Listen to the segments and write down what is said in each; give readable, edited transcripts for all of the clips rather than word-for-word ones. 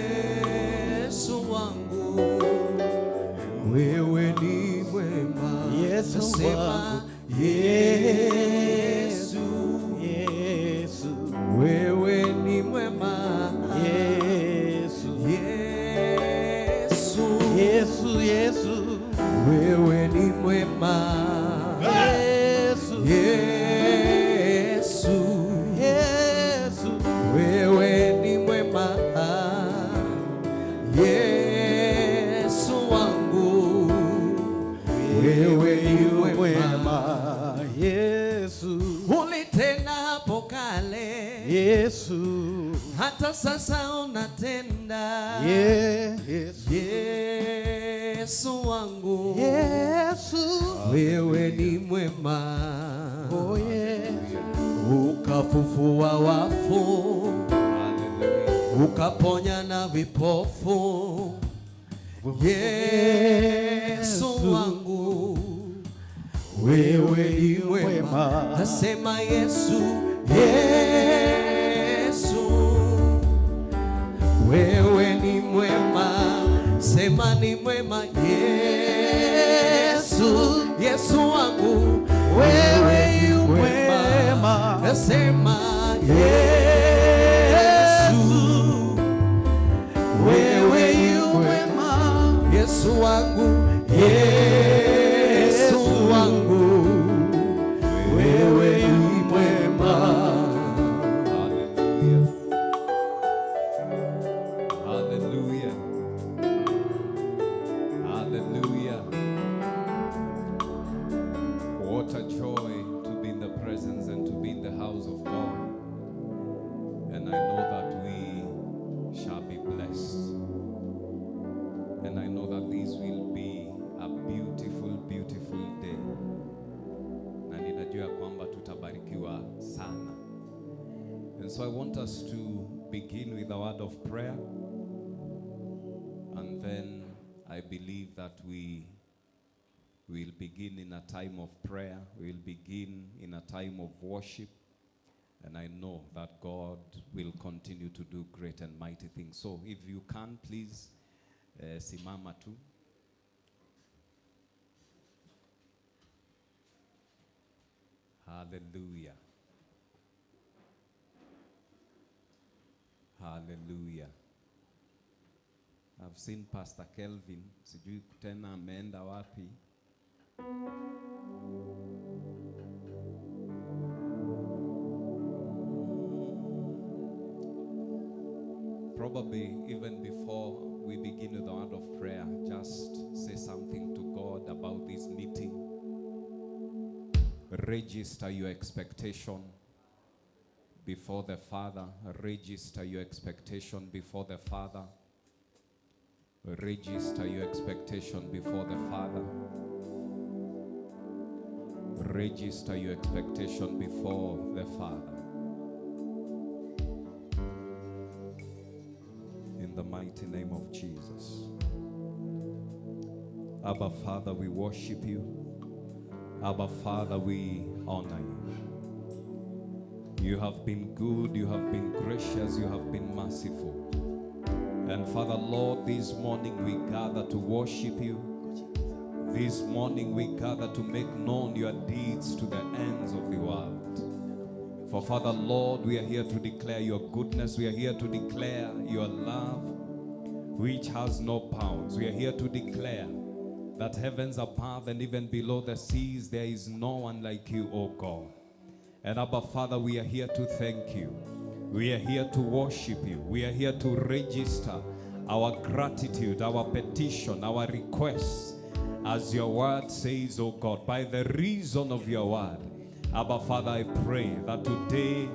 Yesu wangu, wewe ni mwema. Yesu Nasema, wangu. Yesu, Yesu, wewe ni mwema. Yesu, Yesu, Yesu, Yesu, wewe ni mwema. Yesu, Yesu, Yesu, wewe ni mwema. Yesu wangu, wewe ni mwema. Mwema. Yesu, Ulitenda hapo kale, Yesu, hata sasa unatenda. Yesu, Yesu wangu, Yesu, wewe ni mwema. Oh Yesu, Ukafufua wafu, Hallelujah. ukaponya na vipofu. Yesu wangu, wewe ni mwema. Nasema Yesu, Yesu, wewe ni mwema. Sema ni mwema Yesu, Yesu wangu, Wewe yu mwema. Nasema Yesu, wewe yu mwema. Yesu wangu, Yesu wangu, wewe ni mwema. Hallelujah. Hallelujah. Hallelujah. What a joy to be in the presence and to be in the house of God. And I know that we shall be blessed. And I know that this will be a beautiful, beautiful day. Na ninajua kwamba tutabarikiwa sana. And so I want us to begin with a word of prayer. And then I believe that we will begin in a time of prayer. We will begin in a time of worship. And I know that God will continue to do great and mighty things. So if you can, please, simama tu. Hallelujah. Hallelujah. I've seen Pastor Kelvin, sijui tena ameenda wapi. Probably even before we begin with the word of prayer, just say something to God about this meeting. Register your expectation before the Father. Register your expectation before the Father. Register your expectation before the Father. Register your expectation before the Father. In the mighty name of Jesus. Abba Father, we worship you. Abba Father, we honor you. You have been good, you have been gracious, you have been merciful. And Father, Lord, this morning we gather to worship you. This morning we gather to make known your deeds to the ends of the world. For Father, Lord, we are here to declare your goodness. We are here to declare your love, which has no bounds. We are here to declare that heavens above and even below the seas, there is no one like you, O God. And Abba Father, we are here to thank you. We are here to worship you. We are here to register our gratitude, our petition, our requests, as your word says, O God, by the reason of your word. Abba Father, I pray that today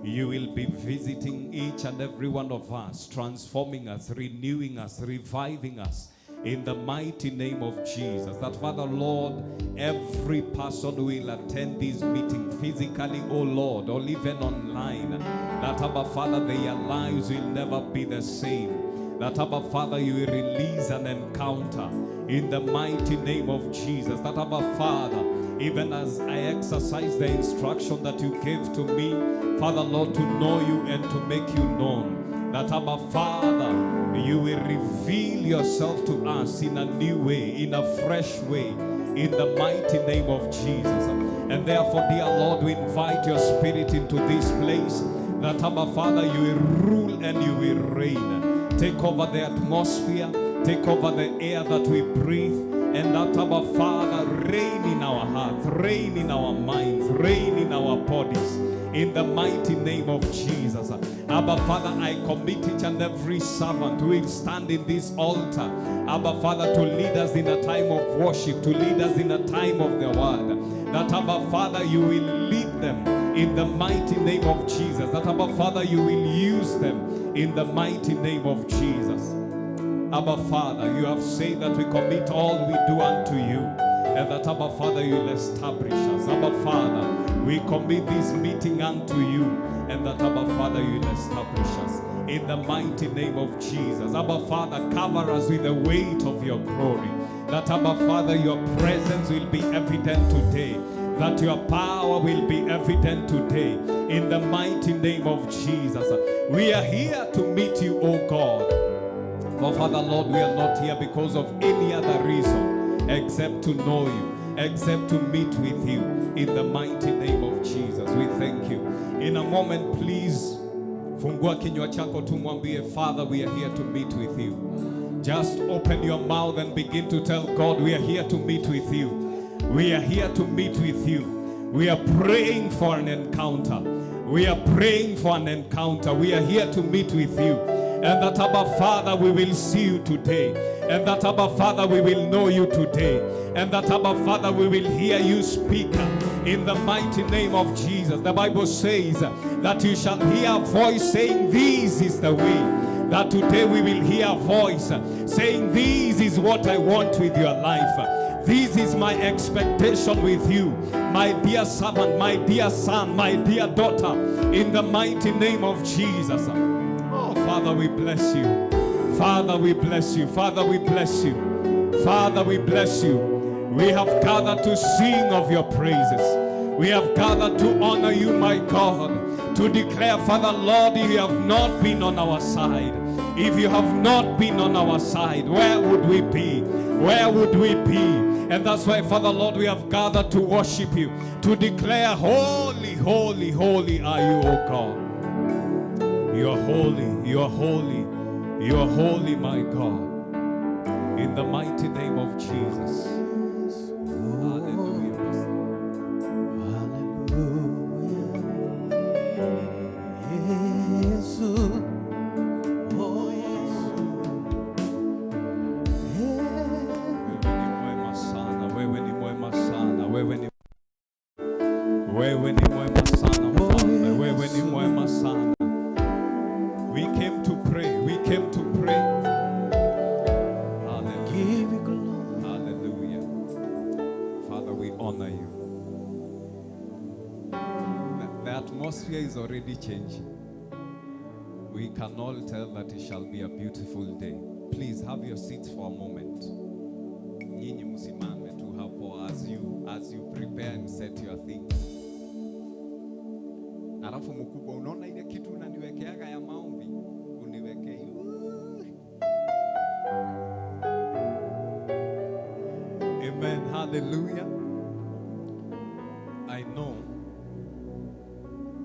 you will be visiting each and every one of us, transforming us, renewing us, reviving us, in the mighty name of Jesus. That Father, Lord, every person who will attend this meeting physically, oh Lord, or even online, that Abba Father, their lives will never be the same. That Abba Father, you will release an encounter in the mighty name of Jesus. That Abba Father, even as I exercise the instruction that you gave to me, Father, Lord, to know you and to make you known, That, Abba Father, you will reveal yourself to us in a new way, in a fresh way, in the mighty name of Jesus. And therefore, dear Lord, we invite your spirit into this place, that, Abba Father, you will rule and you will reign. Take over the atmosphere, take over the air that we breathe, and that, Abba Father, reign in our hearts, reign in our minds, reign in our bodies, in the mighty name of Jesus. Abba Father, I commit each and every servant who will stand in this altar, Abba Father, to lead us in a time of worship, to lead us in a time of the word. That, Abba Father, you will lead them in the mighty name of Jesus. That, Abba Father, you will use them in the mighty name of Jesus. Abba Father, you have said that we commit all we do unto you, and that, Abba Father, you will establish us. Abba Father, we commit this meeting unto you, and that, Abba Father, you will establish us in the mighty name of Jesus. Abba Father, cover us with the weight of your glory. That, Abba Father, your presence will be evident today. That your power will be evident today in the mighty name of Jesus. We are here to meet you, O God. For Father, Lord, we are not here because of any other reason except to know you, except to meet with you in the mighty name of Jesus. We thank you. In a moment, please, fungua kinywa chako tumwambie, Father, we are here to meet with you. Just open your mouth and begin to tell God, we are here to meet with you. We are here to meet with you. We are praying for an encounter. We are praying for an encounter. We are here to meet with you. And that, Abba Father, we will see you today. And that, Abba Father, we will know you today. And that, Abba Father, we will hear you speak in the mighty name of Jesus. The Bible says that you shall hear a voice saying, this is the way. That today we will hear a voice saying, this is what I want with your life. This is my expectation with you, my dear servant, my dear son, my dear daughter, in the mighty name of Jesus. Oh, Father, we bless you. Father, we bless you. Father, we bless you. Father, we bless you. We have gathered to sing of your praises. We have gathered to honor you, my God, to declare, Father, Lord, if you have not been on our side, if you have not been on our side, where would we be? Where would we be? And that's why, Father, Lord, we have gathered to worship you, to declare, holy, holy, holy are you, O God. You are holy, you are holy, you are holy, my God. In the mighty name of Jesus. Hallelujah. Hallelujah. Yesu, oh Yesu. Wewe ni mwema sana, wewe ni mwema sana, wewe ni mwema sana mfalme, wewe ni mwema sana. We came to pray, we came to pray. Hallelujah. Give you glory. Hallelujah. Father, we honor you. The atmosphere is already changing. We can all tell that it shall be a beautiful day. Please have your seats for a moment. Nyinyi msimame tu hapo as you prepare and set your things. Alafu mkubwa, unaona ile kitu unaniwekeaga ya maombi, uniwekee hiyo. Amen. Hallelujah. I know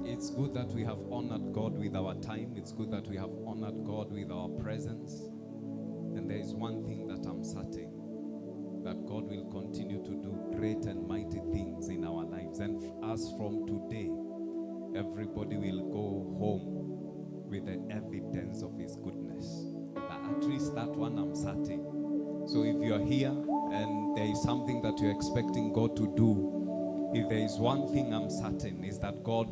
it's good that we have honored God with our time. It's good that we have honored God with our presence. And there is one thing that I'm certain, that God will continue to do great and mighty things in our lives. And as from today, everybody will go home with the evidence of His goodness. At least that one I'm certain. So if you're here and there is something that you're expecting God to do, if there is one thing I'm certain, is that God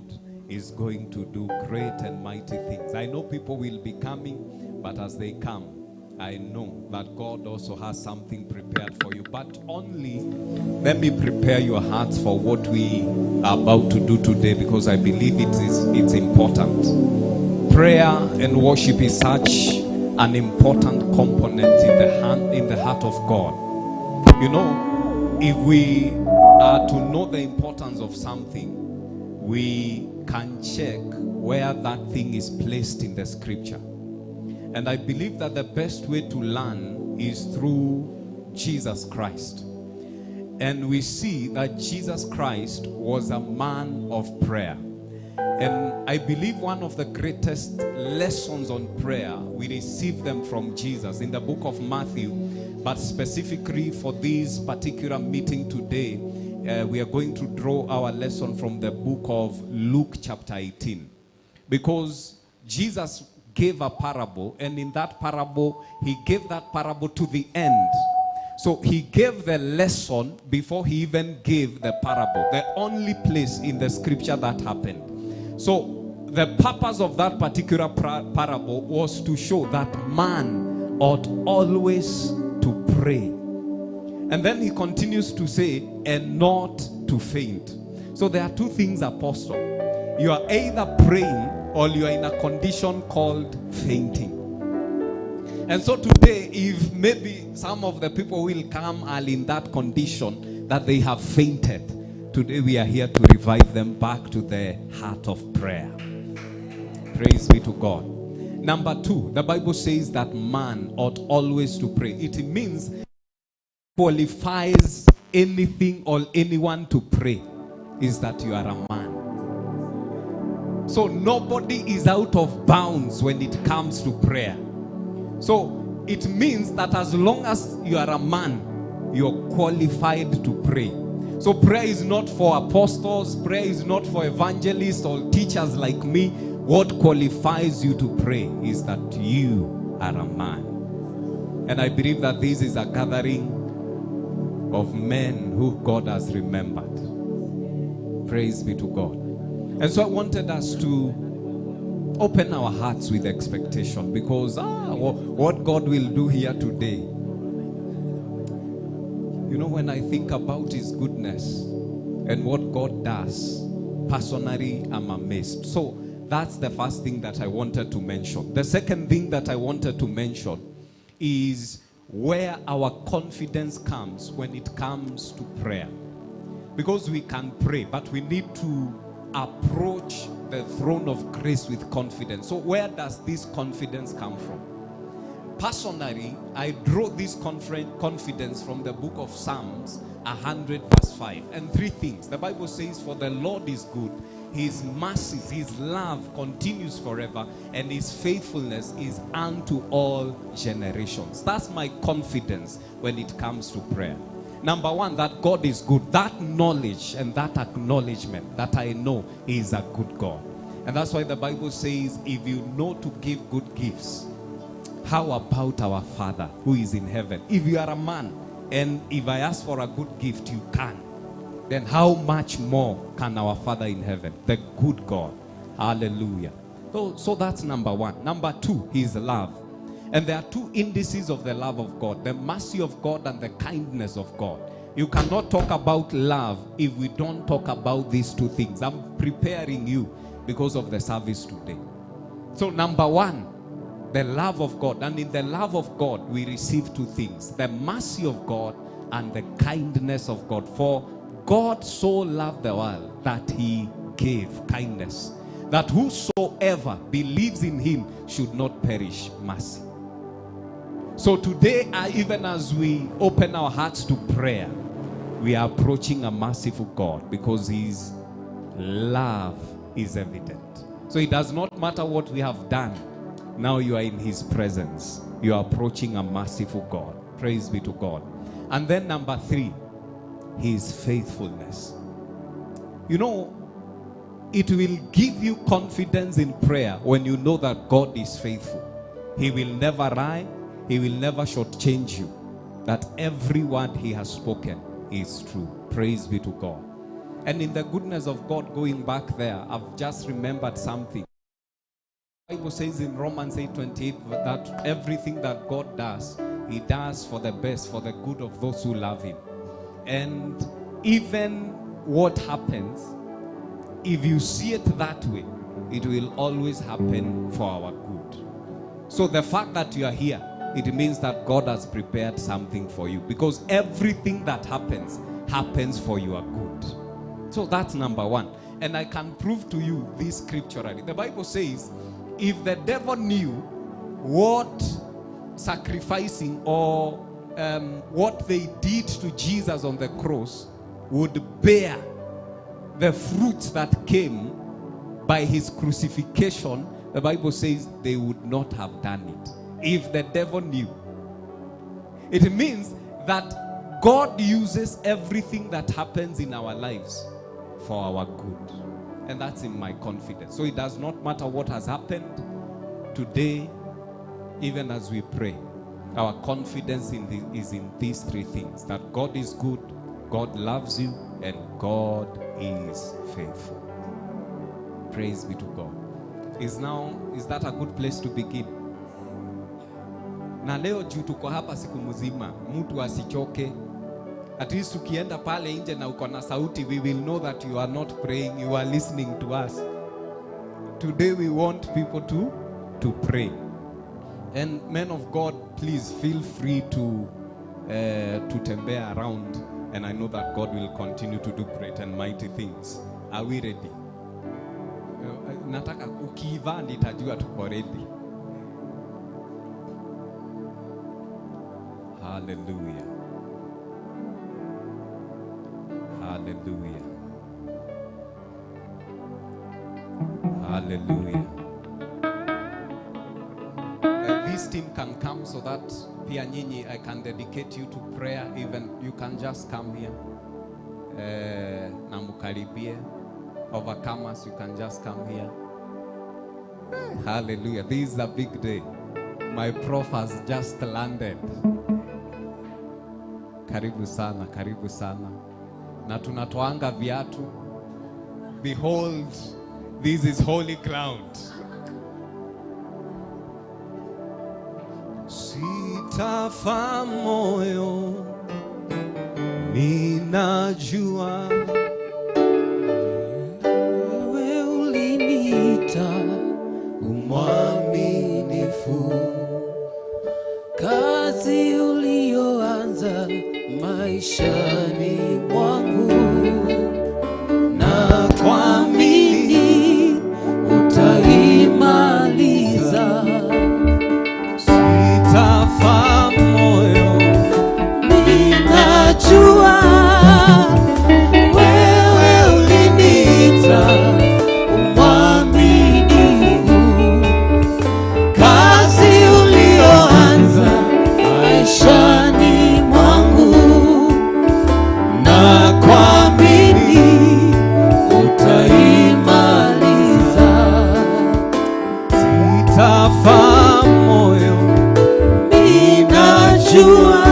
is going to do great and mighty things. I know people will be coming, but as they come, I know that God also has something prepared for you. But only let me prepare your hearts for what we are about to do today, because I believe it's important. Prayer and worship is such an important component in the heart of God. You know, if we are to know the importance of something, we can check where that thing is placed in the scripture. And I believe that the best way to learn is through Jesus Christ. And we see that Jesus Christ was a man of prayer. And I believe one of the greatest lessons on prayer, we receive them from Jesus in the book of Matthew. But specifically for this particular meeting today, we are going to draw our lesson from the book of Luke chapter 18. Because Jesus gave a parable, and in that parable, he gave that parable to the end. So he gave the lesson before he even gave the parable. The only place in the scripture that happened. So the purpose of that particular parable was to show that man ought always to pray. And then he continues to say, and not to faint. So there are two things, apostle. You are either praying or you are in a condition called fainting. And so today, if maybe some of the people will come are in that condition that they have fainted, today we are here to revive them back to the heart of prayer. Praise be to God. Number two, the Bible says that man ought always to pray. It means qualifies anything or anyone to pray is that you are a man. So nobody is out of bounds when it comes to prayer. So it means that as long as you are a man, you're qualified to pray. So prayer is not for apostles, prayer is not for evangelists or teachers like me. What qualifies you to pray is that you are a man. And I believe that this is a gathering of men who God has remembered. Praise be to God. And so I wanted us to open our hearts with expectation, because what God will do here today. You know, when I think about his goodness and what God does, personally, I'm amazed. So that's the first thing that I wanted to mention. The second thing that I wanted to mention is where our confidence comes when it comes to prayer. Because we can pray, but we need to approach the throne of grace with confidence. So where does this confidence come from? Personally, I draw this confidence from the book of Psalms 100 verse 5. And three things. The Bible says, for the Lord is good, his mercies, his love continues forever, and his faithfulness is unto all generations. That's my confidence when it comes to prayer. Number one, that God is good. That knowledge and that acknowledgement that I know he is a good God. And that's why the Bible says, if you know to give good gifts, how about our Father who is in heaven? If you are a man, and if I ask for a good gift, you can. Then how much more can our Father in heaven, the good God? Hallelujah. So that's number one. Number two, his love. And there are two indices of the love of God, the mercy of God and the kindness of God. You cannot talk about love if we don't talk about these two things. I'm preparing you because of the service today. So number one, the love of God. And in the love of God, we receive two things, the mercy of God and the kindness of God. For God so loved the world that he gave kindness, that whosoever believes in him should not perish, mercy. So today, even as we open our hearts to prayer, we are approaching a merciful God because his love is evident. So it does not matter what we have done. Now you are in his presence. You are approaching a merciful God. Praise be to God. And then number three, his faithfulness. You know, it will give you confidence in prayer when you know that God is faithful. He will never lie. He will never shortchange you. That every word he has spoken is true. Praise be to God. And in the goodness of God, going back there, I've just remembered something. The Bible says in Romans 8:28 that everything that God does, he does for the best, for the good of those who love him. And even what happens, if you see it that way, it will always happen for our good. So the fact that you are here, it means that God has prepared something for you, because everything that happens, happens for your good. So that's number one. And I can prove to you this scripturally. The Bible says, if the devil knew what sacrificing or what they did to Jesus on the cross would bear the fruits that came by his crucifixion, the Bible says they would not have done it. If the devil knew. It means that God uses everything that happens in our lives for our good. And that's in my confidence. So it does not matter what has happened today, even as we pray. Our confidence is in these three things: that God is good, God loves you, and God is faithful. Praise be to God. Is that a good place to begin? Na leo juu tuko hapa siku mzima, mtu asichoke. At least ukienda pale nje na uko na sauti, we will know that you are not praying, you are listening to us. Today we want people to pray. And men of God, please feel free to tembea around. And I know that God will continue to do great and mighty things. Are we ready? Nataka ukiiva nitajua tuko ready. Hallelujah. Hallelujah. Hallelujah. This team can come so that pia nyinyi, I can dedicate you to prayer. Even you can just come here. Na mukaribie. Overcomers, you can just come here. Hallelujah. This is a big day. My prof has just landed. Karibu sana, karibu sana. Na tunatoanga viatu. Behold, this is holy ground. Sitafa moyo, ninajua wewe uliniita umwaminifu, kazi uliyoanza maishani mwangu na kuamini utaimaliza. Sitafa moyo, ninajua wewe uliniita umwaminifu, kazi uliyoanza maishani mwangu na kuamini utaimaliza. Sitafa moyo, ninajua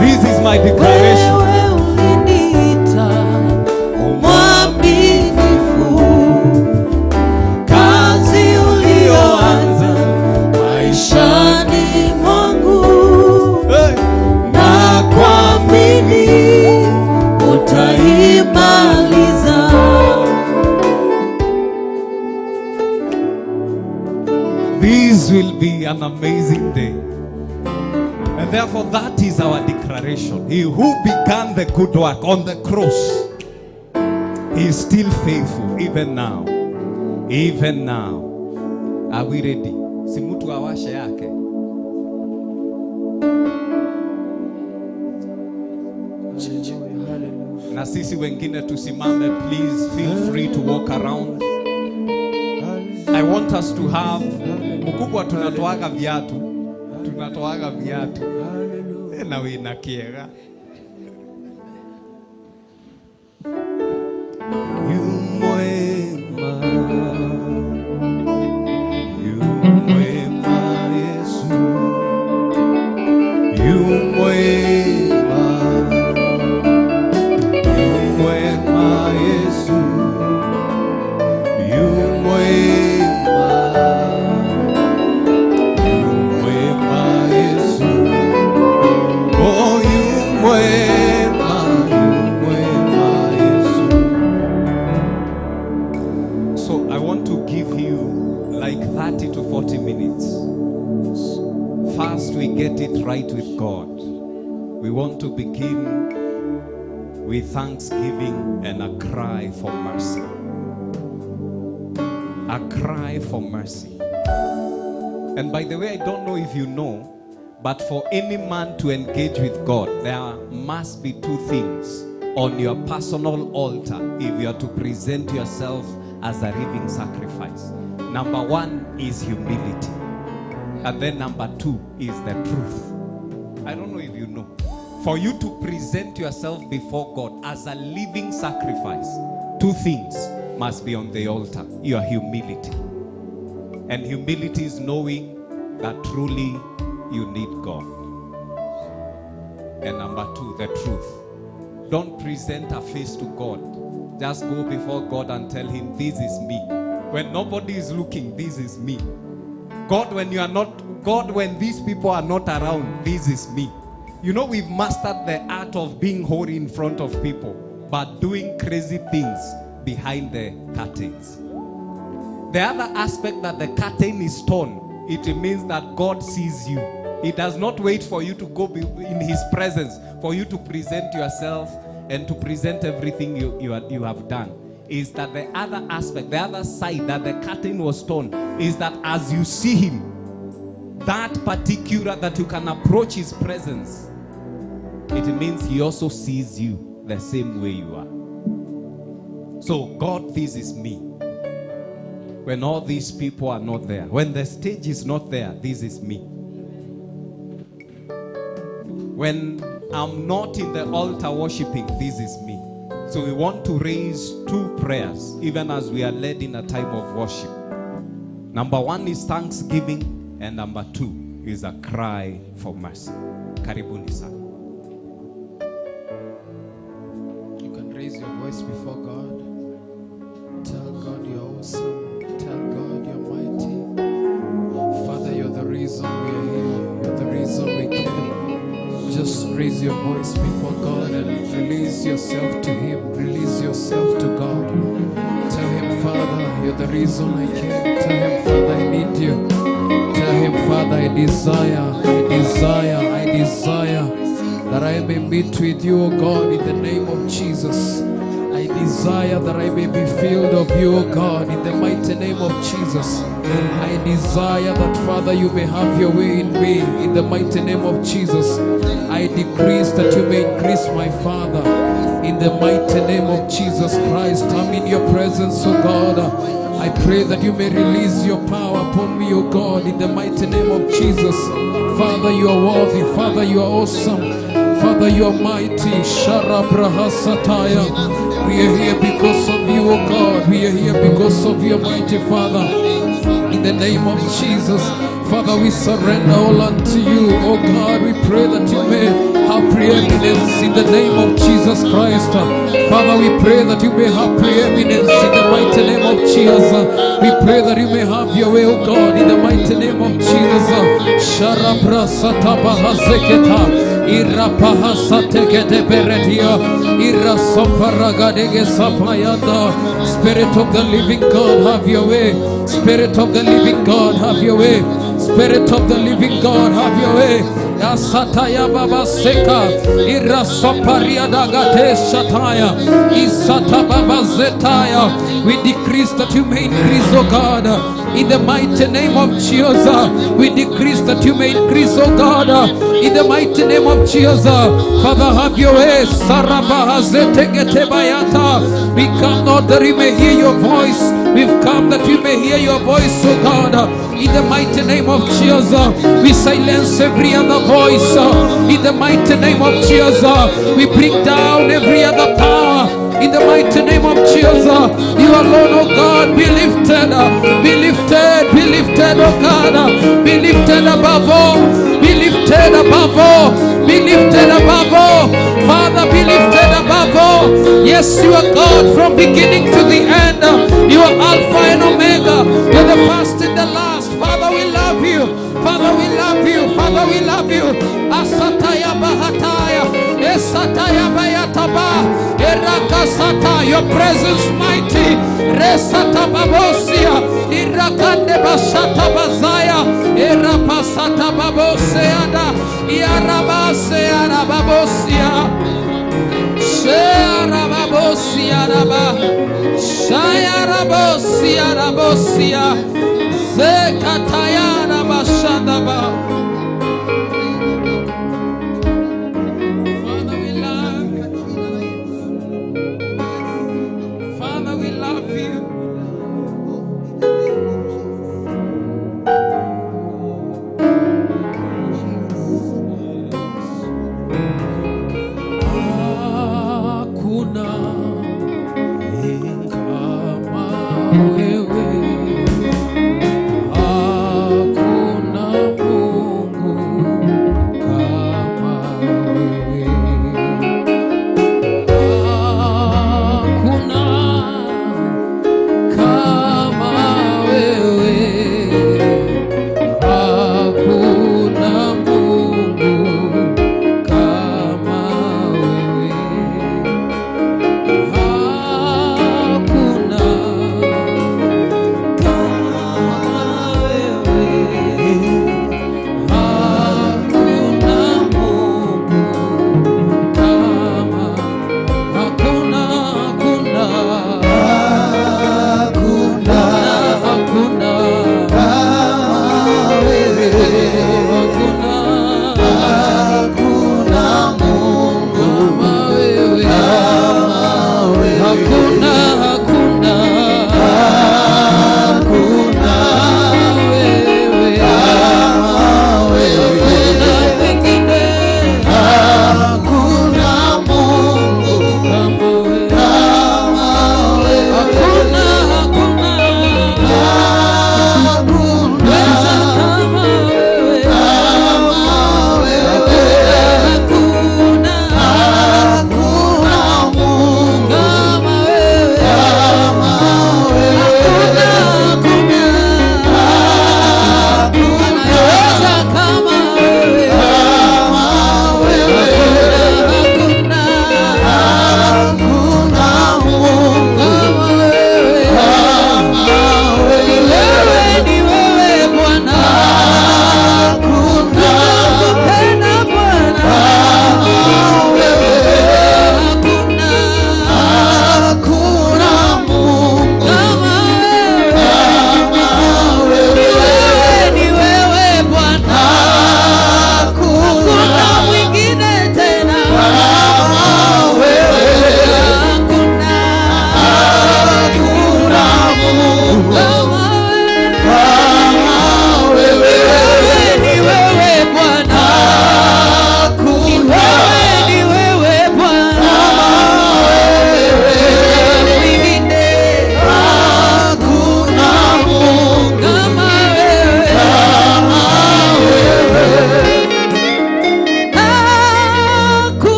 This is my declaration. wewe uliniita umwaminifu, kazi uliyoanza maishani mwangu Hey. na kuamini utaimaliza. This will be an amazing day. And therefore that is our declaration. He who began the good work on the cross, he is still faithful even now. Even now. Are we ready? Si mtu awashe yake. Na sisi wengine tusimame, please feel free to walk around. I want us to have mkubwa, tunatoaga viatu. Tunatoaga viatu. Na wina kiega. Yu mwema, yu mwema Yesu, yu mwema, yu mwema Yesu, yu mwema, yu mwema Yesu, oh yu mwema, yu mwema Yesu. So I want to give you like 30 to 40 minutes. First, we get it right with God. We want to begin with thanksgiving and a cry for mercy. A cry for mercy. And by the way, I don't know if you know, but for any man to engage with God, there must be two things on your personal altar if you are to present yourself as a living sacrifice. Number one is humility. And then number two is the truth. I don't know if you know. For you to present yourself before God as a living sacrifice, two things must be on the altar: your humility. And humility is knowing that truly you need God. And number two, the truth. Don't present a face to God. Just go before God and tell him, "This is me." When nobody is looking, this is me. God, when you are not, God, when these people are not around, this is me. We've mastered the art of being holy in front of people, but doing crazy things behind the curtains. The other aspect, that the curtain is torn, it means that God sees you. He does not wait for you to go in his presence, for you to present yourself and to present everything you have done. Is that the other aspect, the other side that the curtain was torn, is that as you see him, that particular, that you can approach his presence, it means he also sees you the same way you are. So, God, this is me. When all these people are not there, when the stage is not there, this is me. When I'm not in the altar worshiping, this is me. So we want to raise two prayers, even as we are led in a time of worship. Number one is thanksgiving, and number two is a cry for mercy. Karibuni sana. You can raise your voice before God. Tell God you're awesome. Tell God you're mighty. Father, you're the reason we are here. You're the reason we came. Just raise your voice before God and release yourself to Him. Release yourself to God. Tell Him, Father, you're the reason I came. Tell Him, Father, I need you. Tell Him, Father, I desire, I desire, I desire that I may meet with you, O God, in the name of Jesus. I desire that I may be filled of you, O God, in the mighty name of Jesus. I desire that, Father, you may have your way in me, in the mighty name of Jesus. I decrease that you may increase, my Father, in the mighty name of Jesus Christ. I'm in your presence, O God. I pray that you may release your power upon me, O God, in the mighty name of Jesus. Father, you are worthy. Father, you are awesome. Father, you are mighty. Sharabrahasataya. We are here because of you, O God. We are here because of your mighty Father. In the name of Jesus, Father, we surrender all unto you, O God. We pray that you may have preeminence in the name of Jesus Christ. Father, we pray that you may have preeminence in the mighty name of Jesus. We pray that you may have your way, O God, in the mighty name of Jesus. Sharabrasatabahaseketa, irapahasatekedeberedia, irasoparagadege. Spirit of the living God, have your way. Spirit of the living God, have your way. Spirit of the living God, have your way. Asataya baba seka irasoparia dagate shataya isata baba zetaya. We decrease that you may increase, O God, in the mighty name of Jesus. We decrease that you may increase, O God, in the mighty name of Jesus. Father, have your way. Sarabaha zetegetebayata. We come not that we may hear your voice. We've come that we may hear your voice, O God, in the mighty name of Jesus. We silence every other voice, in the mighty name of Jesus. We bring down every other power, in the mighty name of Jesus. You alone, O God, be lifted, be lifted, be lifted, O God, be lifted above all, be lifted above all, be lifted above all. Father, be lifted above all. Yes, you are God from beginning to the end. You are Alpha and Omega. You're the first and the last. Father, we love you. Father, we love you. Father, we love you. Asataya Bahataya. Esataya Bayataba. Erakasata. Your presence mighty. Resata Babosia. Irakande Bashata Bazaya. Erapasata Baboseada. Iarabase Arababosia. Shearababosia Raba. Shayarabosia Rabosia. Zekatayana Basha. Yandaba. Father, we love you. Father, we love you. Hakuna kama wewe, hakuna Mungu.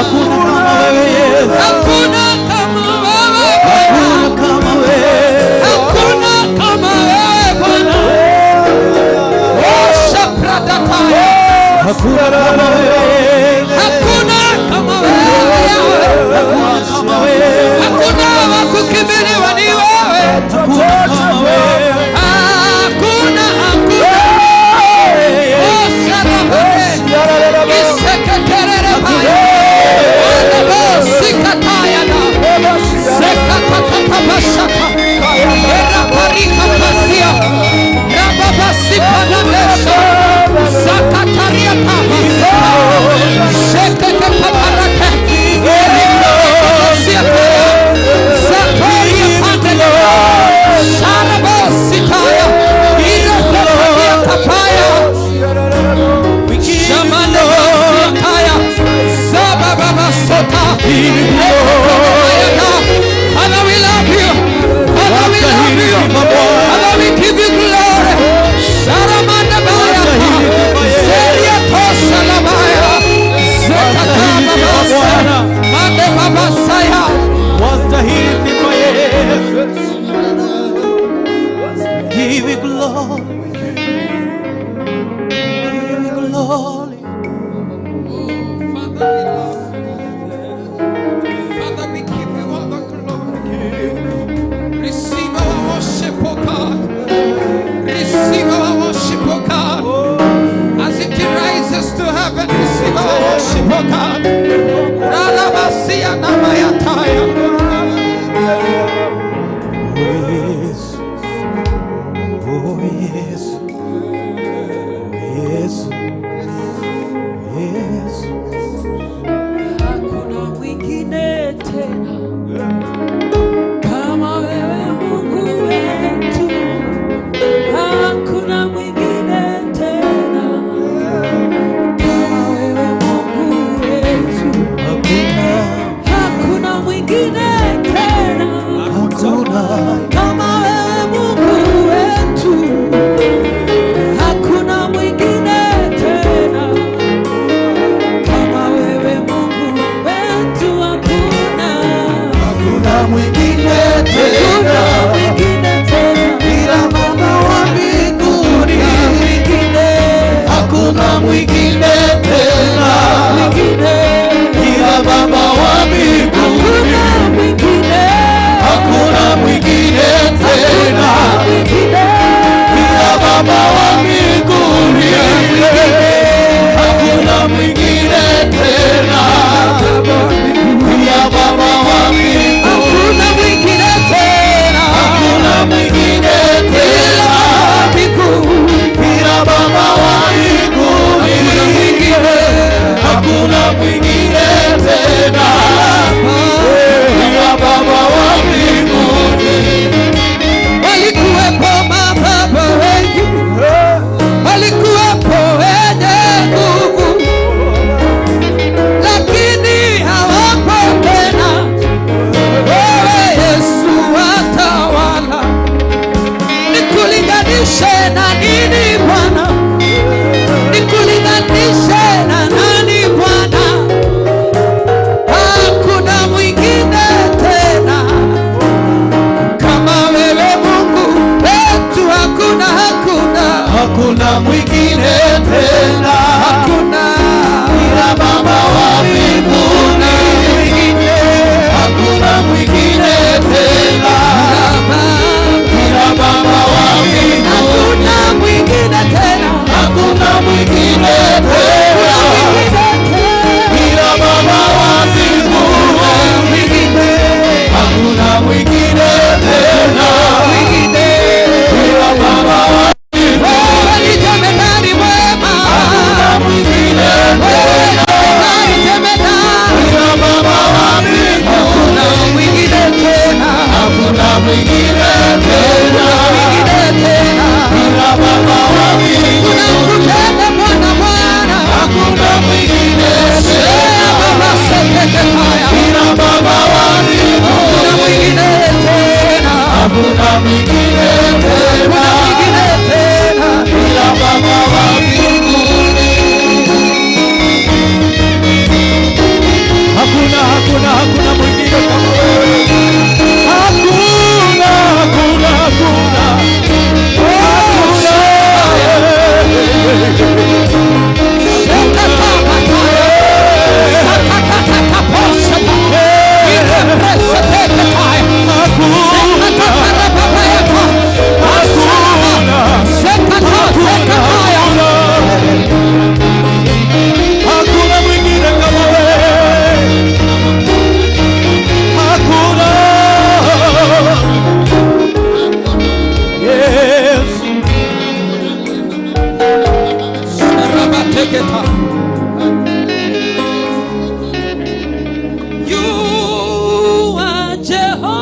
Hakuna kama wewe Yesu. Hakuna kama wewe Bwana. Hakuna kama wewe. Hakuna kama wewe Bwana. Oh, shapradataya. Hakuna kama wewe Yesu. Hakuna kama wewe Yahweh. Hakuna kama wewe. Hakuna wa kukimbiliwa ni wewe. Hakuna kama wewe. Hakuna, hakuna. Oh, sharabate. Iseketerere baya. Olebo sikataya na. Sekatatatapashaka. Eraparika pasia. Rababasipanadesha. Zakataria tabasika. Shekete paparate. Erikosia paya. Zatoria pandele. Sharabositaya. Irefepatia kapaya. Shamane Kaya, Zababa Sota, Father, we love you. Father, we love you. Father, we give you glory. Sharamanda Baya, Zeria Tosha Labaya, Zekata Babasa, Mande Babasaya. Wastahili sifa Yesu. Give you glory. Give you glory. Father, we love you. Father, we give you all the glory. Receive our worship, O God. Receive our worship, O God. As it rises to heaven, receive our worship, O God. Ralabasia namayataya. Oh Yesu. Oh Yesu. Oh Yesu. Yesu. Hakuna mwingine tena kama wewe Mungu wetu, hakuna mwingine tena kama wewe Mungu wetu, Hakuna, hakuna mwingine tena hakuna, kama wewe Mungu wetu, hakuna mwingine tena kama wewe Mungu wetu, hakuna. Hakuna mwingine Hakuna tena mwingine tena, ila Baba wa mbinguni. mwingine, Hakuna mwingine tena mwingine, ila Baba wa mbinguni. Hakuna mwingine, Hakuna mwingine tena mwingine, ila Baba wa mbinguni. Hakuna mwingine tena ila Baba wa mbinguni. Hakuna mwingine tena. Hakuna mwingine tena Mbinguni. ila Baba wa mbinguni. Hakuna mwingine tena ila Baba wa mbinguni. Walikuwepo mababa wengi, walikuwepo wenye nguvu, lakini hawapo tena. Wewe Yesu watawala, nikulinganishe na nini Bwana? Nikulinganishe na nani Bwana? Hakuna mwingine tena kama wewe Mungu wetu, hakuna, hakuna, Hakuna mwingine tena hakuna ila Baba wa mbinguni. Hakuna mwingine tena ila Baba wa mbinguni. Hakuna mwingine tena, Hakuna mwingine tena ila Baba wa mbinguni. Hakuna mwingine tena ila Baba wa Wewe ni jemedari mwema, Hakuna mwingine wewe tena ni jemedari, ila Baba wa mbinguni. hakuna mwingine tena, Hakuna mwingine tena mwingine tena. ila Baba wa mbinguni. Tunakupenda Bwana, Bwana, Hakuna mwingine tena Baba seketetaya, ila Baba wa mbinguni. hakuna mwingine tena, Hakuna mwingine tena hakuna mwingine tena. ila Baba wa mbinguni.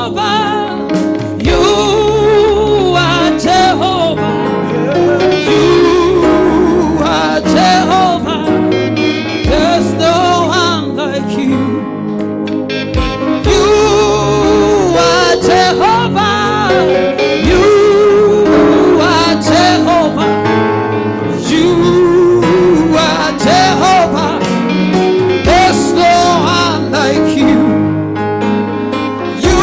Jehovah. You are Jehovah. You are Jehovah. There's no one like you. You are Jehovah. You are Jehovah. You are Jehovah. There's no one like you. You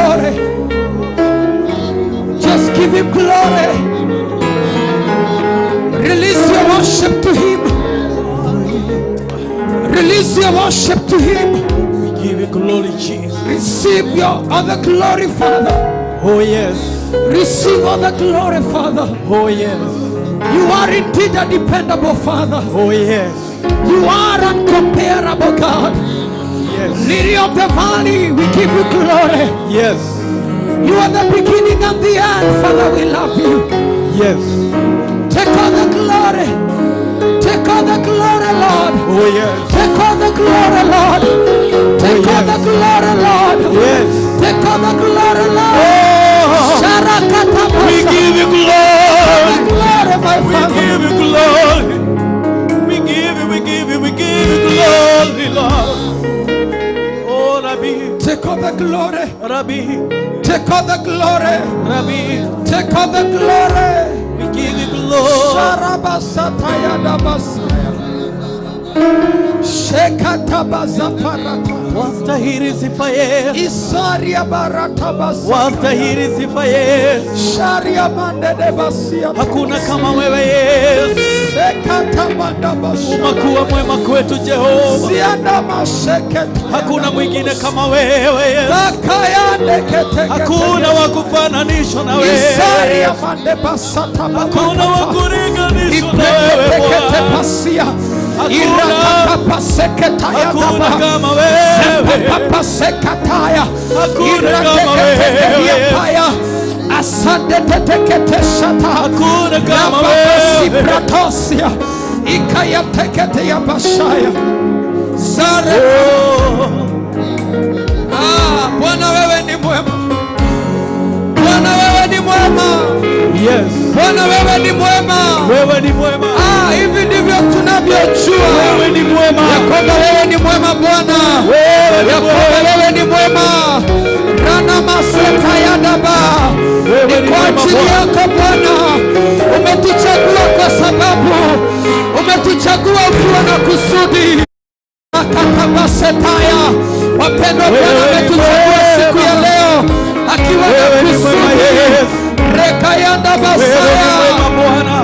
glory. Just give him glory. Release your worship to him. Release your worship to him. We give you glory, Jesus. Receive your other glory, Father. Oh yes. Receive all the glory, Father. Oh yes. You are indeed a dependable Father. Oh yes. You are uncomparable God. Yes. Lily of the valley, we give you glory. Yes. You are the beginning and the end, Father. We love you. Yes. Take all the glory. Take all the glory, Lord. Oh yes. Take all the glory, Lord. Take Oh, all yes. the glory, Lord. Yes. Take all the glory, Lord. Oh, Sharakata. we give you glory. Glory, my We Father. Give you glory. We give you, we give you, we give you glory, Lord. Oh, Rabbi, Take all the glory. Rabbi, Take all the glory. Rabbi, Take all the glory. We give you glory. Sharabasataya dabasaya. Shekatabazaparata. Wastahili sifa Yesu, Isaria baratabasa. Wastahili sifa Yesu. Sharia mandede basia. Hakuna kama wewe Yesu, Sekatamandabasha. Umekuwa mwema kwetu Jehova. Sianda masheketa. Hakuna mwingine kama wewe Yesu, Bakayande kete. Hakuna wa kufananishwa na wewe, Isaria mande basata. Hakuna wa kulinganishwa na wewe Iprekete Bwana. pasia. Hakuna. Irakatapaseketaya Hakuna daba. kama wewe. Papasekataya. Hakuna kama wewe. Irateketekeliapaya. Asante teteketeshata. Hakuna kama wewe. Napapasipratosia. Ikayateketeya bashaya. Zare. Oh, Ah, Bwana wewe ni mwema. Bwana wewe ni mwema. Yes. Bwana wewe ni mwema. Wewe ni mwema. Ah, hivi ndivyo tunavyojua Wewe ni mwema. Ya kwamba wewe ni mwema Bwana, Wewe ni ya kwamba mwema. wewe ni mwema. Rana maseka ya daba Wewe ni ni kwa mwema ajili Bwana. yako Bwana, umetuchagua kwa sababu umetuchagua ukiwa na kusudi. Akatabasetaya. Wapendwa, Bwana Wewe ni ametuchagua siku ya mwema. leo akiwa na Wewe ni mwema kusudi. Yesu. Rekayanda Wewe ni basaya. mwema Bwana.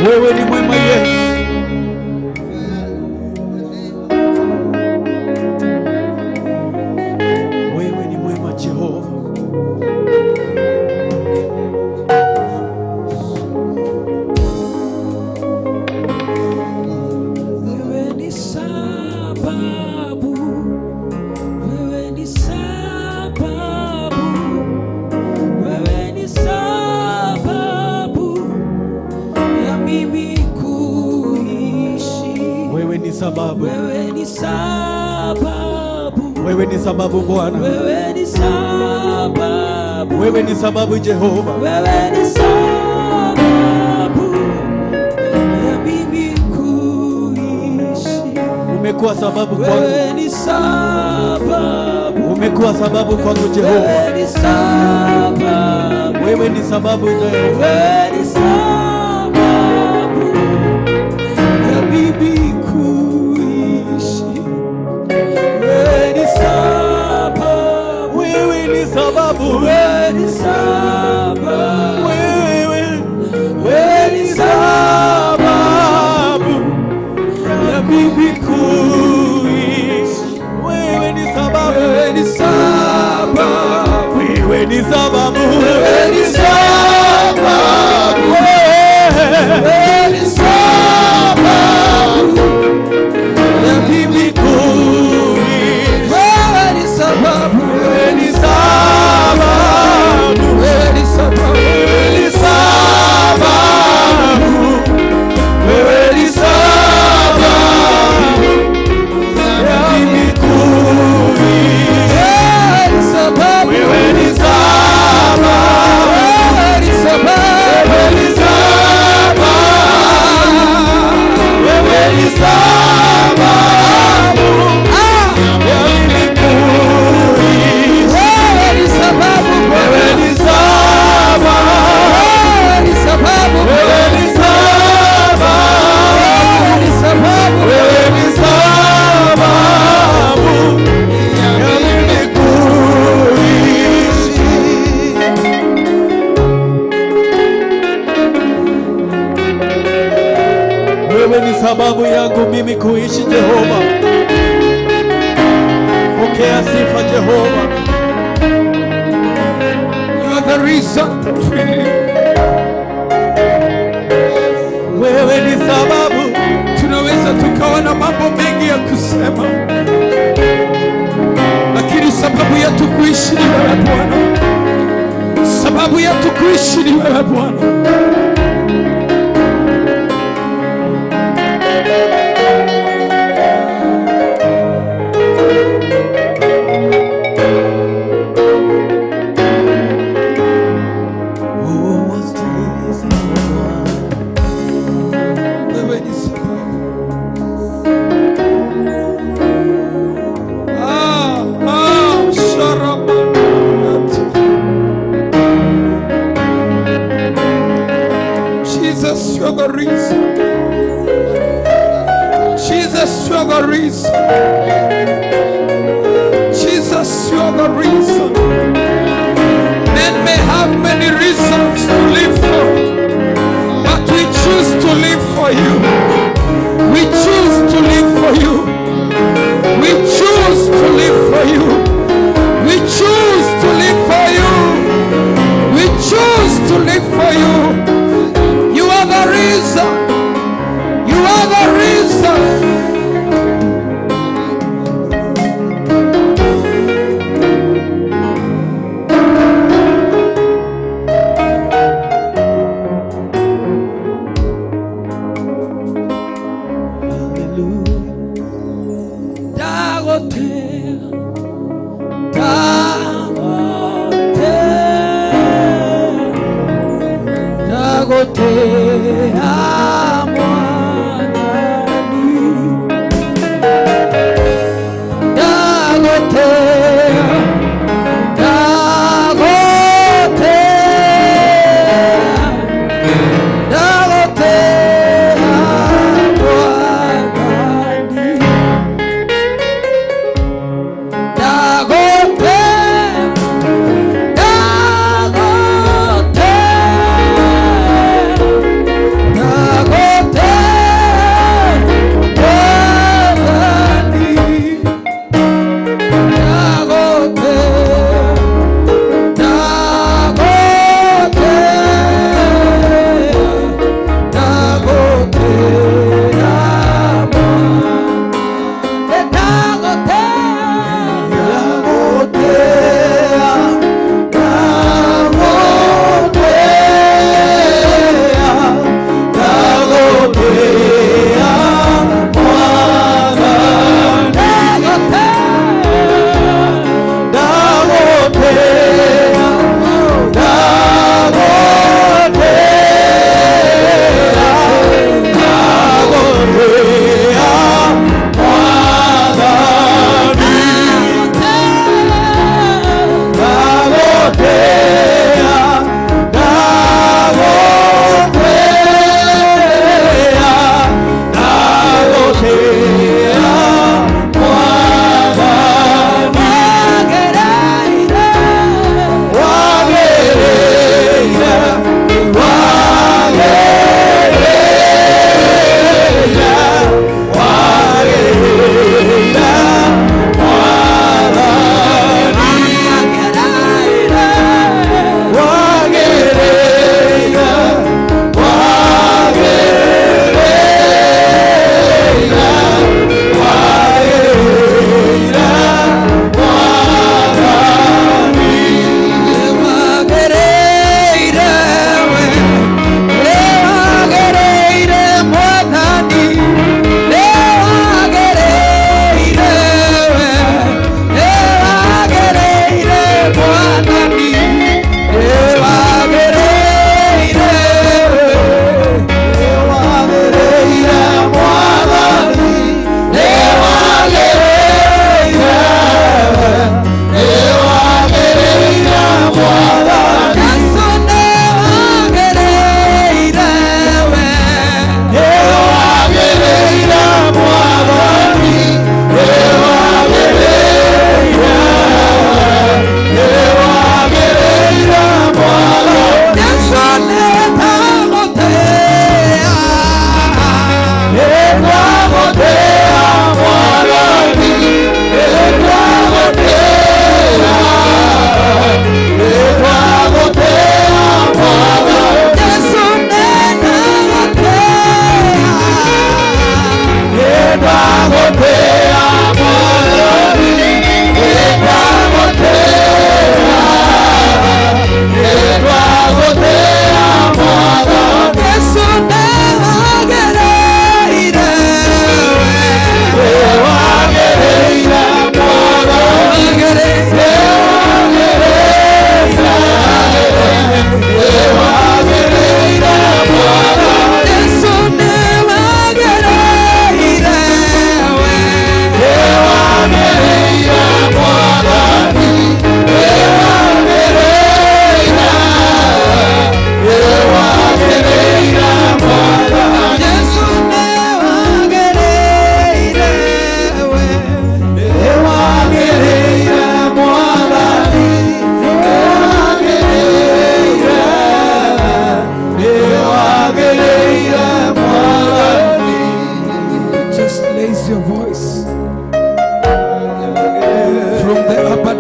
Wewe ni mwema Yesu. Wewe ni mwema Jehova. Wewe ni sababu, wewe ni sababu, wewe ni sababu ya mimi kuishi. Wewe ni sababu. Wewe ni sababu, Wewe ni sababu Bwana. Wewe ni sababu, Wewe ni sababu Jehova. Wewe ni sababu ya mimi kuishi. Umekuwa sababu kwangu. Wewe ni sababu, Umekuwa sababu kwangu Jehova. Wewe ni sababu, Wewe ni sababu Jehova. Wewe ni sababu ya mimi kuishi. Wewe ni sababu, Wewe ni sababu. Wewe ni sababu, Wewe wewe ni sababu sababu ya mimi kuishi. Wewe ni sababu. Wewe ni sababu, Wewe ni sababu. Wewe ni sababu, wewe ni sababu ya mimi kuishi. Wewe ni sababu, Wewe ni sababu. Wewe ni sababu, Wewe ni sababu. Wewe ni sababu ya mimi kuishi. Wewe ni sababu, Wewe ni sababu. mimi kuishi, Jehova. Pokea sifa, Jehova. You are the reason that we live. Wewe ni sababu. Tunaweza tukawa na mambo mengi ya kusema, lakini sababu yetu kuishi ni wewe, Bwana. Sababu yetu kuishi ni wewe, Bwana. Wastahili sifa, Bwana. Wewe ni sababu. Ah, ah, sharamanat.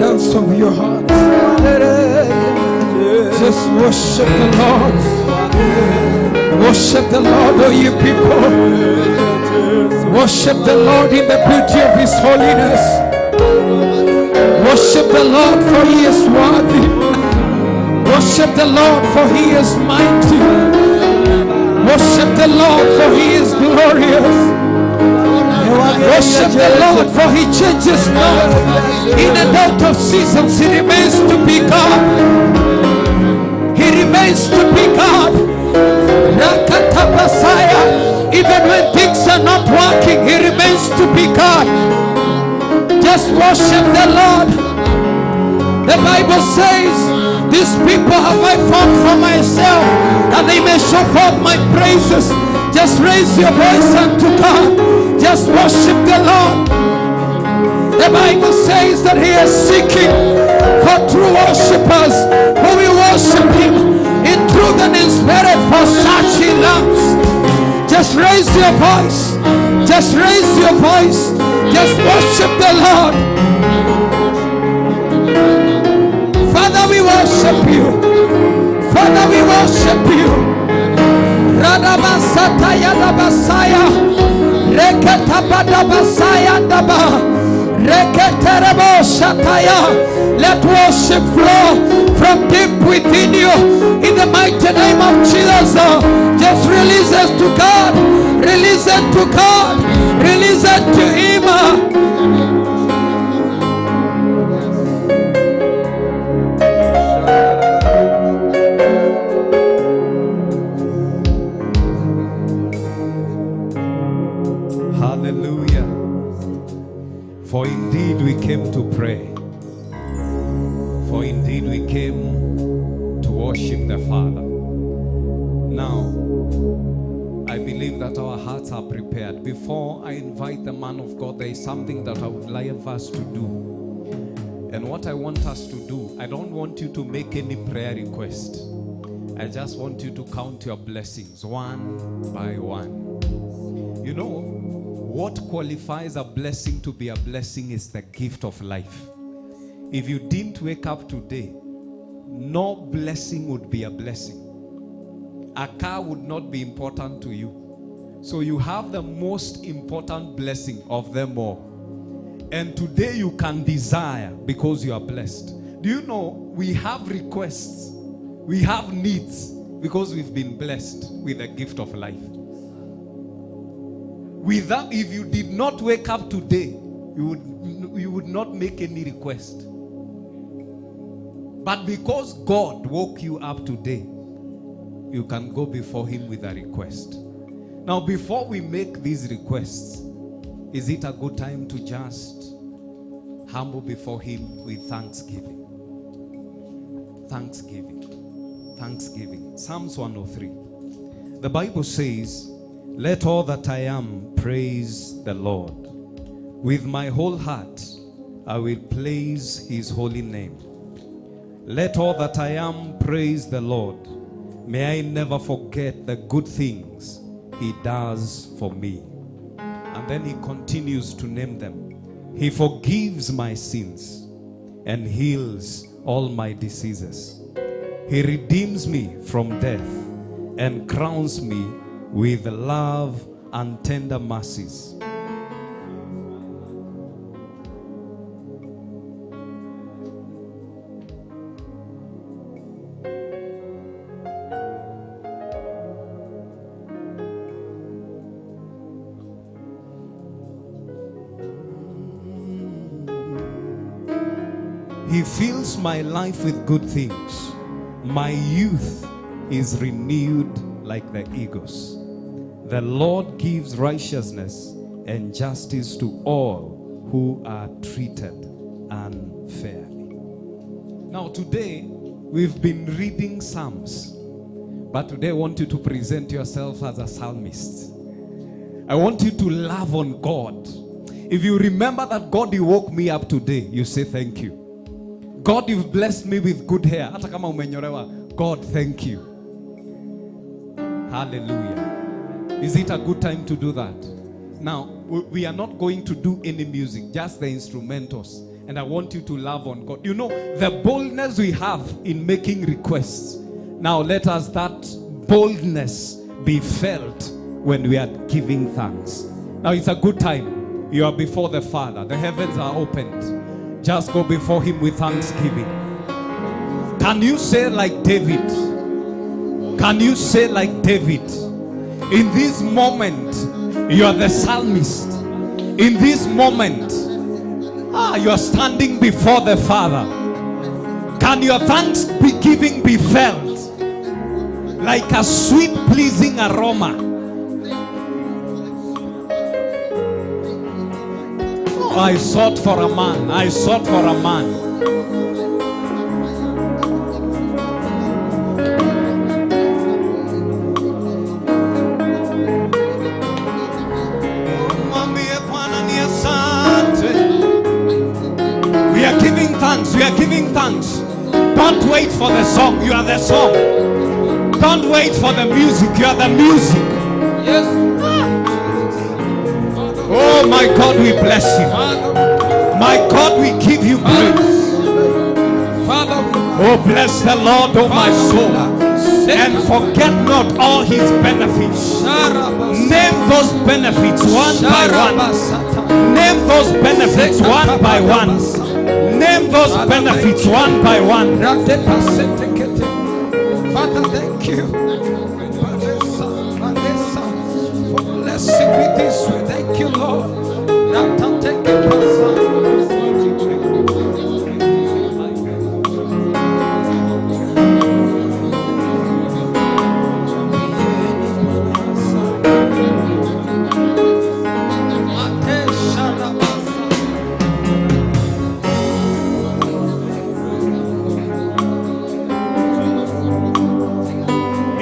abundance of your heart. Just worship the Lord. Worship the Lord, O you people. Worship the Lord in the beauty of His holiness. Worship the Lord, for He is worthy. Worship the Lord, for He is mighty. Worship the Lord, for He is glorious. Worship the Lord, for He changes not. In and out of seasons, He remains to be God. He remains to be God. Rakatabasaya. Even when things are not working, He remains to be God. Just worship the Lord. The Bible says, these people have I formed for myself, that they may show forth my praises. Just raise your voice unto God. Just worship the Lord. The Bible says that He is seeking for true worshipers who will worship Him in truth and in spirit, for such He loves. Just raise your voice. Just raise your voice. Just worship the Lord. Father, we worship you. Father, we worship you. Radabasataya dabasaya. Reketabadabasaya daba. Reketerebo shataya. Let worship flow from deep within you. In the mighty name of Jesus. Just release it to God. Release it to God. Release it to Him. Hallelujah. For indeed we came to pray. For indeed we came to worship the Father. Now, I believe that our hearts are prepared. Before I invite the man of God, there is something that I would like us to do. And what I want us to do, I don't want you to make any prayer request. I just want you to count your blessings one by one. You know, what qualifies a blessing to be a blessing is the gift of life. If you didn't wake up today, no blessing would be a blessing. A car would not be important to you. So you have the most important blessing of them all. And today you can desire because you are blessed. Do you know we have requests, we have needs because we've been blessed with the gift of life. Without, if you did not wake up today, you would not make any request. But because God woke you up today, you can go before Him with a request. Now, before we make these requests, is it a good time to just humble before Him with thanksgiving? Thanksgiving. Thanksgiving. Psalms 103. The Bible says, let all that I am praise the Lord. With my whole heart, I will praise His holy name. Let all that I am praise the Lord. May I never forget the good things He does for me. And then he continues to name them. He forgives my sins and heals all my diseases. He redeems me from death and crowns me with love and tender mercies. He fills my life with good things. My youth is renewed like the eagles. The Lord gives righteousness and justice to all who are treated unfairly. Now today, we've been reading Psalms. But today I want you to present yourself as a psalmist. I want you to love on God. If you remember that God, you woke me up today, you say thank you. God, you've blessed me with good hair. Hata kama umenyolewa, God, thank you. Hallelujah. Is it a good time to do that? Now, we are not going to do any music, just the instrumentals. And I want you to love on God. You know, the boldness we have in making requests. Now let us that boldness be felt when we are giving thanks. Now it's a good time. You are before the Father. The heavens are opened. Just go before him with thanksgiving. Can you say like David? Can you say like David? In this moment, you are the psalmist. In this moment, you are standing before the Father. Can your thanksgiving be felt like a sweet, pleasing aroma? Oh, I sought for a man. I sought for a man. We are giving thanks. We are giving thanks. Don't wait for the song. You are the song. Don't wait for the music. You are the music. Yes. Oh my God, we bless you. My God, we give you praise. Father, Oh, bless the Lord, oh my soul, and forget not all his benefits. Name those benefits one by one. Name those benefits one by one. Name those benefits one by one. Father, thank you. For blessing me this way. Thank you, Lord.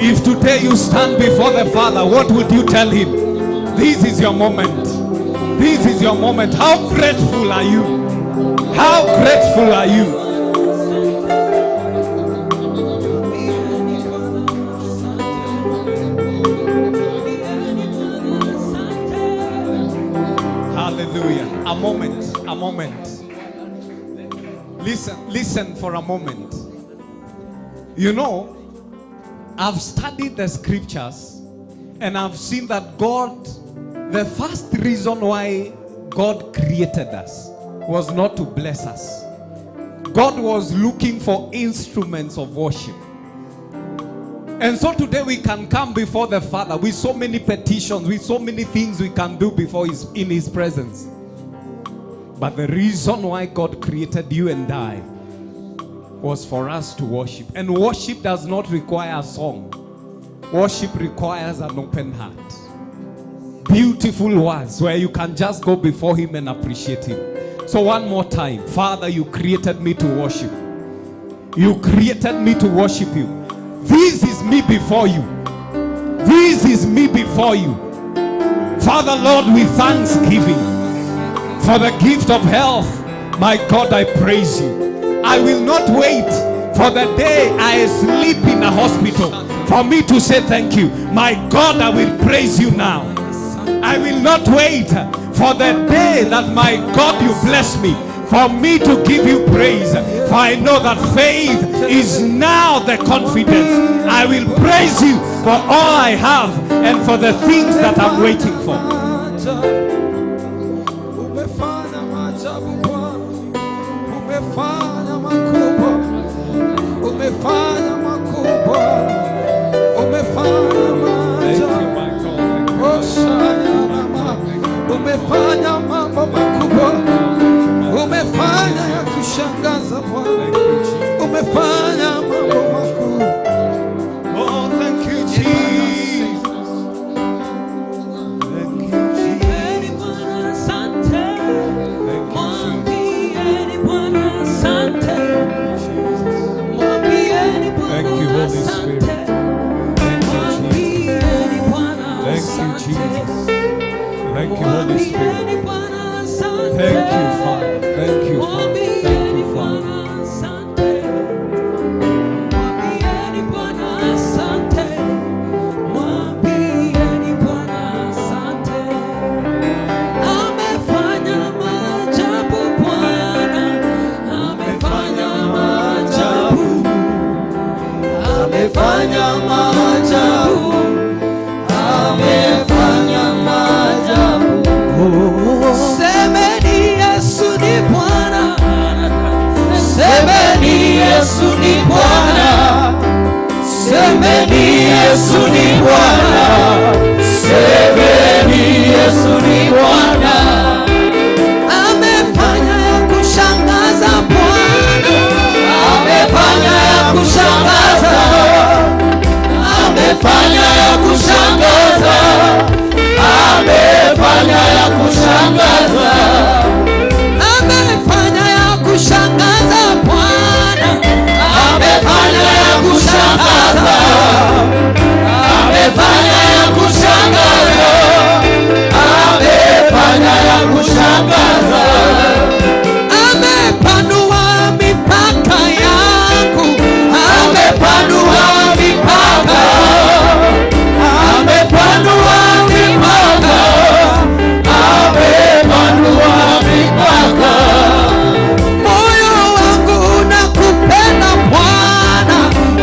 If today you stand before the Father, what would you tell him? This is your moment. This is your moment. How grateful are you? How grateful are you? Hallelujah. A moment. A moment. Listen, listen for a moment. You know, I've studied the scriptures and I've seen that God, the first reason why God created us was not to bless us. God was looking for instruments of worship. And so today we can come before the Father with so many petitions, with so many things we can do before his, in his presence. But the reason why God created you and I was for us to worship. And worship does not require a song. Worship requires an open heart. Beautiful words where you can just go before him and appreciate him. So one more time, Father, you created me to worship. You created me to worship you. This is me before you. This is me before you. Father, Lord, with thanksgiving for the gift of health, my God, I praise you. I will not wait for the day I sleep in a hospital for me to say thank you. My God, I will praise you now. I will not wait for the day that my God, you bless me, for me to give you praise. For I know that faith is now the confidence. I will praise you for all I have and for the things that I'm waiting for. Umefanya maajabu Bwana, umefanya makubwa, umefanya makubwa, umefanya maajabu. Oshayanama, umefanya mambo makubwa, umefanya ya kushangaza Bwana, umefanya mambo makubwa. Oh, thank you, Jesus. Thank you, Jesus. Thank you, Jesus. Thank you, Holy Spirit. Thank you, Jesus. Thank you, Jesus. Thank you, Holy Spirit. Thank you, Father. Thank you, Father. Thank you, Father. Amefanya maajabu, amefanya maajabu. Semeni Yesu ni Bwana, semeni Yesu ni Bwana, semeni Yesu ni Bwana, semeni Yesu ni Bwana. Amefanya ya kushangaza Bwana, amefanya ya kushangaza, amefanya ya kushangaza, amefanya ya kushangaza, amefanya ya kushangaza Bwana, amefanya ya kushangaza, amefanya ya kushangaza, amefanya ya kushangaza. Amepanua mipaka yangu, amepanua mipaka, amepanua mipaka, amepanua mipaka. Moyo wangu unakupenda Bwana,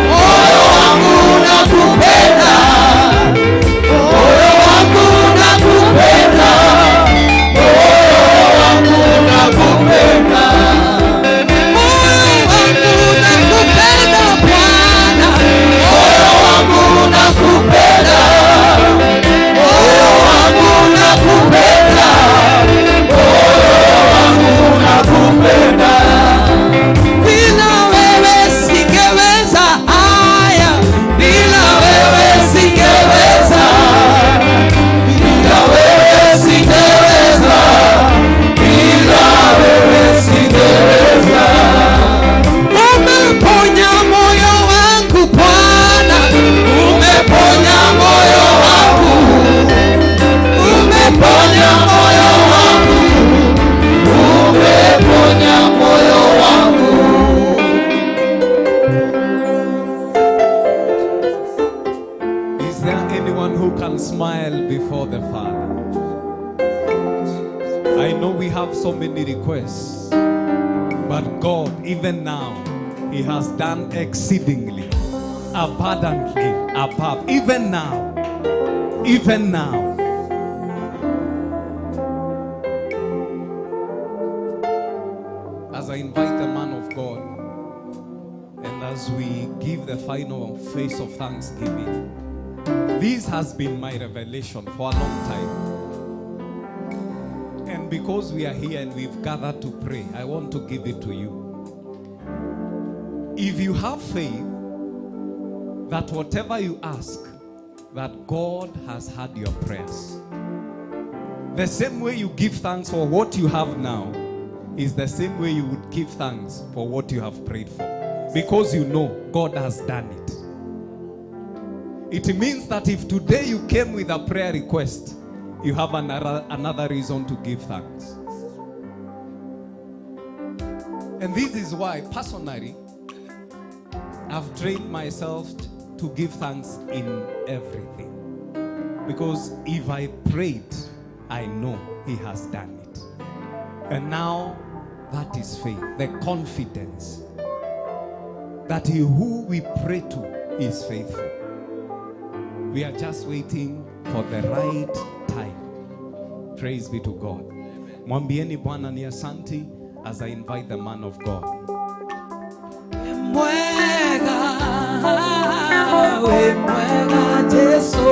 moyo wangu unakupenda, moyo wangu unakupenda, moyo wangu unakupenda, moyo wangu unakupenda Bwana, moyo wangu unakupenda, moyo wangu unakupenda, moyo wangu unakupenda. Bila wewe singeweza haya, bila wewe singeweza, bila wewe singeweza, bila wewe singeweza. Umeponya moyo wangu Bwana, umeponya moyo wangu, umeponya moyo wangu, umeponya moyo wangu. Is there anyone who can smile before the Father? I know we have so many requests, but God, even now, He has done exceedingly, abundantly above. Even now, even now. As I invite the man of God, and as we give the final face of thanksgiving, this has been my revelation for a long time. And because we are here and we've gathered to pray, I want to give it to you. If you have faith that whatever you ask, that God has heard your prayers. The same way you give thanks for what you have now is the same way you would give thanks for what you have prayed for. Because you know God has done it. It means that if today you came with a prayer request, you have another reason to give thanks. And this is why, personally, I've trained myself to give thanks in everything. Because if I prayed, I know He has done it. And now, that is faith, the confidence that He who we pray to is faithful. We are just waiting for the right time. Praise be to God. Mwambieni Bwana ni asanti as I invite the man of God. Mwega, we mwega Jesu,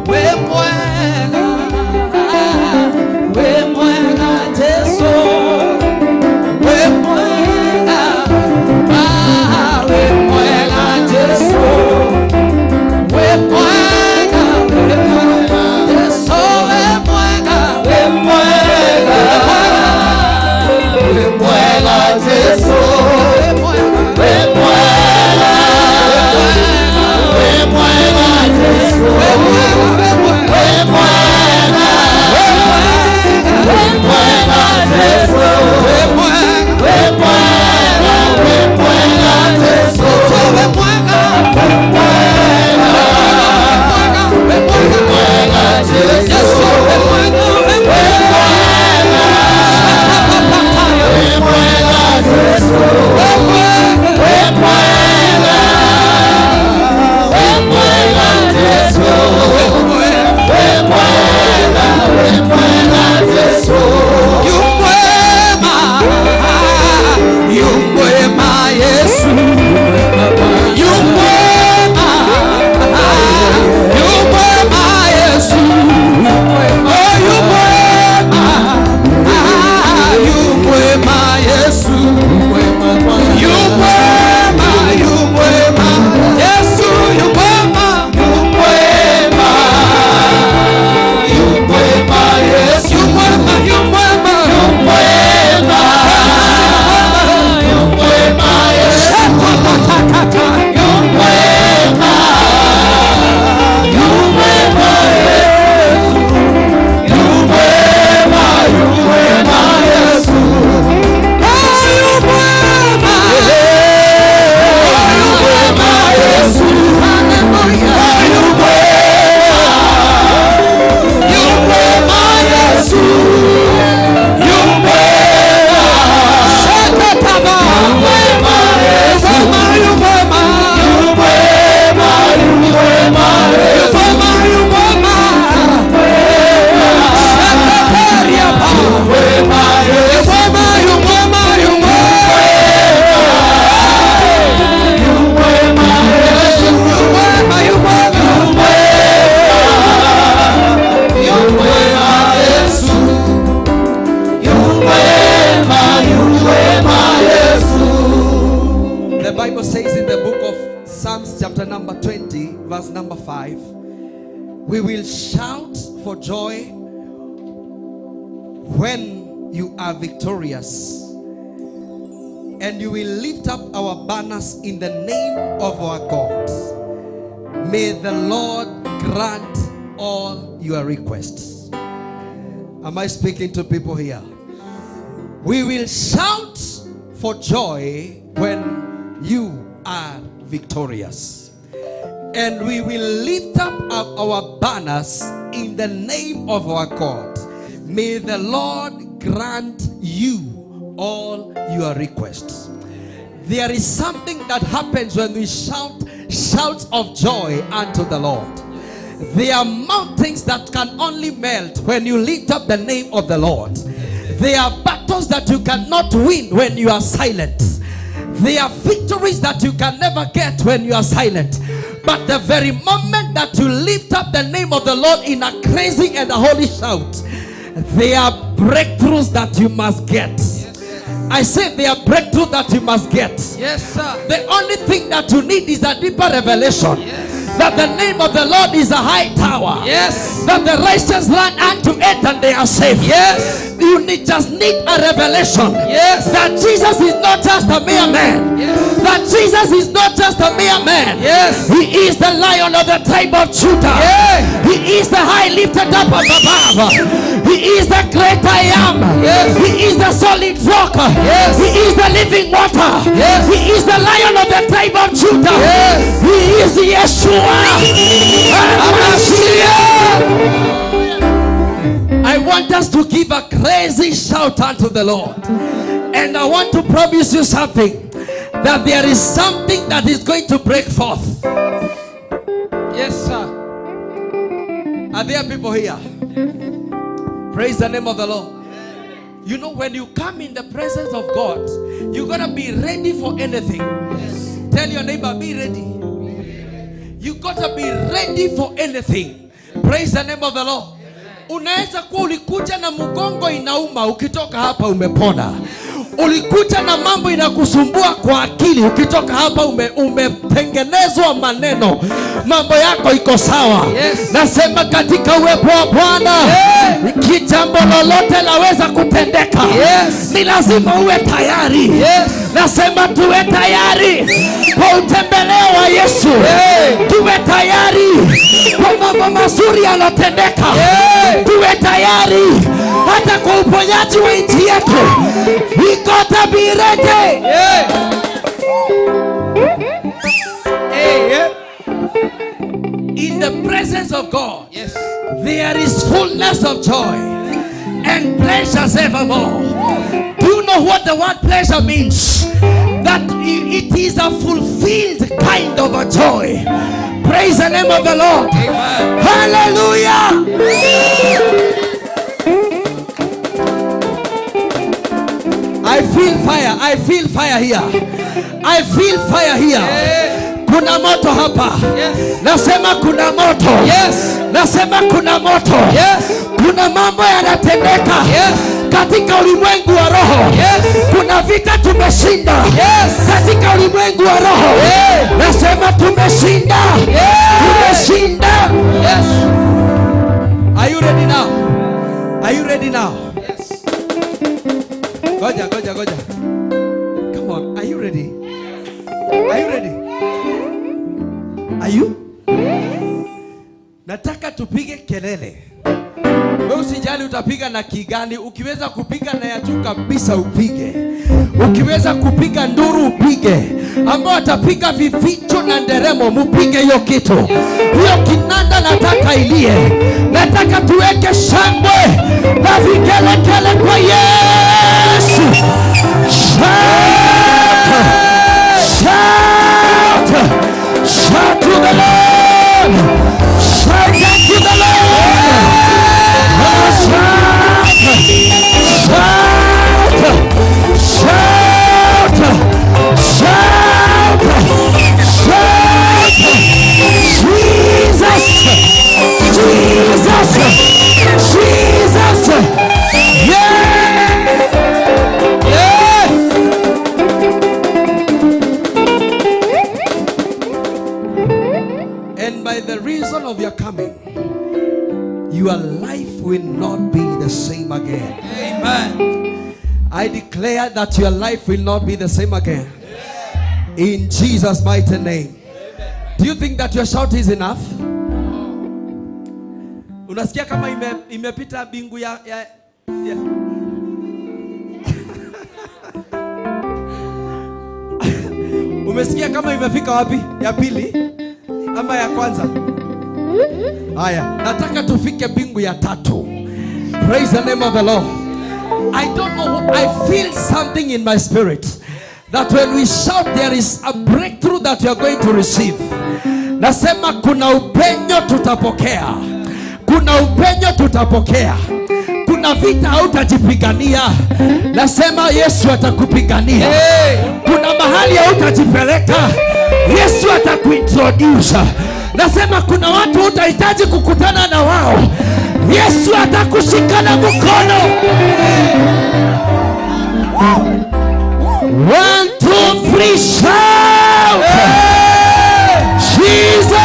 we mwega, we mwega Jesu, we mwega, ah, we mwega Jesu, we mwega, we mwega Jesu, we mwega, we mwega, we mwega Jesu, we mwega, we mwega, we mwega Jesu, we mwega, we mwega, we mwega Jesu, we mwega, we mwega, we mwega Jesu, we mwega, we mwega, we mwega Jesu, we mwega, we mwega, we mwega Jesu, we mwega, we mwega. Bible says in the book of Psalms, chapter number 20, verse number 5, we will shout for joy when you are victorious, and you will lift up our banners in the name of our God. May the Lord grant all your requests. Am I speaking to people here? We will shout for joy when you are victorious, and we will lift up our banners in the name of our God. May the Lord grant you all your requests. There is something that happens when we shout shouts of joy unto the Lord. There are mountains that can only melt when you lift up the name of the Lord. There are battles that you cannot win when you are silent. There are victories that you can never get when you are silent. But the very moment that you lift up the name of the Lord in a crazy and a holy shout, there are breakthroughs that you must get. I say there are breakthroughs that you must get. Yes, sir. The only thing that you need is a deeper revelation. Yes. That the name of the Lord is a high tower. Yes. That the righteous run unto it and they are safe. Yes. You just need a revelation. Yes. That Jesus is not just a mere man. Yes. That Jesus is not just a mere man. Yes. He is the Lion of the tribe of Judah. Yeah. He is the high lifted up above. He is the great I am. Yes. He is the solid rock. Yes. He is the living water. Yes. He is the Lion of the tribe of Judah. Yes. He is Yeshua. Hamashiach. I want us to give a crazy shout unto the Lord. And I want to promise you something, that there is something that is going to break forth. Yes, sir. Are there people here? Praise the name of the Lord. You know, when you come in the presence of God, you're going to be ready for anything. Yes. Tell your neighbor, be ready. You got to be ready for anything. Praise the name of the Lord. Unaweza kuwa ulikuja na mgongo inauma, ukitoka hapa umepona. Ulikuja na mambo inakusumbua kwa akili, ukitoka hapa umetengenezwa maneno, mambo yako iko sawa. Yes. Nasema katika uwepo wa Bwana, Yeah. kijambo lolote laweza kutendeka. Yes. Ni lazima uwe tayari. Yes. Nasema tuwe tayari kwa utembeleo wa Yesu. Yeah. Tuwe tayari kwa mambo mazuri yanatendeka. Yeah. Tuwe tayari hata kwa uponyaji wa nchi yetu. We gotta be ready. Yeah. Hey, yeah. In the presence of God, Yes. there is fullness of joy and pleasures evermore. Do you know what the word pleasure means? That it is a fulfilled kind of a joy. Praise the name of the Lord. Amen. Hallelujah. I feel fire. I feel fire here. I feel fire here. Yeah. Kuna moto hapa. Yes. Nasema kuna moto. Yes. Nasema kuna moto. Yes. Kuna mambo yanatendeka. Yes. Katika ulimwengu wa roho. Yes. Kuna vita tumeshinda. Yes. Katika ulimwengu wa roho. Yeah. Nasema tumeshinda. Yeah. Tumeshinda. Yes. Are you ready now? Are you ready now? Yes. Goja, goja, goja. Come on, are you ready? Are you ready? Are you? Nataka tupige kelele. Wewe usijali utapiga na kigani, ukiweza kupiga na ya juu kabisa upige. Ukiweza kupiga nduru upige. Ambao atapiga vificho na nderemo, mupige hiyo kitu. Hiyo kinanda nataka ilie. Nataka tuweke shangwe na vigelegele kwa Yesu. Shout! Shout! Shout to the Lord! Shout unto the Lord! Shout! Shout! Shout! Shout! Shout! Jesus! Jesus! Jesus! Yeah! Yeah. season of your coming, your life will not be the same again. Amen. I declare that your life will not be the same again. In Jesus' mighty name. Do you think that your shout is enough? Unasikia kama imepita bingu ya. Umesikia kama imefika wapi? Ya pili ama ya kwanza? Haya, nataka tufike bingu ya tatu. Praise the name of the Lord. I don't know, I feel something in my spirit that when we shout there is a breakthrough that you are going to receive. Nasema kuna upenyo tutapokea. Kuna upenyo tutapokea. Kuna vita hautajipigania. Nasema Yesu atakupigania. Kuna mahali hautajipeleka, Yesu atakuintroduce. Nasema kuna watu utahitaji kukutana na wao, Yesu atakushika na mkono. 1, 2, 3, shout! Jesus!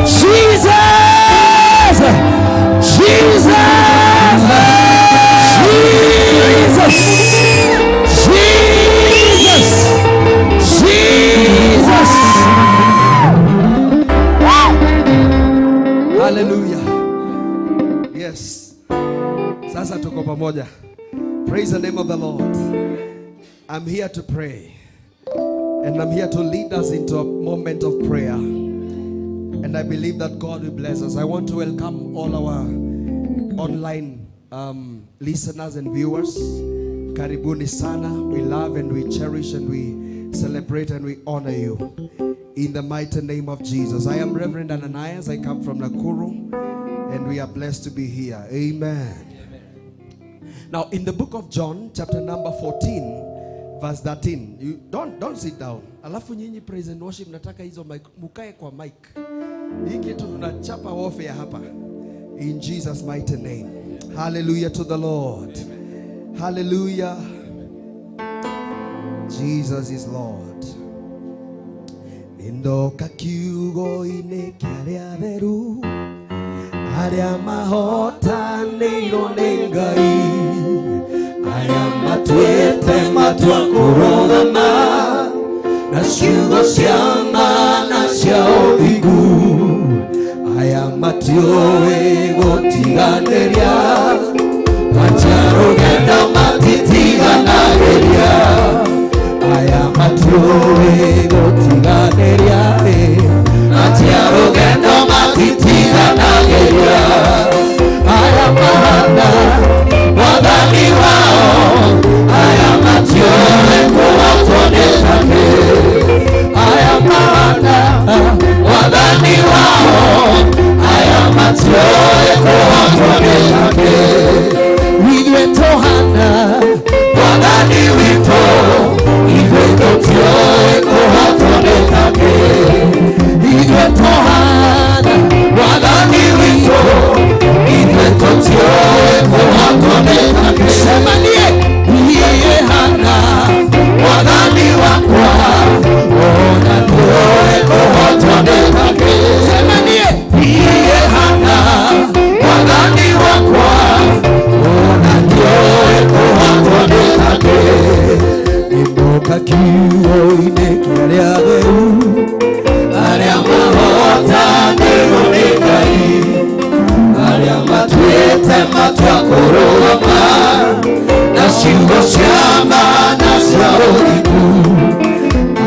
Jesus! Jesus! Jesus! Jesus! Jesus! Hallelujah. Yes. Sasa tuko pamoja. Praise the name of the Lord. I'm here to pray. And I'm here to lead us into a moment of prayer. And I believe that God will bless us. I want to welcome all our online listeners and viewers. Karibuni sana. We love and we cherish and we celebrate and we honor you. In the mighty name of Jesus. I am Reverend Ananias. I come from Nakuru. And we are blessed to be here. Amen. Now, in the book of John, chapter number 14, verse 13. You don't sit down. Alafu nyinyi praise and worship, nataka hizo mic, mukae kwa mic. Hii kitu tunachapa warfare hapa. In Jesus' mighty name. Hallelujah to the Lord. Hallelujah. Jesus is Lord. Nindoka kiugo-inĩ kĩa arĩa atheru, arĩa mahotanĩirwo nĩ Ngai, arĩa matuĩte matua kũrũgama na ciugo cia ma na cia ũthingu, aya matiũĩ gũtiganĩria, matia rũgendo matitiganagĩria, aya matiũĩ gũtiganĩria, matia rũgendo matitiganagĩria, aya mahana mwathani wao, aya matiũĩ kũhotwo nĩ take, aya mahana mwathani wao, aya matiũĩ kũhotwo nĩ take. Ithuĩ tũhana mwathani witũ, ithuĩ tũtiũĩ kũhotwo nĩ take. Ithuĩ tũhana mwathani witũ, ithuĩ tũtiũĩ kũhotwo nĩ take. Sema niĩ, niĩ hana mwathani wakwa, ona ndiũĩ kũhotwo nĩ take. Sema niĩ, niĩ hana mwathani wakwa, ona ndiũĩ kũhotwo nĩ take. Nĩndoka kiugo-inĩ kĩa arĩa atheru, arĩa mahotanĩirwo nĩ Ngai, arĩa matuĩte matua kũrũgama na ciugo cia ma na cia ũthingu,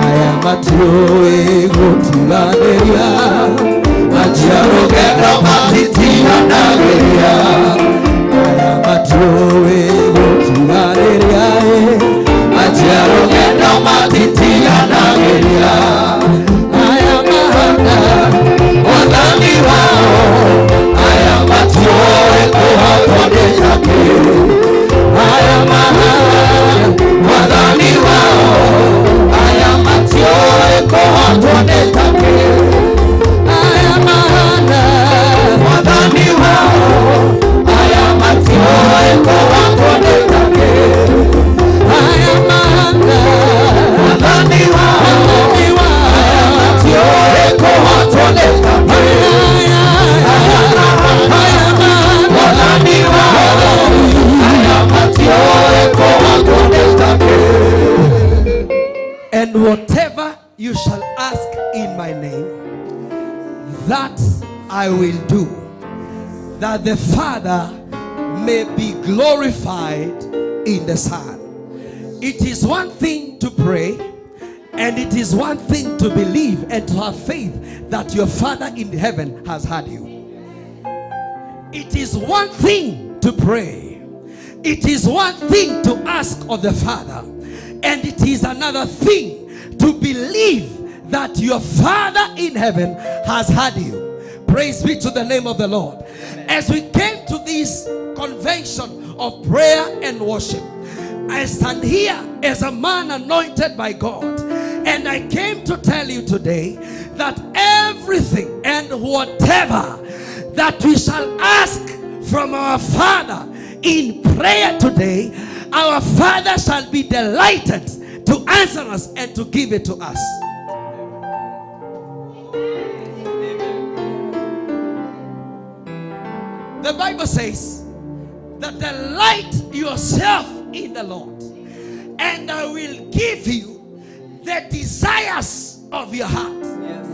aya matiũĩ gũtiganĩria, matia rũgendo matitiganagĩria, aya matiũĩ gũtiganĩria, matia rũgendo matitiganagĩria, aya mahana mwathani wao, aya matiũĩ kũhotwo nĩ take, aya mahana mwathani wao, aya matiũĩ kũhotwo nĩ take, aya mahana mwathani wao, aya matiũĩ kũhotwo nĩ take, aya mahana mwathani wao, aya matiũĩ kũhotwo nĩ take. And whatever you shall ask in my name, that I will do, that the Father may be glorified in the Son. It is one thing to pray, and it is one thing to believe and to have faith that your Father in heaven has heard you. It is one thing to pray. It is one thing to ask of the Father. And it is another thing to believe that your Father in heaven has heard you. Praise be to the name of the Lord. Amen. As we came to this convention of prayer and worship, I stand here as a man anointed by God. And I came to tell you today that everything and whatever that we shall ask from our Father in prayer today, our Father shall be delighted to answer us and to give it to us. Amen. The Bible says that delight yourself in the Lord, and I will give you the desires of your heart. Yes.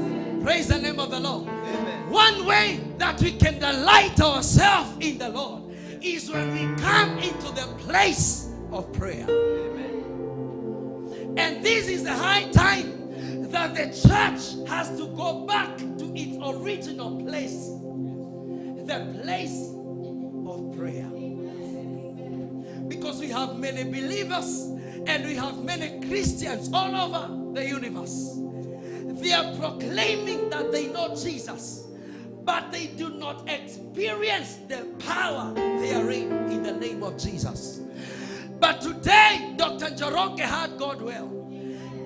Praise the name of the Lord. Amen. One way that we can delight ourselves in the Lord is when we come into the place of prayer. Amen. And this is the high time that the church has to go back to its original place, the place of prayer. Because we have many believers and we have many Christians all over the universe. They are proclaiming that they know Jesus, but they do not experience the power therein in the name of Jesus. But today, Dr. Njoroge had God well,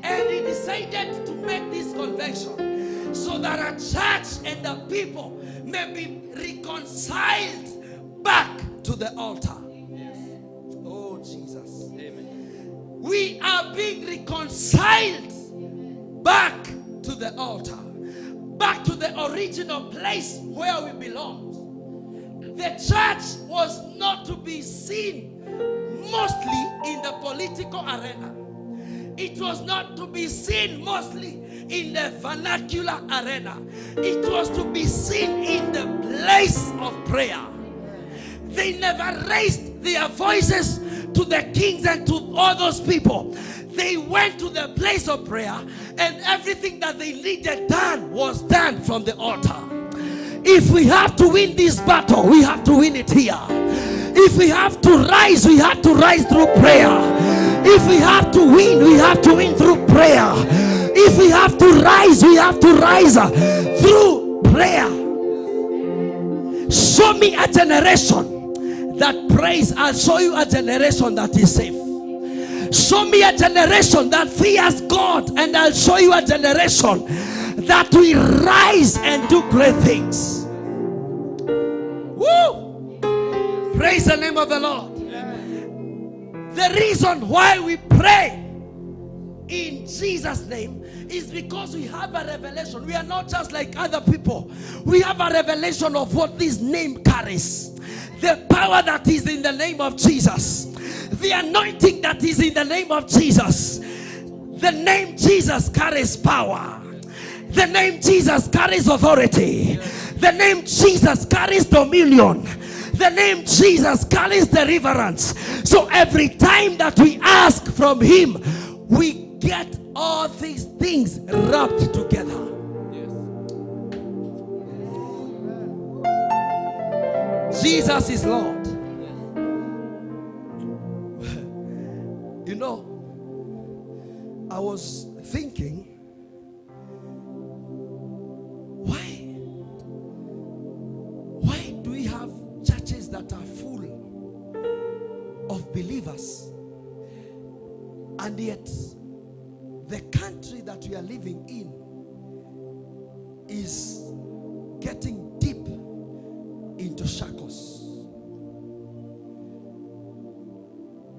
and he decided to make this convention so that a church and the people may be reconciled back to the altar. Yes. Oh, Jesus. Amen. We are being reconciled back to the altar, back to the original place where we belonged. The church was not to be seen mostly in the political arena. It was not to be seen mostly in the vernacular arena. It was to be seen in the place of prayer. They never raised their voices to the kings and to all those people. They went to the place of prayer, and everything that they needed done was done from the altar. If we have to win this battle, we have to win it here. If we have to rise, we have to rise through prayer. If we have to win, we have to win through prayer. If we have to rise, we have to rise through prayer. Show me a generation that prays. I'll show you a generation that is safe. Show me a generation that fears God, and I'll show you a generation that will rise and do great things. Woo! Praise the name of the Lord. Amen. The reason why we pray in Jesus' name is because we have a revelation. We are not just like other people. We have a revelation of what this name carries. The power that is in the name of Jesus. The anointing that is in the name of Jesus. The name Jesus carries power. The name Jesus carries authority. The name Jesus carries dominion. The name Jesus carries deliverance. So every time that we ask from him, we get all these things wrapped together. Yes. Jesus is Lord. Yes. You know, I was thinking, why do we have churches that are full of believers, and yet the country that we are living in is getting deep into shackles?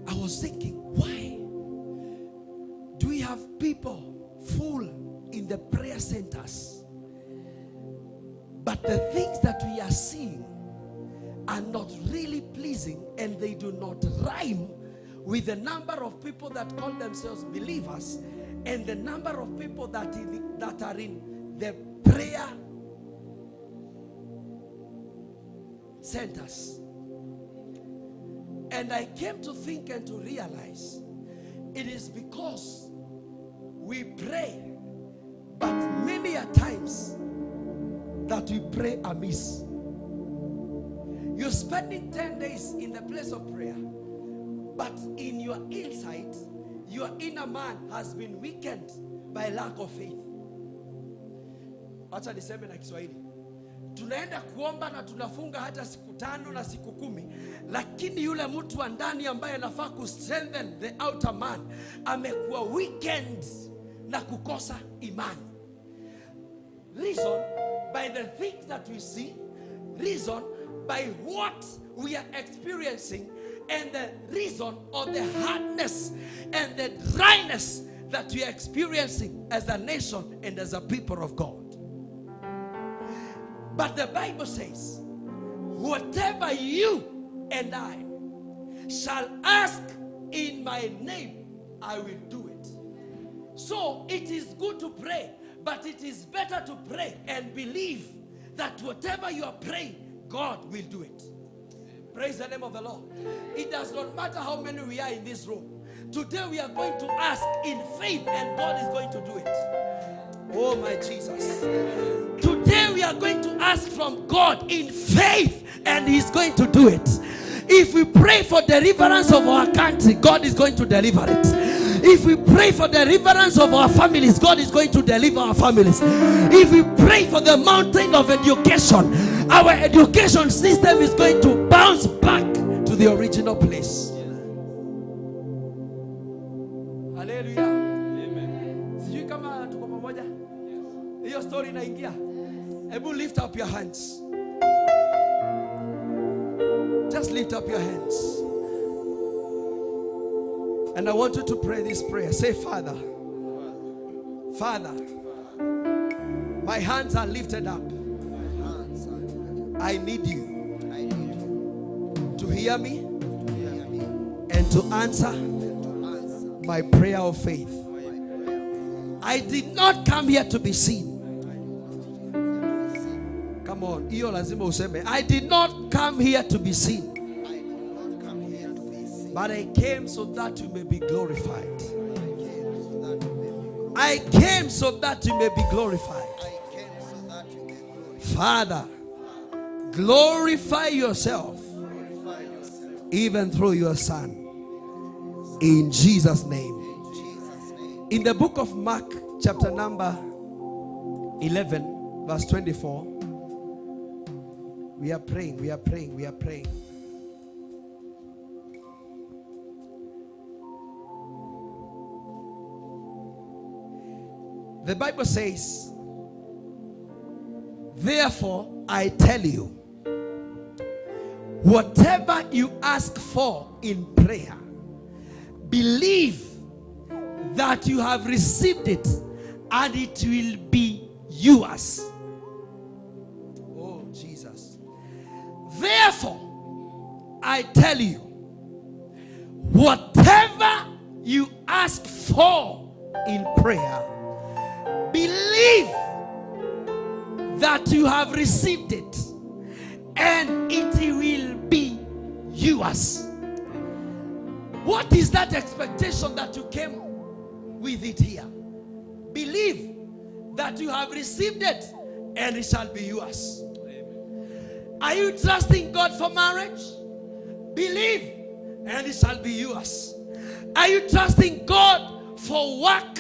I was thinking, why do we have people full in the prayer centers, but the things that we are seeing are not really pleasing, and they do not rhyme with the number of people that call themselves believers and the number of people that are in the prayer centers. And I came to think and to realize it is because we pray, but many a times that we pray amiss. You're spending 10 days in the place of prayer, but in your insight, your inner man has been weakened by lack of faith. Acha niseme na Kiswahili. Tunaenda kuomba na tunafunga hata siku 5 na siku 10, lakini yule mtu wa ndani ambaye anafaa ku strengthen the outer man amekuwa weakened na kukosa imani. Reason by the things that we see, reason by what we are experiencing, and the reason of the hardness and the dryness that we are experiencing as a nation and as a people of God. But the Bible says, whatever you and I shall ask in my name, I will do it. So it is good to pray, but it is better to pray and believe that whatever you are praying, God will do it. Praise the name of the Lord. It does not matter how many we are in this room. Today we are going to ask in faith and God is going to do it. Oh my Jesus. Today we are going to ask from God in faith and He's going to do it. If we pray for deliverance of our country, God is going to deliver it. If we pray for deliverance of our families, God is going to deliver our families. If we pray for the mountain of education, our education system is going to bounce back to the original place. Hallelujah. Amen. Sijui kama tuko pamoja. Hiyo story inaingia. Hebu lift up your hands. Just lift up your hands. And I want you to pray this prayer. Say, Father, Father, my hands are lifted up. I need you to hear me and to answer my prayer of faith. I did not come here to be seen. Come on, hiyo lazima useme. I did not come here to be seen. But I came so that you may be glorified. I came so that you may be glorified. Father, glorify yourself even through your Son. In Jesus' name. In the book of Mark, chapter number 11, verse 24, we are praying, we are praying, we are praying. The Bible says, therefore I tell you, whatever you ask for in prayer, believe that you have received it and it will be yours. Oh, Jesus. Therefore, I tell you, whatever you ask for in prayer, believe that you have received it and it will be yours. What is that expectation that you came with it here? Believe that you have received it and it shall be yours. Amen. Are you trusting God for marriage? Believe and it shall be yours. Are you trusting God for work?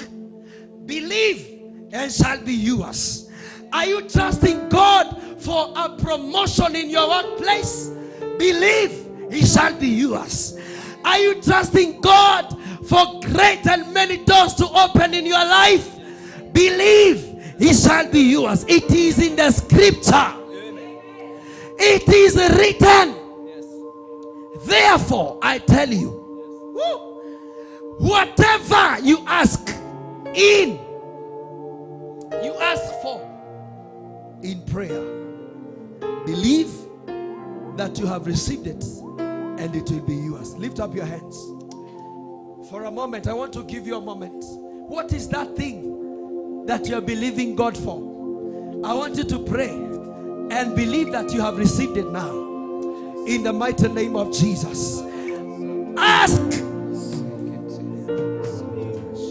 Believe and shall be yours. Are you trusting God for a promotion in your workplace? Believe it shall be yours. Are you trusting God for great and many doors to open in your life? Believe it shall be yours. It is in the scripture. It is written. Therefore, I tell you, whatever you ask in, you ask for in prayer, believe that you have received it and it will be yours. Lift up your hands. For a moment, I want to give you a moment. What is that thing that you are believing God for? I want you to pray and believe that you have received it now. In the mighty name of Jesus. Ask.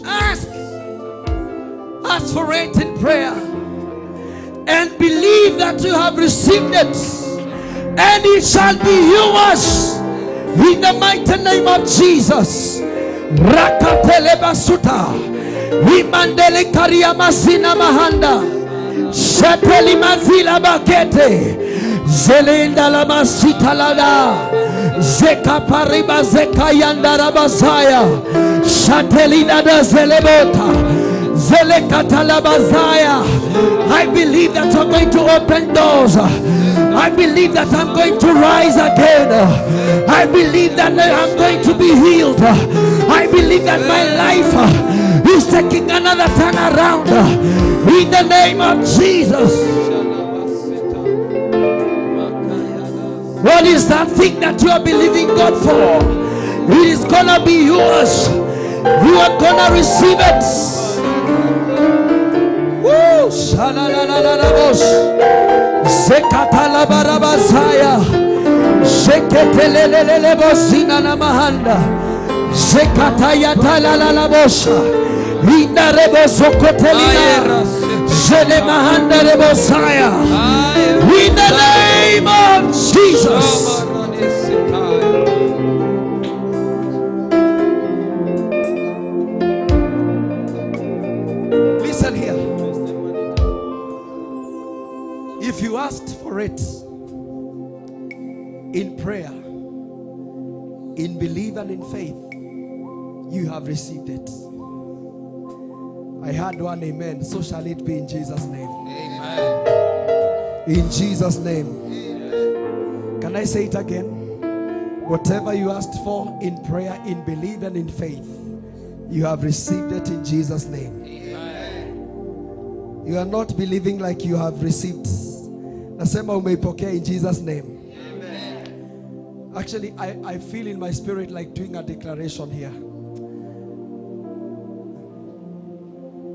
Ask. Ask for it in prayer. And believe that you have received it. And it shall be yours. In the mighty name of Jesus. Rakatelebasuta. Imandele kariamasina mahanda. Sheteli mazila bakete. Zelenda la masita lada. Zeka pariba zeka yandara basaya. Shatelina da zelebota. Zelekatalabazaya. I believe that you're going to open doors. I believe that I'm going to rise again. I believe that I'm going to be healed. I believe that my life is taking another turn around. In the name of Jesus. What is that thing that you are believing God for? It is gonna be yours. You are gonna receive it. Woo! Shalalalalabos. Zekatalabarabazaya. Zeketelelelebosina na mahanda. Zekatayatalalabosha. Indarebosokotelina. Zelemahanda rebosaya. In the name of Jesus. Listen here. If you asked for it in prayer, in belief and in faith, you have received it. I had one amen. So shall it be in Jesus' name. Amen. In Jesus' name. Amen. Can I say it again? Whatever you asked for in prayer, in belief and in faith, you have received it in Jesus' name. Amen. You are not believing like you have received. Nasema umeipokea in Jesus' name. Amen. Actually, I feel in my spirit like doing a declaration here.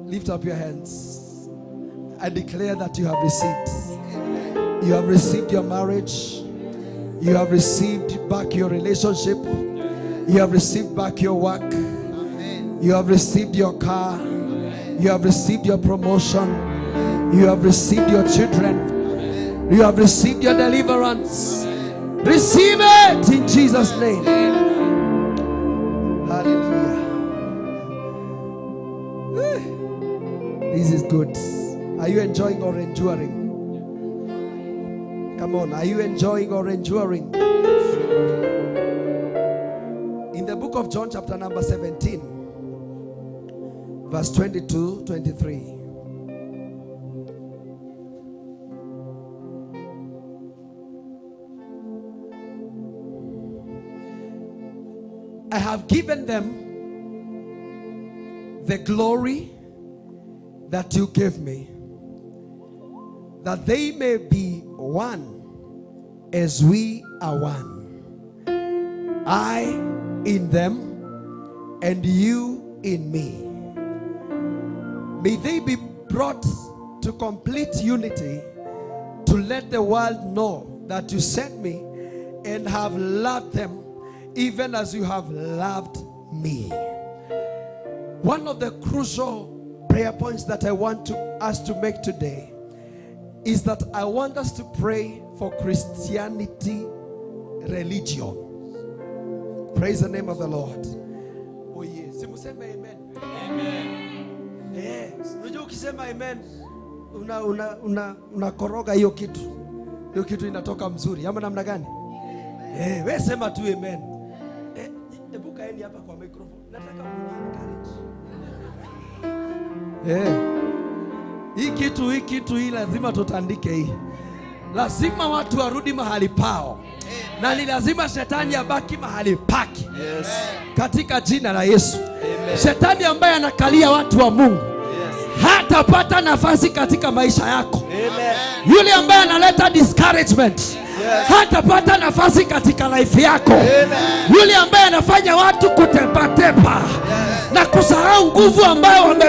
Lift up your hands. I declare that you have received. You have received your marriage. You have received back your relationship. You have received back your work. You have received your car. You have received your promotion. You have received your children. You have received your deliverance. Receive it in Jesus' name. Hallelujah. This is good. Are you enjoying or enduring? Come on, are you enjoying or enduring? In the book of John, chapter number 17, verse 22, 23. I have given them the glory that you gave me, that they may be one as we are one. I in them and you in me. May they be brought to complete unity, to let the world know that you sent me and have loved them even as you have loved me. One of the crucial prayer points that I want us to make today is that I want us to pray for Christianity religion. Praise the name of the Lord. Oh yes. Simuseme amen. Amen. Yes. Unajua ukisema amen unakoroga hiyo kitu. Hiyo kitu inatoka mzuri. Ama namna gani? Eh, wewe sema tu amen. Hebu kaeni hapa kwa microphone. Nataka mni-encourage. Hii kitu hii lazima tutandike hii. Lazima watu warudi mahali pao. Na ni lazima shetani abaki mahali pake. Yes. Katika jina la Yesu. Amen. Shetani ambaye anakalia watu wa Mungu, yes, hatapata nafasi katika maisha yako. Amen. Yule ambaye analeta discouragement, yes, hatapata nafasi katika life yako. Amen. Yule ambaye anafanya watu kutepatepa, yes, na kusahau nguvu ambayo wame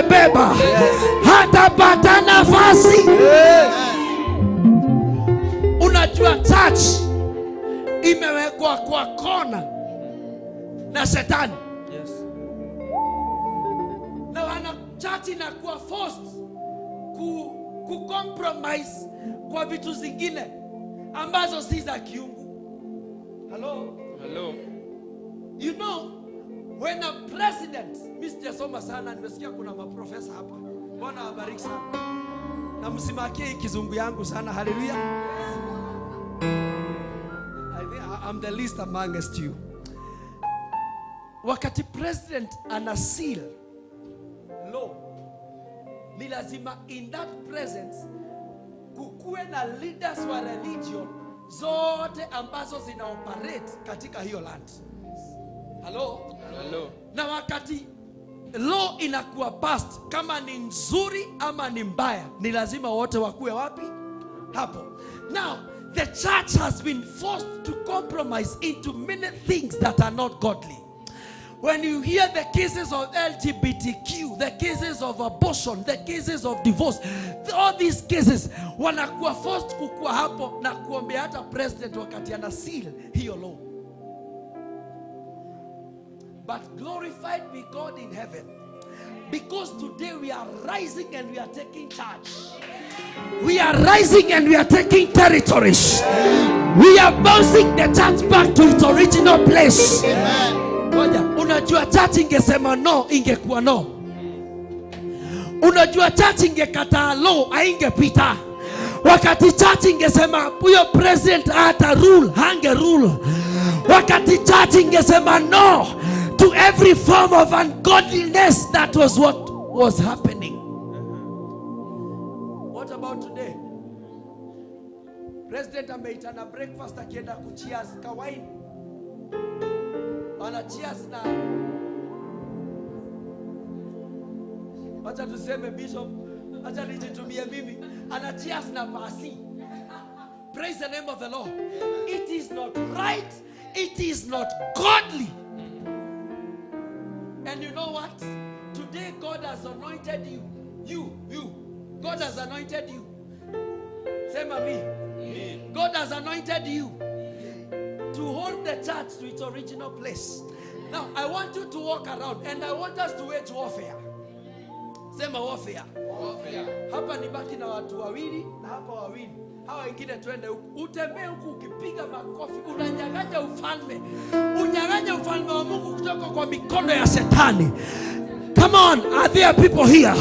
ya shetani. Yes. Na wana church inakuwa forced ku compromise kwa vitu zingine ambazo si za kiungu. Hello? Hello. You know, when a president, mimi sijasoma sana, nimesikia kuna maprofesa hapa. Bwana awabariki sana. Na msimakie hii kizungu yangu sana. Hallelujah. I think I'm the least amongst you. Wakati president ana seal law, ni lazima in that presence kukuwe na leaders wa religion zote ambazo zina operate katika hiyo land. Hello? Hello. Na wakati law inakuwa passed, kama ni nzuri ama ni mbaya, ni lazima wote wakuwe wapi? Hapo. Now, the church has been forced to compromise into many things that are not godly. When you hear the cases of LGBTQ, the cases of abortion, the cases of divorce, all these cases, wanakuwa forced kukua hapo na kuombea hata president wakati ana seal hiyo law. But glorified be God in heaven. Because today we are rising and we are taking charge. We are rising and we are taking territories. We are bouncing the church back to its original place. Ngoja, unajua church ingesema no, ingekuwa no. Unajua church ingekataa law, haingepita. Wakati church ingesema huyo president hata rule, hange rule. Wakati church ingesema no to every form of ungodliness, that was what was happening. What about today? President ameitana breakfast akienda kucheers kawaini. Ana cheers na, acha tuseme bishop, acha nijitumie mimi, ana cheers na pasi. Praise the name of the Lord. It is not right. It is not godly. And you know what? Today God has anointed you. You. God has anointed you. Sema me. God has anointed you to hold the church to its original place. Now, I want you to walk around and I want us to wage warfare. Sema warfare. Warfare. Hapa ni baki na watu wawili na hapa wawili. Hawa wengine twende huku. Utembee huku ukipiga makofi, unanyang'anya ufalme. Unyang'anya ufalme wa Mungu kutoka kwa mikono ya shetani. Come on, are there people here?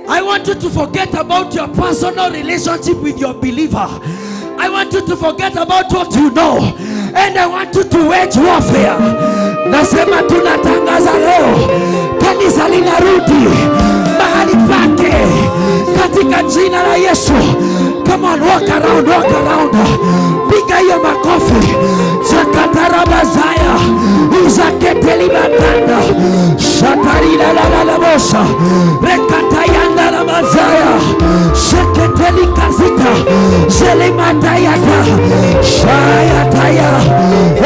I want you to forget about your personal relationship with your believer. I want you to forget about what you know. And I want you to wage warfare. Nasema tunatangaza leo, kanisa linarudi mahali pake katika jina la Yesu. Come on, walk around, walk around. Piga hiyo makofi. Zakatarabazaya, Izaketelibatanda, Shatarila la la la bosa, Rekatayanda la mazaya, Sheketelikazita, Zelimatayata, Shayataya,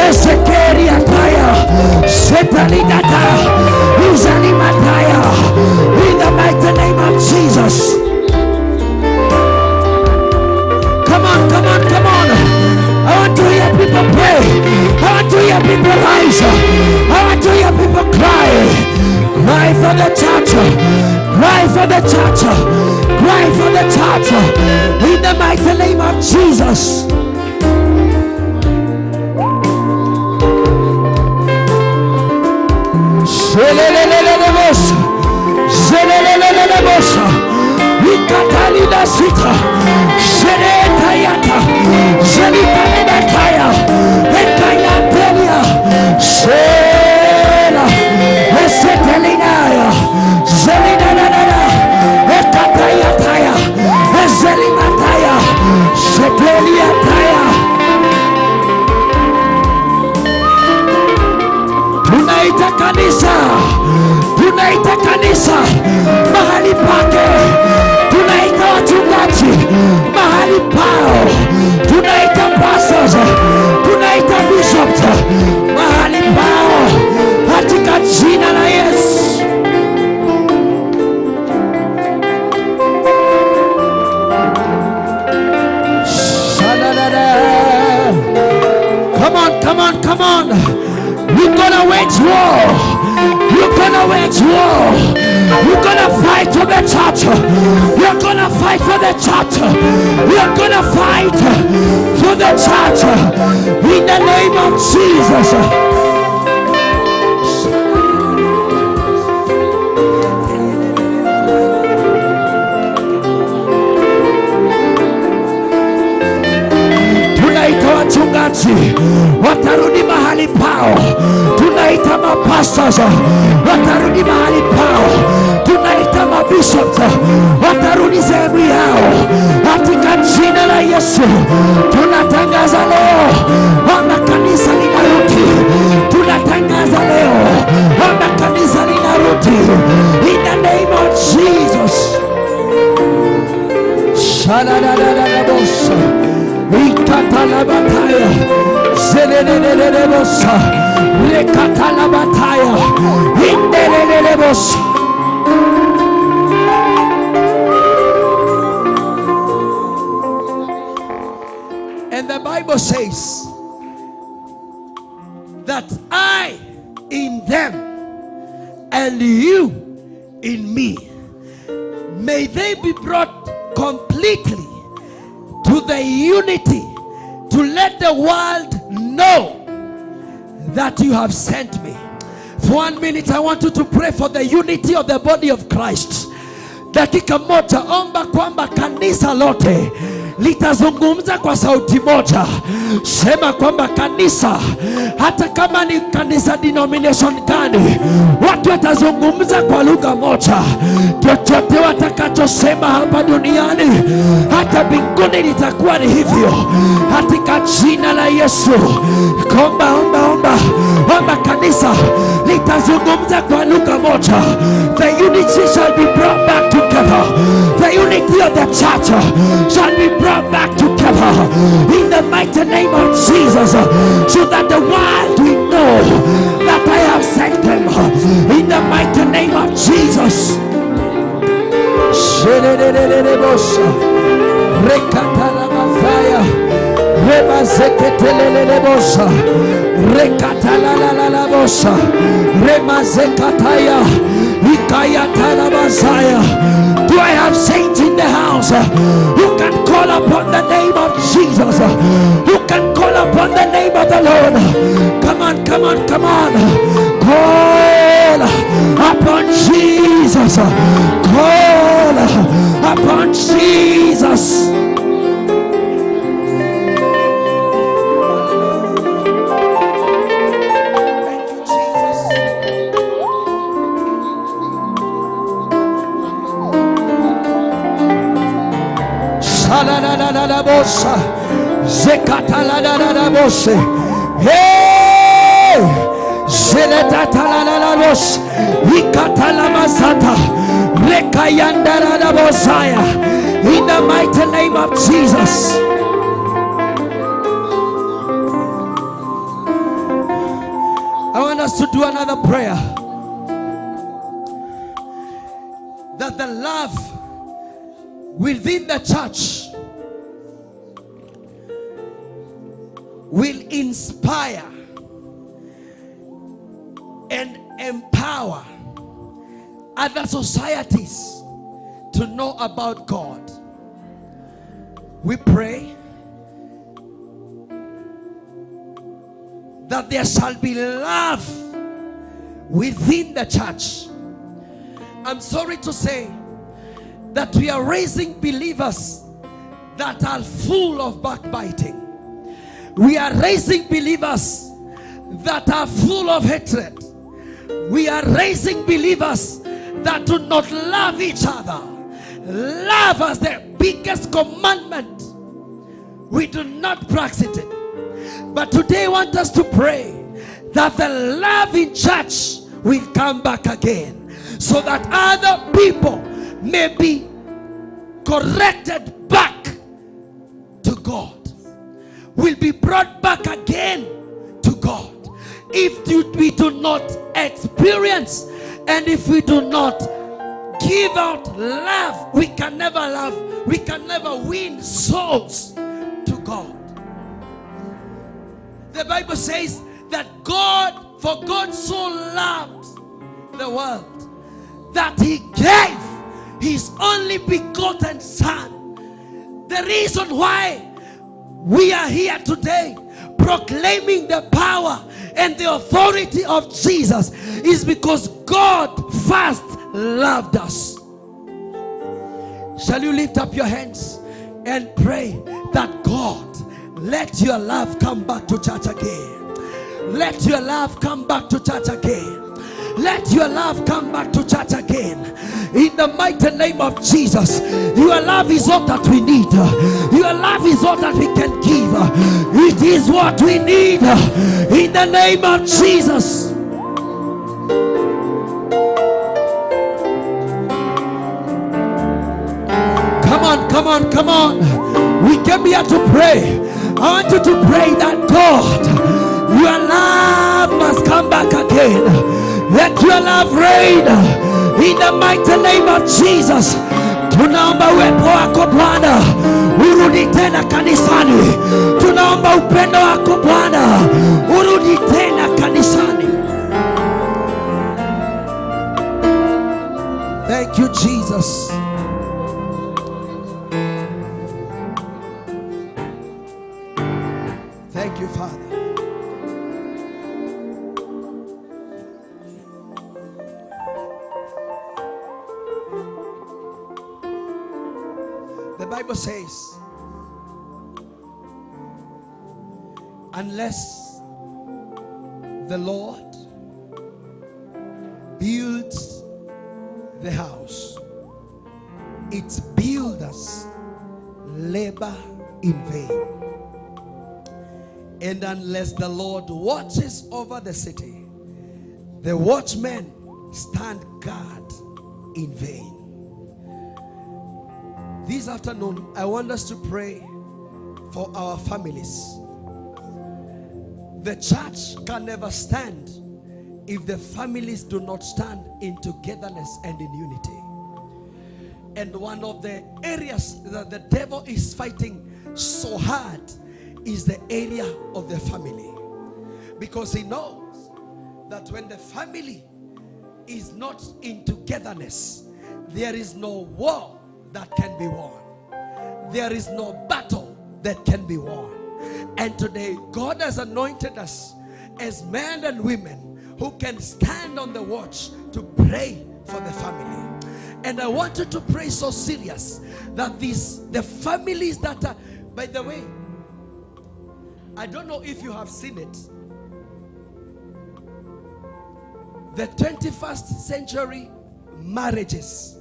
Esekeriataya, Setalidata, Izalimataya. In the mighty name of Jesus. Come on, come on, come on. I want to hear people pray. I want to hear people rise. I want to hear people cry. Cry for the church. Cry for the church. Cry for the church. In the mighty name of Jesus. Zelelelelelebosha. Zelelelelelebosha. Ikatalina sita. Zeretayata. Zelikalinataya. Ekayantelia. Zela. Esetelinaya. Zelinanana. Ekatayataya. Ezelimataya. Seteliataya. Tunaita kanisa, tunaita kanisa mahali pake, tunaita wachungaji mahali pao, tunaita pastors, tunaita bishops mahali pao, katika jina la Yesu. Sha-la-la-la. Come on, come on, come on. We're gonna wage wage war. You're gonna wage war. You're gonna fight for the church. You're gonna fight for the church. You're gonna fight for the church. In the name of Jesus. Tunaita wachungaji watarudi mahali pao. Tunaita mapastors watarudi mahali pao. Tunaita mabishops watarudi sehemu yao. Katika jina la Yesu tunatangaza leo kwamba kanisa linarudi. Tunatangaza leo kwamba kanisa linarudi. In the name of Jesus. Shalalalalalabosha. Ikatalabataya. Zelelelelebosa. Rekatalabataya. Indelelelebosa. And the Bible says that I in them and you in me, may they be brought completely to the unity, to let the world know that you have sent me. For 1 minute, I want you to pray for the unity of the body of Christ. Dakika moja, omba kwamba kanisa lote litazungumza kwa sauti moja. Sema kwamba kanisa, hata kama ni kanisa denomination gani, watu watazungumza kwa lugha moja. Chochote watakachosema hapa duniani, hata mbinguni litakuwa ni hivyo. Katika jina la Yesu. Omba, omba, omba. Omba kanisa litazungumza kwa lugha moja. The unity shall be brought back together. The unity of the church shall be brought back together in the mighty name of Jesus, so that the world will know that I have sent them in the mighty name of Jesus. Do I have saints in the house who can call upon the name of Jesus? Who can call upon the name of the Lord? Come on, come on, come on. Call upon Jesus. Call upon Jesus. Thank you, Jesus. Shalalalabosa, Zekatalalabose, hey, Zeletatalalalos, Ikatalamasata, Rekayandarabosaya, in the mighty name of Jesus. I want us to do another prayer. That the love within the church will inspire and empower other societies to know about God. We pray that there shall be love within the church. I'm sorry to say that we are raising believers that are full of backbiting. We are raising believers that are full of hatred. We are raising believers that do not love each other. Love as the biggest commandment. We do not practice it. But today I want us to pray that the love in church will come back again, so that other people may be corrected back to God, will be brought back again to God. If we do not experience and if we do not give out love, we can never love, we can never win souls to God. The Bible says that God For God so loved the world that he gave his only begotten Son. The reason why we are here today proclaiming the power and the authority of Jesus is because God first loved us. Shall you lift up your hands and pray that God, let your love come back to church again. Let your love come back to church again. Let your love come back to church again. In the mighty name of Jesus. Your love is all that we need. Your love is all that we can give. It is what we need. In the name of Jesus. Come on, come on, come on. We came here to pray. I want you to pray that God, your love must come back again. Let your love reign in the mighty name of Jesus. Tunaomba uwepo wako Bwana urudi tena kanisani. Tunaomba upendo wako Bwana urudi tena kanisani. Thank you, Jesus. Thank you, Father. The Bible says, unless the Lord builds the house, its builders labor in vain. And unless the Lord watches over the city, the watchmen stand guard in vain. This afternoon, I want us to pray for our families. The church can never stand if the families do not stand in togetherness and in unity. And one of the areas that the devil is fighting so hard is the area of the family. Because he knows that when the family is not in togetherness, there is no war that can be won. There is no battle that can be won. And today, God has anointed us as men and women who can stand on the watch to pray for the family. And I want you to pray so serious that the families that are, by the way, I don't know if you have seen it. The 21st century marriages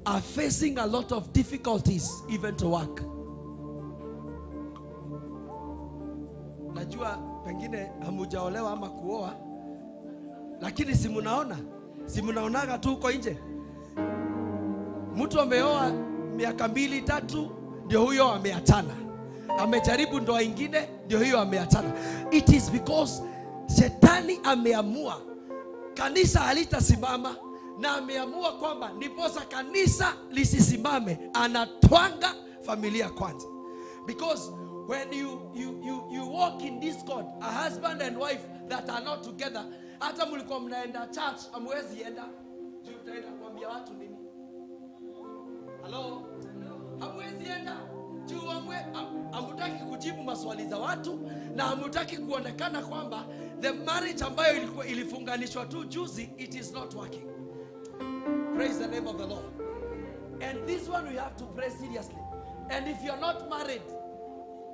are facing a lot of difficulties even to work. Najua pengine hamujaolewa ama kuoa, lakini si munaona, si munaonaga tu huko nje. Mtu ameoa miaka 2-3, ndio huyo ameachana. Amejaribu ndoa ingine, ndio hiyo ameachana. It is because shetani ameamua kanisa halitasimama, na ameamua kwamba ndiposa kanisa lisisimame, anatwanga familia kwanza. Because when you walk in discord, a husband and wife that are not together, hata mlikuwa mnaenda church, hamwezi enda. Juu mtaenda kuambia watu nini? Hello? Hamwezi enda. Juu hamutaki kujibu maswali za watu, na hamutaki kuonekana kwamba the marriage ambayo ilikuwa ilifunganishwa tu juzi, it is not working. Praise the name of the Lord. And this one we have to pray seriously. And if you're not married,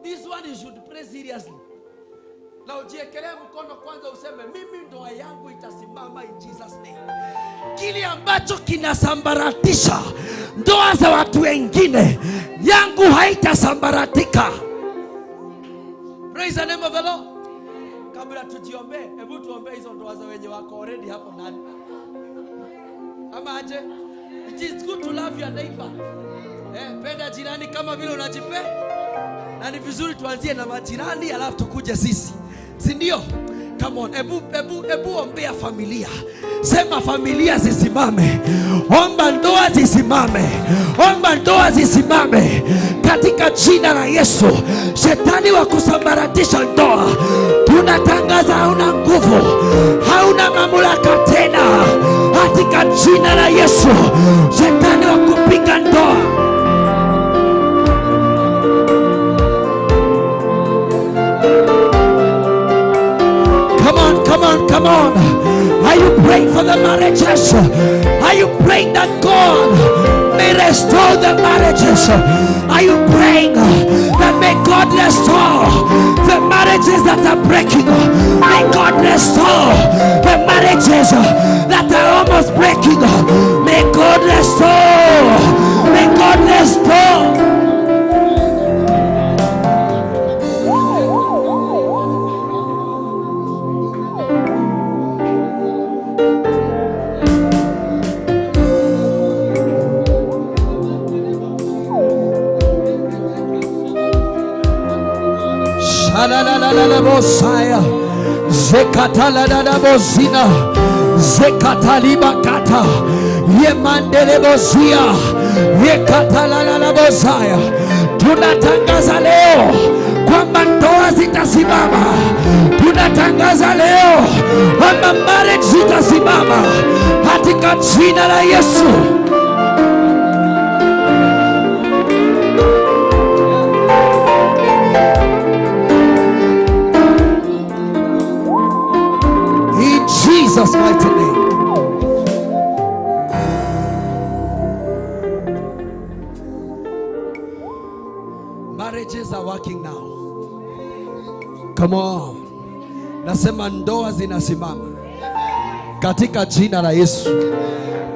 this one you should pray seriously. Na ujiekelee mkono kwanza useme, mimi ndoa yangu itasimama in Jesus name. Kile ambacho kinasambaratisha ndoa za watu wengine, yangu haitasambaratika. Praise the name of the Lord. Kabla tujiombee, hebu tuombee hizo ndoa za wenye wako already hapo ndani. Ama aje? It is good to love your neighbor. Penda jirani kama vile unajipenda. Na ni vizuri tuanzie na majirani alafu tukuje sisi. Si ndio? Come on, ebu ombea familia. Sema familia zisimame. Omba ndoa zisimame. Omba ndoa zisimame. Katika jina la Yesu. Shetani wa kusambaratisha ndoa, Tunatangaza hauna nguvu, hauna mamlaka tena, katika jina la Yesu. Shetani wa kupinga ndoa, come on, come on, come on. Are you praying for the marriages? Are you praying that God may restore the marriages? Are you praying that may God restore the marriages that are breaking? May God restore the marriages that are almost breaking. May God restore. May God restore. Shalalalalalabosaya. Zekatalalabozina. Zekatalibakata. Yemandelebozia. Yekatalalabozaya. Tunatangaza leo kwamba ndoa zitasimama. Tunatangaza leo kwamba marriage zitasimama katika jina la Yesu. In Jesus' mighty name. Marriages are working now. Come on. Nasema ndoa zinasimama katika jina la Yesu.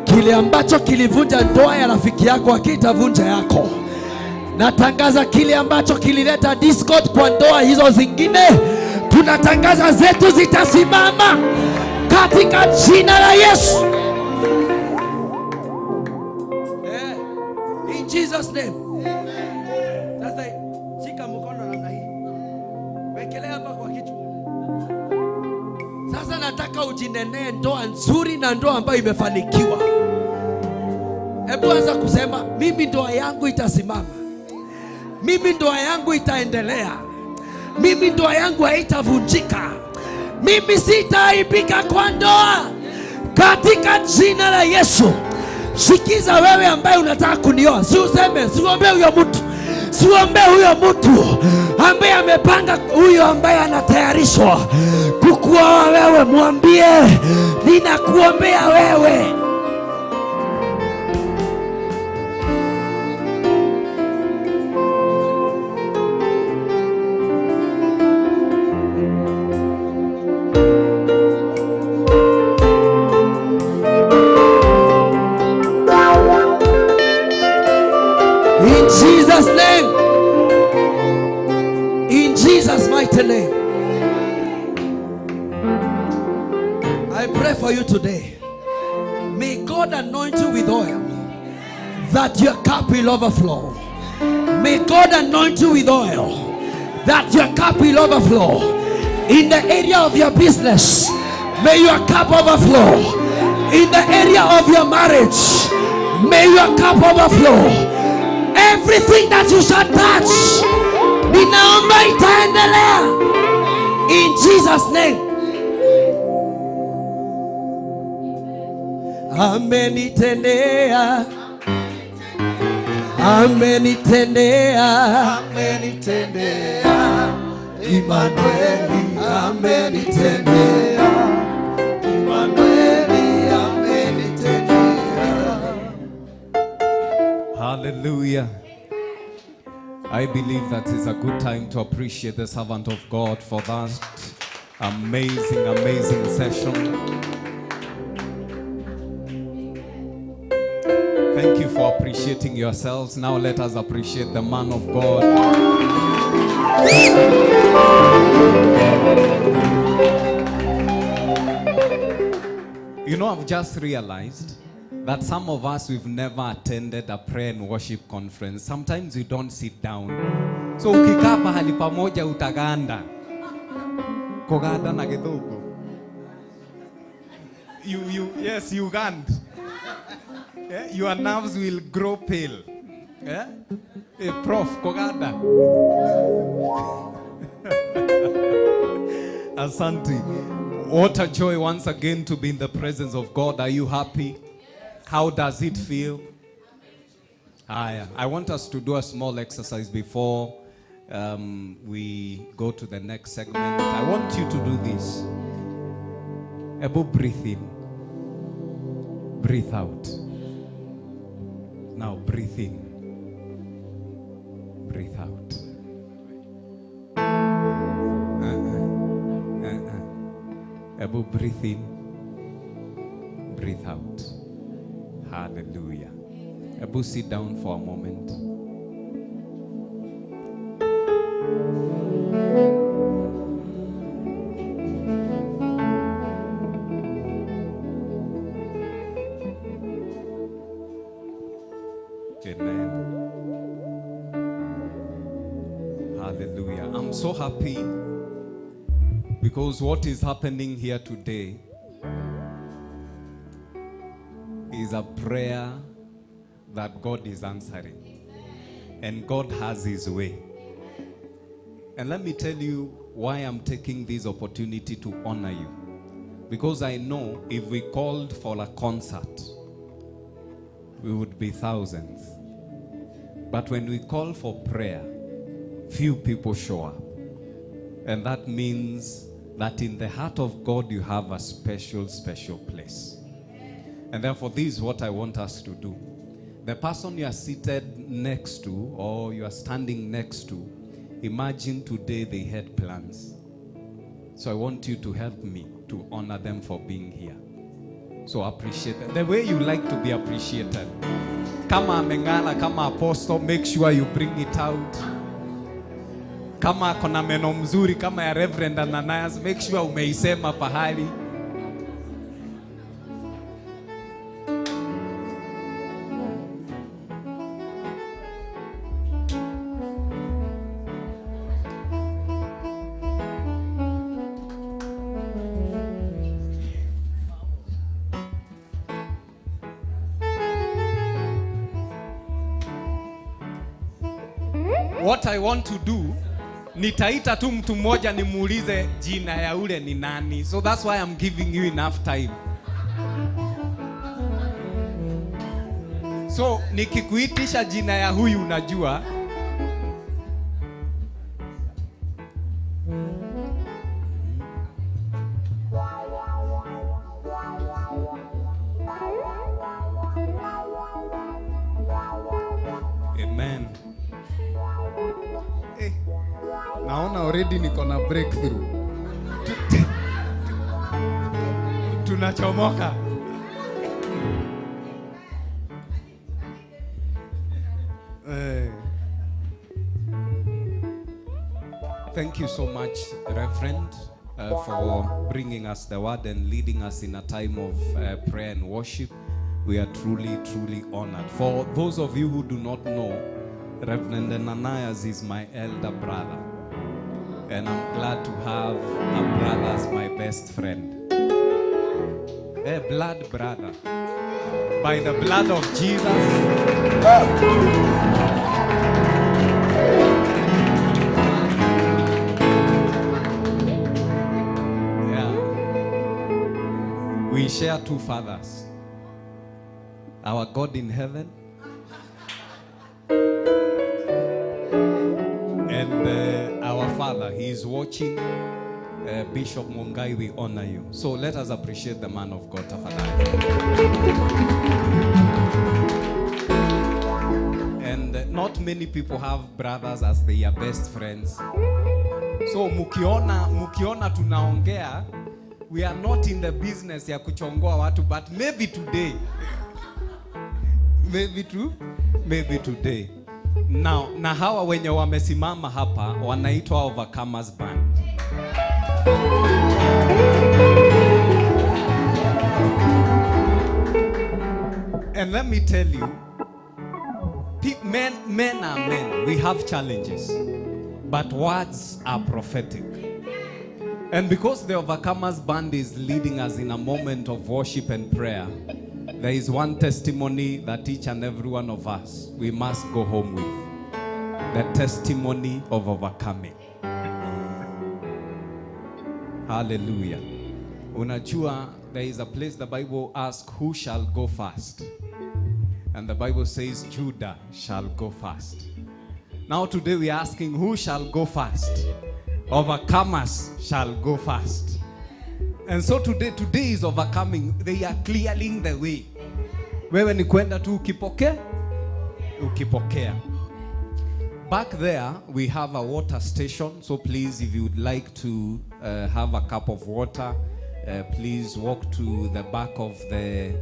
Kile ambacho kilivunja ndoa ya rafiki yako hakitavunja yako. Natangaza kile ambacho kilileta discord kwa ndoa hizo zingine, tunatangaza zetu zitasimama katika jina la Yesu. In Jesus name. Sasa shika mkono namna hii, wekelea hapa kwa kichwa. Sasa nataka ujinenee ndoa nzuri na ndoa ambayo imefanikiwa. Hebu anza kusema, mimi ndoa yangu itasimama, mimi ndoa yangu itaendelea, mimi ndoa yangu haitavunjika, mimi sitaaibika kwa ndoa, katika jina la Yesu. Sikiza wewe ambaye unataka kunioa, si useme, siombe huyo mtu, siombe huyo mtu ambaye amepanga, huyo ambaye anatayarishwa kukuoa wewe, mwambie ninakuombea wewe. In Jesus' name. In Jesus' mighty name. I pray for you today. May God anoint you with oil that your cup will overflow. May God anoint you with oil that your cup will overflow. In the area of your business, may your cup overflow. In the area of your marriage, may your cup overflow. Everything that you shall touch, ninaomba itaendelea. In Jesus' name. Amenitendea, amenitendea, Amenitendea, Emmanueli, amenitendea, Emmanueli, amenitendea. Hallelujah. I believe that is a good time to appreciate the servant of God for that amazing, amazing session. Thank you for appreciating yourselves. Now let us appreciate the man of God. You know, I've just realized that some of us, we've never attended a prayer and worship conference. Sometimes you don't sit down. So ukikaa pahali pamoja utaganda. Kuganda na Githungu. Yes, you gand. Yeah, your nerves will grow pale. Yeah? Hey, Prof, kuganda. Asante. What a joy once again to be in the presence of God. Are you happy? How does it feel? I want us to do a small exercise before we go to the next segment. I want you to do this. Ebu, breathe in. Breathe out. Now breathe in. Breathe out. Ebu, breathe in. Breathe out. Hallelujah. Ebu, sit down for a moment. Amen. Hallelujah. I'm so happy because what is happening here today is a prayer that God is answering. And God has his way. And let me tell you why I'm taking this opportunity to honor you. Because I know if we called for a concert, we would be thousands. But when we call for prayer, few people show up. And that means that in the heart of God, you have a special, special place. And therefore, this is what I want us to do. The person you are seated next to or you are standing next to, imagine today they had plans. So I want you to help me to honor them for being here. So appreciate them. The way you like to be appreciated. Kama ameng'ara, kama apostle, make sure you bring it out. Kama kona meno mzuri, kama ya Reverend Ananias, make sure umeisema pahali. What I want to do, nitaita tu mtu mmoja nimuulize jina ya ule ni nani. So that's why I'm giving you enough time. So nikikuitisha jina ya huyu unajua. Amen. Naona already niko na breakthrough. Tunachomoka. Thank you so much, Reverend, for bringing us the word and leading us in a time of prayer and worship. We are truly, truly honored. For those of you who do not know, Reverend Ananias is my elder brother. And I'm glad to have a brother as my best friend. A blood brother. By the blood of Jesus. Yeah. We share two fathers. Our God in heaven. And our Father, he is watching. Bishop Mungai, we honor you. So let us appreciate the man of God, tafadhali. And not many people have brothers as their best friends. So mukiona tunaongea, we are not in the business ya kuchongoa watu, but maybe today. Maybe today. Now, na hawa wenye wamesimama hapa wanaitwa Overcomers Band. And let me tell you, men are men. We have challenges, but words are prophetic. And because the Overcomers Band is leading us in a moment of worship and prayer, there is one testimony that each and every one of us, we must go home with. The testimony of overcoming. Hallelujah. Unajua, there is a place the Bible asks, who shall go first? And the Bible says Judah shall go first. Now today we are asking, who shall go first? Overcomers shall go first. And so today is overcoming. They are clearing the way. Wewe ni kwenda tu ukipokea, ukipokea. Back there, we have a water station. So please, if you would like to have a cup of water, please walk to the back of the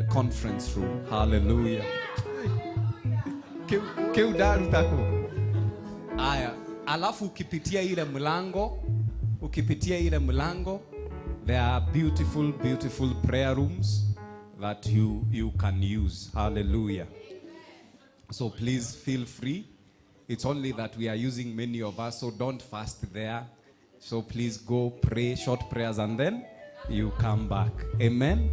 conference room. Hallelujah. Aya, alafu ukipitia ile mlango, there are beautiful, beautiful prayer rooms that you can use. Hallelujah. So please feel free. It's only that we are using many of us, so don't fast there. So please go pray short prayers and then you come back. Amen.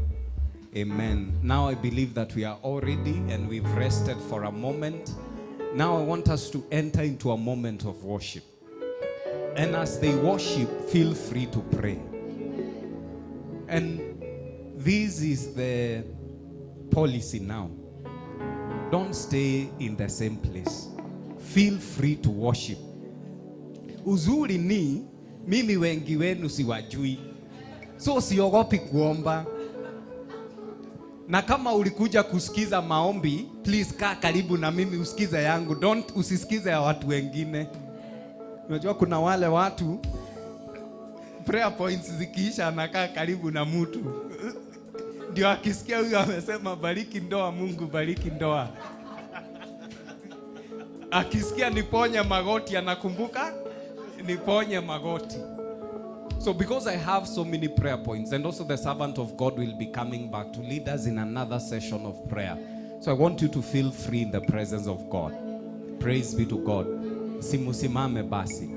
Amen. Now I believe that we are all ready and we've rested for a moment. Now I want us to enter into a moment of worship. And as they worship, feel free to pray. And this is the policy now. Don't stay in the same place. Feel free to worship. Uzuri ni, mimi wengi wenu siwajui. So siogopi kuomba. Na kama ulikuja kusikiza maombi, please kaa karibu na mimi usikize yangu. Don't usisikize ya watu wengine. Unajua kuna wale watu prayer points zikiisha anakaa karibu na mtu. Ndio akisikia huyu amesema bariki ndoa, Mungu bariki ndoa. Akisikia niponye magoti anakumbuka niponye magoti. So because I have so many prayer points, and also the servant of God will be coming back to lead us in another session of prayer. So I want you to feel free in the presence of God. Praise be to God. Simusimame basi.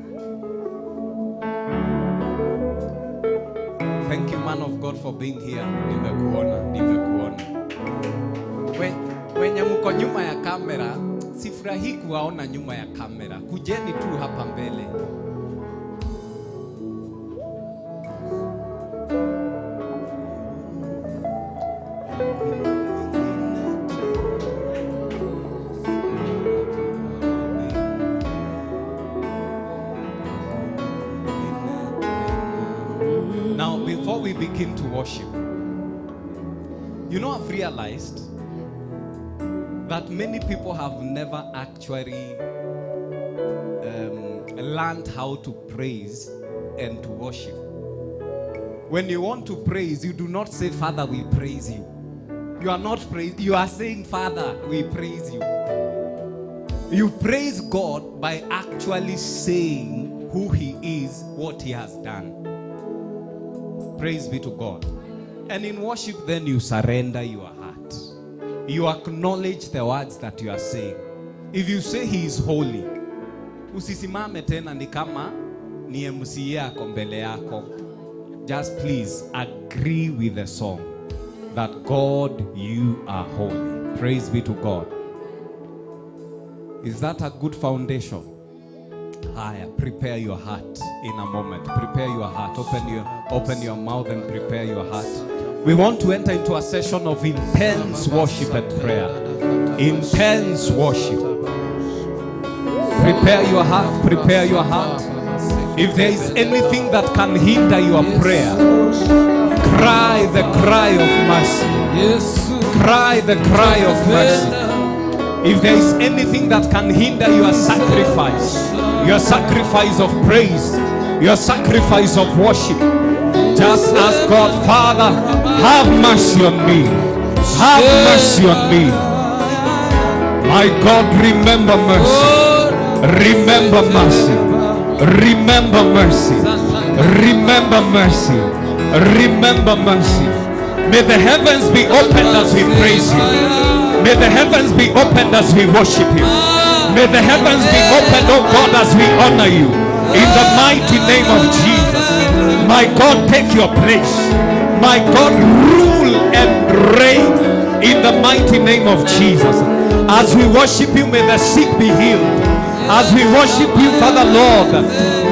Thank you, man of God, for being here. Nimekuona, nimekuona. Wenye mko nyuma ya kamera, sifurahi kuwaona nyuma ya kamera. Kujeni tu hapa mbele. Now, before we begin to worship, you know, I've realized that many people have never actually learned how to praise and to worship. When you want to praise, you do not say, Father, we praise you. You are not praise. You are saying, Father, we praise you. You praise God by actually saying who he is, what he has done. Praise be to God. And in worship, then you surrender your heart. You acknowledge the words that you are saying. If you say he is holy, usisimame tena ni kama ni MC yako mbele yako. Just please agree with the song that God, you are holy. Praise be to God. Is that a good foundation? Higher. Prepare your heart in a moment. Prepare your heart. Open your mouth and prepare your heart. We want to enter into a session of intense worship and prayer. Intense worship. Prepare your heart. Prepare your heart. If there is anything that can hinder your prayer, cry the cry of mercy. Cry the cry of mercy. If there is anything that can hinder your sacrifice of praise, your sacrifice of worship, just ask God, Father, have mercy on me. Have mercy on me. My God, remember mercy. Remember mercy. Remember mercy. Remember mercy. Remember mercy. May the heavens be opened as we praise you. May the heavens be opened as we worship you. May the heavens be opened, oh God, as we honor you. In the mighty name of Jesus. My God, take your place. My God, rule and reign in the mighty name of Jesus. As we worship you, may the sick be healed. As we worship you, Father Lord,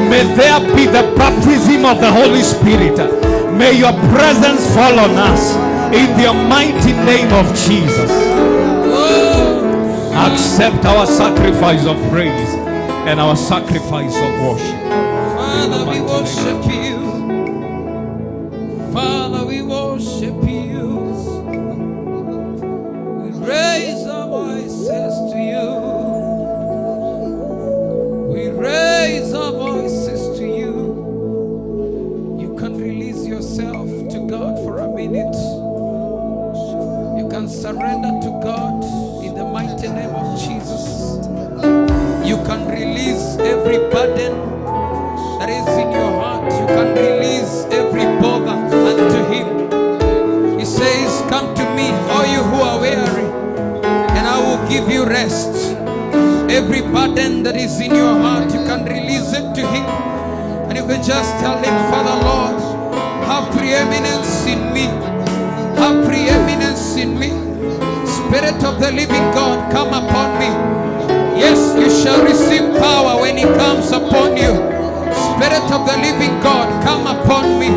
May there be the baptism of the Holy Spirit. May your presence fall on us in the mighty name of Jesus. Accept our sacrifice of praise and our sacrifice of worship. Father, we worship you. Father, we worship you. We raise our voices to you. We raise our voices to you. You can release yourself to God for a minute. You can surrender to God in the mighty name of Jesus. You can release every burden that is in your heart. You can release every bother unto Him. He says, come to me, all you who are weary, and I will give you rest. Every burden that is in your heart, you can release it to Him. And you can just tell Him, Father Lord, have preeminence in me. Have preeminence in me. Spirit of the living God, come upon me. Yes, you shall receive power when He comes upon you. Spirit of the living God, come upon me.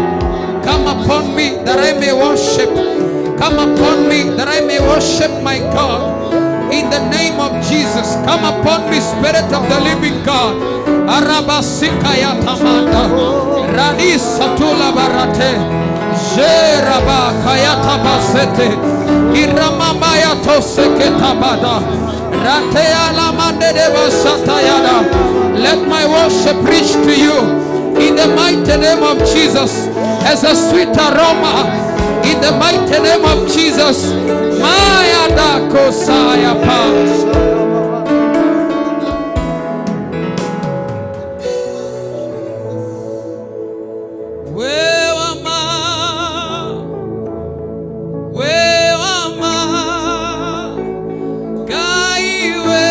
Come upon me that I may worship. Come upon me that I may worship my God. In the name of Jesus, come upon me, Spirit of the living God. Arabasika tamanda. Radisa tula barate. Jeraba kayata basete. Iramamaya toseketabada. Ratea la mande de basatayada. Let my worship reach to you in the mighty name of Jesus as a sweet aroma. In the mighty name of Jesus. Maya da kosaya pa. We wama, we wama, Ngai we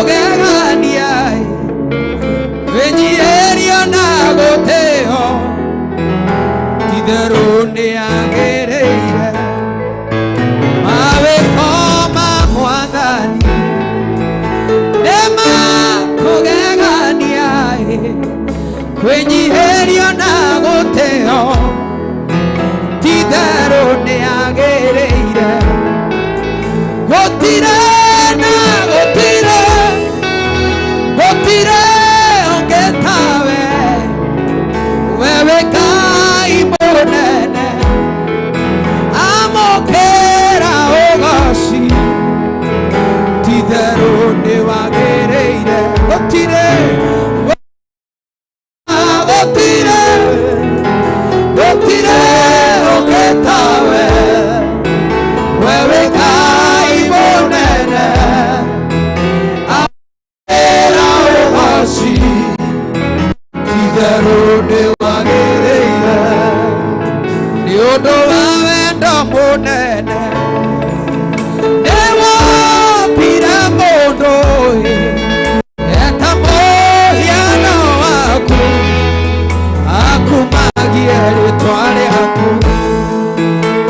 kũgegania wĩnyihĩrio na gũtĩo titherũ nĩagĩrĩire mawĩko ma mwathani nĩ makũgegania kwĩnyihĩrio na gũtĩo titherũ nĩagĩrĩire gũtirĩ na gũtirĩ gũtirĩ ũngĩ tawe wewe Ngai mũnene amũkĩra ũgoci titherũ nĩwagĩrĩire gũtirĩ gũtirĩ gũtirĩ ũngĩ tawe wewe Ngai mũnene amũkĩra ũgoci titherũ nĩwagĩrĩire nĩ ũndũ wa wendo mũnene nĩwombire mũndũ eta mũhiano waku akumagie rĩtwa rĩaku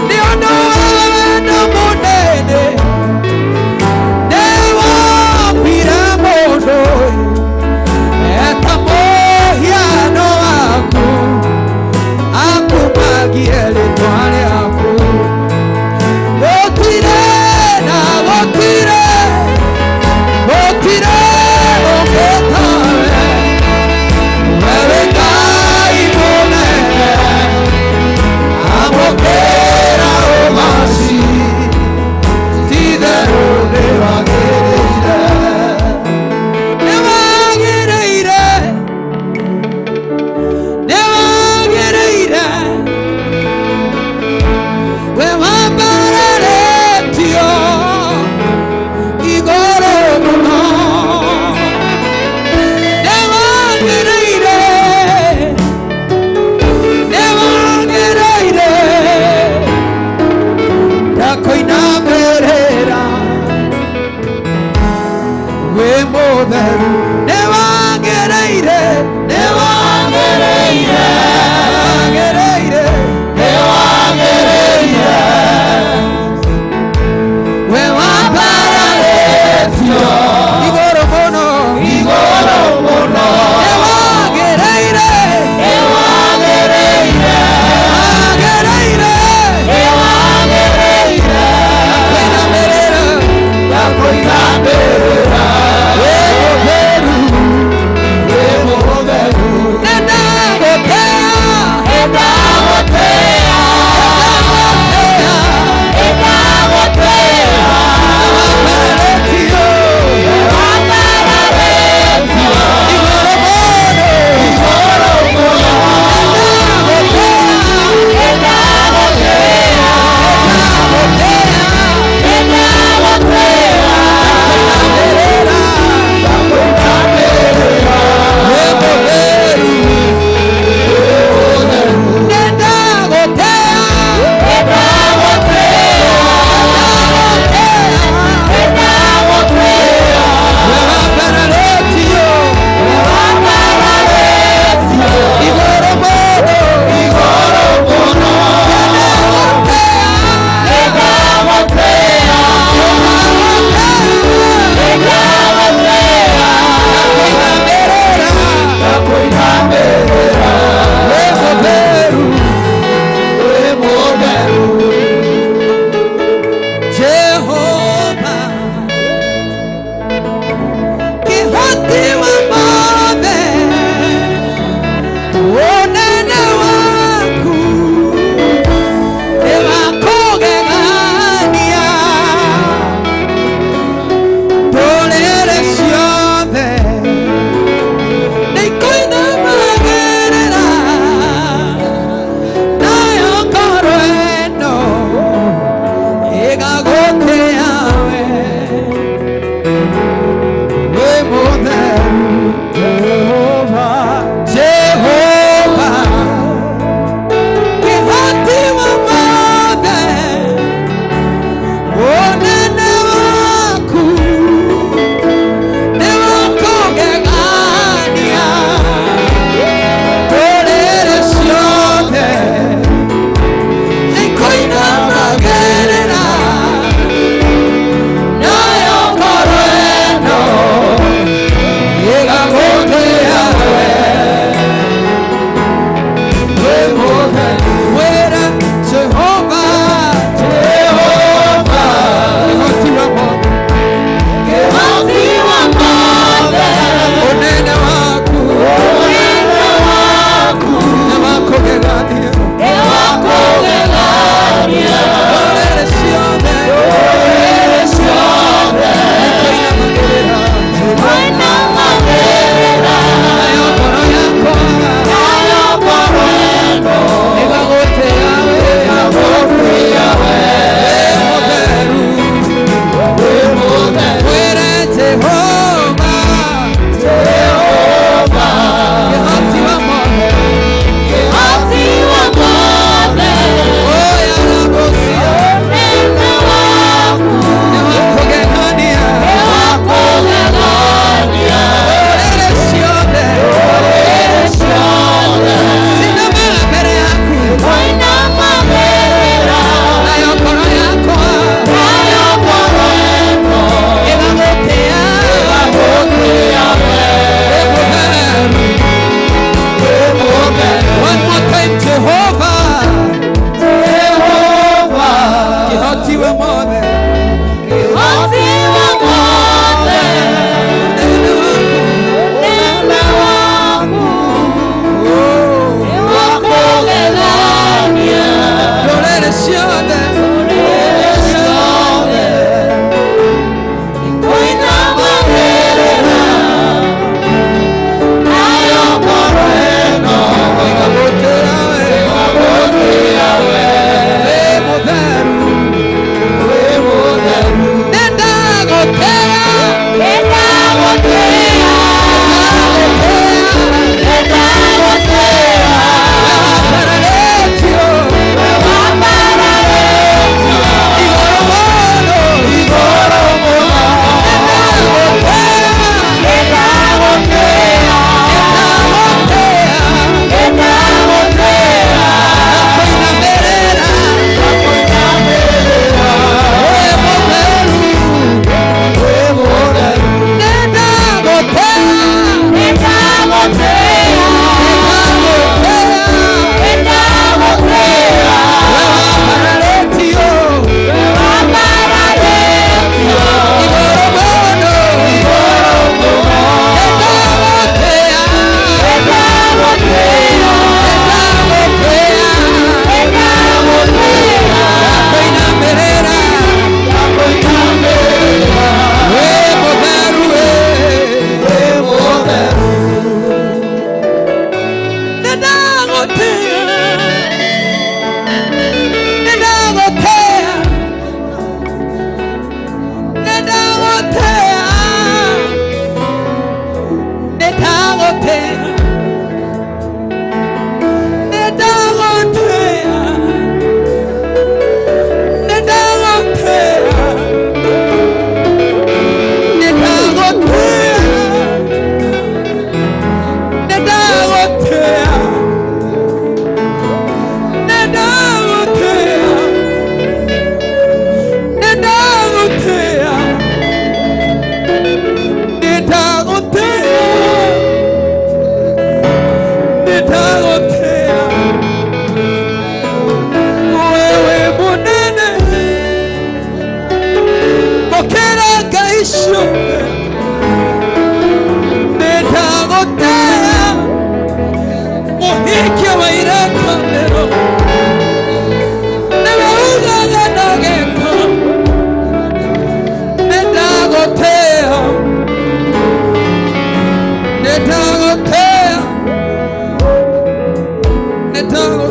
nĩ ũndũ wa wendo mũnene nĩwombire mũndũ eta mũhiano waku akumagie rĩtwa rĩaku gũtirĩ na gũtirĩ gũtirĩ ũngĩ tawe wewe Ngai mũnene amũkĩra ũgoci titherũ nĩwagĩrĩire nĩwagĩrĩire nĩwagĩrĩire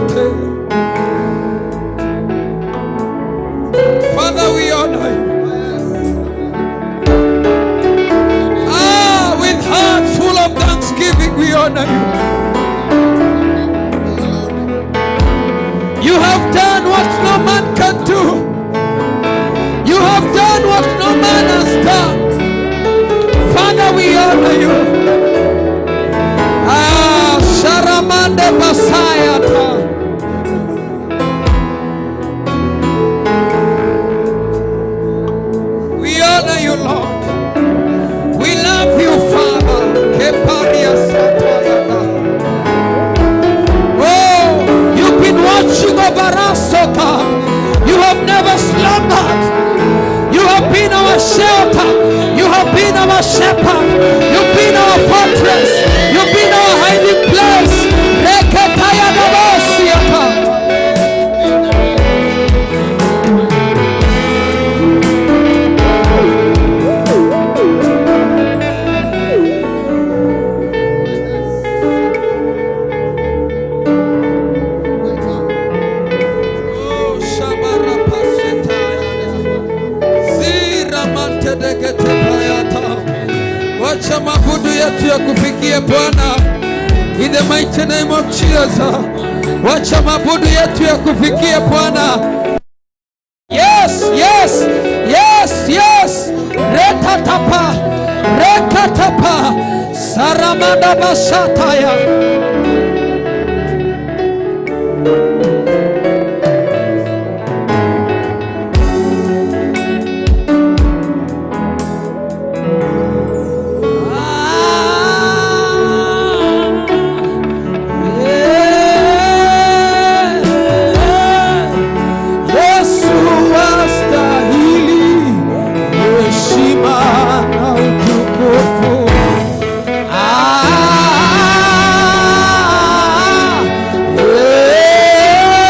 Sete. Father, we honor you. Ah, with hearts full of thanksgiving, we honor you. You have done what no man can do. You have done what no man has done. Father, we honor you. Ah, Sharamande Basayata. We honor you, Lord. We love you, Father. Keparia Satayana. Oh, you've been watching over us, oh God. You have never slumbered. You have been our shelter. You have been our shepherd. You've been our fortress. You've been our hiding place. Reketaya Dabosiata. Oh, Shabarapaseta. Zira mantedeketepayata. Wacha mabudu yetu yakufikie Bwana. In the mighty name of Jesus. Wacha mabudu yetu yakufikie Bwana. Yes. Rekatapa, rekatapa. Saramanda basataya. Ah, yeah. Yesu astahili heshima na utukufu. Ah, yeah.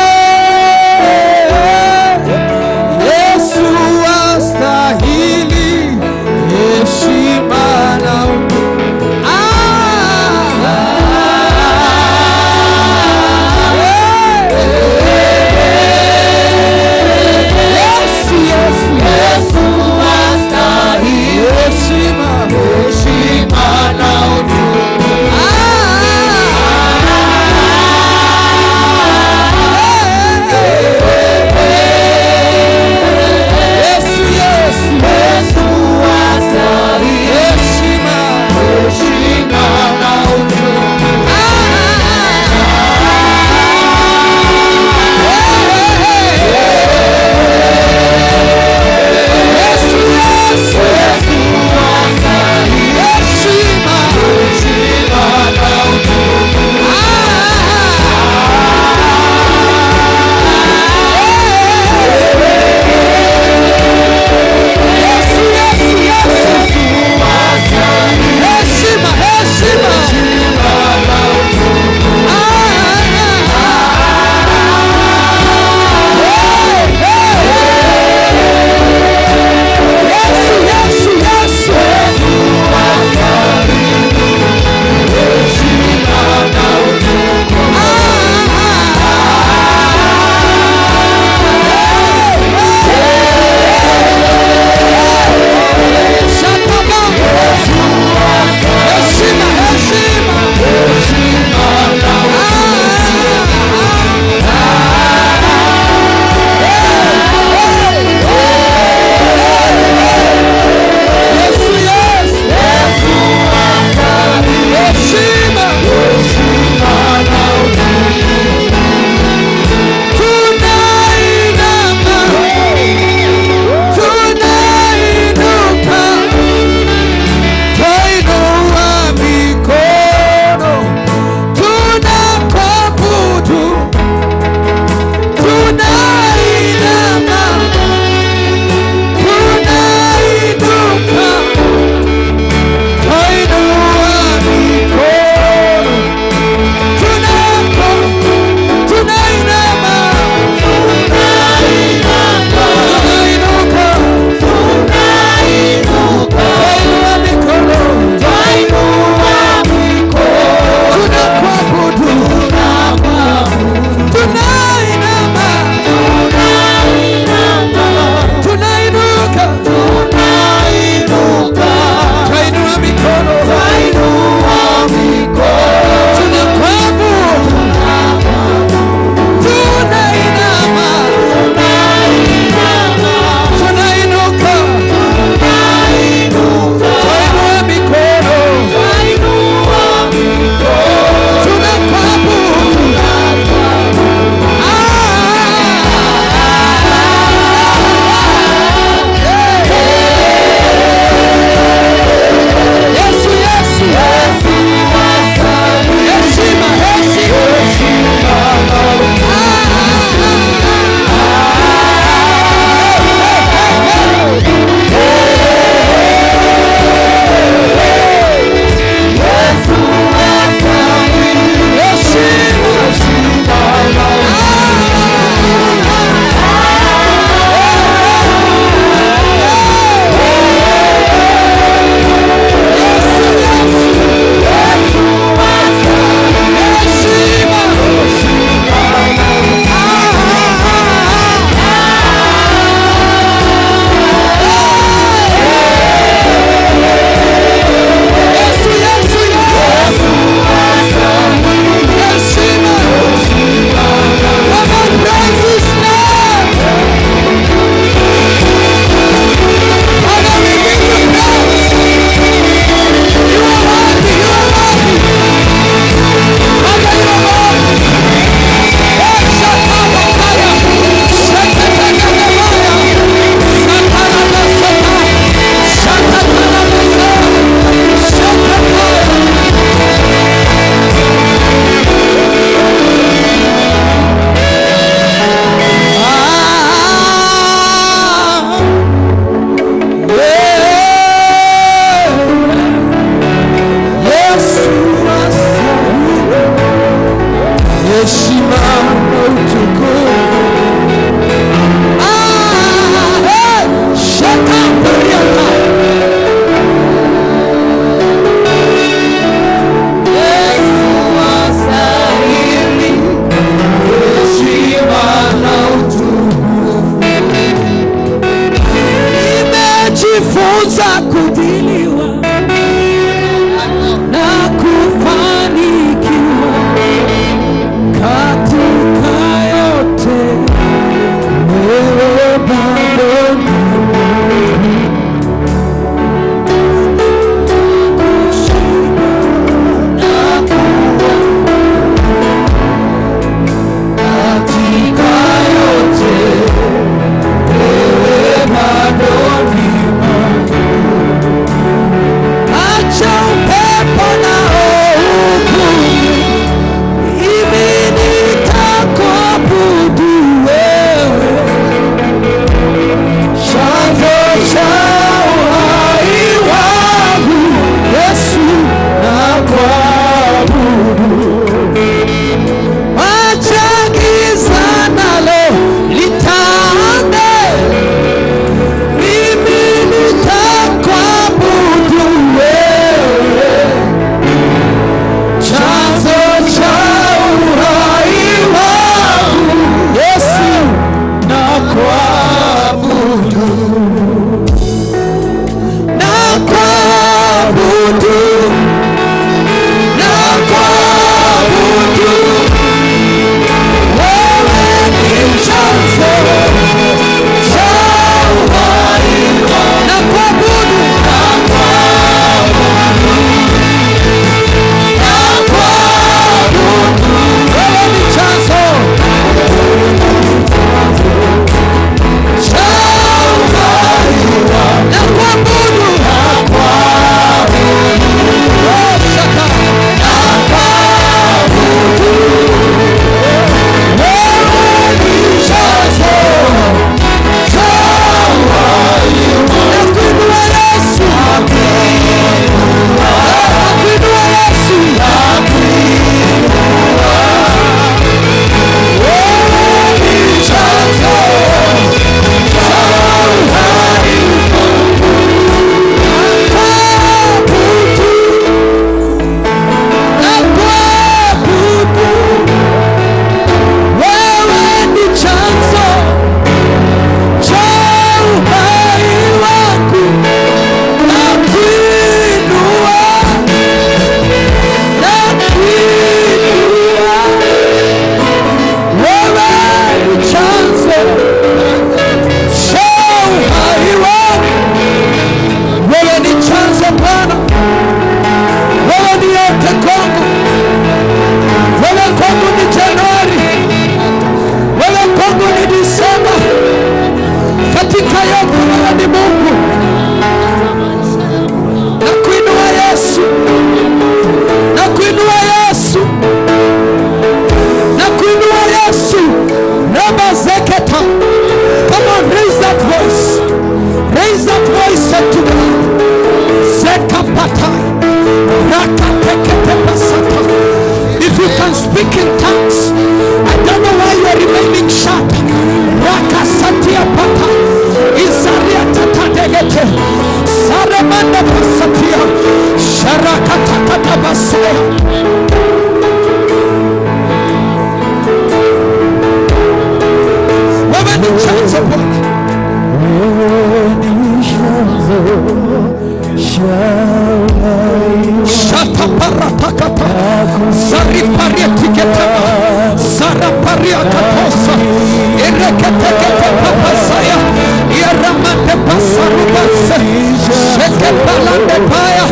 Rabase, Shekepalande Paya,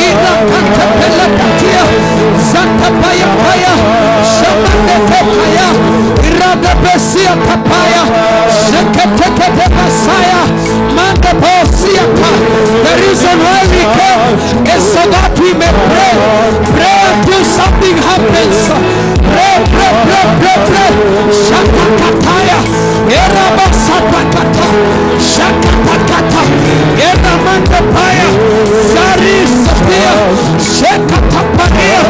Irakantepelekatia, Zantapaya Paya, Shamanekepaya, Iradabesia Tapaya, Sheketekete Masaya, Mandabosiata. The reason why we came is so that we may pray. Pray until something happens. Pray, pray, pray, pray, pray. Shakakataya, Erabasatakata, Shakatakata, Eramandapaya, Zari Sophia, Shekataparia,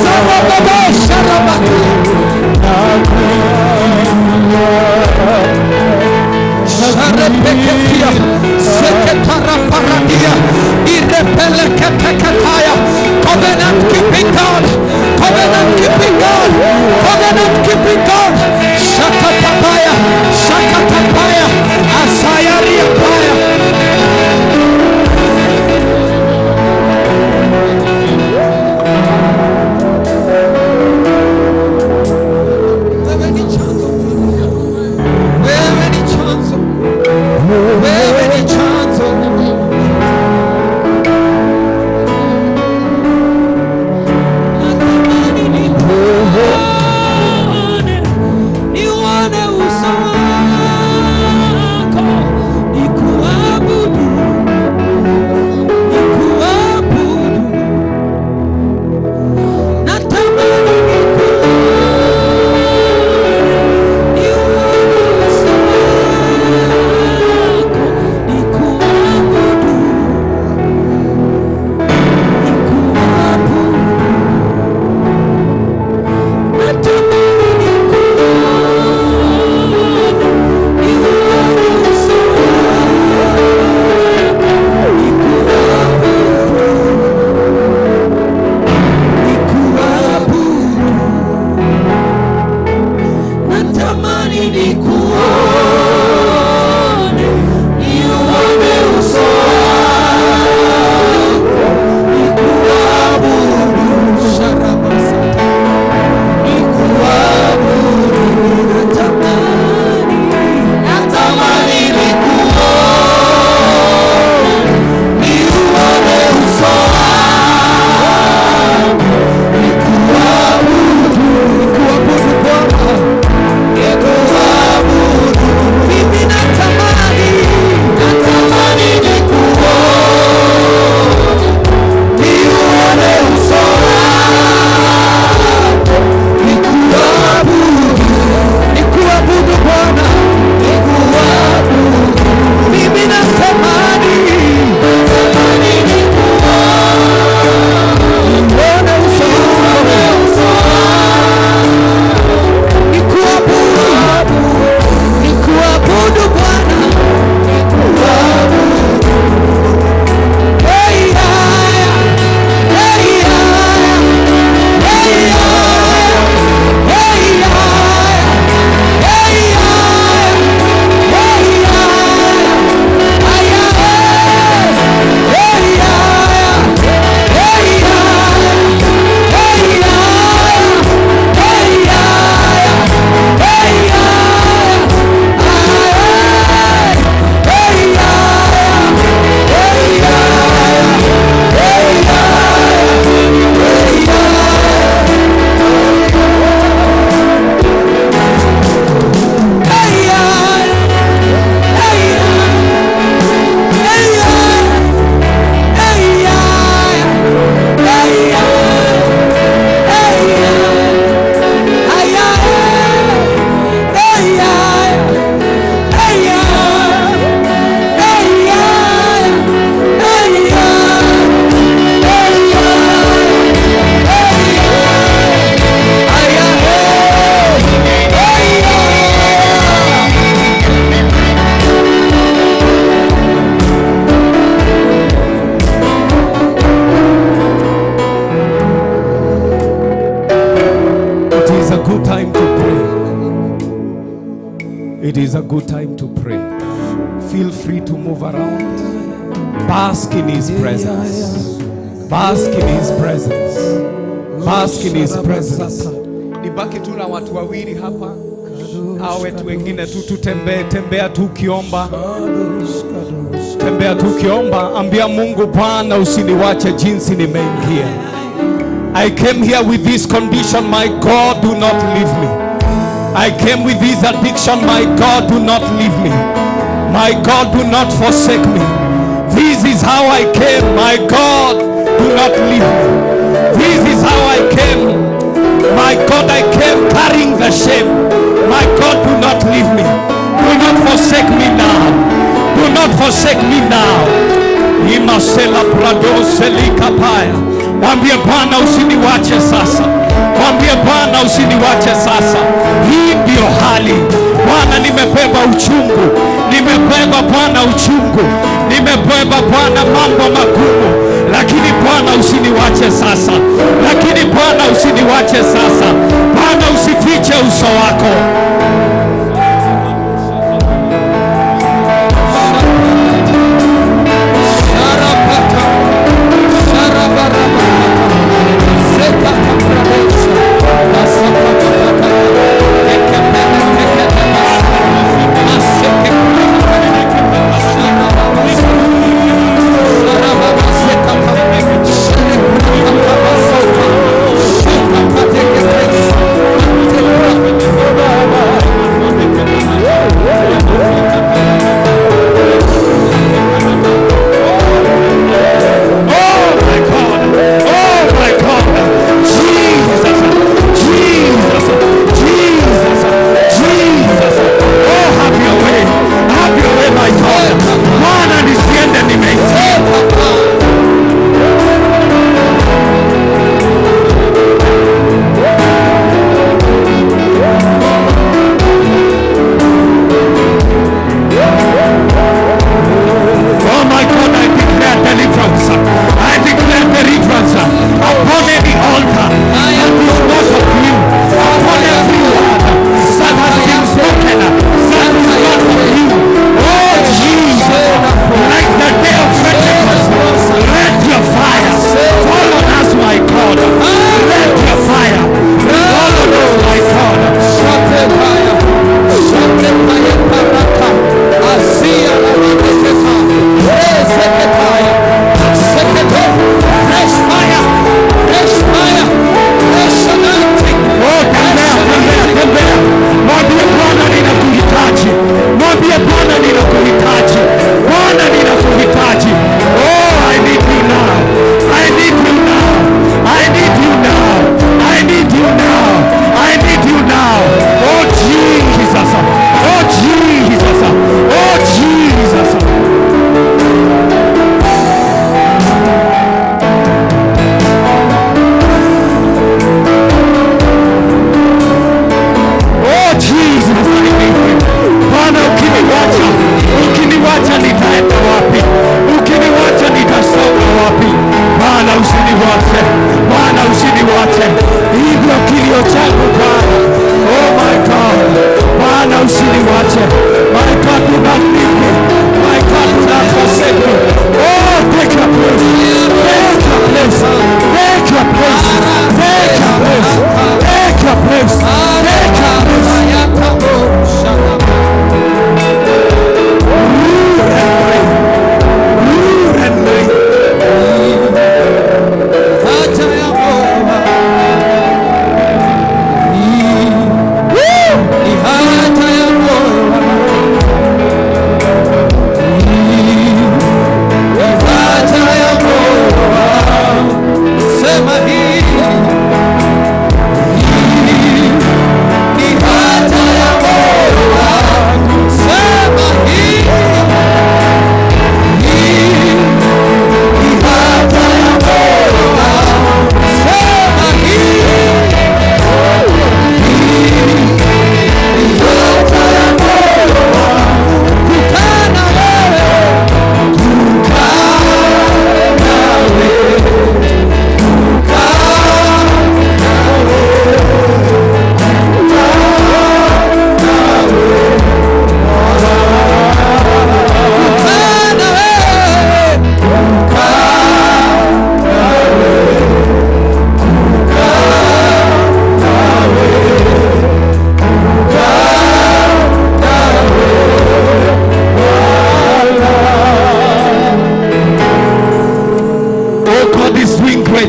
Zarababa, Sharabaka. Sharepeketia, Seketara Paradia, Irepeleketekataya, Covenant keeping God, Covenant keeping God, Covenant keeping God, Shakatapaya, Shakatapaya, Asayaria Paya. Wewe ni chanzo, wewe ni chanzo, wewe ni chanzo. Natamani nikuone, niuone uso wako, nikuabudu, nikuabudu. Natamani nikuone, niuone uso wako, nikuabudu, nikuabudu. Natamani nikuone, niuone uso wako, nikuabudu, nikuabudu. Natamani nikuone, niuone uso wako, nikuabudu. Sharabasata. Nikuabudu. Natamani, natamani nikuone, niuone uso wako, nikuabudu, nikuabudu Bwana, nikuabudu. Mimi natamani, natamani nikuone, niuone uso wako, nikuabudu, nikuabudu Bwana, nikuabudu. Mimi natamani, natamani nikuone, niuone uso wako, nikuabudu, nikuabudu Bwana, nikuabudu. Hey, yeah, hey, yeah, hey, yeah, hey, yeah, hey, yeah, hey, yeah, ay, hey, yeah, hey, yeah, hey, yeah, hey, yeah, hey, yeah, hey, yeah, hey, yeah, hey, yeah, hey, yeah. Hey, yeah. Hey, yeah. Hey, yeah. Hey, yeah. Hey, yeah. Hey, yeah. Ay, yeah. Hey, yeah. Hey, yeah. Hey, yeah. Hey, yeah. Hey, yeah. Hey, yeah. Ay, yeah. Hey, yeah. It is a good time to pray. It is a good time to pray. Feel free to move around. Bask in His presence. Bask in His presence. Bask in His presence. Nibaki tu na watu wawili hapa, au wetu wengine tu tutembee, tembea tu ukiomba. Tembea tu ukiomba, ambia Mungu, Bwana usiniwache jinsi nimeingia. I came here with this condition, my God, do not leave me. I came with this addiction, my God, do not leave me. My God, do not forsake me. This is how I came, my God, do not leave me. This is how I came. My God, I came carrying the shame. My God, do not leave me. Do not forsake me now. Do not forsake me now. Imasela prado selikapaya. Mwambie Bwana usiniwache sasa. Mwambie Bwana usiniwache sasa. Hii ndiyo hali. Bwana, nimebeba uchungu, nimebeba Bwana uchungu, nimebeba Bwana mambo magumu, lakini Bwana usiniwache sasa, lakini Bwana usiniwache sasa. Bwana usifiche uso wako. Sharapata, sharabarabata, sekatabrabosha, asakatapata, ekepeletekedebasa, masekeprakata, sharababasa, sharababasekata, shereprakatabasota, shekapateketesa, antepra.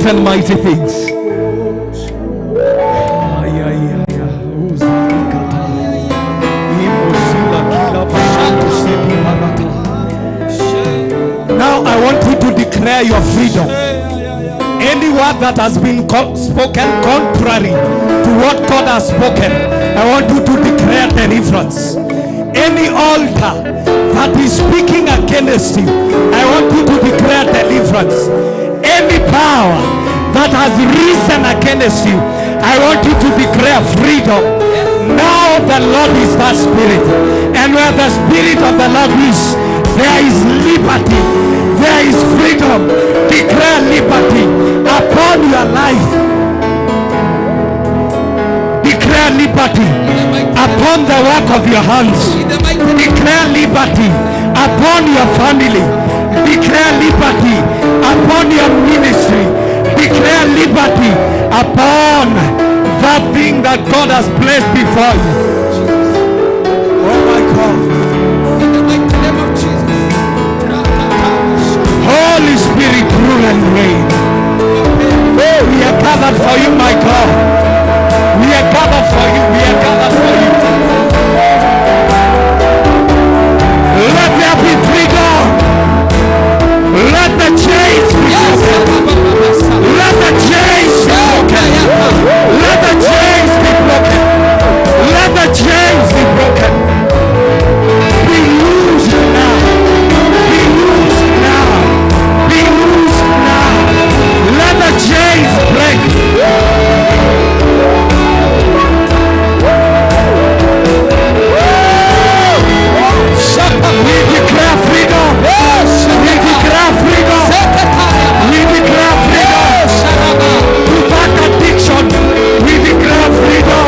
and mighty things. Now I want you to declare your freedom. Any word that has been spoken contrary to what God has spoken, I want you to declare deliverance. Any altar that is speaking against you, I want you to declare deliverance. Any power that has risen against you, I want you to declare freedom. Now the Lord is that Spirit, and where the Spirit of the Lord is, there is liberty, there is freedom. Declare liberty upon your life. Declare liberty upon the work of your hands. Declare liberty upon your family. Declare liberty upon your ministry. Declare liberty upon that thing that God has placed before you. Oh my God. In the mighty name of Jesus. Holy Spirit, rule and reign. Oh, we are gathered for you, my God. We are gathered for you. We are gathered for you. Let there be freedom. Let the chains be broken. Let the chains be broken. Let the chains be broken. Let the chains be broken. Be loosed now. Be loosed now. Be loosed now. Let the chains break. We declare freedom. We declare freedom. We declare freedom. To that addiction, we declare freedom.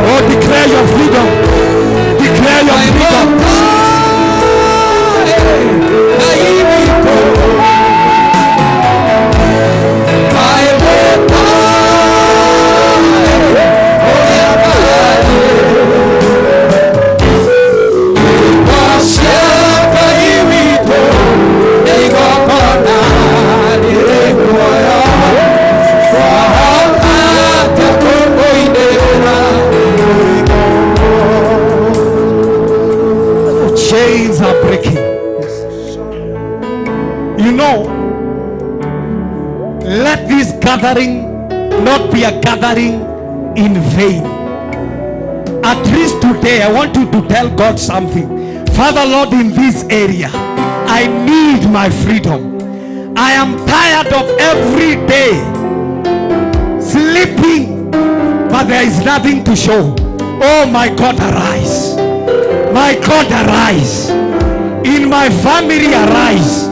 Oh, declare your freedom. Declare your freedom. Chains are breaking. You know, let this gathering not be a gathering in vain. At least today, I want you to tell God something. Father Lord, in this area, I need my freedom. I am tired of every day sleeping, but there is nothing to show. Oh my God, arise. My God, arise. In my family, arise.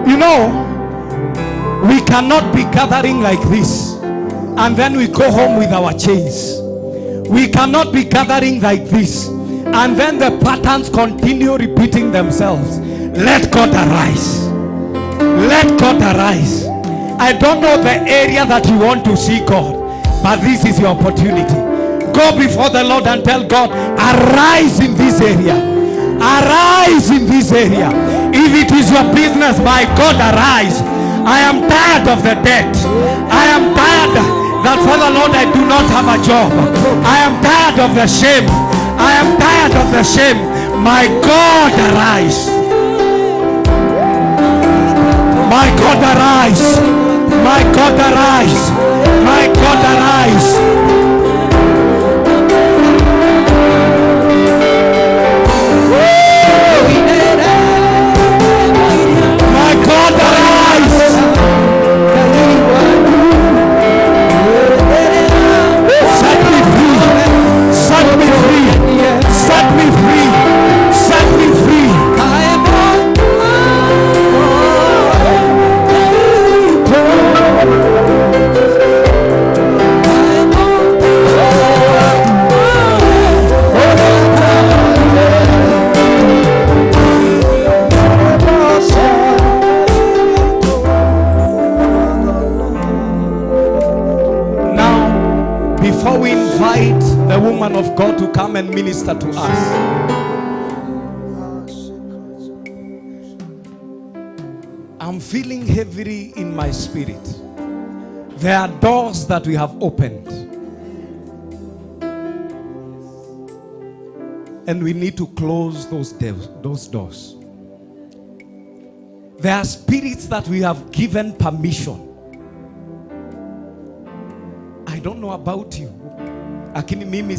You know, we cannot be gathering like this and then we go home with our chains. We cannot be gathering like this and then the patterns continue repeating themselves. Let God arise. Let God arise. I don't know the area that you want to see God, but this is your opportunity. Go before the Lord and tell God, arise in this area. Arise in this area. If it is your business, my God, arise. I am tired of the debt. I am tired that, Father Lord, I do not have a job. I am tired of the shame. I am tired of the shame. My God, arise. My God, arise. My God, arise. My God, arise. My God, arise. Set me free. Set me free. Set me free. Set me free. Before we invite the woman of God to come and minister to us, I'm feeling heavily in my spirit. There are doors that we have opened, and we need to close those doors. There are spirits that we have given permission. I don't know about you. Akini mimi,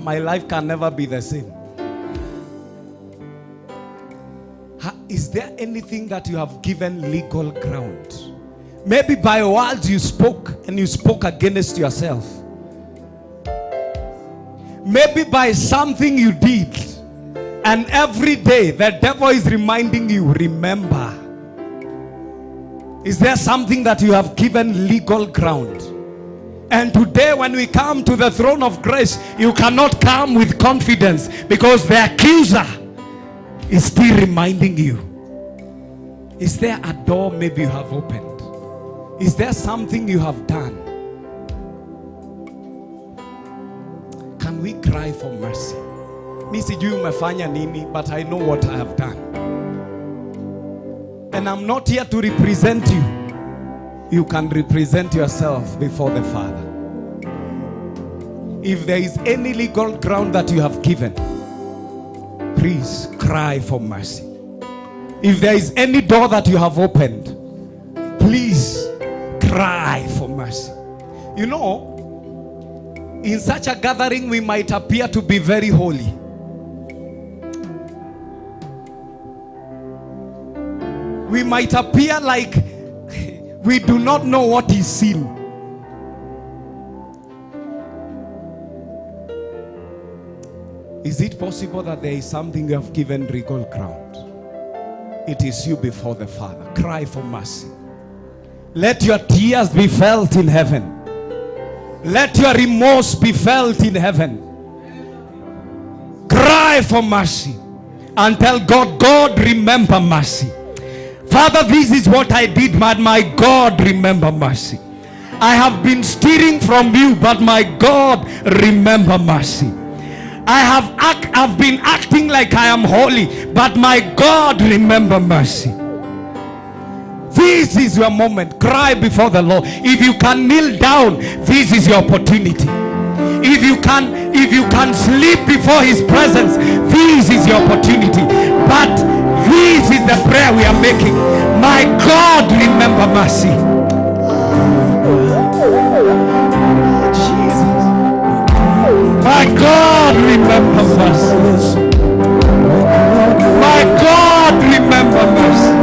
my life can never be the same. Is there anything that you have given legal ground? Maybe by words you spoke, and you spoke against yourself. Maybe by something you did, and every day the devil is reminding you, remember. Is there something that you have given legal ground? And today when we come to the throne of grace, you cannot come with confidence because the accuser is still reminding you. Is there a door maybe you have opened? Is there something you have done? Can we cry for mercy? Mi sijui umefanya nini, but I know what I have done. And I'm not here to represent you. You can represent yourself before the Father. If there is any legal ground that you have given, please cry for mercy. If there is any door that you have opened, please cry for mercy. You know, in such a gathering, we might appear to be very holy. We might appear like we do not know what is sin. Is it possible that there is something you have given legal ground? It is you before the Father. Cry for mercy. Let your tears be felt in heaven. Let your remorse be felt in heaven. Cry for mercy and tell God, God, remember mercy. Father, this is what I did, but my God, remember mercy. I have been stealing from you, but my God, remember mercy. I've been acting like I am holy, but my God, remember mercy. This is your moment. Cry before the Lord. If you can kneel down, this is your opportunity. If you can sleep before his presence, this is your opportunity. But this is the prayer we are making. My God, remember mercy. Jesus. My God, remember mercy. My God, remember mercy.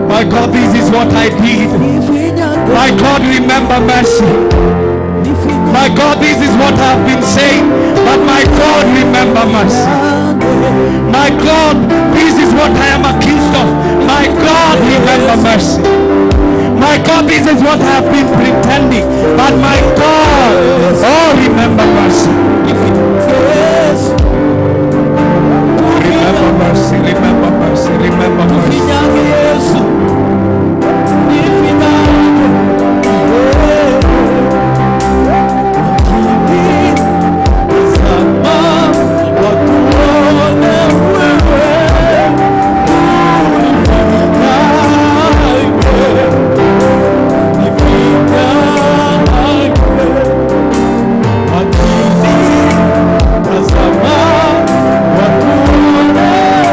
My God, this is what I did. My God, remember mercy. My God, this is what I have been saying, but my God, remember mercy. My God, this is what I am accused of. My God, remember mercy. My God, this is what I have been pretending, but my God, oh, remember mercy. Remember mercy, remember mercy, remember mercy. Tazama wakuone wewe.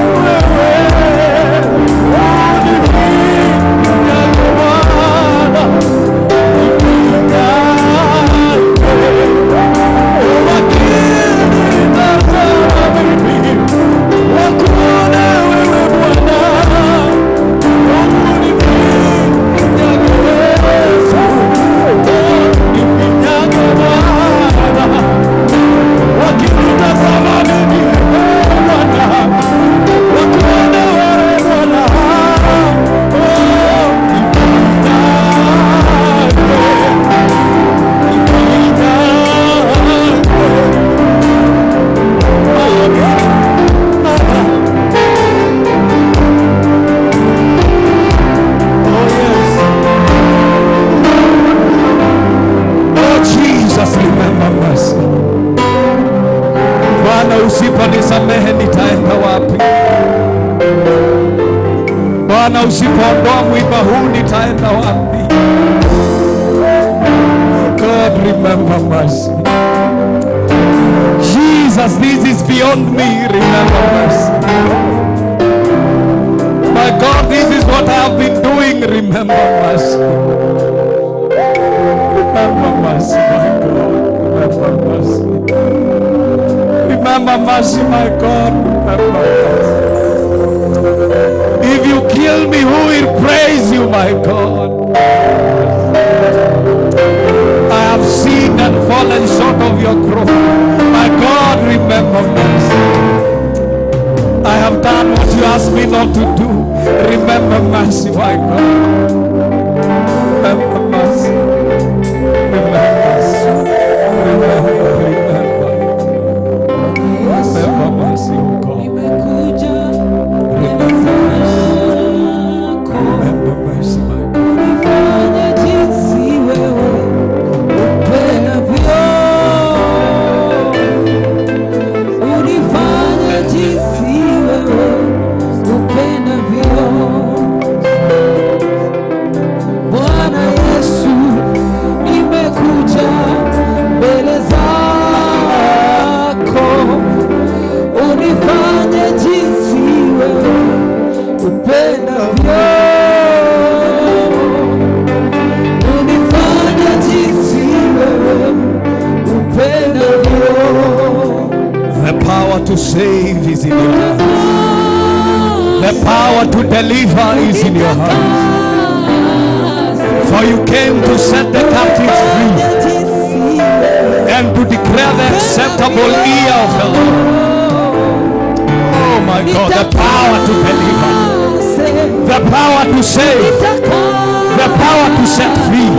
Usipoondoa mwiba huu nitaenda wapi? God, remember mercy. Jesus, this is beyond me. Remember mercy. My God, this is what I have been doing. Remember mercy. Remember mercy, my God. Remember mercy. Remember mercy, my God. Remember mercy. If you kill me, who will praise you, my God? I have sinned and fallen short of your glory. My God, remember mercy. I have done what you asked me not to do. Remember mercy, my God. Remember mercy. Remember. Remember, remember. Remember mercy, oh God. Nimekuja mbele zako, Remember mercy, my God. unifanye jinsi wewe upendavyo, unifanye jinsi wewe upendavyo. Bwana Yesu, nimekuja mbele zako, unifanye jinsi wewe upendavyo, unifanye jinsi wewe upendavyo. The power to save is in your hands. The power to deliver is in your hands. For you came to set the captives free and to declare the acceptable year of the Lord. Oh my God, the power to deliver, the power to save, the power to set free.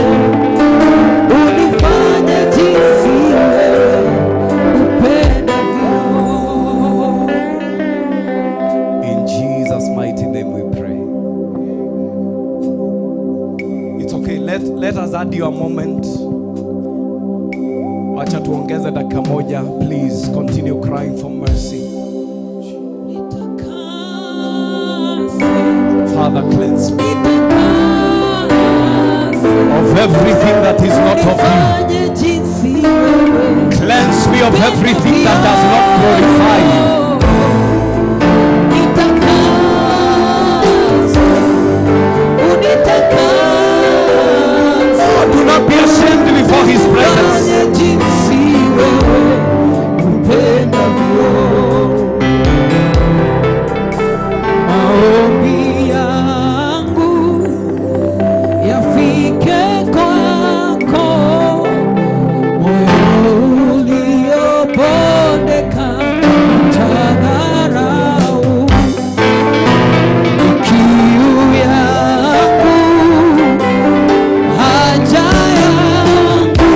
Unifanye jinsi wewe upendavyo. In Jesus' mighty name we pray. It's okay. Let us add you a moment. Wacha tuongeze dakika moja. Please continue crying for mercy. Nitakase, Father, cleanse me nitakase, of everything that is not of you. unifanye jinsi wewe Cleanse me of everything that does not glorify you. Nitakase, unitakase, Oh, do not be ashamed before his presence. Fanye jinsi wewe upendavyo. Maombi yangu yafike kwako, moyo uliobondeka utadharau. Kiu yangu, haja yangu.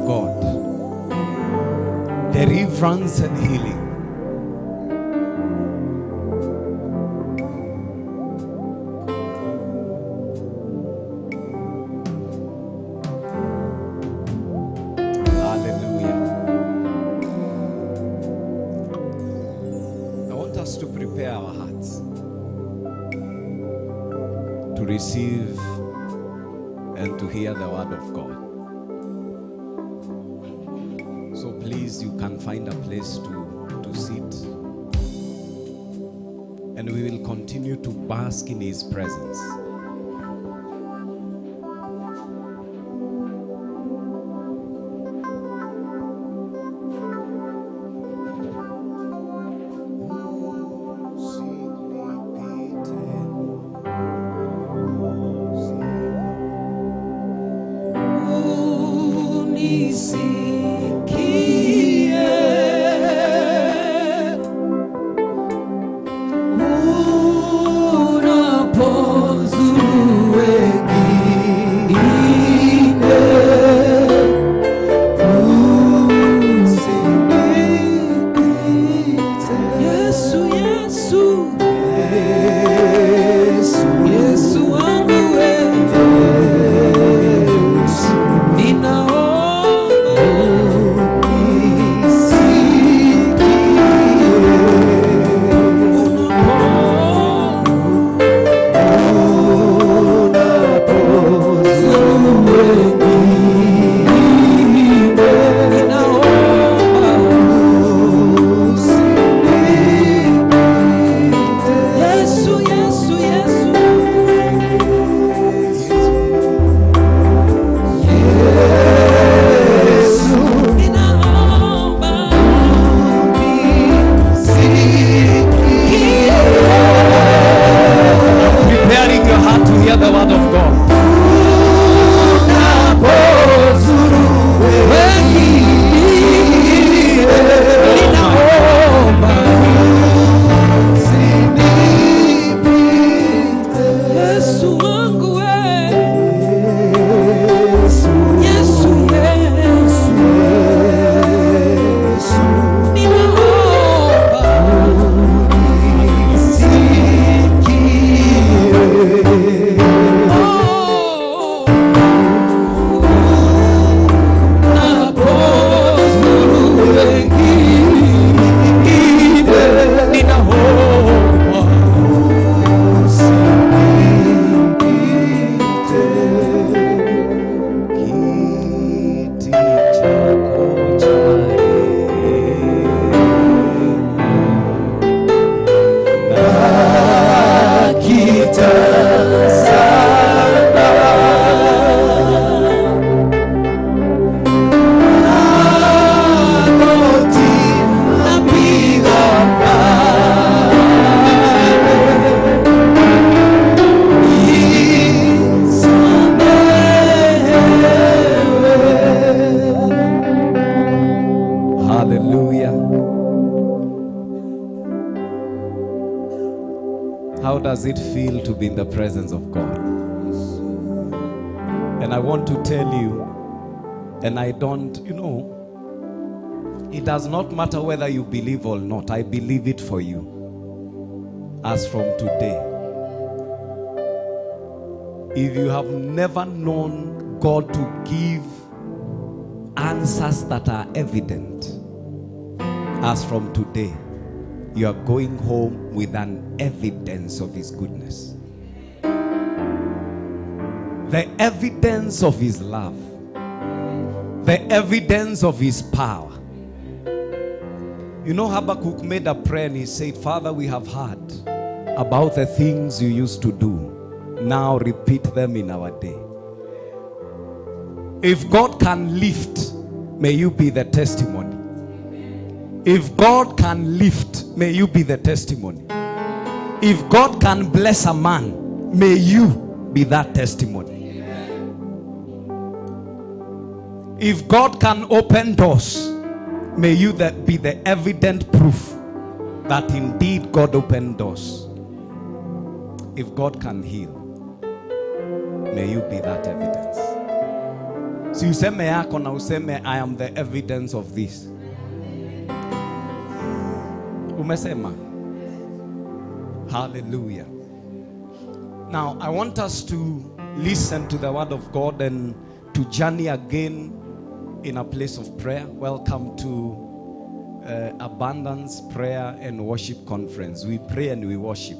God. Deliverance and healing. Hallelujah. I want us to prepare our hearts to receive and to hear the word of God. So please, you can find a place to sit, and we will continue to bask in His presence. How does it feel to be in the presence of God? And I want to tell you, and I don't, you know, it does not matter whether you believe or not. I believe it for you. As from today, if you have never known God to give answers that are evident, as from today, you are going home with an evidence of His goodness. The evidence of His love. The evidence of His power. You know, Habakkuk made a prayer and he said, Father, we have heard about the things you used to do. Now repeat them in our day. If God can lift, may you be the testimony. If God can lift, may you be the testimony. If God can bless a man, may you be that testimony. If God can open doors, may you be the evident proof that indeed God opened doors. If God can heal, may you be that evidence. Si useme yako na useme I am the evidence of this. Umesema? Hallelujah. Now, I want us to listen to the word of God and to journey again in a place of prayer. Welcome to Abundance Prayer and Worship Conference. We pray and we worship.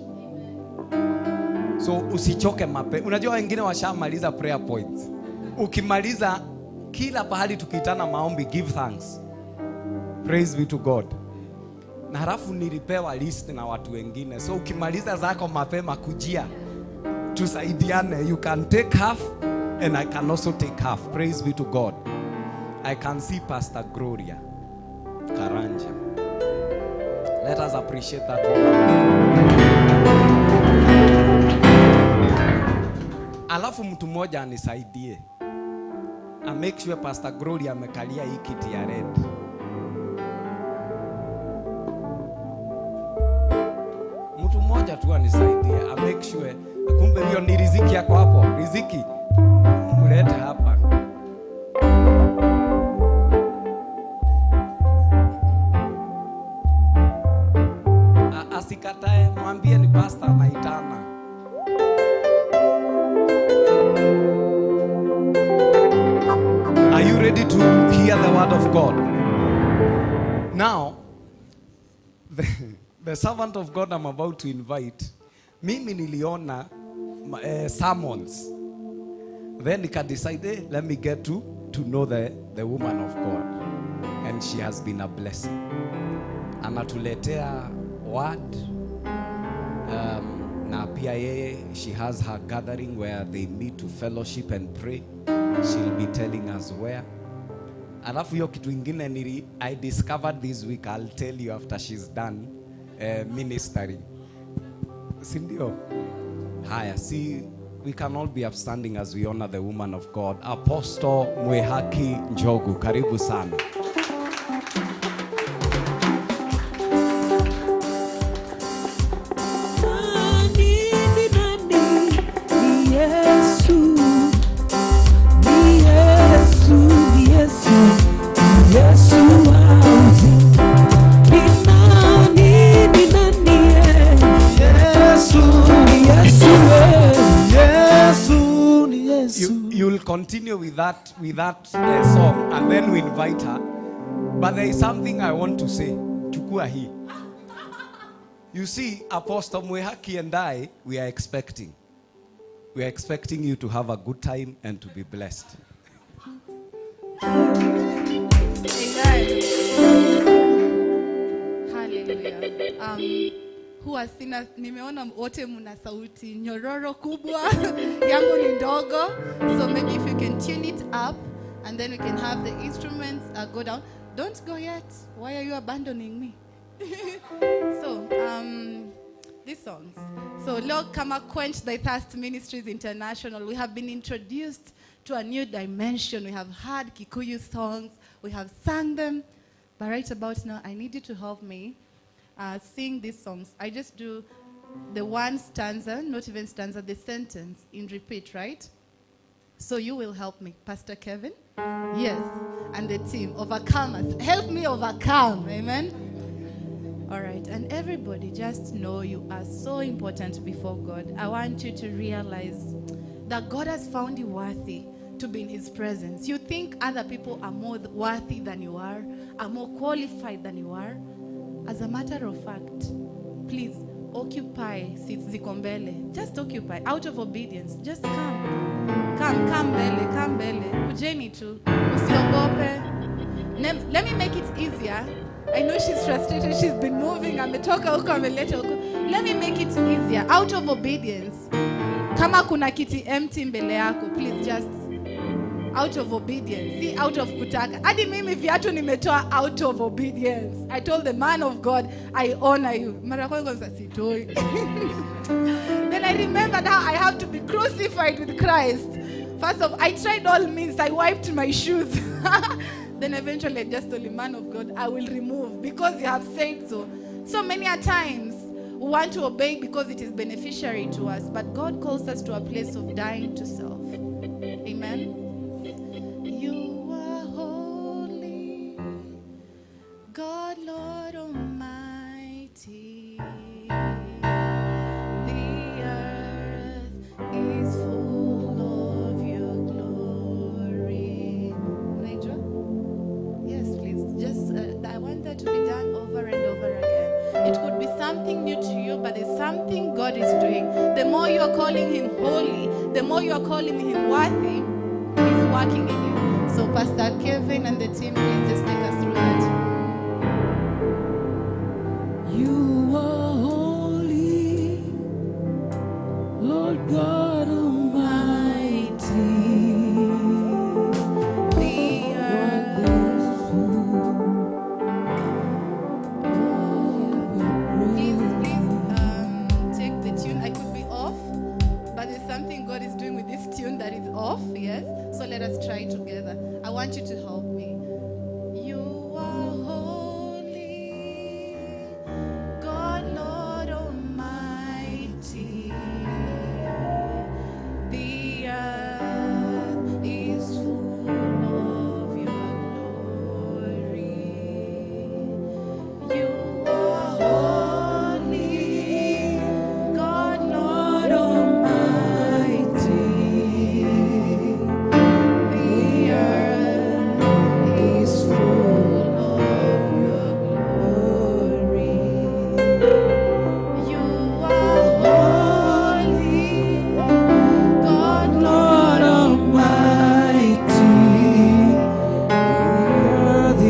So usichoke mape. Unajua wengine washamaliza prayer points. Ukimaliza kila pahali tukiitana maombi, give thanks. Praise be to God. Na halafu nilipewa list na watu wengine. So ukimaliza zako mapema kujia, tusaidiane. You can take half and I can also take half. Praise be to God. I can see Pastor Gloria Karanja. Let us appreciate that woman. Alafu mtu mmoja anisaidie. I make sure Pastor Gloria amekalia hii kiti ya red. Mtu mmoja tu anisaidie. I make sure. Kumbe hiyo ni riziki yako hapo. Riziki mulete hapa. Asikatae, mwambie ni pastor anaitana. Are you ready to hear the word of God? Now, the servant of God I'm about to invite, mimi niliona sermons. Then I decided, let me get to know the woman of God. And she has been a blessing. Anatuletea word. Na pia yeye, she has her gathering where they meet to fellowship and pray. She'll be telling us where. Alafu hiyo kitu ingine nili, I discovered this week, I'll tell you after she's done ministering. Si ndio? Haya, see, we can all be upstanding as we honor the woman of God. Apostle Mwihaki Njogu, karibu sana. Continue with that song, and then we invite her. But there is something I want to say. Chukua hii. You see, Apostle Mwihaki and I, we are expecting. We are expecting you to have a good time and to be blessed. Amen. Hallelujah. Huwa sina, nimeona wote mna sauti nyororo kubwa yangu ni ndogo, so maybe if you can tune it up and then we can have the instruments go down. Don't go yet. Why are you abandoning me? So these songs. So Lord, Kama Quench Thy Thirst Ministries International, we have been introduced to a new dimension. We have heard Kikuyu songs, we have sung them, but right about now I need you to help me sing these songs. I just do the one stanza, not even stanza, the sentence in repeat, right? So you will help me, Pastor Kevin? Yes, and the team, overcomers. Help me overcome, amen? All right, and everybody, just know you are so important before God. I want you to realize that God has found you worthy to be in his presence. You think other people are more worthy than you are more qualified than you are. As a matter of fact, please occupy seats ziko mbele. Just occupy out of obedience. Just come. Come, come mbele, come mbele. Kujeni tu. Usiogope. Let me make it easier. I know she's frustrated. She's been moving. Ametoka huko, ameleta huko. Let me make it easier. Out of obedience. Kama kuna kiti empty mbele yako, please just out of obedience. See, out of kutaka. Hadi mimi viatu nimetoa out of obedience. I told the man of God, I honor you. Mara kwanza sitoi. Then I remembered how I have to be crucified with Christ. First of all, I tried all means. I wiped my shoes. Then eventually I just told the man of God, I will remove because you have said so. So many a times we want to obey because it is beneficiary to us, but God calls us to a place of dying to self. Amen. You either to be done over and over again. It could be something new to you, but there's something God is doing. The more you are calling him holy, the more you are calling him worthy, he's working in you. So Pastor Kevin and the team, please just take us through that. You are holy, Lord God Almighty. The earth. Please, take the tune. I could be off, but there's something God is doing with this tune that is off, yes? So let us try together. I want you to help me. You are holy, God, Lord Almighty. The earth is full of your glory. You are holy, God, Lord Almighty. The earth is full of your glory. You are holy, God, Lord Almighty, the earth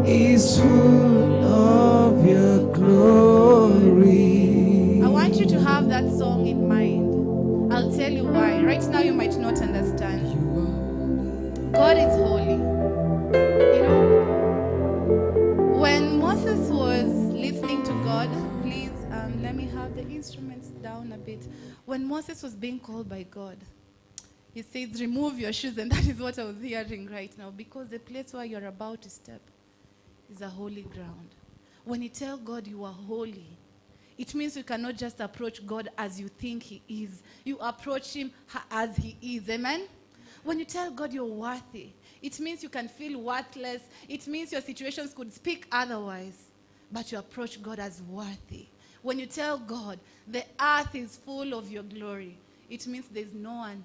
is full of your glory. I want you to have that song in mind. I'll tell you why. Right now you might not understand. God is holy. You know, when Moses was listening to God, please let me have the instruments down a bit. When Moses was being called by God, he says, remove your shoes. And that is what I was hearing right now, because the place where you're about to step is a holy ground. When you tell God you are holy, it means you cannot just approach God as you think he is. You approach him as he is. Amen? When you tell God you're worthy, it means you can feel worthless. It means your situations could speak otherwise. But you approach God as worthy. When you tell God the earth is full of your glory, it means there's no one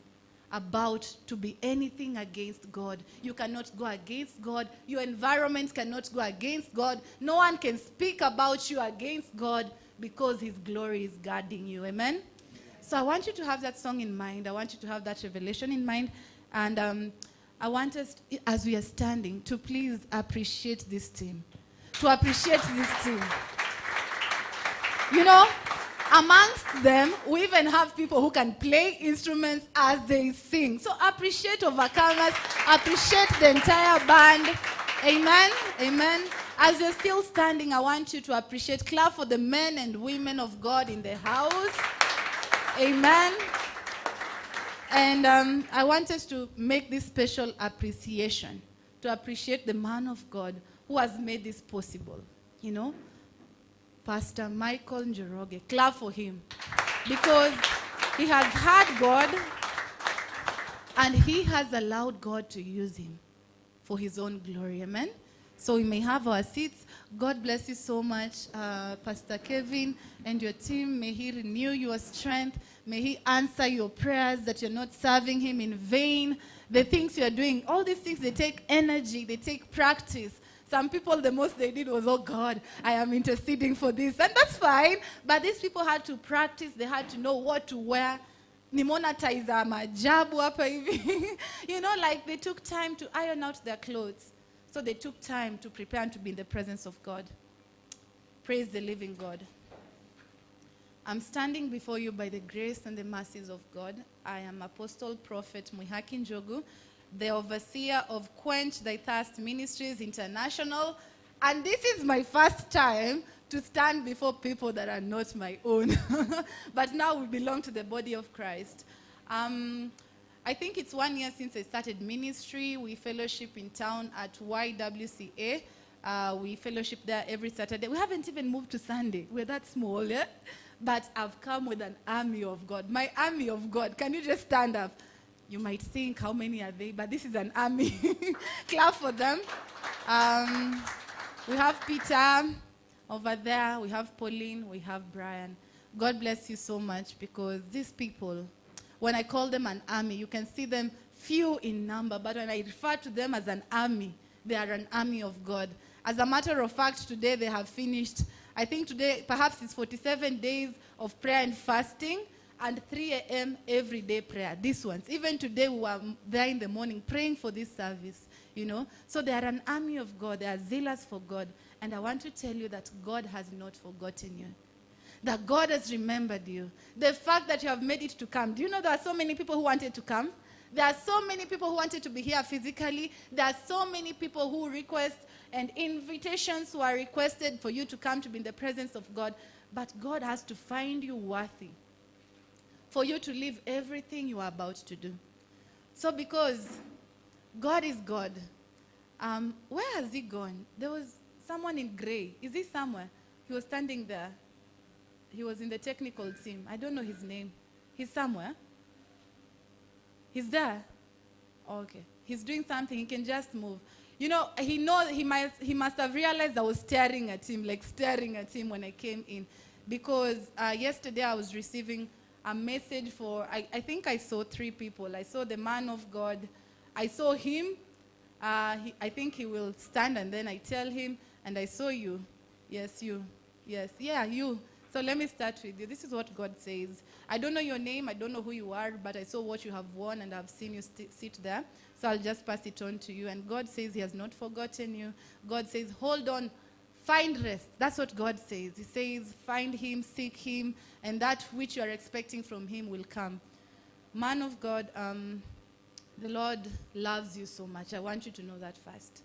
about to be anything against God. You cannot go against God. Your environment cannot go against God. No one can speak about you against God, because his glory is guarding you. Amen? So I want you to have that song in mind. I want you to have that revelation in mind. And I want us, as we are standing, to please appreciate this team. To appreciate this team. You know, amongst them, we even have people who can play instruments as they sing. So appreciate Overcomers. Appreciate the entire band. Amen? Amen. As you're still standing, I want you to appreciate. Clap for the men and women of God in the house. Amen. And I want us to make this special appreciation, to appreciate the man of God who has made this possible. You know, Pastor Michael Njoroge. Clap for him. Because he has had God, and he has allowed God to use him for his own glory. Amen. So we may have our seats. God bless you so much, Pastor Kevin and your team. May he renew your strength. May he answer your prayers, that you're not serving him in vain. The things you're doing, all these things, they take energy, they take practice. Some people, the most they did was, oh God, I am interceding for this. And that's fine. But these people had to practice. They had to know what to wear. Nimeona tai za maajabu hapa hivi. You know, like they took time to iron out their clothes. So they took time to prepare and to be in the presence of God. Praise the living God. I'm standing before you by the grace and the mercies of God. I am Apostle Prophet Mwihaki Njogu, the overseer of Quench Thy Thirst Ministries International. And this is my first time to stand before people that are not my own. But now we belong to the body of Christ. I think it's 1 year since I started ministry. We fellowship in town at YWCA. We fellowship there every Saturday. We haven't even moved to Sunday. We're that small, yeah? But I've come with an army of God. My army of God. Can you just stand up? You might think, how many are they? But this is an army. Clap for them. We have Peter over there. We have Pauline. We have Brian. God bless you so much, because these people, when I call them an army, you can see them few in number, but when I refer to them as an army, They are an army of God. As a matter of fact, today they have finished, I think today perhaps it's 47 days of prayer and fasting and 3 a.m. every day prayer. These ones. Even today we were there in the morning praying for this service, you know. So they are an army of God. They are zealous for God. And I want to tell you that God has not forgotten you. That God has remembered you. The fact that you have made it to come. Do you know there are so many people who wanted to come? There are so many people who wanted to be here physically. There are so many people who request and invitations were requested for you to come to be in the presence of God. But God has to find you worthy for you to leave everything you are about to do. So because God is God, where has he gone? There was someone in gray. Is he somewhere? He was standing there. He was in the technical team. I don't know his name. He's somewhere. He's there. Oh, okay. He's doing something. He can just move. You know, he knows he must have realized I was staring at him, like staring at him when I came in. Because yesterday I was receiving a message for, I think I saw three people. I saw the man of God. I saw him. I think he will stand and then I tell him, and I saw you. Yes, you. Yes. Yeah, you. So let me start with you. This is what God says. I don't know your name. I don't know who you are, but I saw what you have won and I've seen you sit there. So I'll just pass it on to you. And God says he has not forgotten you. God says, hold on, find rest. That's what God says. He says, find him, seek him, and that which you are expecting from him will come. Man of God, the Lord loves you so much. I want you to know that first.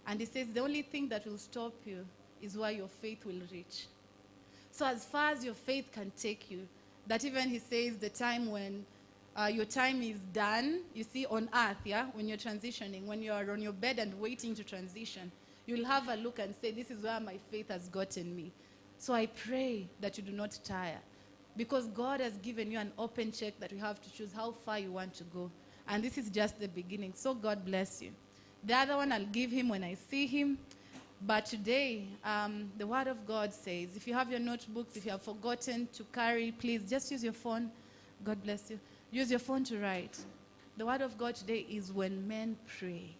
And he says the only thing that will stop you is where your faith will reach. So as far as your faith can take you, that even he says the time when your time is done, you see, on earth, yeah, when you're transitioning, when you are on your bed and waiting to transition, you'll have a look and say, this is where my faith has gotten me. So I pray that you do not tire, because God has given you an open check that you have to choose how far you want to go. And this is just the beginning. So God bless you. The other one I'll give him when I see him. But today, the Word of God says, if you have your notebooks, if you have forgotten to carry, please just use your phone. God bless you. Use your phone to write. The Word of God today is when men pray.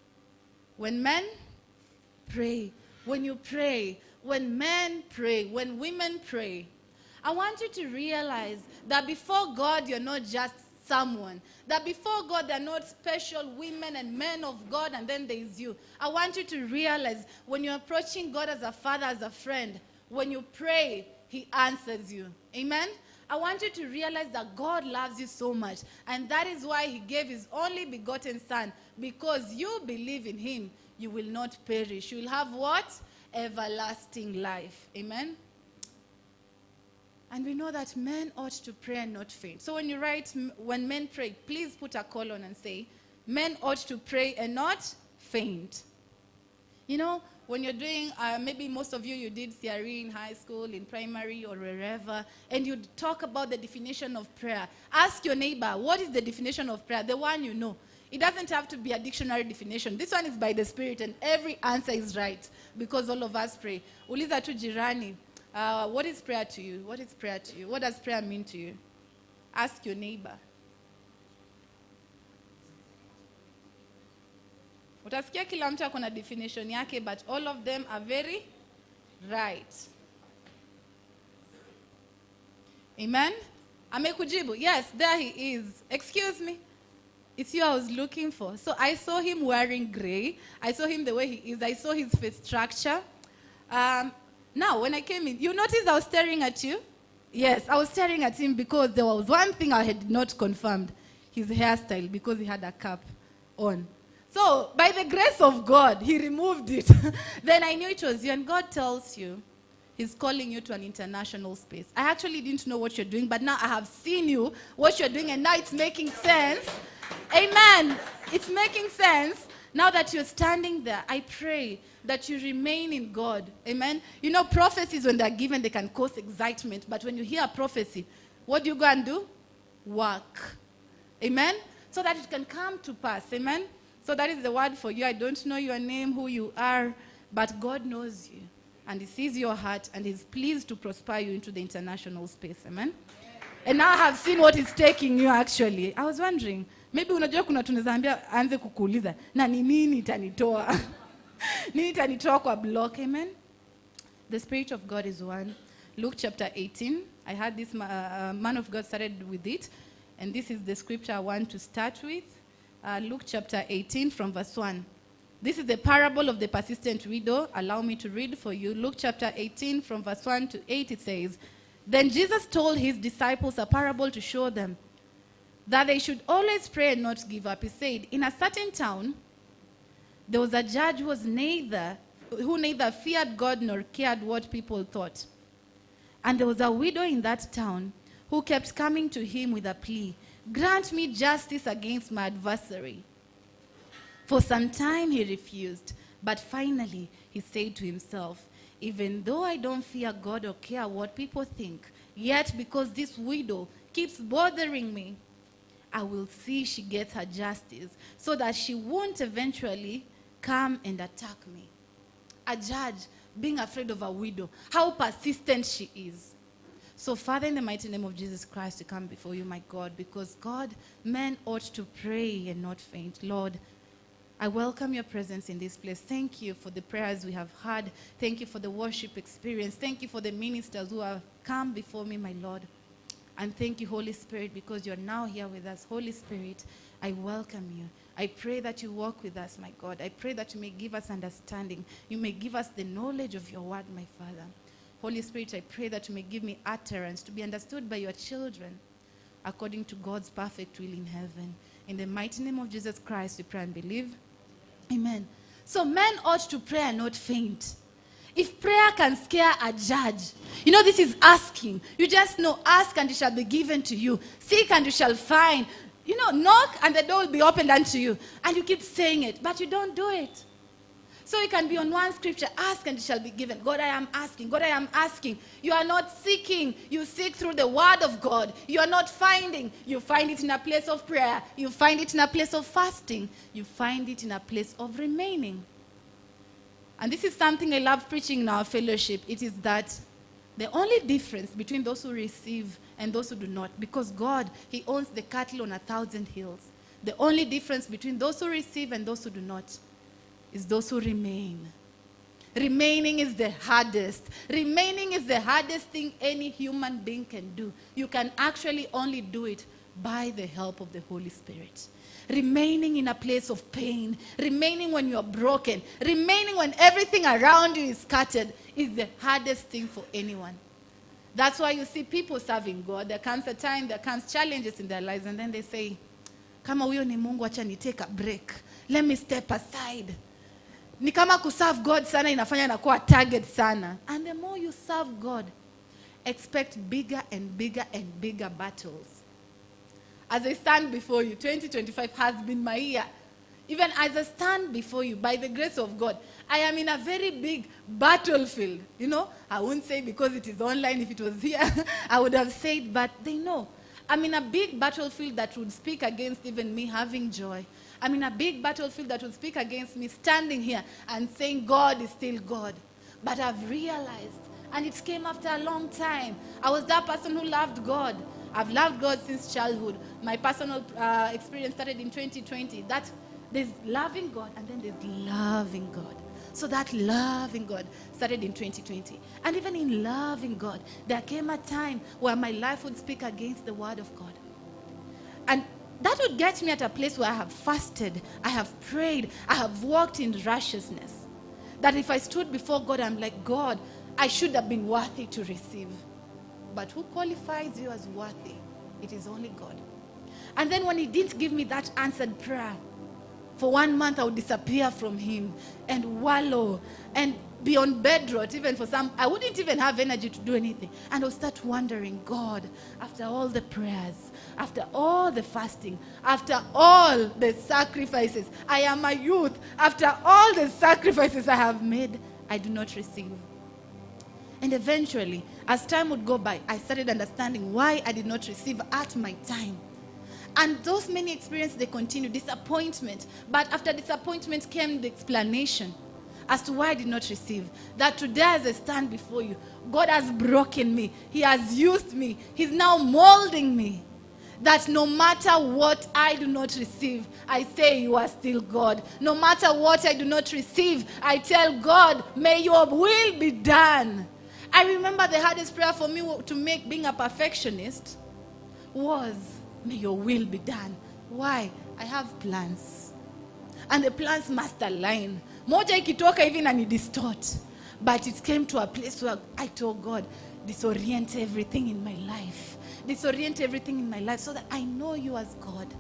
When men pray. When you pray. When men pray. When women pray. I want you to realize that before God, you're not just someone. That before God, there are not special women and men of God, and then there is you. I want you to realize when you're approaching God as a father, as a friend, when you pray, he answers you. Amen? I want you to realize that God loves you so much, and that is why he gave his only begotten son, because you believe in him, you will not perish. You will have what? Everlasting life. Amen? And we know that men ought to pray and not faint. So when you write, when men pray, please put a colon and say, men ought to pray and not faint. You know, when you're doing, maybe most of you did CRE in high school, in primary, or wherever, and you talk about the definition of prayer. Ask your neighbor, what is the definition of prayer? The one you know. It doesn't have to be a dictionary definition. This one is by the Spirit, and every answer is right, because all of us pray. Uliza tu jirani. What is prayer to you? What is prayer to you? What does prayer mean to you? Ask your neighbor. Utasikia kila mtu ako na definition yake, but all of them are very right. Amen? Amekujibu. Yes, there he is. Excuse me. It's you I was looking for. So I saw him wearing gray. I saw him the way he is. I saw his face structure. Now, when I came in, you notice I was staring at you? Yes, I was staring at him because there was one thing I had not confirmed, his hairstyle, because he had a cap on. So, by the grace of God, he removed it. Then I knew it was you. And God tells you, he's calling you to an international space. I actually didn't know what you're doing, but now I have seen you, what you're doing, and now it's making sense. Amen. It's making sense. Now that you're standing there, I pray that you remain in God. Amen. You know, prophecies, when they're given, they can cause excitement. But when you hear a prophecy, what do you go and do? Work. Amen. So that it can come to pass. Amen. So that is the word for you. I don't know your name, who you are, but God knows you. And he sees your heart, and he's pleased to prosper you into the international space. Amen. And now I have seen what is taking you actually. I was wondering, maybe unajua kuna tunaweza ambia aanze kukuuliza, na ni nini itanitoa? Nini itanitoa kwa block? Amen. The Spirit of God is one. Luke chapter 18. I had this man of God started with it. And this is the scripture I want to start with. Luke chapter 18 from verse 1. This is the parable of the persistent widow. Allow me to read for you. Luke chapter 18 from verse 1 to 8, it says, Then Jesus told his disciples a parable to show them that they should always pray and not give up. He said, In a certain town, there was a judge who neither feared God nor cared what people thought. And there was a widow in that town who kept coming to him with a plea, Grant me justice against my adversary. For some time he refused, but finally he said to himself, Even though I don't fear God or care what people think, yet because this widow keeps bothering me, I will see she gets her justice so that she won't eventually come and attack me. A judge being afraid of a widow, how persistent she is. So, Father, in the mighty name of Jesus Christ, we come before you, my God, because God, men ought to pray and not faint. Lord, I welcome your presence in this place. Thank you for the prayers we have had. Thank you for the worship experience. Thank you for the ministers who have come before me, my Lord. And thank you, Holy Spirit, because you're now here with us. Holy Spirit, I welcome you. I pray that you walk with us, my God. I pray that you may give us understanding. You may give us the knowledge of your word, my Father. Holy Spirit, I pray that you may give me utterance to be understood by your children according to God's perfect will in heaven. In the mighty name of Jesus Christ, we pray and believe. Amen. So men ought to pray and not faint. If prayer can scare a judge, you know, this is asking. You just know, ask and it shall be given to you. Seek and you shall find. You know, knock and the door will be opened unto you. And you keep saying it, but you don't do it. So it can be on one scripture, ask and it shall be given. God, I am asking. God, I am asking. You are not seeking. You seek through the word of God. You are not finding. You find it in a place of prayer. You find it in a place of fasting. You find it in a place of remaining. And this is something I love preaching in our fellowship. It is that the only difference between those who receive and those who do not, because God, he owns the cattle on 1,000 hills. The only difference between those who receive and those who do not is those who remain. Remaining is the hardest. Remaining is the hardest thing any human being can do. You can actually only do it by the help of the Holy Spirit. Remaining in a place of pain, remaining when you're broken, remaining when everything around you is scattered is the hardest thing for anyone. That's why you see people serving God. There comes a time, there comes challenges in their lives, and then they say, kama huyo ni Mungu, acha ni take a break. Let me step aside. Ni kama kuserve God sana inafanya nakuwa target sana. And the more you serve God, expect bigger and bigger and bigger battles. As I stand before you, 2025 has been my year. Even as I stand before you, by the grace of God, I am in a very big battlefield. You know, I won't say because it is online. If it was here, I would have said, but they know. I'm in a big battlefield that would speak against even me having joy. I'm in a big battlefield that would speak against me standing here and saying God is still God. But I've realized, and it came after a long time. I was that person who loved God. I've loved God since childhood. My personal experience started in 2020. That there's loving God and then there's loving God. So that loving God started in 2020. And even in loving God, there came a time where my life would speak against the word of God. And that would get me at a place where I have fasted, I have prayed, I have walked in righteousness. That if I stood before God, I'm like, God, I should have been worthy to receive. But who qualifies you as worthy? It is only God. And then when he didn't give me that answered prayer, for 1 month I would disappear from him and wallow and be on bedrot. Even for some, I wouldn't even have energy to do anything. And I would start wondering, God, after all the prayers, after all the fasting, after all the sacrifices, I am a youth, after all the sacrifices I have made, I do not receive. And eventually, as time would go by, I started understanding why I did not receive at my time. And those many experiences, they continue. Disappointment. But after disappointment came the explanation as to why I did not receive. That today as I stand before you, God has broken me. He has used me. He's now molding me. That no matter what I do not receive, I say you are still God. No matter what I do not receive, I tell God, may your will be done. I remember the hardest prayer for me to make, being a perfectionist, was, may your will be done. Why? I have plans. And the plans must align. Moja ikitoka hivi na ni distort. But it came to a place where I told God, disorient everything in my life. Disorient everything in my life so that I know you as God.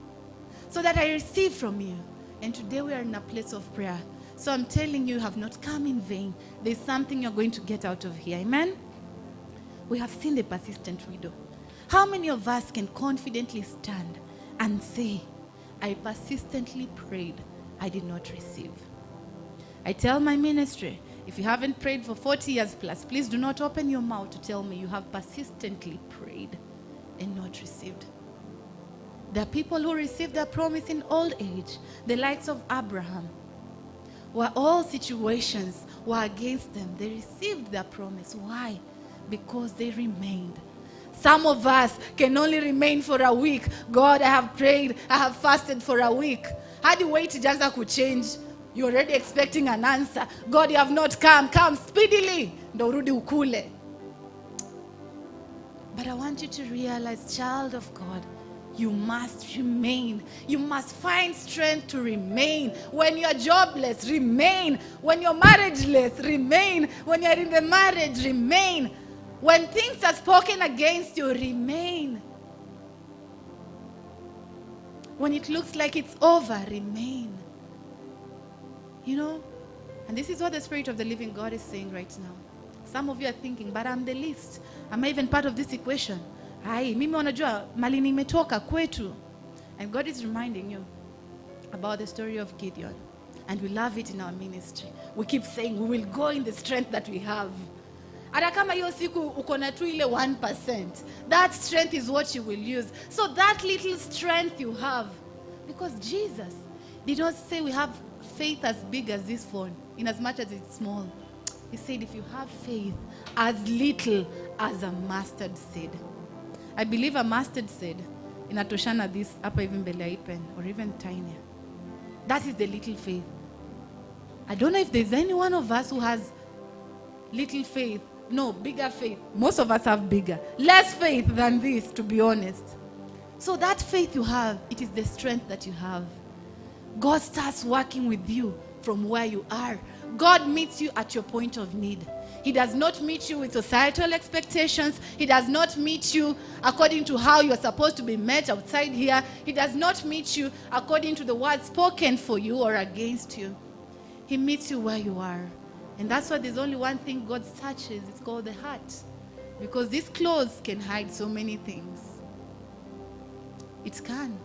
So that I receive from you. And today we are in a place of prayer. So I'm telling you, you have not come in vain. There's something you're going to get out of here. Amen? We have seen the persistent widow. How many of us can confidently stand and say, I persistently prayed, I did not receive? I tell my ministry, if you haven't prayed for 40 years plus, please do not open your mouth to tell me you have persistently prayed and not received. There are people who received their promise in old age, the likes of Abraham, where all situations were against them. They received their promise. Why? Because they remained. Some of us can only remain for a week. God, I have prayed, I have fasted for a week. How do you wait just could change? You're already expecting an answer. God, you have not come. Come speedily. Ndo urudi ukule. But I want you to realize, child of God, you must remain. You must find strength to remain. When you're jobless, remain. When you're marriageless, remain. When you're in the marriage, remain. When things are spoken against you, remain. When it looks like it's over, remain. You know, and this is what the Spirit of the Living God is saying right now. Some of you are thinking, but I'm the least. Am I even part of this equation? Ai, mimi wanajua mali nimetoka kwetu. And God is reminding you about the story of Gideon. And we love it in our ministry. We keep saying we will go in the strength that we have. Hata kama hiyo siku uko na tu ile 1%, that strength is what you will use. So that little strength you have, because Jesus did not say we have faith as big as this phone, in as much as it's small. He said if you have faith as little as a mustard seed. I believe a mustard seed inatoshana this hapa hivi mbele ya hii pen, or even tinier. That is the little faith. I don't know if there's any one of us who has little faith. No, bigger faith. Most of us have bigger. Less faith than this, to be honest. So that faith you have, it is the strength that you have. God starts working with you from where you are. God meets you at your point of need. He does not meet you with societal expectations. He does not meet you according to how you are supposed to be met outside here. He does not meet you according to the words spoken for you or against you. He meets you where you are. And that's why there's only one thing God searches. It's called the heart. Because these clothes can hide so many things. It can.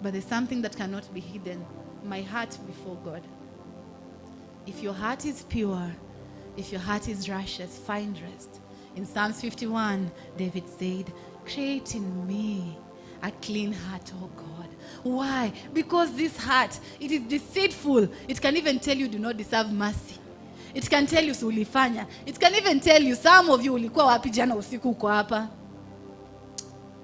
But there's something that cannot be hidden. My heart before God. If your heart is pure, if your heart is righteous, find rest. In Psalms 51, David said, create in me a clean heart, oh God. Why? Because this heart, it is deceitful. It can even tell you do not deserve mercy. It can tell you si ulifanya. It can even tell you some of you ulikuwa wapi jana usiku uko hapa.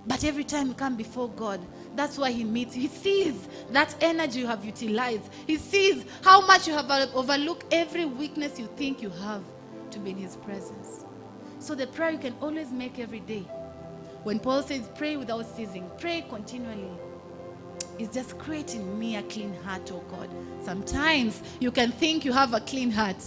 But every time you come before God, that's why he meets you. He sees that energy you have utilized. He sees how much you have overlooked every weakness you think you have to be in his presence. So the prayer you can always make every day. When Paul says pray without ceasing, pray continually. It's just creating me a clean heart, oh God. Sometimes you can think you have a clean heart.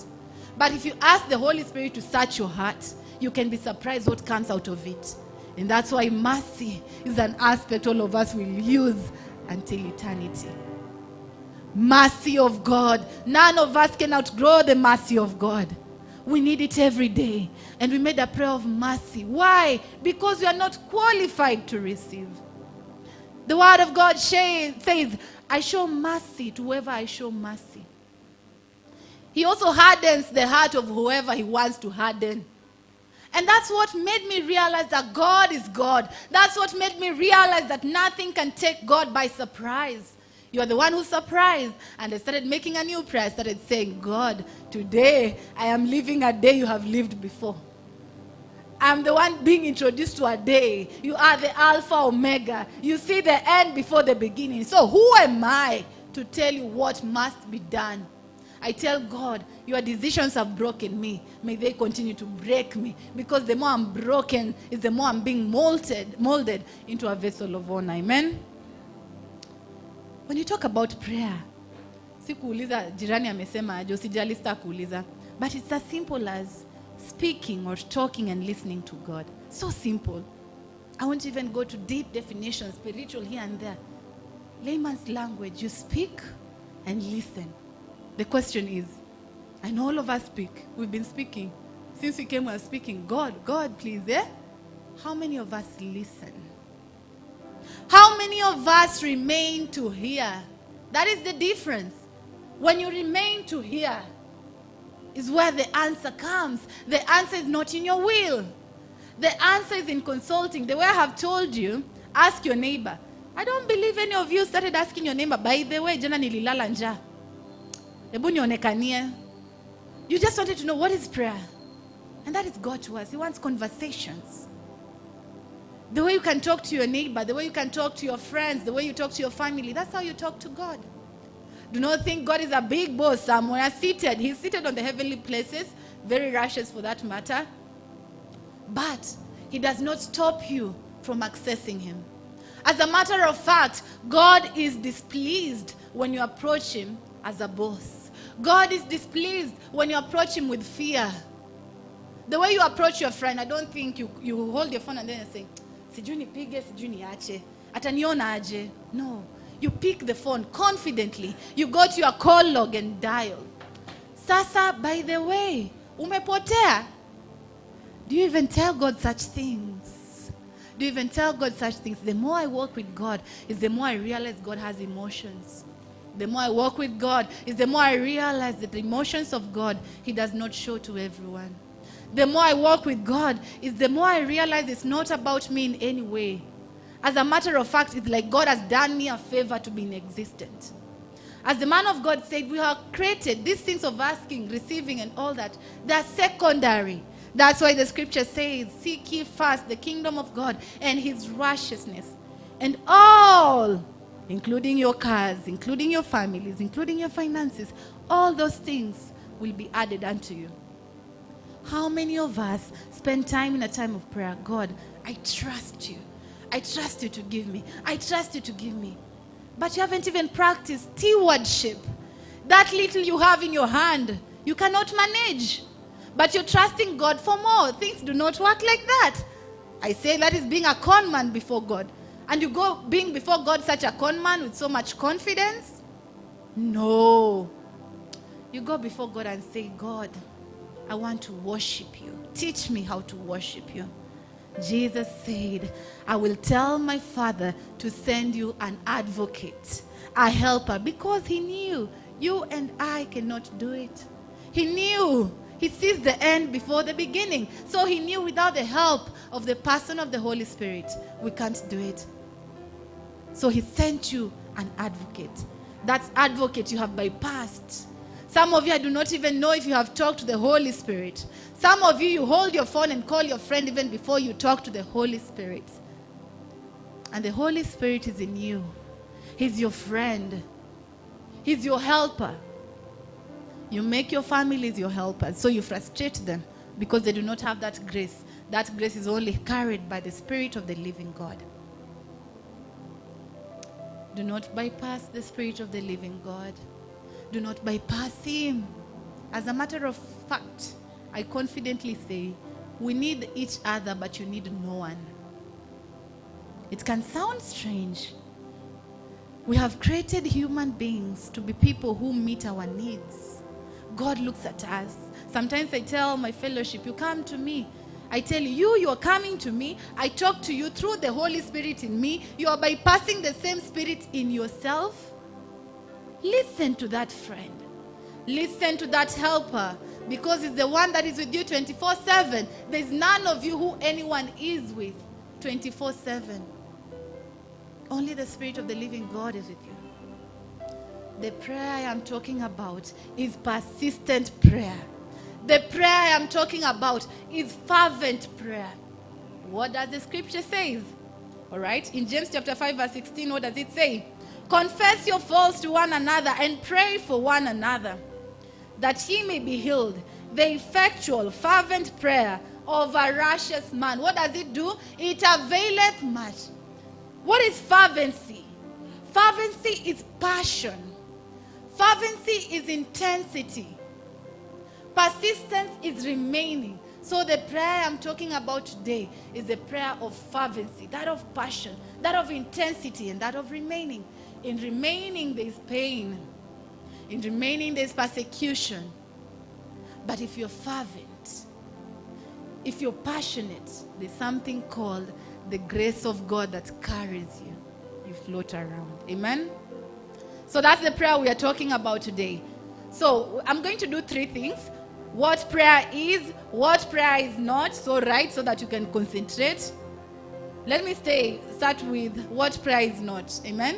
But if you ask the Holy Spirit to search your heart, you can be surprised what comes out of it. And that's why mercy is an aspect all of us will use until eternity. Mercy of God. None of us can outgrow the mercy of God. We need it every day. And we made a prayer of mercy. Why? Because we are not qualified to receive. The word of God says, I show mercy to whoever I show mercy. He also hardens the heart of whoever he wants to harden. And that's what made me realize that God is God. That's what made me realize that nothing can take God by surprise. You are the one who's surprised. And I started making a new prayer. I started saying, God, today I am living a day you have lived before. I'm the one being introduced to a day. You are the Alpha Omega. You see the end before the beginning. So who am I to tell you what must be done? I tell God, your decisions have broken me. May they continue to break me. Because the more I'm broken, is the more I'm being molded into a vessel of honor. Amen? When you talk about prayer, sikuuliza jirani amesema aje, usijali sitakuuliza. But it's as simple as speaking or talking and listening to God. So simple. I won't even go to deep definitions, spiritual here and there. Layman's language, you speak and listen. The question is, and all of us speak. We've been speaking. Since we came, we are speaking. God, God, please, eh? How many of us listen? How many of us remain to hear? That is the difference. When you remain to hear, is where the answer comes. The answer is not in your will. The answer is in consulting. The way I have told you, ask your neighbor. I don't believe any of you started asking your neighbor, by the way, jana nililala njaa. Ebu nionekanie. You just wanted to know what is prayer. And that is God to us. He wants conversations. The way you can talk to your neighbor, the way you can talk to your friends, the way you talk to your family, that's how you talk to God. Do not think God is a big boss somewhere seated. He's seated on the heavenly places, very righteous for that matter. But he does not stop you from accessing him. As a matter of fact, God is displeased when you approach him as a boss. God is displeased when you approach him with fear. The way you approach your friend, I don't think you hold your phone and then you say, sijui nipige, sijui niache, ataniona aje. No. You pick the phone confidently. You go to your call log and dial. Sasa, by the way, umepotea. Do you even tell God such things? Do you even tell God such things? The more I walk with God, is the more I realize God has emotions. The more I walk with God, is the more I realize that the emotions of God, he does not show to everyone. The more I walk with God, is the more I realize it's not about me in any way. As a matter of fact, it's like God has done me a favor to be in existence. As the man of God said, we are created. These things of asking, receiving, and all that, they're secondary. That's why the scripture says, seek ye first the kingdom of God and his righteousness. And all, including your cars, including your families, including your finances, all those things will be added unto you. How many of us spend time in a time of prayer? God, I trust you. I trust you to give me. I trust you to give me. But you haven't even practiced stewardship. That little you have in your hand, you cannot manage. But you're trusting God for more. Things do not work like that. I say that is being a con man before God. And you go being before God such a con man with so much confidence? No. You go before God and say, God, I want to worship you. Teach me how to worship you. Jesus said, I will tell my Father to send you an advocate, a helper, because he knew you and I cannot do it. He knew. He sees the end before the beginning. So he knew without the help of the person of the Holy Spirit, we can't do it. So he sent you an advocate. That advocate you have bypassed. Some of you, I do not even know if you have talked to the Holy Spirit. Some of you, you hold your phone and call your friend even before you talk to the Holy Spirit. And the Holy Spirit is in you. He's your friend. He's your helper. You make your families your helpers, so you frustrate them because they do not have that grace. That grace is only carried by the Spirit of the living God. Do not bypass the Spirit of the living God. Do not bypass him. As a matter of fact, I confidently say, we need each other, but you need no one. It can sound strange. We have created human beings to be people who meet our needs. God looks at us. Sometimes I tell my fellowship, you come to me. I tell you, you are coming to me. I talk to you through the Holy Spirit in me. You are bypassing the same Spirit in yourself. Listen to that friend. Listen to that helper, because it's the one that is with you 24/7. There's none of you who anyone is with 24/7. Only the Spirit of the living God is with you. The prayer I am talking about is persistent prayer. The prayer I am talking about is fervent prayer. What does the scripture say? All right, in James chapter 5 verse 16, what does it say? Confess your faults to one another and pray for one another, that ye may be healed. The effectual, fervent prayer of a righteous man. What does it do? It availeth much. What is fervency? Fervency is passion. Fervency is intensity. Persistence is remaining. So the prayer I'm talking about today is the prayer of fervency, that of passion, that of intensity, and that of remaining. In remaining, there is pain. In remaining, there is persecution. But if you're fervent, if you're passionate, there's something called the grace of God that carries you. You float around. Amen? So that's the prayer we are talking about today. So I'm going to do three things. What prayer is, what prayer is not. So write so that you can concentrate. Let me start with what prayer is not. Amen?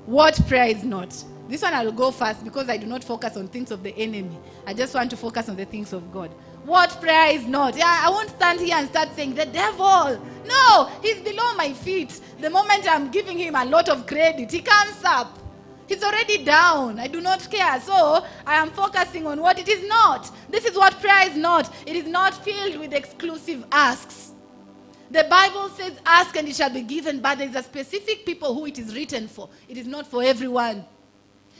What prayer is not. This one I'll go fast because I do not focus on things of the enemy. I just want to focus on the things of God. What prayer is not. Yeah, I won't stand here and start saying, the devil. No, he's below my feet. The moment I'm giving him a lot of credit, he comes up. He's already down. I do not care. So I am focusing on what it is not. This is what prayer is not. It is not filled with exclusive asks. The Bible says, ask and it shall be given, but there is a specific people who it is written for. It is not for everyone.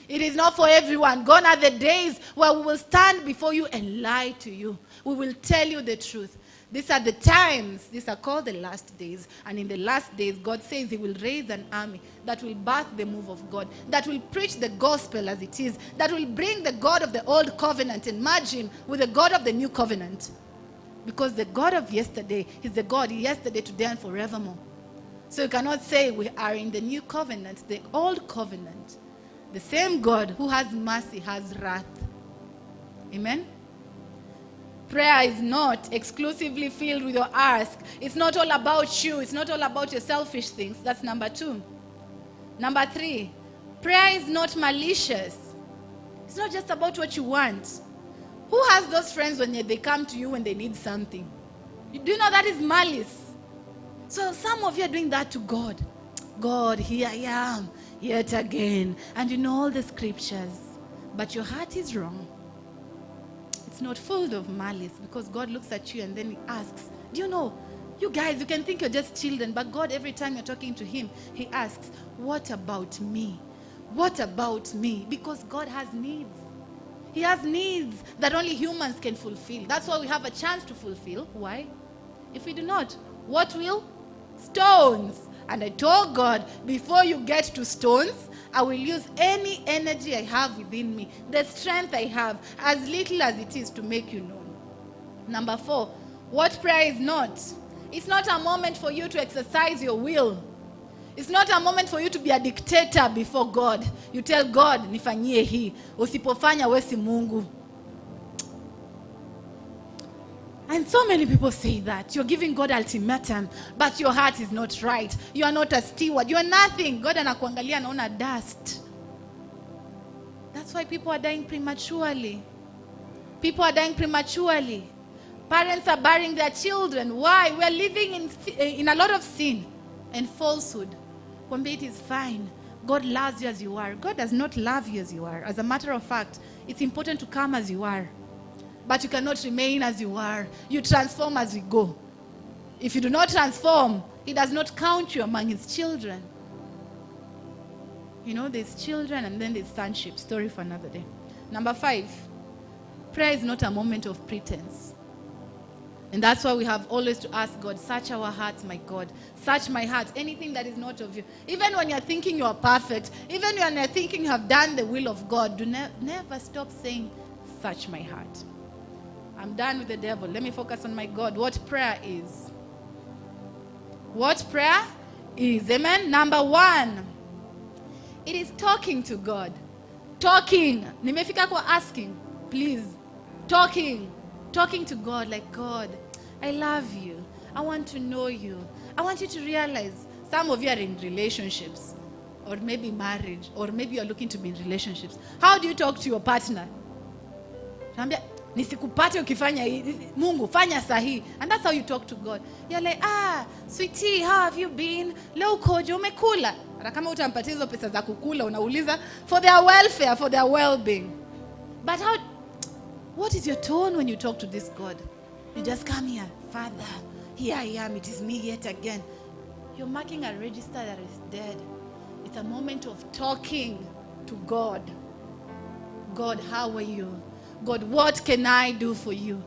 It is not for everyone. Gone are the days where we will stand before you and lie to you. We will tell you the truth. These are the times. These are called the last days. And in the last days, God says he will raise an army that will birth the move of God, that will preach the gospel as it is, that will bring the God of the old covenant and merge him with the God of the new covenant. Because the God of yesterday is the God yesterday, today, and forevermore. So you cannot say we are in the new covenant, the old covenant. The same God who has mercy has wrath. Amen? Prayer is not exclusively filled with your ask. It's not all about you. It's not all about your selfish things. That's number 2. Number 3, prayer is not malicious. It's not just about what you want. Who has those friends when they come to you when they need something? Do you know that is malice? So some of you are doing that to God. God, here I am, yet again. And you know all the scriptures. But your heart is wrong. It's not full of malice, because God looks at you and then he asks, do you know, you guys, you can think you're just children, but God, every time you're talking to him, he asks, what about me? What about me? Because God has needs. He has needs that only humans can fulfill. That's why we have a chance to fulfill. Why? If we do not, what will? Stones. And I told God, before you get to stones, I will use any energy I have within me, the strength I have, as little as it is, to make you known. Number 4, what prayer is not? It's not a moment for you to exercise your will. It's not a moment for you to be a dictator before God. You tell God, nifanyie hii, usipofanya we si Mungu. And so many people say that. You're giving God ultimatum, but your heart is not right. You are not a steward. You are nothing. God anakuangalia anaona dust. That's why people are dying prematurely. People are dying prematurely. Parents are burying their children. Why? We are living in a lot of sin and falsehood. Kwambia it is fine. God loves you as you are. God does not love you as you are. As a matter of fact, it's important to come as you are. But you cannot remain as you are. You transform as we go. If you do not transform, he does not count you among his children. You know, there's children and then there's sonship. Story for another day. Number 5, prayer is not a moment of pretense. And that's why we have always to ask God, search our hearts, my God. Search my heart. Anything that is not of you. Even when you're thinking you are perfect, even when you're thinking you have done the will of God, do never stop saying, search my heart. I'm done with the devil. Let me focus on my God. What prayer is. What prayer is. Amen. Number 1. It is talking to God. Talking. Nimefika kwa asking. Please. Talking. Talking to God like, God, I love you. I want to know you. I want you to realize some of you are in relationships, or maybe marriage, or maybe you're looking to be in relationships. How do you talk to your partner? Nisikupate ukifanya hii. Mungu, fanya sahi. And that's how you talk to God. You're like, sweetie, how have you been? Leo ukoje, umekula? Hata kama utampatia hizo pesa za kukula, unauliza for their welfare, for their well-being. But what is your tone when you talk to this God? You just come here, Father, here I am, it is me yet again. You're marking a register that is dead. It's a moment of talking to God. God, how are you? God, what can I do for you?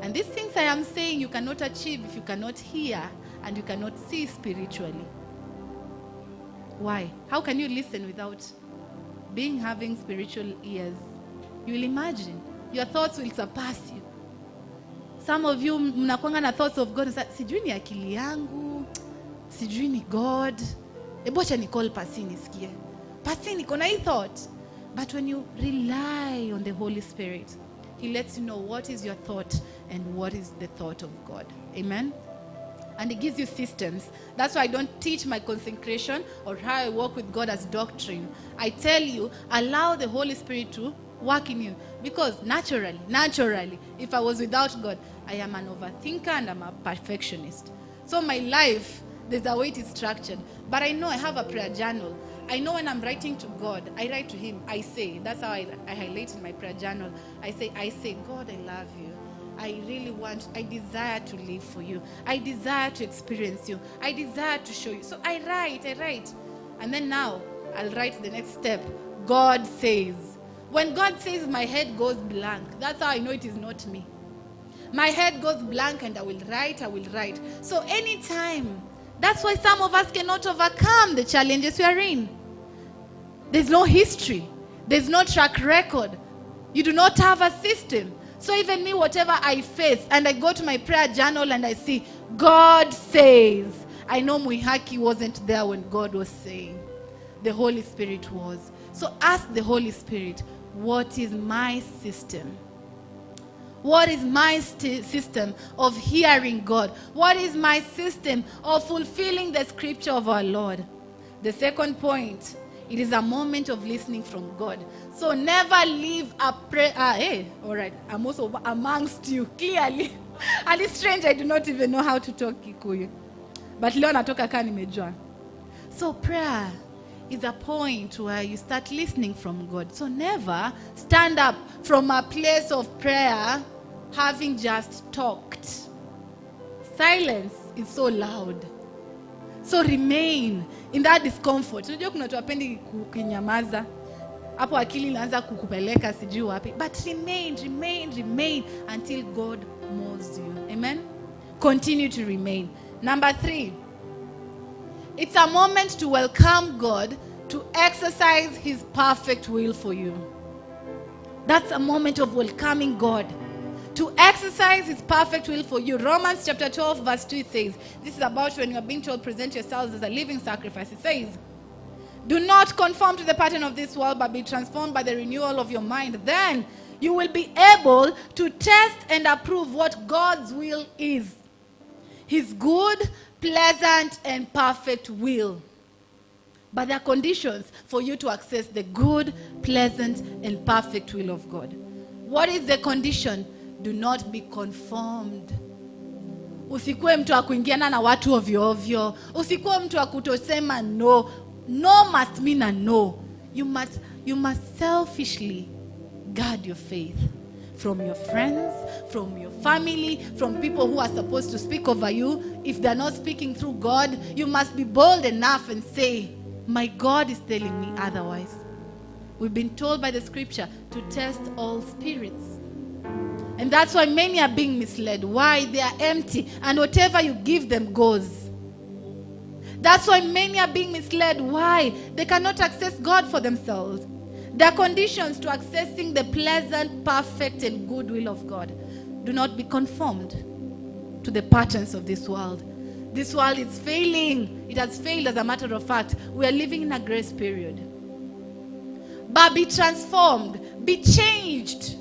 And these things I am saying you cannot achieve if you cannot hear and you cannot see spiritually. Why? How can you listen without having spiritual ears? You will imagine. Your thoughts will surpass you. Some of you mnakuanga na thoughts of God. Sijui ni akili yangu. Sijui ni God. Ebu acha ni call pasi nisikie. Pasi niko na hii thought. But when you rely on the Holy Spirit, He lets you know what is your thought and what is the thought of God. Amen? And He gives you systems. That's why I don't teach my consecration or how I walk with God as doctrine. I tell you, allow the Holy Spirit to work in you. Because naturally, if I was without God, I am an overthinker and I'm a perfectionist. So my life, there's a way it is structured. But I know I have a prayer journal. I know when I'm writing to God, I write to Him. I say, that's how I highlight in my prayer journal. I say, God, I love you. I really want, I desire to live for you. I desire to experience you. I desire to show you. So I write. And then now, I'll write the next step. God says. When God says, my head goes blank. That's how I know it is not me. My head goes blank and I will write. So anytime, that's why some of us cannot overcome the challenges we are in. There's no history. There's no track record. You do not have a system. So even me, whatever I face, and I go to my prayer journal and I see, God says. I know Mwihaki wasn't there when God was saying. The Holy Spirit was. So ask the Holy Spirit, what is my system? What is my system of hearing God? What is my system of fulfilling the scripture of our Lord? The second point, it is a moment of listening from God. So never leave a prayer. Hey, all right, I'm also amongst you, clearly. And it's strange, I do not even know how to talk Kikuyu. But leo natoka kaa nimejua. So prayer is a point where you start listening from God. So never stand up from a place of prayer having just talked. Silence is so loud. So remain in that discomfort. Unajua kuna watu wapendi kunyamaza. Hapo akili inaanza kukupeleka sijui wapi. But remain until God moves you. Amen? Continue to remain. Number 3. It's a moment to welcome God to exercise His perfect will for you. That's a moment of welcoming God to exercise His perfect will for you. Romans chapter 12 verse 2, it says, this is about when you are being told, present yourselves as a living sacrifice. It says, do not conform to the pattern of this world, but be transformed by the renewal of your mind. Then you will be able to test and approve what God's will is. His good, pleasant, and perfect will. But there are conditions for you to access the good, pleasant, and perfect will of God. What is the condition? Do not be conformed. Usikuwe mtu wa kuingiana na watu ovyo ovyo. Usikuwe mtu wa kutosema no. No must mean a no. You must selfishly guard your faith. From your friends, from your family, from people who are supposed to speak over you. If they're not speaking through God, you must be bold enough and say, my God is telling me otherwise. We've been told by the scripture to test all spirits. And that's why many are being misled. Why? They are empty. And whatever you give them goes. That's why many are being misled. Why? They cannot access God for themselves. There are conditions to accessing the pleasant, perfect, and good will of God. Do not be conformed to the patterns of this world. This world is failing. It has failed, as a matter of fact. We are living in a grace period. But be transformed. Be changed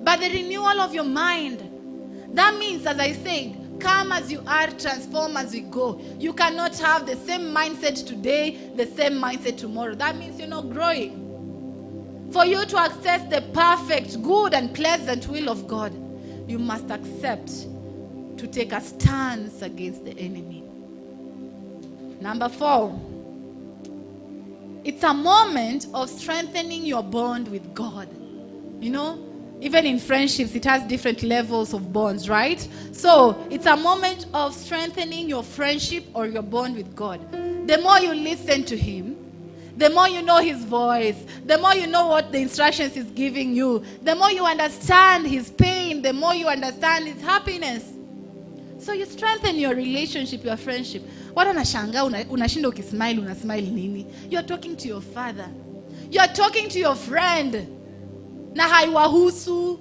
by the renewal of your mind. That means, as I said, come as you are, transform as we go. You cannot have the same mindset today, the same mindset tomorrow. That means you're not growing. For you to access the perfect, good, and pleasant will of God, you must accept to take a stance against the enemy. Number 4, it's a moment of strengthening your bond with God. You know, even in friendships, it has different levels of bonds, right? So it's a moment of strengthening your friendship or your bond with God. The more you listen to him, the more you know his voice, the more you know what the instructions he's giving you, the more you understand his pain, the more you understand his happiness. So you strengthen your relationship, your friendship. Watu wanashangaa, unashinda ukismile, unasmile nini? You're talking to your father. You're talking to your friend. Na haiwahusu.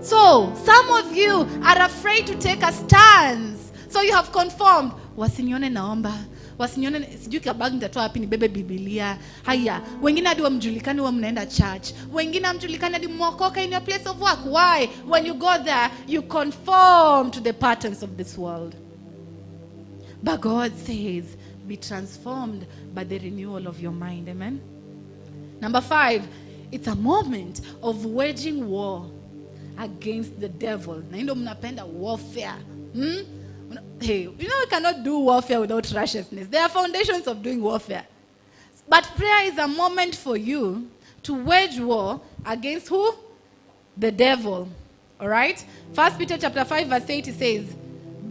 So, some of you are afraid to take a stance. So you have conformed. Wasinione naomba. Wasinione, sijui kabag nitatoa wapi nibebe Biblia. Haya, wengine hadi wamjulikani wa mnaenda church. Wengine hamjulikani hadi mwokoka in your place of work. Why? When you go there, you conform to the patterns of this world. But God says, be transformed by the renewal of your mind. Amen. Number 5, it's a moment of waging war against the devil. Na ndio mnapenda warfare. Hey, you know we cannot do warfare without righteousness. There are foundations of doing warfare. But prayer is a moment for you to wage war against who? The devil. All right? 1 Peter chapter 5 verse 8, it says,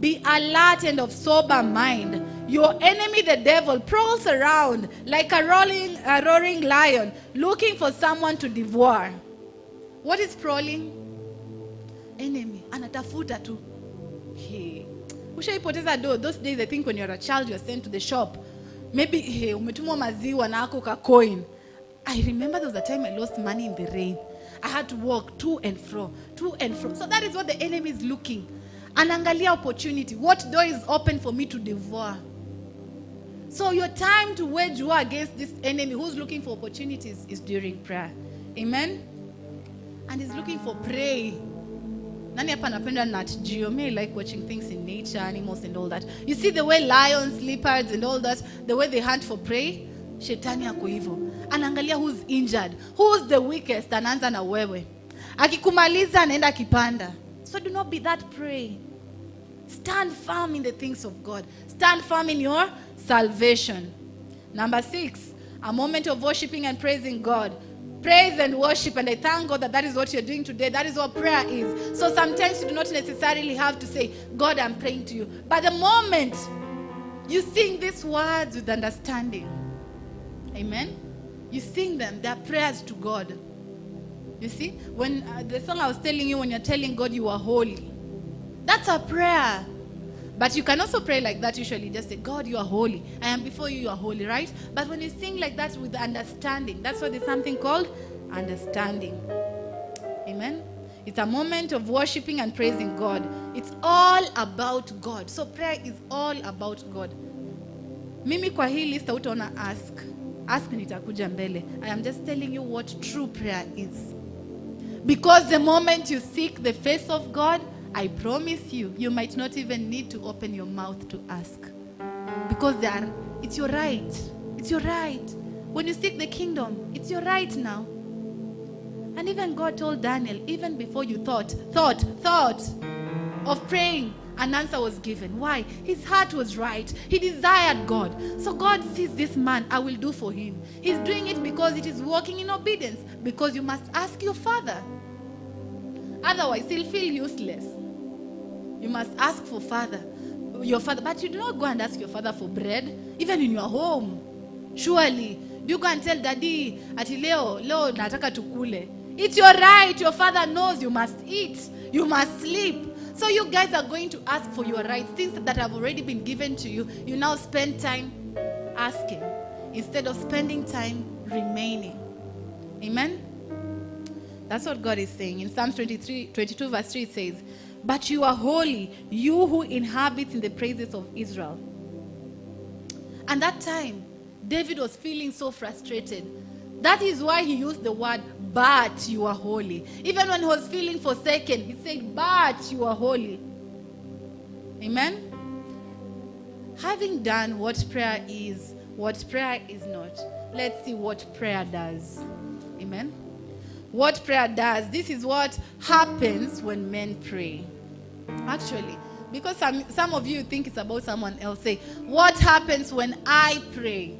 be alert and of sober mind. Your enemy, the devil, prowls around like a roaring lion, looking for someone to devour. What is prowling? Enemy. Anatafuta tu. Hey. Ushaipoteza do. Those days, I think when you're a child, you're sent to the shop. Maybe, hey, umetumwa maziwa na ako ka coin. I remember there was a time I lost money in the rain. I had to walk to and fro, to and fro. So that is what the enemy is looking. Anangalia opportunity. What door is open for me to devour? So your time to wage war against this enemy who's looking for opportunities is during prayer. Amen? And he's looking for prey. Nani hapa anapenda Nat Geo? Me, I like watching things in nature, animals and all that. You see the way lions, leopards and all that, the way they hunt for prey? Shetani ako hivyo. Anaangalia who's injured, who's the weakest, anaanza na wewe. Akikumaliza anaenda kipanda. So do not be that prey. Stand firm in the things of God. Stand firm in your salvation. Number 6, a moment of worshiping and praising God. Praise and worship, and I thank God that that is what you're doing today. That is what prayer is. So sometimes you do not necessarily have to say, God, I'm praying to you. But the moment you sing these words with understanding, amen, you sing them, they are prayers to God. You see, when the song I was telling you, when you're telling God you are holy, that's a prayer. But you can also pray like that usually. Just say, God, you are holy. I am before you, you are holy, right? But when you sing like that with understanding, that's why there's something called understanding. Amen? It's a moment of worshiping and praising God. It's all about God. So prayer is all about God. Mimi kwa hii list utaona ask. Ask nitakuja mbele. I am just telling you what true prayer is. Because the moment you seek the face of God, I promise you, you might not even need to open your mouth to ask. Because it's your right. It's your right. When you seek the kingdom, it's your right now. And even God told Daniel, even before you thought of praying, an answer was given. Why? His heart was right. He desired God. So God sees this man, I will do for him. He's doing it because it is walking in obedience. Because you must ask your father. Otherwise, he'll feel useless. You must ask for father, your father. But you do not go and ask your father for bread, even in your home. Surely, do you go and tell daddy, ati leo, leo nataka tukule. It's your right. Your father knows you must eat. You must sleep. So you guys are going to ask for your rights, things that have already been given to you. You now spend time asking instead of spending time remaining. Amen? That's what God is saying. In Psalms 22 verse 3, it says, but you are holy, you who inhabit in the praises of Israel. And that time, David was feeling so frustrated. That is why he used the word, but you are holy. Even when he was feeling forsaken, he said, but you are holy. Amen? Having done what prayer is not, Let's see what prayer does. Amen. What prayer does. This is what happens when men pray. Actually, because some of you think it's about someone else. Say, what happens when I pray?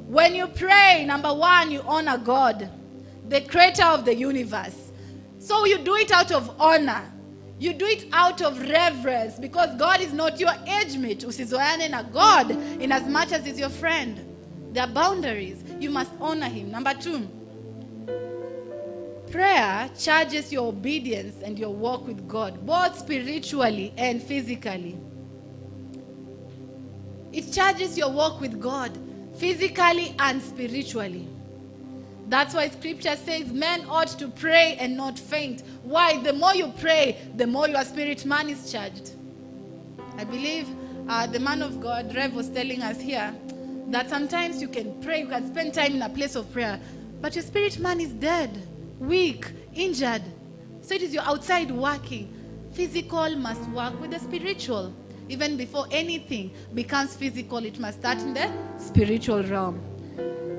When you pray, number one, you honor God, the creator of the universe. So you do it out of honor. You do it out of reverence, because God is not your age mate. Usizoeane na God in as much as he's your friend. There are boundaries. You must honor him. Number two, prayer charges your obedience and your walk with God, both spiritually and physically. It charges your walk with God, physically and spiritually. That's why scripture says men ought to pray and not faint. Why? The more you pray, the more your spirit man is charged. I believe the man of God, Rev, was telling us here that sometimes you can pray, you can spend time in a place of prayer, but your spirit man is dead, weak, injured. So it is your outside working. Physical must work with the spiritual. Even before anything becomes physical, it must start in the spiritual realm.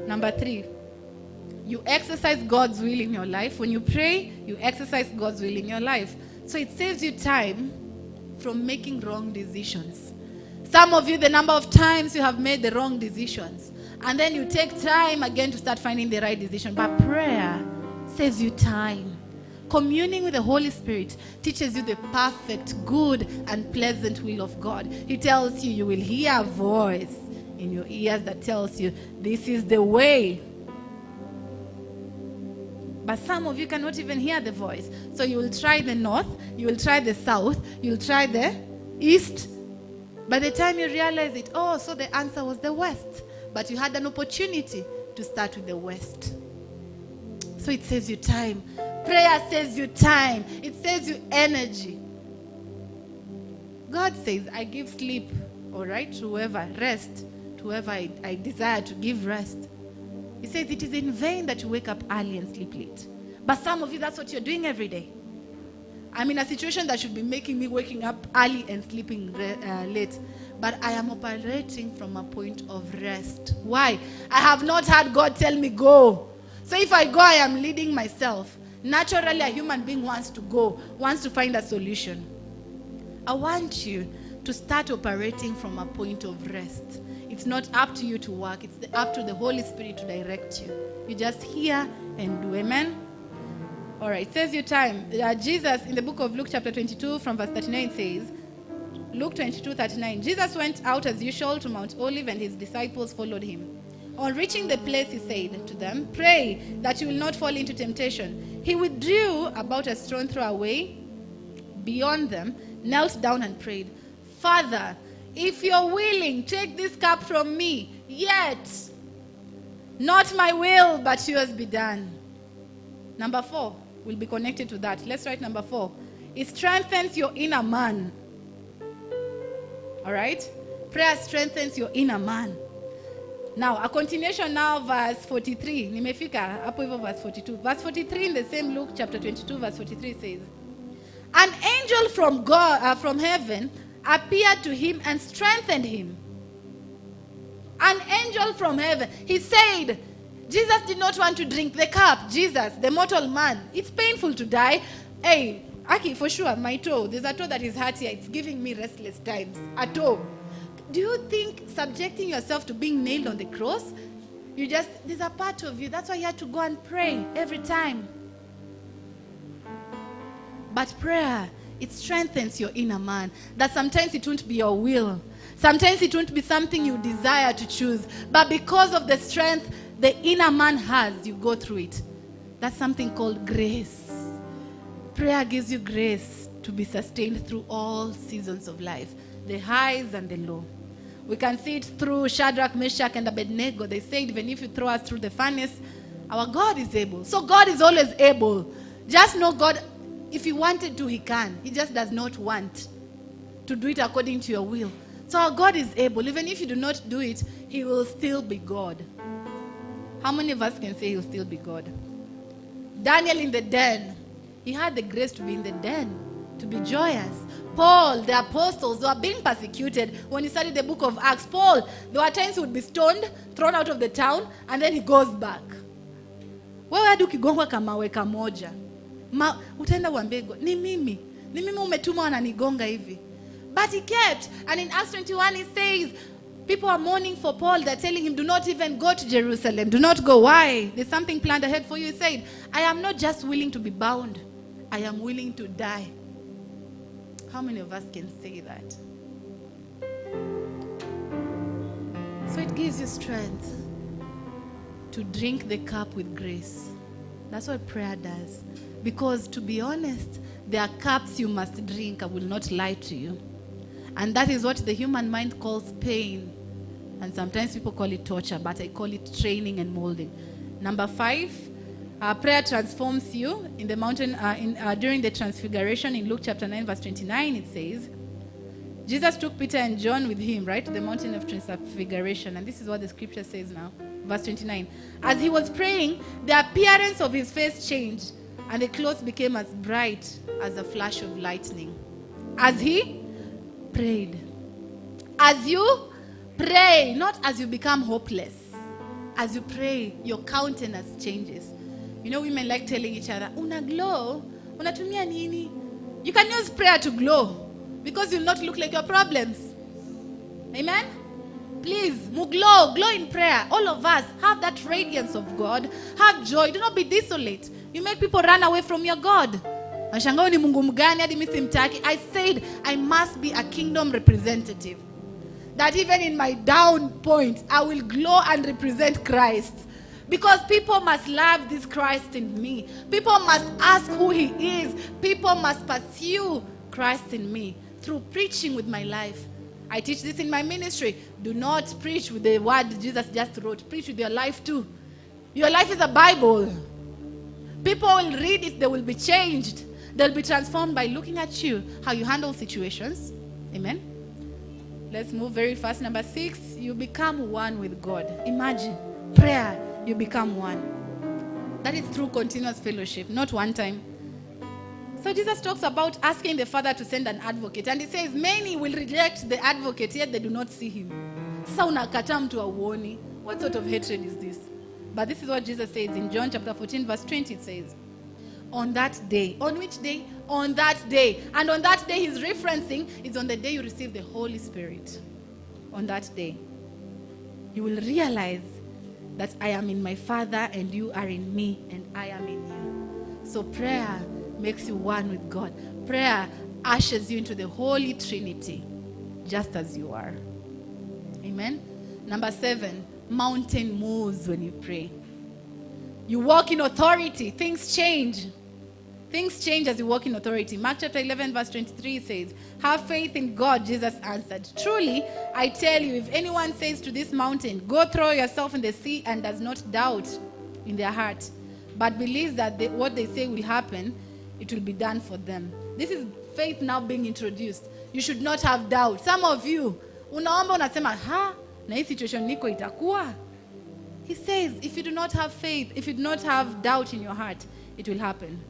Number three, you exercise God's will in your life. When you pray, you exercise God's will in your life. So it saves you time from making wrong decisions. Some of you, the number of times you have made the wrong decisions, and then you take time again to start finding the right decision. But prayer saves you time. Communing with the Holy Spirit teaches you the perfect, good, and pleasant will of God. He tells you, you will hear a voice in your ears that tells you, this is the way. But some of you cannot even hear the voice. So you will try the north, you will try the south, you will try the east. By the time you realize it, oh, so the answer was the west. But you had an opportunity to start with the west. So it saves you time. Prayer saves you time. It saves you energy. God says, I give sleep, all right, to whoever, rest, to whoever I desire to give rest. He says it is in vain that you wake up early and sleep late. But some of you, that's what you're doing every day. I'm in a situation that should be making me waking up early and sleeping late. But I am operating from a point of rest. Why? I have not had God tell me go. So if I go, I am leading myself. Naturally, a human being wants to go, wants to find a solution. I want you to start operating from a point of rest. It's not up to you to work. It's up to the Holy Spirit to direct you. You just hear and do. Amen? All right. It saves you time. Jesus, in the book of Luke chapter 22 from verse 39 says, Luke 22:39, Jesus went out as usual to Mount Olive and his disciples followed him. On reaching the place, he said to them, pray that you will not fall into temptation. He withdrew about a stone throw away beyond them, knelt down and prayed, Father, if you're willing, take this cup from me, yet not my will, but yours be done. Number four will be connected to that. Let's write number four. It strengthens your inner man. All right? Prayer strengthens your inner man. Now, a continuation now, verse 43. Nimefika hapo hivyo verse 42. Verse 43 in the same Luke chapter 22, verse 43 says, an angel from God, from heaven, appeared to him and strengthened him. An angel from heaven. He said, Jesus did not want to drink the cup. Jesus, the mortal man. It's painful to die. Hey, Aki, for sure, my toe. There's a toe that is hurt here. It's giving me restless times. A toe. Do you think subjecting yourself to being nailed on the cross, you just, there's a part of you. That's why you had to go and pray every time. But prayer, it strengthens your inner man. That sometimes it won't be your will. Sometimes it won't be something you desire to choose. But because of the strength the inner man has, you go through it. That's something called grace. Prayer gives you grace to be sustained through all seasons of life, the highs and the low. We can see it through Shadrach, Meshach, and Abednego. They said, even if you throw us through the furnace, our God is able. So God is always able. Just know God, if he wanted to, he can. He just does not want to do it according to your will. So our God is able. Even if you do not do it, he will still be God. How many of us can say he'll still be God? Daniel in the den. He had the grace to be in the den, to be joyous. Paul, the apostles, they were being persecuted. When you study the book of Acts, Paul, there were times he would be stoned, thrown out of the town, and then he goes back. Wewe hadi ukigongwa kama weka moja, utaenda uambie ni mimi umetuma wananigonga hivi. But he kept, and in Acts 21 he says, people are mourning for Paul. They're telling him, do not even go to Jerusalem. Do not go. Why? There's something planned ahead for you. He said, I am not just willing to be bound. I am willing to die. How many of us can say that? So it gives you strength to drink the cup with grace. That's what prayer does. Because to be honest, there are cups you must drink. I will not lie to you. And that is what the human mind calls pain. And sometimes people call it torture, but I call it training and molding. Number 5, prayer transforms you. In the mountain, during the transfiguration in Luke chapter 9, verse 29, it says, Jesus took Peter and John with him, right, to the mountain of transfiguration. And this is what the scripture says now. Verse 29. As he was praying, the appearance of his face changed, and the clothes became as bright as a flash of lightning. As he prayed. As you pray, not as you become hopeless. As you pray, your countenance changes. You know, women like telling each other, una glow, unatumia nini? You can use prayer to glow because you'll not look like your problems. Amen? Please, glow, glow in prayer. All of us have that radiance of God. Have joy. Do not be desolate. You make people run away from your God. I said, I must be a kingdom representative. That even in my down point, I will glow and represent Christ. Because people must love this Christ in me. People must ask who he is. People must pursue Christ in me through preaching with my life. I teach this in my ministry. Do not preach with the word Jesus just wrote. Preach with your life too. Your life is a Bible. People will read it. They will be changed. They'll be transformed by looking at you, how you handle situations. Amen. Let's move very fast. Number 6, you become one with God. Imagine prayer, you become one. That is through continuous fellowship, not one time. So Jesus talks about asking the Father to send an advocate. And he says, many will reject the advocate, yet they do not see him. Sasa unakataa mtu hauoni. What sort of hatred is this? But this is what Jesus says in John chapter 14, verse 20. It says, on that day. On which day? On that day. And on that day he's referencing is on the day you receive the Holy Spirit. On that day, you will realize that I am in my Father and you are in me and I am in you. So prayer makes you one with God. Prayer ushers you into the Holy Trinity, just as you are. Amen. Number 7, mountain moves when you pray. You walk in authority. Things change. Things change as you walk in authority. Mark chapter 11 verse 23 says, have faith in God, Jesus answered. Truly, I tell you, if anyone says to this mountain, go throw yourself in the sea, and does not doubt in their heart, but believes that what they say will happen, it will be done for them. This is faith now being introduced. You should not have doubt. Some of you, unaomba unasema, ha, na hii situation niko itakuwa. He says, if you do not have faith, if you do not have doubt in your heart, it will happen.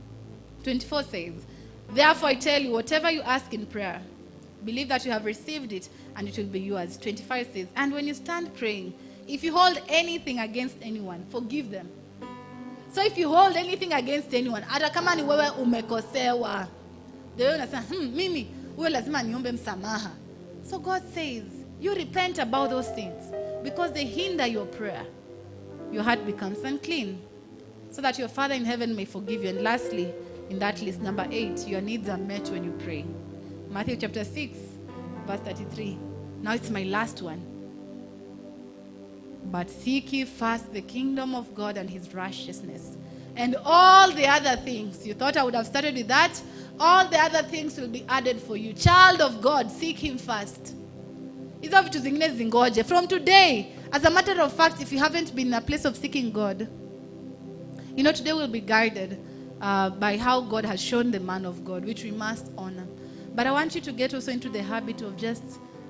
24 says, therefore I tell you, whatever you ask in prayer, believe that you have received it, and it will be yours. 25 says, and when you stand praying, if you hold anything against anyone, forgive them. So if you hold anything against anyone, hata kama ni wewe umekosewa, the way unasema, mimi, huyo lazima niombe msamaha. So God says, you repent about those things because they hinder your prayer. Your heart becomes unclean, so that your Father in heaven may forgive you. And lastly, in that list, number 8, your needs are met when you pray. Matthew chapter 6, verse 33. Now it's my last one. But seek ye first the kingdom of God and his righteousness, and all the other things. You thought I would have started with that? All the other things will be added for you. Child of God, seek him first. Hizo vitu zingine zingoje. From today, as a matter of fact, if you haven't been in a place of seeking God, you know, today we'll be guided by how God has shown the man of God, which we must honor. But I want you to get also into the habit of just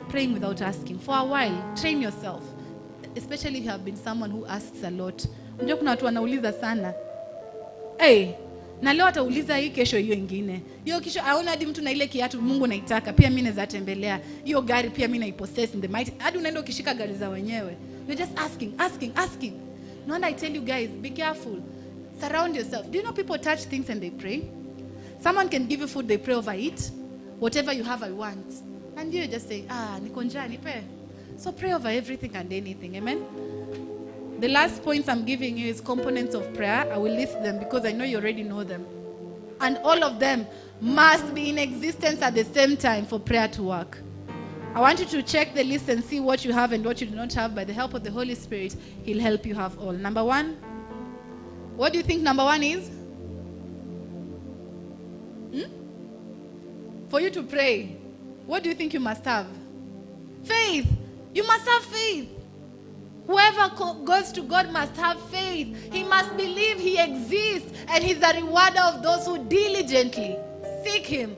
praying without asking. For a while, train yourself. Especially if you have been someone who asks a lot. Unajua kuna watu wanauliza sana. Hey, Na leo atauliza hii, kesho hiyo ingine. Hiyo kesho aona hadi mtu na ile kiatu Mungu naitaka, pia mimi naweza tembelea. Hiyo gari pia mimi naipossess in the mighty. Hadi unaenda ukishika gari za wenyewe. You're just asking, asking, asking. No wonder I tell you guys, be careful. Surround yourself. Do you know people touch things and they pray? Someone can give you food, they pray over it. Whatever you have, I want. And you just say, ah, niko njaa, nipe. So pray over everything and anything. Amen? The last points I'm giving you is components of prayer. I will list them because I know you already know them. And all of them must be in existence at the same time for prayer to work. I want you to check the list and see what you have and what you do not have. By the help of the Holy Spirit, He'll help you have all. Number one, what do you think number one is? For you to pray, what do you think you must have? Faith. You must have faith. Whoever goes to God must have faith. He must believe He exists and He's a rewarder of those who diligently seek Him.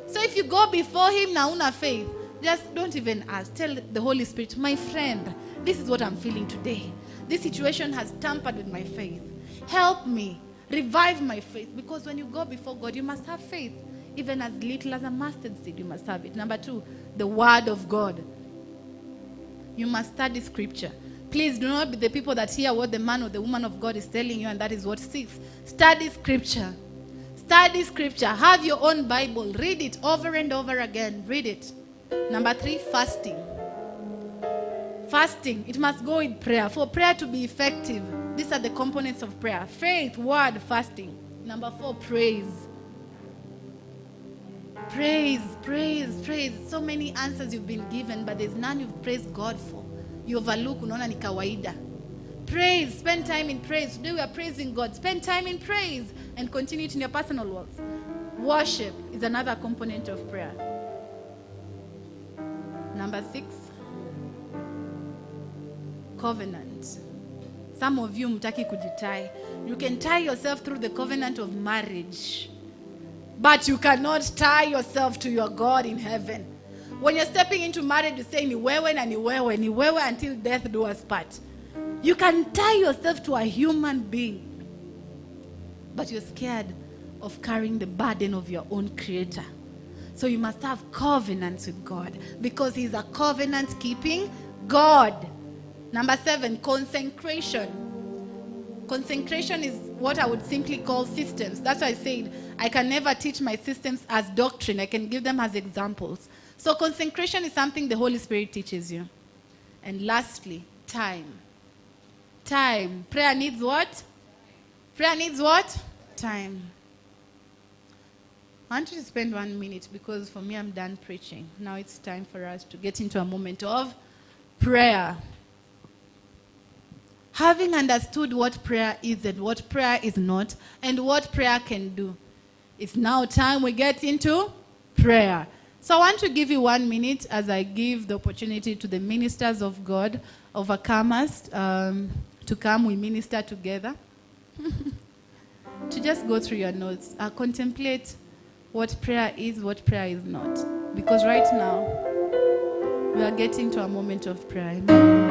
So if you go before Him na una faith, just don't even ask. Tell the Holy Spirit, my friend, this is what I'm feeling today. This situation has tampered with my faith. Help me. Revive my faith. Because when you go before God, you must have faith. Even as little as a mustard seed, you must have it. Number two, the Word of God. You must study Scripture. Please do not be the people that hear what the man or the woman of God is telling you, and that is what sticks. Study Scripture. Study Scripture. Have your own Bible. Read it over and over again. Read it. Number three, fasting. Fasting. It must go with prayer. For prayer to be effective, these are the components of prayer. Faith, word, fasting. Number four, praise. Praise, praise, praise. So many answers you've been given, but there's none you've praised God for. You overlook, unaona ni kawaida. Praise, spend time in praise. Today we are praising God. Spend time in praise and continue it in your personal worlds. Worship is another component of prayer. Number six, covenant. Some of you mtaki kujitie. You can tie yourself through the covenant of marriage, but you cannot tie yourself to your God in heaven. When you're stepping into marriage, you say, ni wewe na ni wewe, ni wewe until death do us part. You can tie yourself to a human being, but you're scared of carrying the burden of your own creator. So you must have covenants with God because He's a covenant-keeping God. Number seven, consecration. Consecration is what I would simply call systems. That's why I said I can never teach my systems as doctrine. I can give them as examples. So consecration is something the Holy Spirit teaches you. And lastly, time. Time. Prayer needs what? Prayer needs what? Time. I want you to spend 1 minute because for me, I'm done preaching. Now it's time for us to get into a moment of prayer. Having understood what prayer is and what prayer is not and what prayer can do, it's now time we get into prayer. So I want to give you 1 minute as I give the opportunity to the ministers of God, overcomers, to come. We minister together. To just go through your notes. Contemplate what prayer is, what prayer is not. Because right now, we are getting to a moment of prayer. Amen.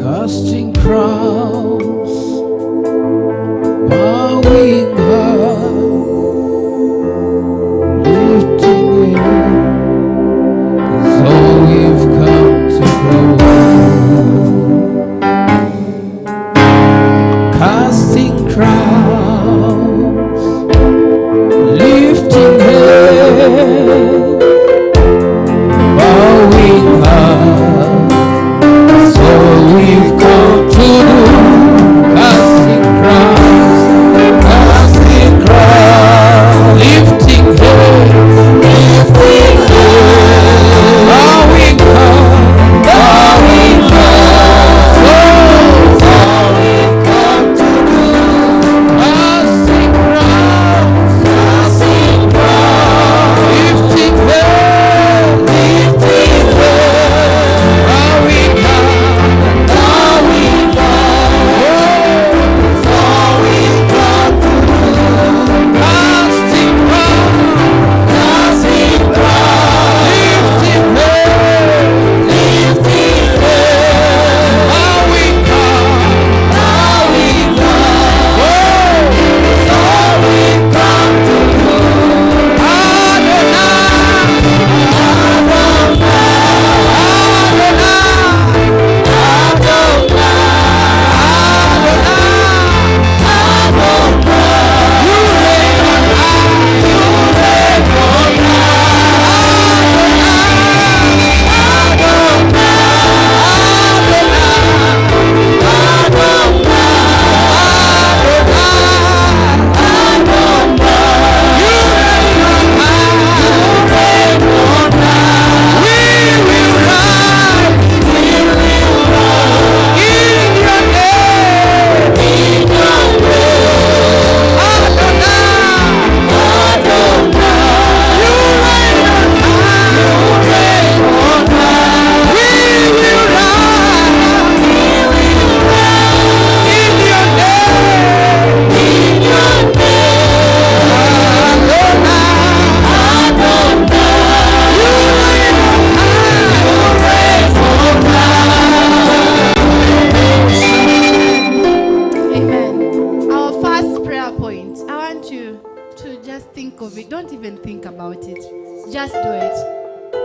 Casting crowns, bowing high, lifting it, all we've come to do. Casting crowns, lifting heads, bowing high. So we've come to do.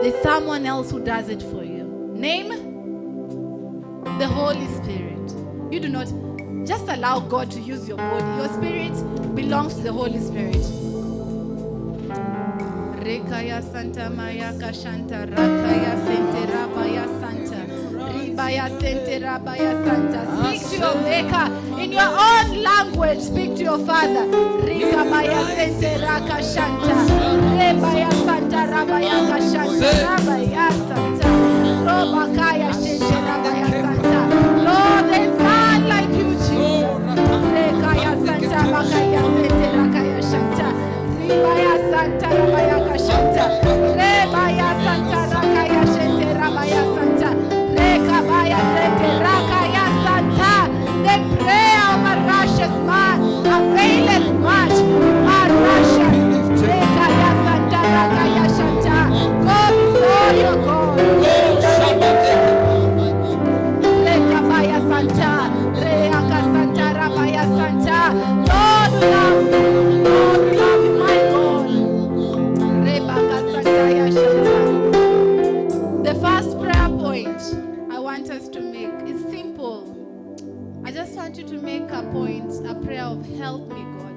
There's someone else who does it for you. Name? The Holy Spirit. You do not just allow God to use your body. Your spirit belongs to the Holy Spirit. Rekaya Santa Maya Kashanta Rakaya Sente Rabaya Santa Ribaya Sente Rabaya Santa. Speak to your maker in your own language. Speak to your father. Rikabaya Sente Raka Shanta Rebaya Santa Rabaya Kashanta Rabaya Santa Robakaya Shente Rabaya Santa. Lord, there is none like you, Jesus. Rekaya Santa Bakaya Sente Rakaya Shanta Ribaya Santa Rabaya Kashanta Rebaya Santa Rakaya Shente Rabaya Santa Rekabaya Sente Rakaya Santa. The prayer of a righteous man availeth much. You are righteous. Rekaya Santa Rakaya Shanta. Go before your God. Rekabaya Santa Reaka Santa Rabaya Santa. Lord, we love you. Lord, we love you, my God. Rebaka Santa Ya Shanta. The first prayer point I want us to make is simple. I just want you to make a point, a prayer of help me, God.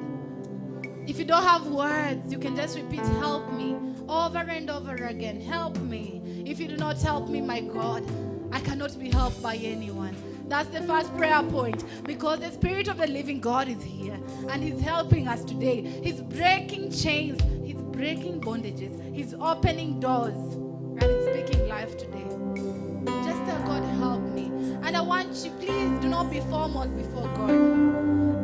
If you don't have words, you can just repeat help me over and over again. Help me. If you do not help me, my God, I cannot be helped by anyone. That's the first prayer point, because the Spirit of the living God is here and He's helping us today. He's breaking chains, He's breaking bondages, He's opening doors, and He's speaking life today. Just tell God, help me. And I want you, please do not be formal before God.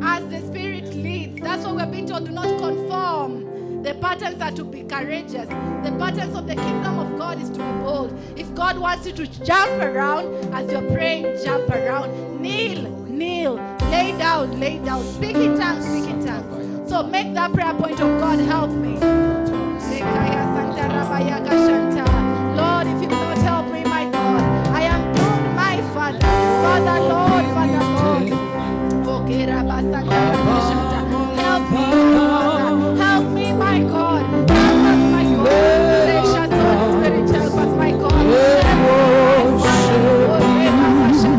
As the Spirit leads, that's what we're being told, do not conform. The patterns are to be courageous. The patterns of the kingdom of God is to be bold. If God wants you to jump around as you're praying, jump around. Kneel, kneel, lay down, lay down. Speak in tongues, speak in tongues. So make that prayer point of God, help me. Lord, if you do not help me, my God, I am doomed, my Father. Father, Lord, Father, Lord. Help me, my Father. Help me, my God. Help us, my God. Gracious Holy Spirit, help us, my God. Help me, my Father.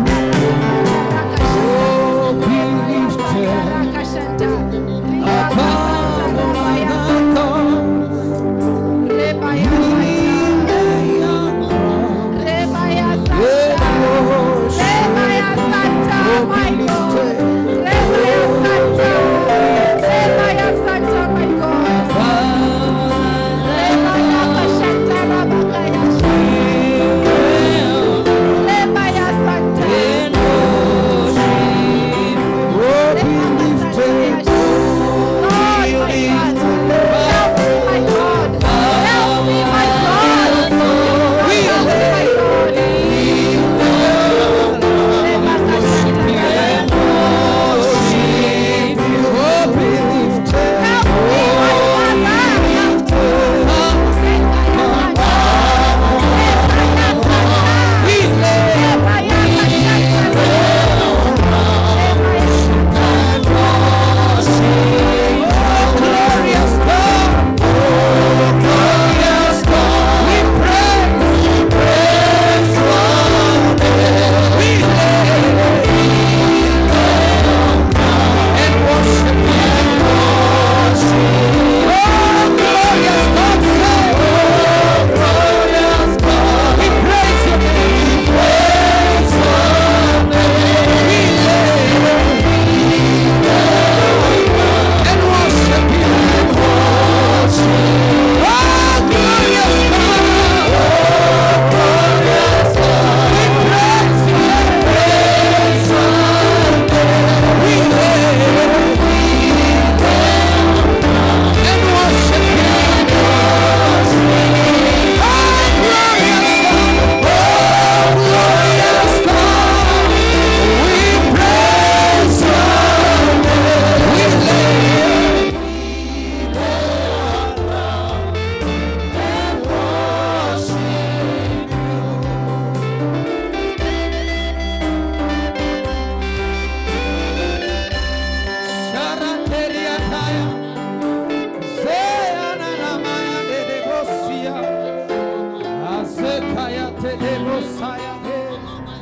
Sekaya telebo saya.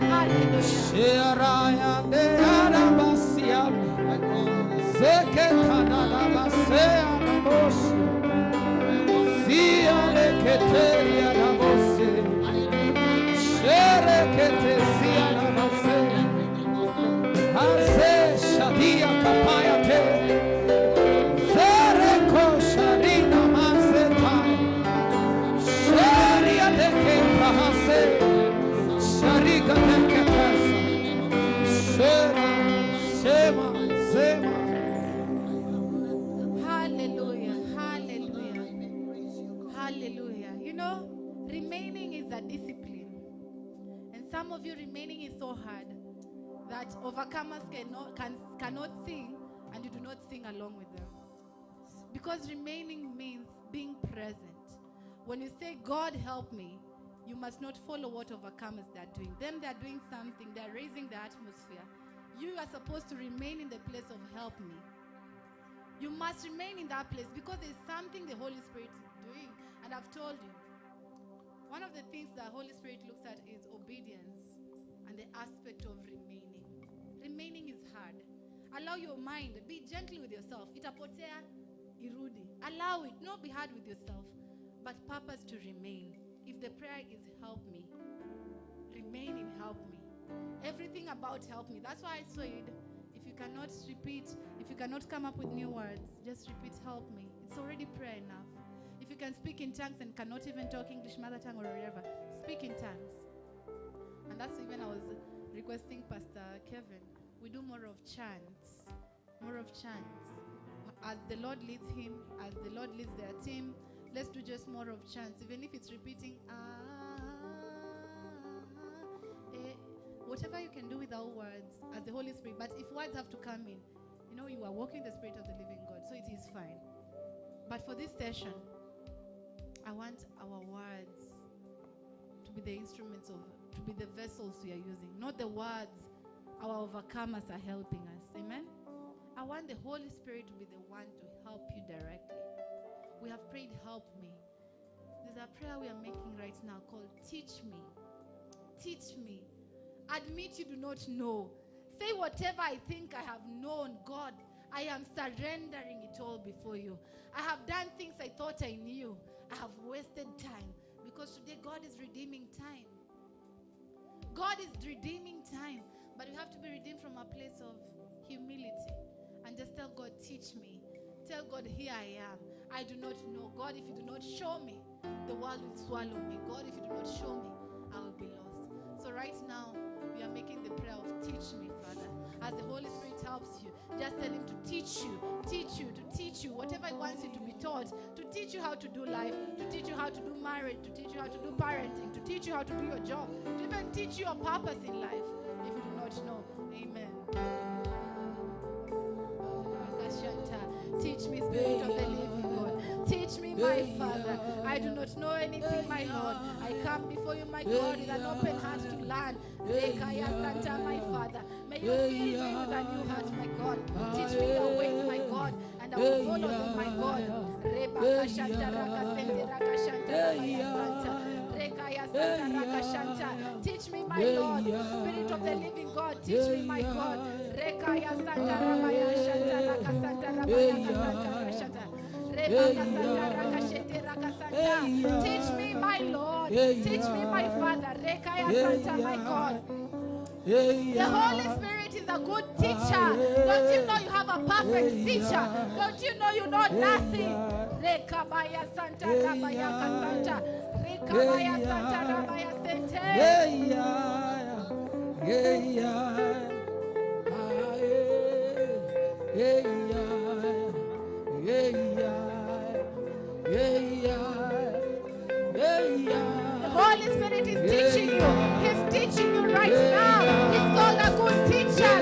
Hallelujah. Shearaya de arabasia. Zeketana labasea namoshi. Zia leketeria namose. Sherekete zia namose. Haze shadia kapaya te. Zereko sharina mazetai. Sheria deke prahase. Sharika deke pesa. Shema, Shema, Zema. Hallelujah. Hallelujah. Hallelujah. You know, remaining is a discipline. And some of you, remaining is so hard that overcomers cannot sing, and you do not sing along with them. Because remaining means being present. When you say, God help me, you must not follow what overcomers they are doing. Them, they are doing something. They are raising the atmosphere. You are supposed to remain in the place of help me. You must remain in that place because there's something the Holy Spirit is doing. And I've told you, one of the things the Holy Spirit looks at is obedience and the aspect of remaining. Remaining is hard. Allow your mind, be gentle with yourself. Itapotea, irudi. Allow it. Not be hard with yourself, but purpose to remain. If the prayer is help me, remain in help me. Everything about help me. That's why I said, if you cannot repeat, if you cannot come up with new words, just repeat help me. It's already prayer enough. If you can speak in tongues and cannot even talk English, mother tongue or whatever, speak in tongues. And that's even I was requesting Pastor Kevin, we do more of chants, more of chants. As the Lord leads him, as the Lord leads their team, let's do just more of chants, even if it's repeating, ah, eh, whatever you can do without words, as the Holy Spirit. But if words have to come in, you know, you are walking the Spirit of the living God, so it is fine. But for this session, I want our words to be the instruments of, to be the vessels we are using, not the words our overcomers are helping us. Amen? I want the Holy Spirit to be the one to help you directly. We have prayed, help me. There's a prayer we are making right now called teach me. Teach me. Admit you do not know. Say whatever I think I have known, God, I am surrendering it all before you. I have done things I thought I knew. I have wasted time. Because today God is redeeming time. God is redeeming time. But we have to be redeemed from a place of humility. And just tell God, teach me. Tell God, here I am. I do not know. God, if you do not show me, the world will swallow me. God, if you do not show me, I will be lost. So right now, we are making the prayer of teach me, Father. As the Holy Spirit helps you, just tell him to teach you, to teach you, whatever he wants you to be taught, to teach you how to do life, to teach you how to do marriage, to teach you how to do parenting, to teach you how to do your job, to even teach you your purpose in life, if you do not know. Amen. Teach me, Spirit of the living God. Teach me, my Father. I do not know anything, my Lord. I come before you, my God, with an open heart to learn. Rekaya Santa, my Father. May you fill me with a new heart, my God. Teach me your ways, my God, and I will follow them, my God. Rebaka Shanta Raka Sente Raka Shanta Rabaya Santa. Rekaya Santa Raka Shanta. Teach me, my Lord. Spirit of the living God, teach me, my God. Rekaya Santa Rabaya Shanta Raka Santa Rabaya Santa Shanta. Rebaka Santa Raka Shente Raka Santa. Teach me, my Lord. Teach me, my Father. Rekaya Santa, my God. The Holy Spirit is a good teacher. Don't you know you have a perfect teacher? Don't you know you know nothing? Rekabaya Santa Rabaya Santa. Rekabaya Santa Rabaya Sente. The Holy Spirit is teaching you. He's teaching you right now. He's called a good teacher.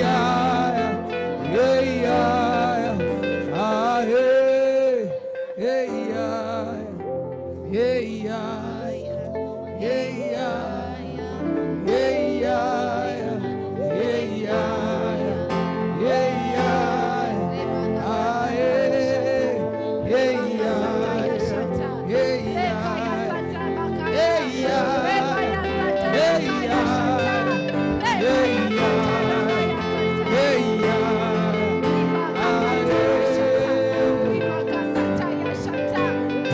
yeah, yeah, yeah, ah, hey, hey, yeah, yeah, yeah, yeah, yeah, yeah, yeah, yeah, ah, hey, yeah, yeah,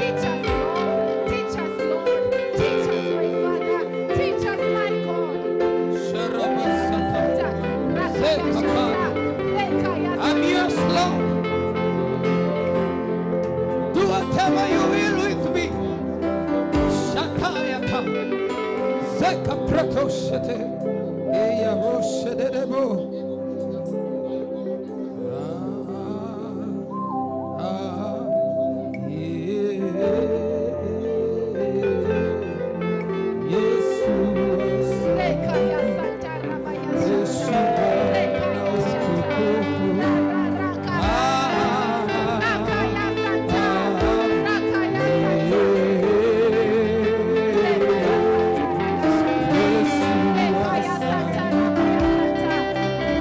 Teach us, Lord. Teach us, Lord. Teach us, my Father. Teach us, my God. I'm yours, Lord. Do whatever you will with me. Shatayaka. Zeka protoshete. Eya roshedebo. Ah, ah, yeah. Yesu,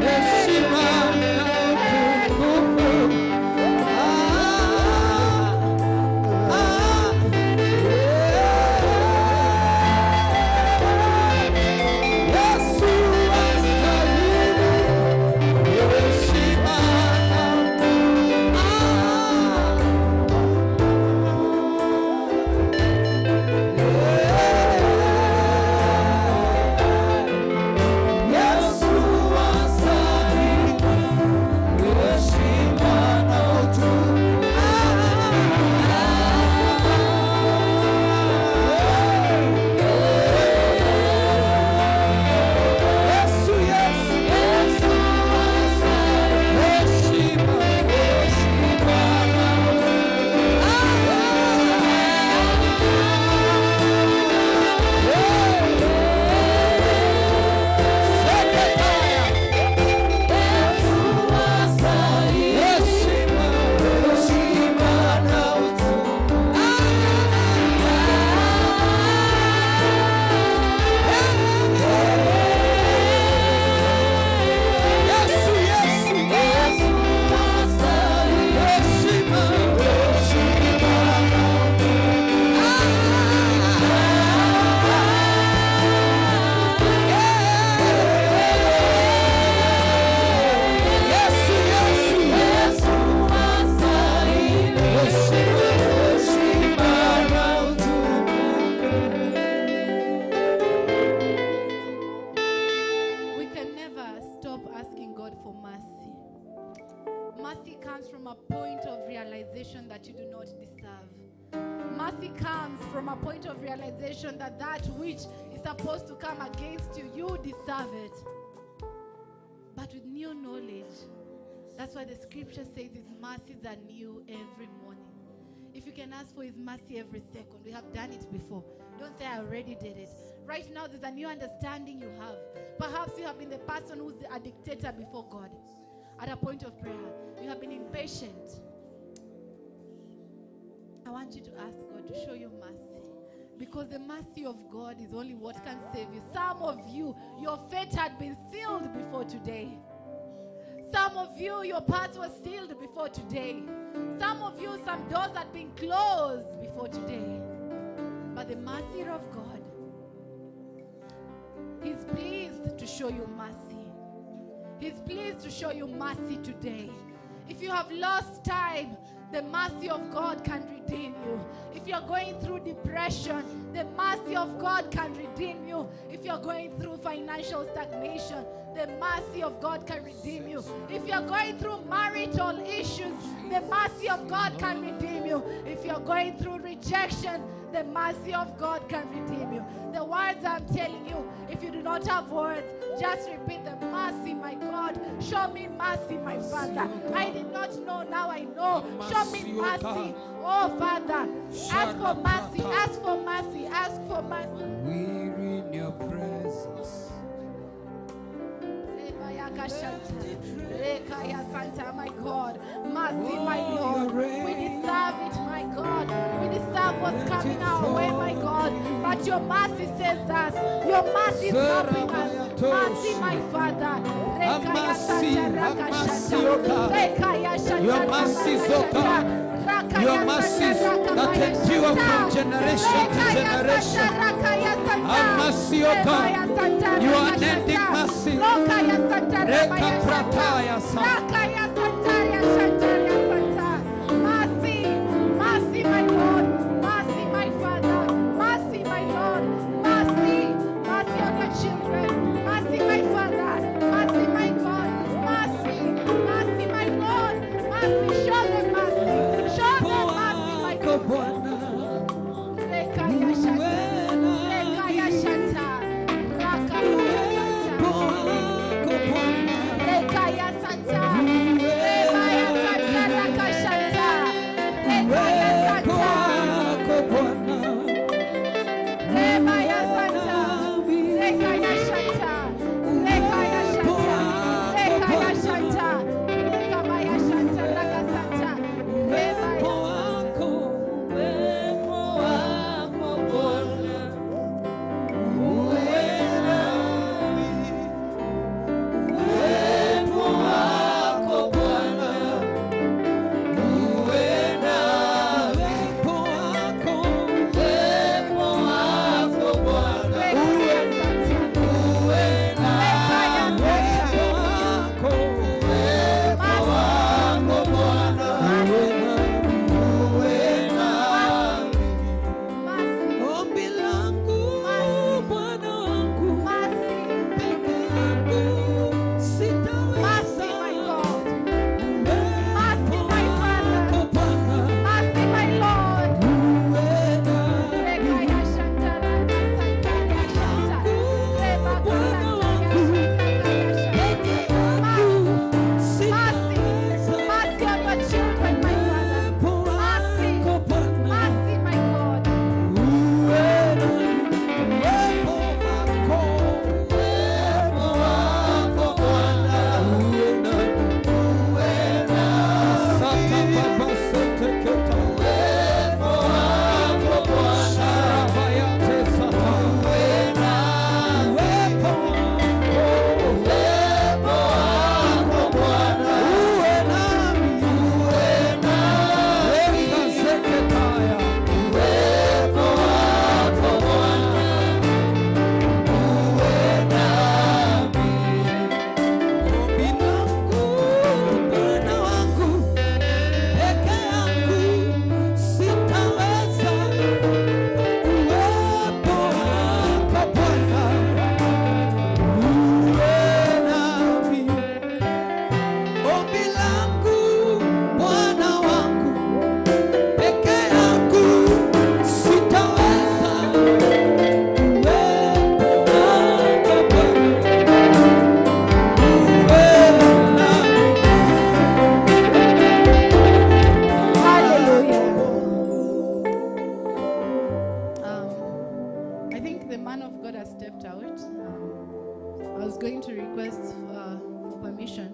heshima na utukufu. Ah, ah, yeah. Yesu astahili heshima na Yesu astahili heshima na utukufu. Yesu, Yesu, Yesu, heshima, heshima na Sekretaya. Heshima, heshima na Yesu, Yesu, Yesu, heshima, heshima Yesu, Yesu, Yesu, heshima, heshima na We can never stop asking God for mercy. Mercy comes from a point of realization that you do not deserve. Mercy comes from a point of realization that that which is supposed to come against you, you deserve it. But with new knowledge, that's why the scripture says His mercies are new every morning. If you can ask for His mercy every second, we have done it before. Don't say, I already did it. Right now, there's a new understanding you have. Perhaps you have been the person who's a dictator before God. At a point of prayer, you have been impatient. I want you to ask God to show you mercy. Because the mercy of God is only what can save you. Some of you, your fate had been sealed before today. Some of you, your paths were sealed before today. Some of you, some doors had been closed before today. But the mercy of God, He's pleased to show you mercy. He's pleased to show you mercy today. If you have lost time, the mercy of God can redeem you. If you're going through depression, the mercy of God can redeem you. If you're going through financial stagnation, the mercy of God can redeem you. If you're going through marital issues, the mercy of God can redeem you. If you're going through rejection, the mercy of God can redeem you. The words I'm telling you, if you do not have words, just repeat the mercy, my God. Show me mercy, my Father. I did not know, now I know. Show me mercy, oh Father. Ask for mercy, ask for mercy, ask for mercy. We're in your presence. Rakashanta, Rekaya Santa, my God. Mercy, my Lord. We deserve it, my God. We deserve what's coming our way, my God. But your mercy saves us. Your mercy is helping us. Mercy, my Father. Rekaya Santa, Rakashanta, Rekaya Shanta, Your mercies, O God. Your mercies that endure from generation to generation. Have mercy, O God. Your unending mercy. Reka prataya sa. Mercy, mercy, my Lord. Mercy, my Father. Mercy, my Lord. Mercy, mercy on your children. Mercy, my Father. Mercy, my God. Mercy, mercy, my Lord. Mercy, show them mercy. Show them mercy, my God. Rekaya shanta, rekaya shanta, rakaya santa, rekaya santa, rekaya santa, rakashanta, rekaya santa, rekaya santa, rekaya shanta, rekaya shanta, rekaya shanta, rekaya shanta, rakasanta, rekaya. Ombi langu Bwana wangu, peke yangu sitaweza. Mercy, my God. Mercy, my Father. Wako Bwana, Mercy, my Lord. uwe nami. Rekaya shanta, rakasanta, shanta. Rebaka santa, shanta, Peke yangu Mercy, sitaweza. mercy on your children, my Father. Uwepo Mercy, wako Bwana, mercy, my God. uwe nami. Uwepo wako, uwe nami. Sata baba sete keta. Sharabaya te sata. Uwepo wako, uwe nami. Reka zeketaya. Ombi langu, Bwana wangu, peke yangu sitaweza. Uwepo wako Bwana, uwe nami. Ombi langu, Bwana wangu, peke yangu sitaweza. Uwepo wako Bwana, uwe nami. Hallelujah. I think the man of God has stepped out. I was going to request for permission,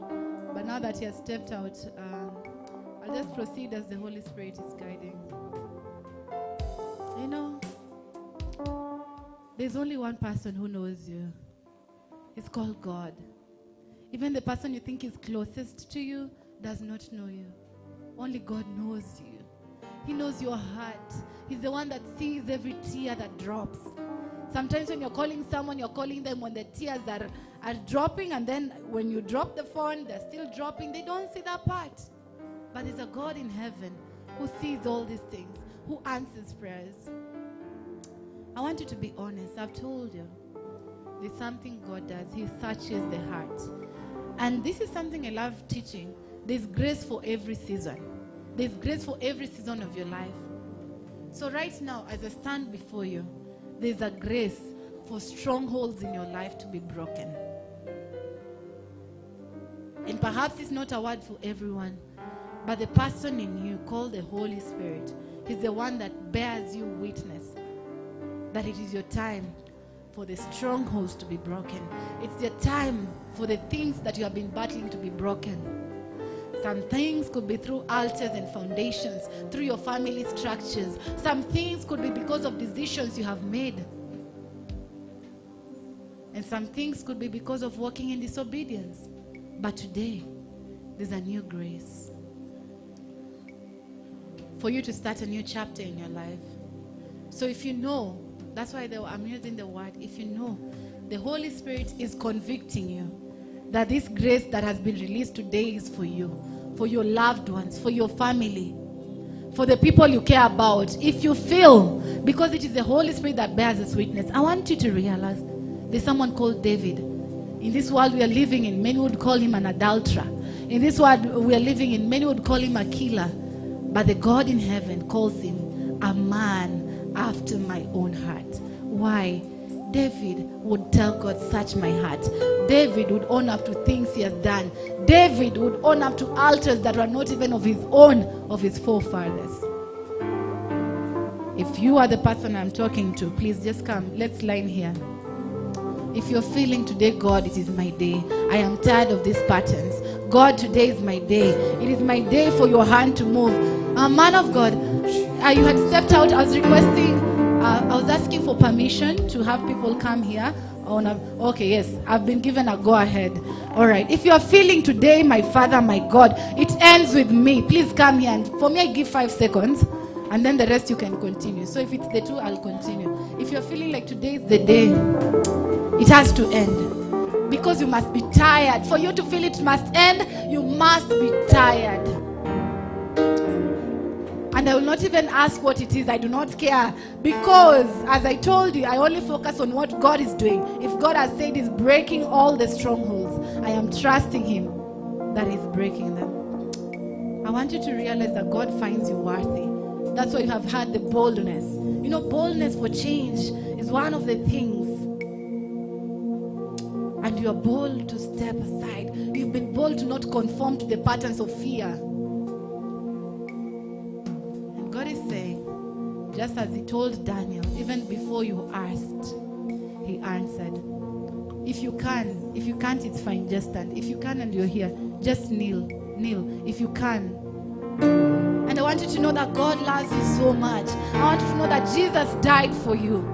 but now that he has stepped out, I'll just proceed as the Holy Spirit is guiding. You know, there's only one person who knows you. It's called God. Even the person you think is closest to you does not know you. Only God knows you. He knows your heart. He's the one that sees every tear that drops. Sometimes when you're calling someone, you're calling them when the tears are dropping, and then when you drop the phone, they're still dropping. They don't see that part. But there's a God in heaven who sees all these things, who answers prayers. I want you to be honest. I've told you. There's something God does. He searches the heart. And this is something I love teaching. There's grace for every season. There's grace for every season of your life. So right now, as I stand before you, there's a grace for strongholds in your life to be broken. And perhaps it's not a word for everyone, but the person in you called the Holy Spirit is the one that bears you witness that it is your time for the strongholds to be broken. It's the time for the things that you have been battling to be broken. Some things could be through altars and foundations, through your family structures. Some things could be because of decisions you have made. And some things could be because of walking in disobedience. But today, there's a new grace for you to start a new chapter in your life. So if you know, that's why I'm using the word, if you know, the Holy Spirit is convicting you that this grace that has been released today is for you, for your loved ones, for your family, for the people you care about. If you feel, because it is the Holy Spirit that bears this witness, I want you to realize there's someone called David. In this world we are living in, many would call him an adulterer. In this world we are living in, many would call him a killer. But the God in heaven calls him a man after my own heart. Why? David would tell God, search my heart. David would own up to things he has done. David would own up to altars that were not even of his own, of his forefathers. If you are the person I'm talking to, please just come. Let's line here. If you're feeling today, God, it is my day. I am tired of these patterns. God, today is my day. It is my day for your hand to move. Man of God, you had stepped out. I was requesting, I was asking for permission to have people come here. Okay, yes, I've been given a go-ahead. All right. If you're feeling today, my Father, my God, it ends with me. Please come here. And for me, I give 5 seconds. And then the rest you can continue. So if it's the two, I'll continue. If you're feeling like today is the day, it has to end. Because you must be tired. For you to feel it must end, you must be tired. And I will not even ask what it is. I do not care. Because, as I told you, I only focus on what God is doing. If God has said he's breaking all the strongholds, I am trusting him that he's breaking them. I want you to realize that God finds you worthy. That's why you have had the boldness. You know, boldness for change is one of the things. And you are bold to step aside. You've been bold to not conform to the patterns of fear. And God is saying, just as he told Daniel, even before you asked, he answered. If you can, if you can't, it's fine, just stand. If you can and you're here, just kneel, kneel. If you can. And I want you to know that God loves you so much. I want you to know that Jesus died for you.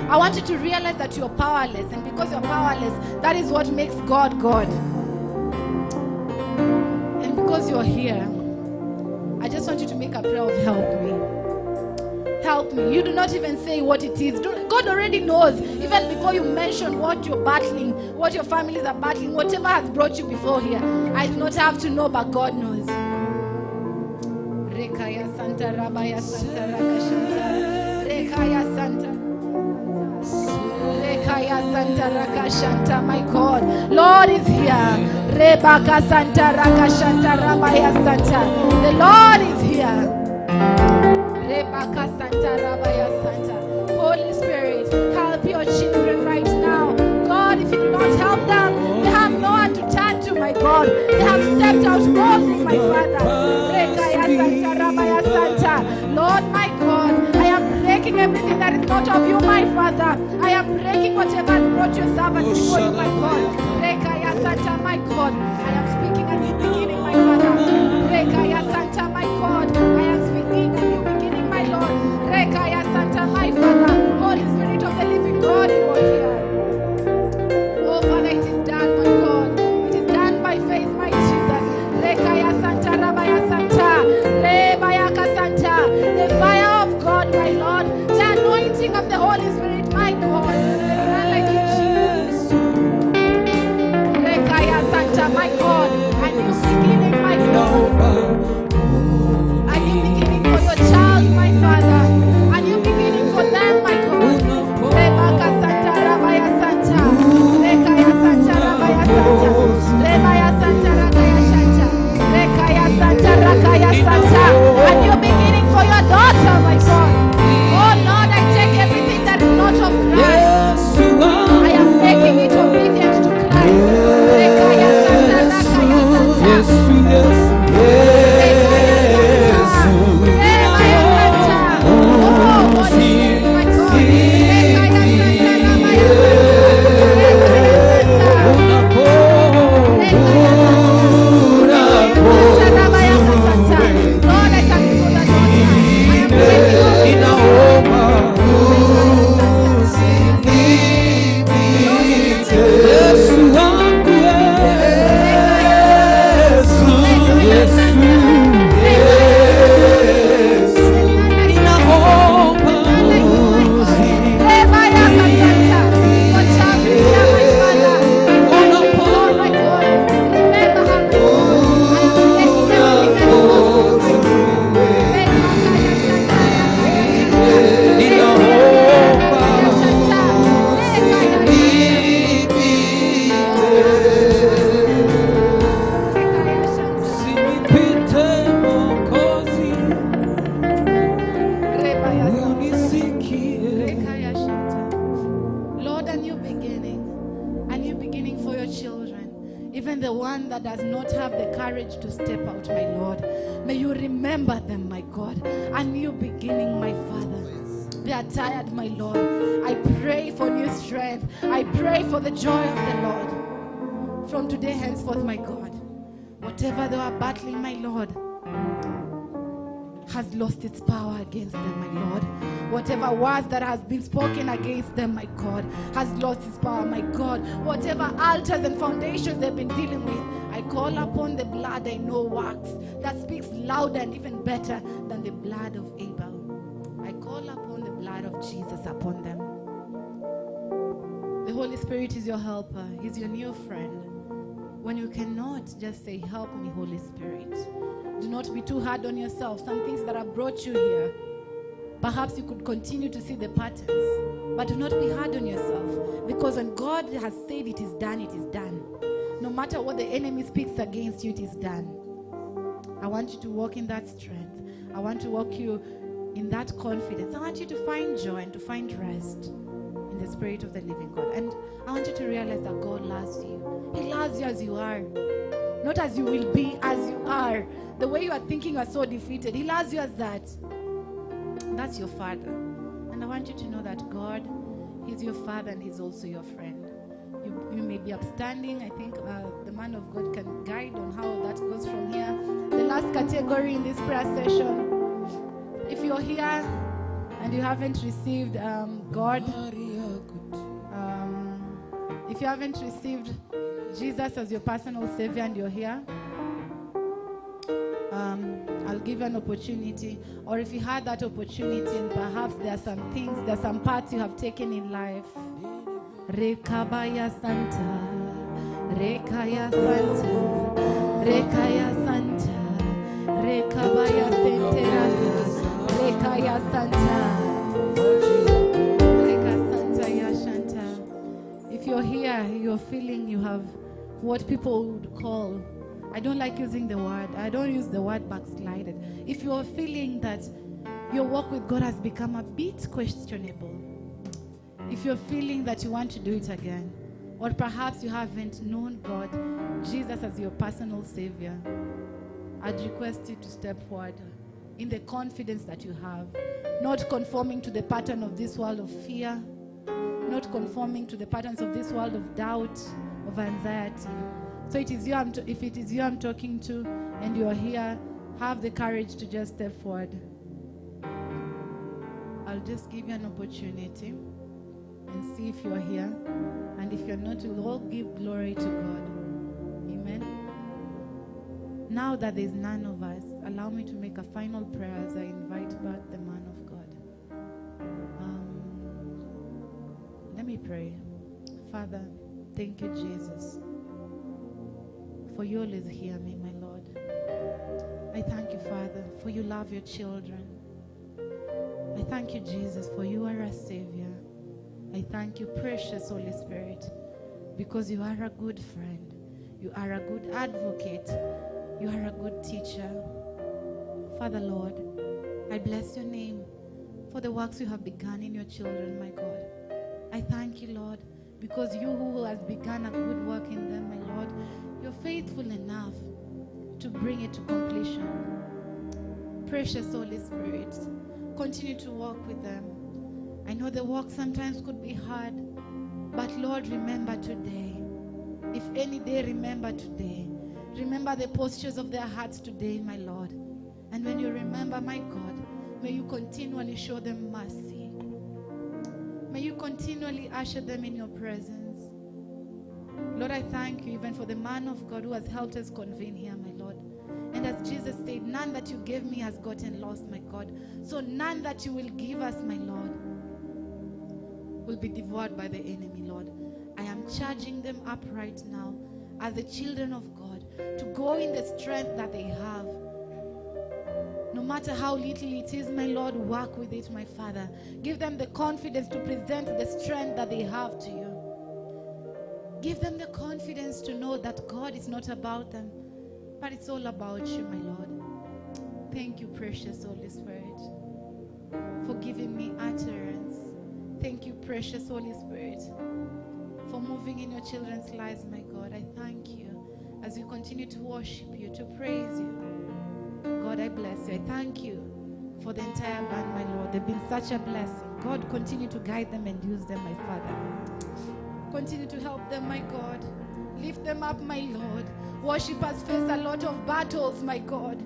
I want you to realize that you're powerless. And because you're powerless, that is what makes God God. And because you're here, I just want you to make a prayer of help me. Help me. You do not even say what it is. God already knows. Even before you mention what you're battling, what your families are battling, whatever has brought you before here. I do not have to know, but God knows. Rekaya Santa Rabaya Santa Rakashanta Rekaya Santa Rekaya Santa Rakashanta, my God, Lord is here. Rebaka Santa Rakashanta Rabaya Santa, the Lord is here. Rebaka Santa Rabaya Santa. Holy Spirit, help your children right now. God, if you do not help them, they have no one to turn to, my God. They have stepped out boldly, my Father. Santa. Lord, my God, I am breaking everything that is not of you, my Father. I am breaking whatever has brought your servants before you, my God. Rekaya Santa, my God. I am speaking a new beginning, my Father. Rekaya Santa, my God. I am speaking a new beginning, my Lord. Rekaya Santa, my Father. Holy Spirit of the living God, you are here. Oh, Father, it is done, my God. It is done by faith, my Jesus. Rekaya Santa, Rabaya Santa. Rebayaka Santa. The fire of God, my Lord. The anointing of the Holy Spirit, my God. There is none like you, Jesus. Rekaya Santa, my God. the courage to step out, my Lord. May you remember them, my God. A new beginning, my Father. They are tired, my Lord. I pray for new strength. I pray for the joy of the Lord. From today henceforth, my God, whatever they are battling, my Lord, has lost its power against them, my Lord. Whatever words that has been spoken against them, my God, has lost its power, my God. Whatever altars and foundations they've been dealing with, I call upon the blood I know works, that speaks louder and even better than the blood of Abel. I call upon the blood of Jesus upon them. The Holy Spirit is your helper. He's your new friend. When you cannot, just say, help me, Holy Spirit. Do not be too hard on yourself. Some things that have brought you here, perhaps you could continue to see the patterns, but do not be hard on yourself, because when God has said it is done, it is done. No matter what the enemy speaks against you, it is done. I want you to walk in that strength. I want to walk you in that confidence. I want you to find joy and to find rest in the Spirit of the living God. And I want you to realize that God loves you. He loves you as you are. Not as you will be, as you are. The way you are thinking, you are so defeated. He loves you as that. That's your Father. And I want you to know that God is your Father and He's also your friend. You may be upstanding. I think the man of God can guide on how that goes from here. The last category in this prayer session, if you're here and you haven't received God, if you haven't received Jesus as your personal Savior and you're here, I'll give you an opportunity. Or if you had that opportunity and perhaps there are some things, there are some paths you have taken in life. Rekabaya Santa, Rekaya Santa, Rekaya Santa, Rekabaya Sentera, Rekaya Santa, Reka Santa Ya Shanta. If you're here, you're feeling you have what people would call, I don't like using the word, I don't use the word backslided. If you're feeling that your walk with God has become a bit questionable, if you're feeling that you want to do it again, or perhaps you haven't known God, Jesus as your personal Savior, I'd request you to step forward in the confidence that you have, not conforming to the pattern of this world of fear, not conforming to the patterns of this world of doubt, of anxiety. So it is you if it is you I'm talking to and you're here, have the courage to just step forward. I'll just give you an opportunity and see if you're here. And if you're not, we'll all give glory to God. Amen. Now that there's none of us, allow me to make a final prayer as I invite back the man of God. Let me pray. Father, thank you, Jesus, for you always hear me, my Lord. I thank you, Father, for you love your children. I thank you, Jesus, for you are a Savior. I thank you, precious Holy Spirit, because you are a good friend. You are a good advocate. You are a good teacher. Father, Lord, I bless your name for the works you have begun in your children, my God. I thank you, Lord, because you who has begun a good work in them, my Lord, you're faithful enough to bring it to completion. Precious Holy Spirit, continue to walk with them. I know the walk sometimes could be hard, but Lord, remember today. If any day, remember today. Remember the postures of their hearts today, my Lord. And when you remember, my God, may you continually show them mercy. May you continually usher them in your presence. Lord, I thank you even for the man of God who has helped us convene here, my Lord. And as Jesus said, none that you gave me has gotten lost, my God. So none that you will give us, my Lord, will be devoured by the enemy, Lord. I am charging them up right now as the children of God to go in the strength that they have. No matter how little it is, my Lord, work with it, my Father. Give them the confidence to present the strength that they have to you. Give them the confidence to know that God is not about them, but it's all about you, my Lord. Thank you, precious Holy Spirit, for giving me utterance. Thank you, precious Holy Spirit, for moving in your children's lives, my God. I thank you As we continue to worship you, to praise you, God, I bless you. I thank you for the entire band, my Lord. They've been such a blessing. God, continue to guide them and use them, my Father. Continue to help them, my God. Lift them up, my Lord. Worshippers face a lot of battles, my God.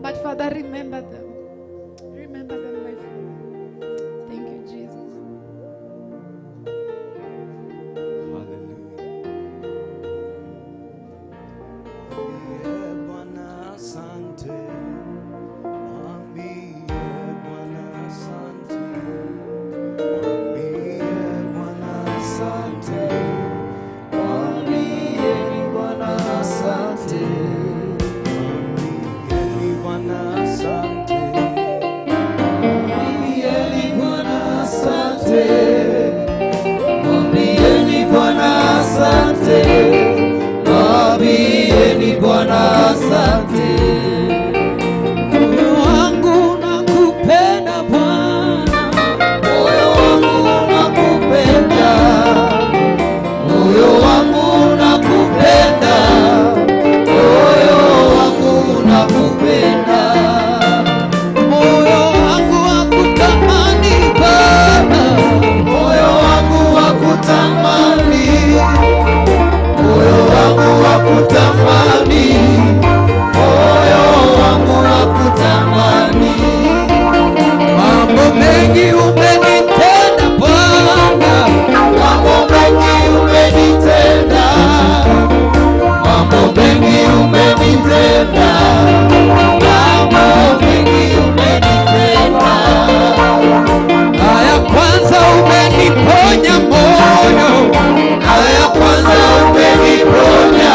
But Father, remember them. Remember them, my Father. Thank you, Jesus. Hallelujah. Mwambie Bwana asante. Mwambie Bwana asante. Mwambie Bwana asante. Mwambieni Bwana asante. Mwambieni Bwana asante. Mwambieni Bwana asante. Mwambieni Bwana asante. Mwambieni Bwana asante. Moyo wangu nakupenda Bwana, Moyo wangu nakupenda. Moyo wangu nakupenda. Moyo wangu nakupenda. Moyo wangu wakutamani Baba, Moyo wangu wakutamani, moyo wangu wakutamani, moyo wangu wakutamani. Mambo mengi umenitenda Bwana, Mambo mengi umenitenda, mambo mengi umenitenda, mambo mengi umenitenda. Haya kwanza umeniponya moyo, Haya kwanza umeniponya,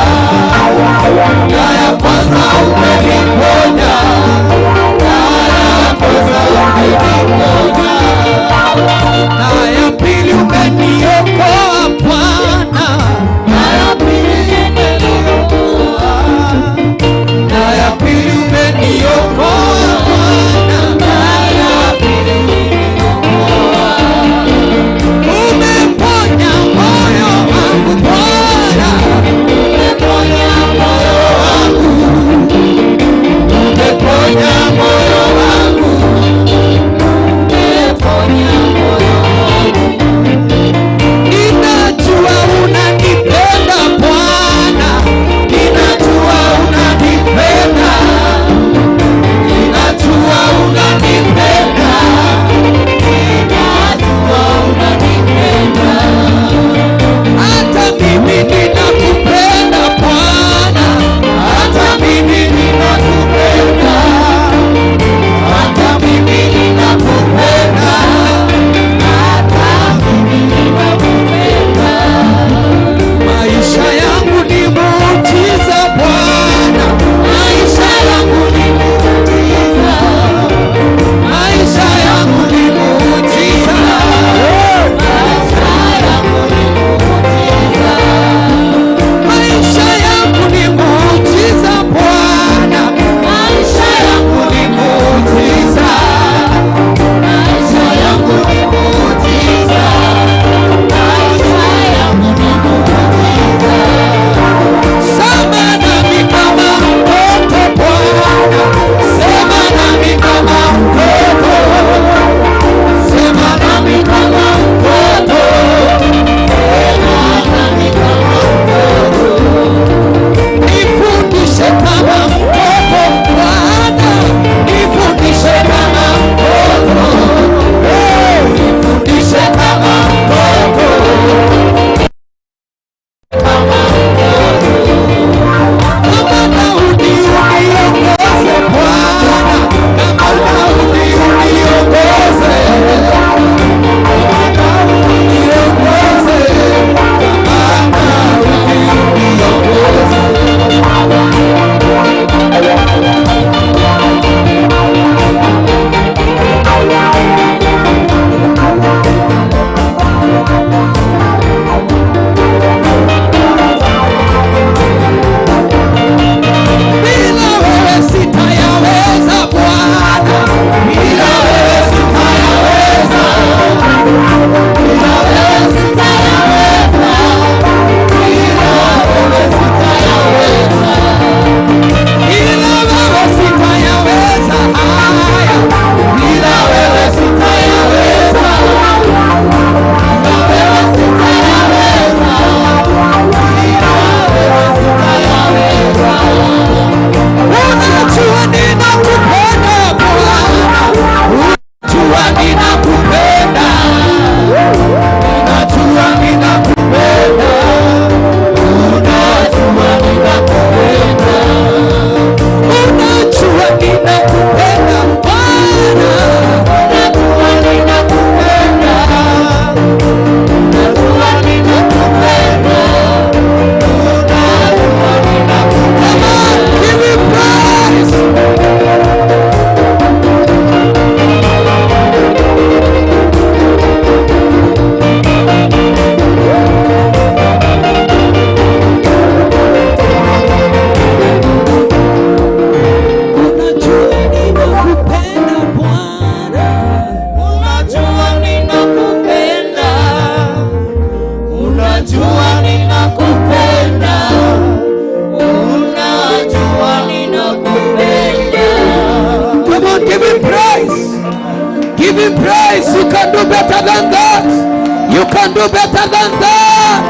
can do better than that.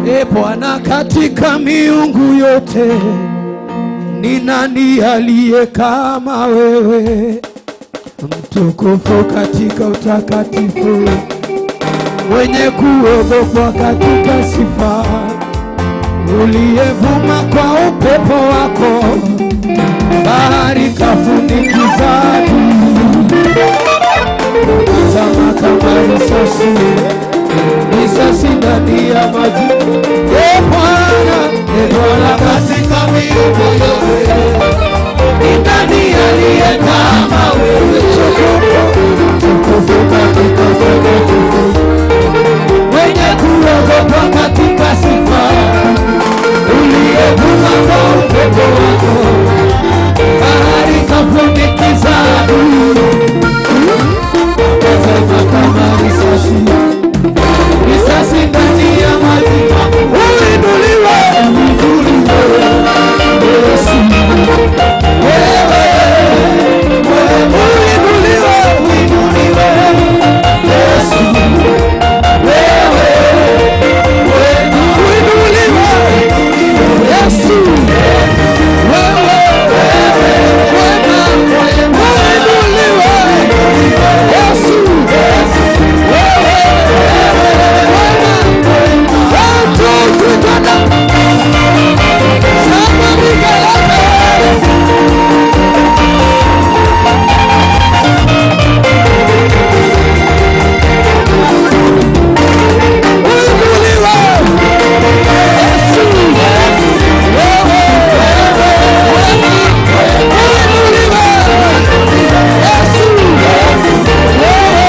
E Bwana, katika miungu yote ni nani aliye kama wewe? Mtukufu katika utakatifu, mwenye kuogopwa katika sifa, uliyevuma kwa upepo wako, bahari kafunikiza, zama kama risasi, risasi ndani ya maji. E Bwana, e Bwana, katika miungu yote ni nani aliye kama wewe? Mtukufu katika utakatifu, mwenye kuogopwa katika sifa, uliyevuma kwa upepo wako, bahari kafunikiza adui, tazama kama risasi, risasi ndani ya maji. Uinuliwe, uinuliwe Yesu, wewe, uinuliwe, uinuliwe Yesu, wewe, uinuliwe Yesu, wewe, uinuliwe Yesu, wewe, 1, 2, 3, twende. Sema Mikeleke. Uinuliwe Yesu, wewe, uinuliwe Yesu, wewe,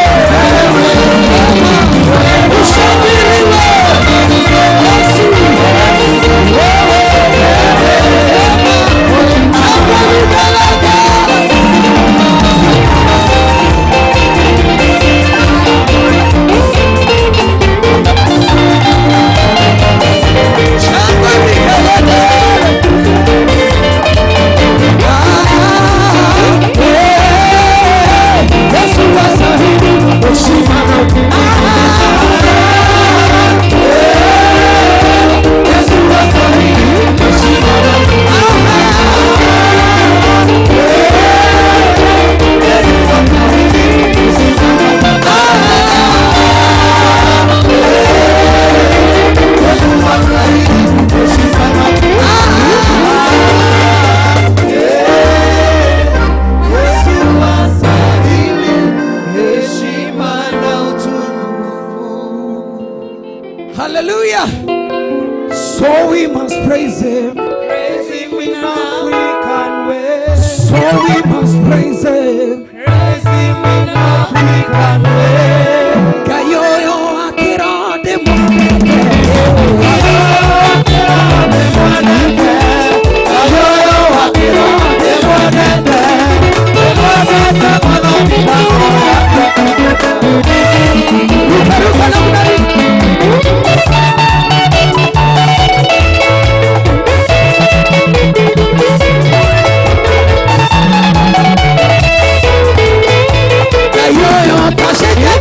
ushangiliwe Yesu, wewe, sema Mikeleke. Shangwe Mikeleke. Yesu wastahili heshima na utukufu. Yesu wastahili heshima na Yesu wastahili heshima na Yesu wastahili heshima na Yesu wastahili heshima na utukufu. Hallelujah. So we must praise him. Praise him in African way. So we must praise him. Praise him in African way. Kayoyo akirode mwaneke. Kayoyo akirode mwaneke. Mwaneke mwana milango yake. Ruka ruka namna hii. Kayoyo tasheke.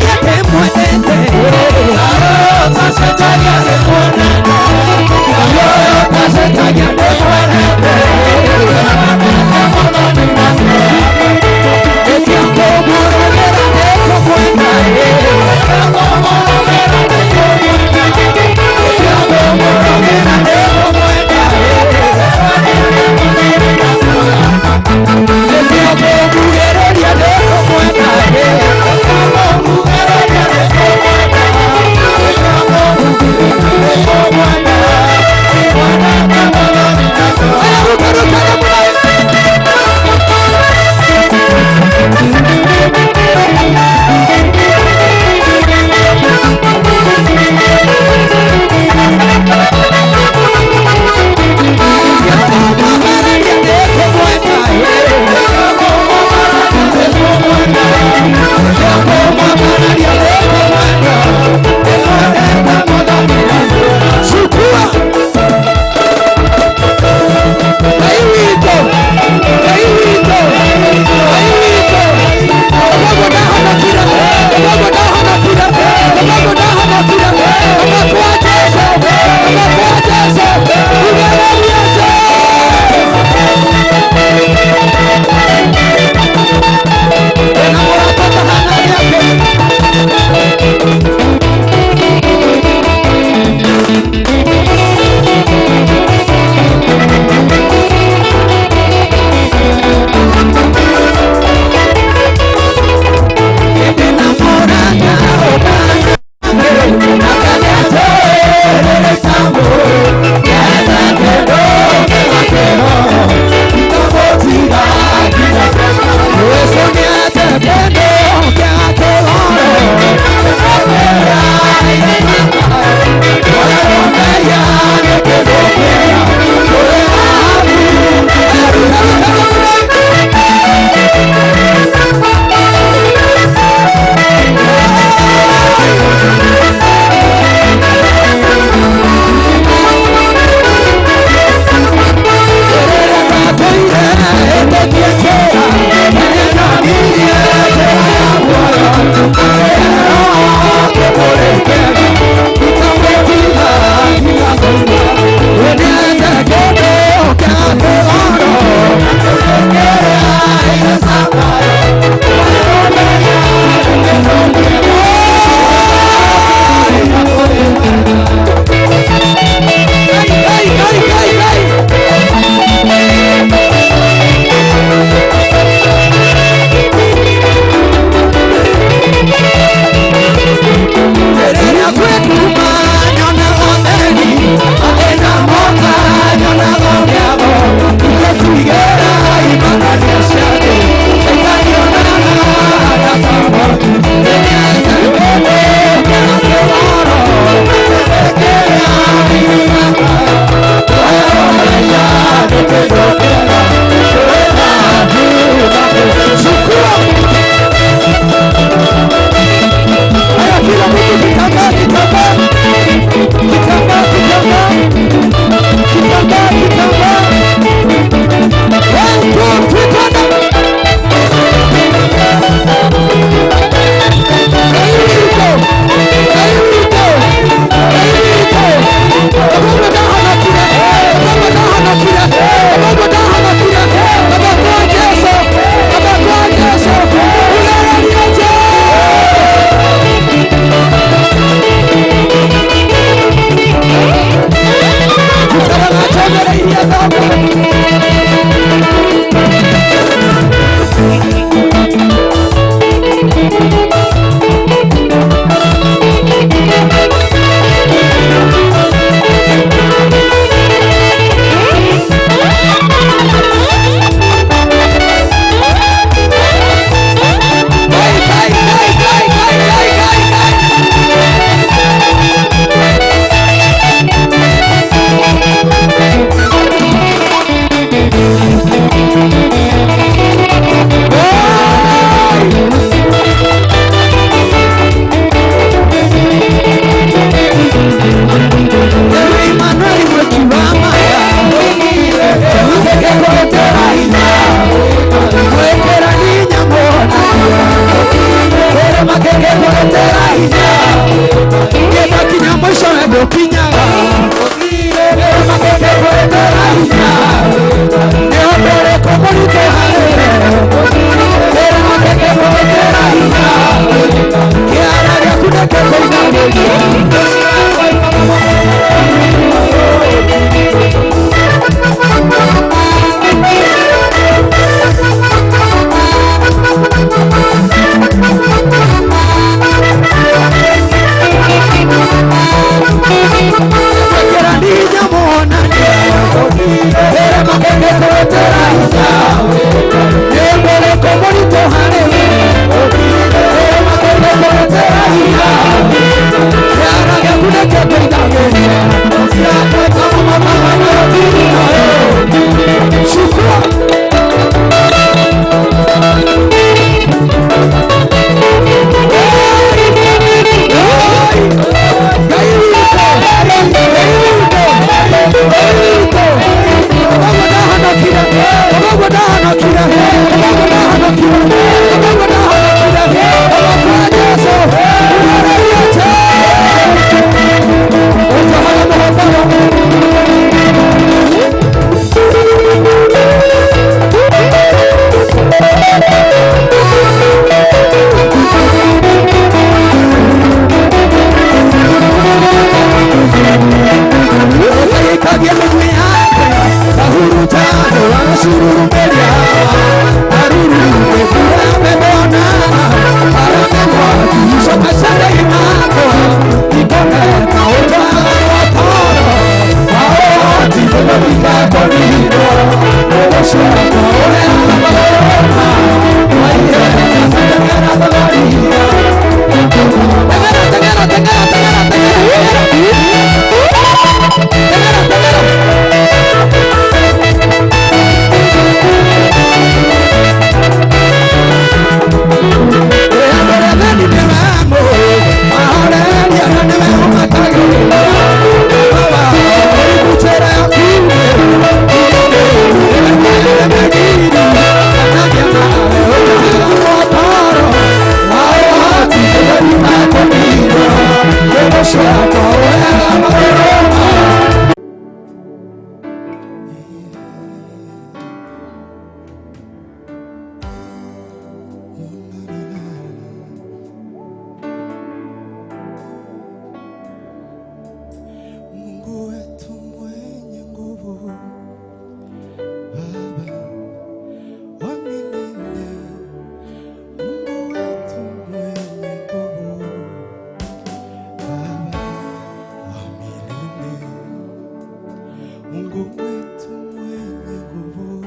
Mungu wetu mwenye nguvu,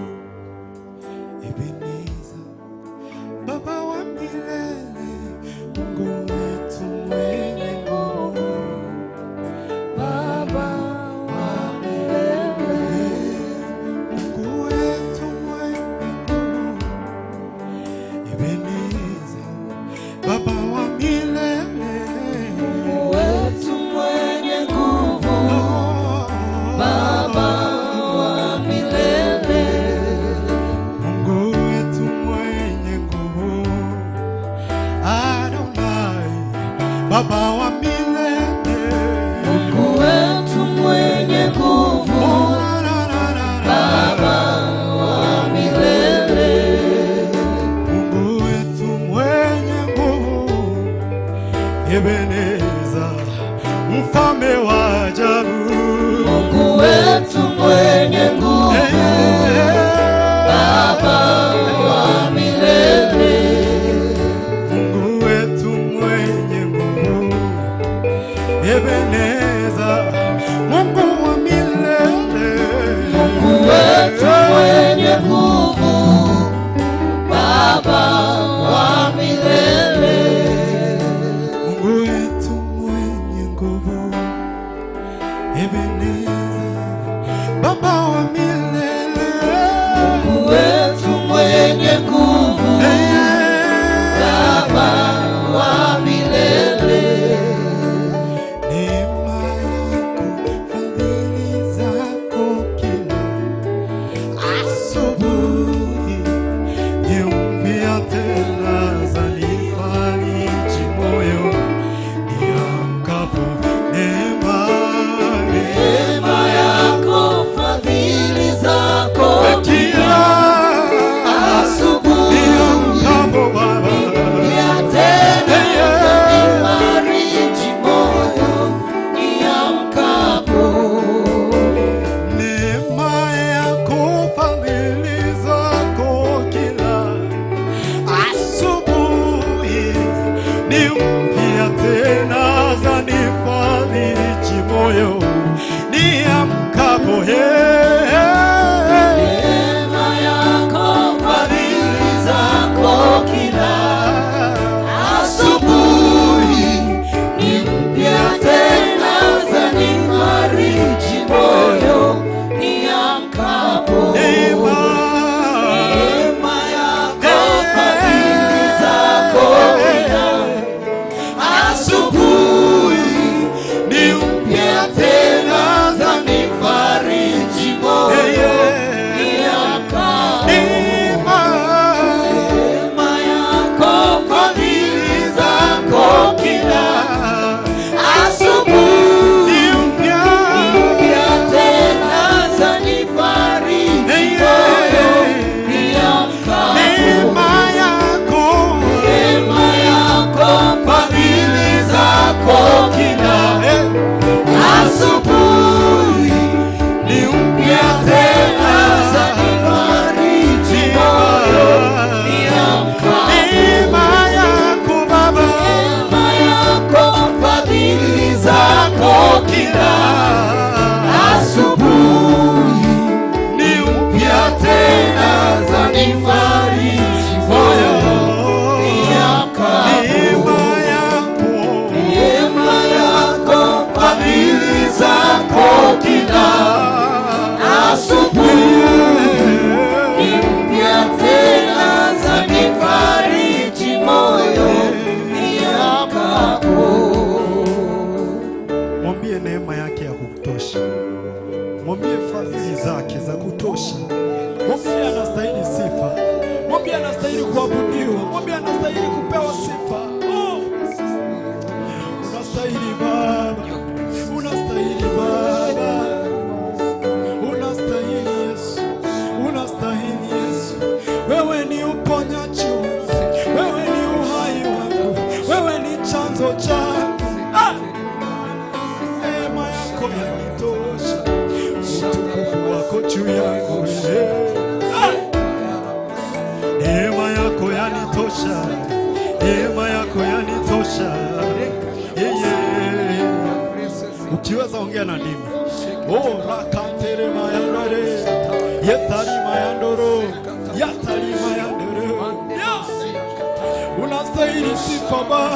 Ebeneza, Baba wa milele, Mungu wetu mwenye nguvu, Baba wa milele, Mungu wetu mwenye nguvu, Ebeneza, Baba wa milele, Mungu wetu mwenye nguvu, Baba wa milele, Mungu wetu mwenye nguvu, Adonai, Baba wa milele, Mungu wetu mwenye nguvu, Oh, la, la, la, la. Baba wa milele, Mungu wetu mwenye nguvu, Ebeneza, mfalme wa ajabu. Mungu wetu mwenye nguvu, Baba wa milele, Mungu wetu mwenye nguvu, Ebeneza, Mungu wa milele. Mungu wetu mwenye nguvu, Baba wa milele, Mungu wetu mwenye nguvu, Ebeneza, Baba wa milele. Mungu wetu mwenye nguvu, Baba wa milele, Neema yako, fadhili zako kila asubuhi, ni mpya tena zanifariji moyo niamkapo. Neema, neema yako, fadhili zako kila asubuhi, niamkapo Baba. mpya tena zanifariji moyo niamkapo. Neema yako, fadhili zako kila asubuhi, ni mpya tena zanifariji moyo niamkapo. Neema yako, fadhili zako kila asubuhi, ni mpya tena zanifariji moyo niamkapo. Neema, Neema yako, fadhili zako kila asubuhi, ni mpya tena zanifariji moyo niamkapo. Neema, Neema yako, fadhili zako kila asubuhi, ni mpya, mpya tena zanifariji moyo niamkapo. Neema yako, Neema yako, fadhili zako kila asubuhi, ni mpya tena zanifariji moyo niamkapo. Neema yako Baba, Neema yako, fadhili zako kila asubuhi, ni mpya tena zanifariji moyo niamkapo. Neema yako, Neema yako, fadhili zako kila asubuhi, ni mpya tena zanifariji moyo niamkapo. Mwambie neema yake ya kutosha, mwambie fadhili zake za kutosha, mwambie anastahili sifa, mwambie anastahili kuabudiwa, mwambie anastahili kupewa sifa. Oh, unastahili Baba, unastahili Baba, unastahili Yesu, unastahili Yesu. Wewe ni uponyaji wangu, wewe ni uhai wangu, wewe ni chanzo changu. Ah! Neema yako yanitosha, utukufu wako juu yangu. Ah! Neema yako yanitosha, neema yako yanitosha. Yeah. Ukiweza ongea na ndimi. Oh, rakaterema. Yetarima yandoro, yatarima yandoro. Yeah. Unastahili sifa Baba.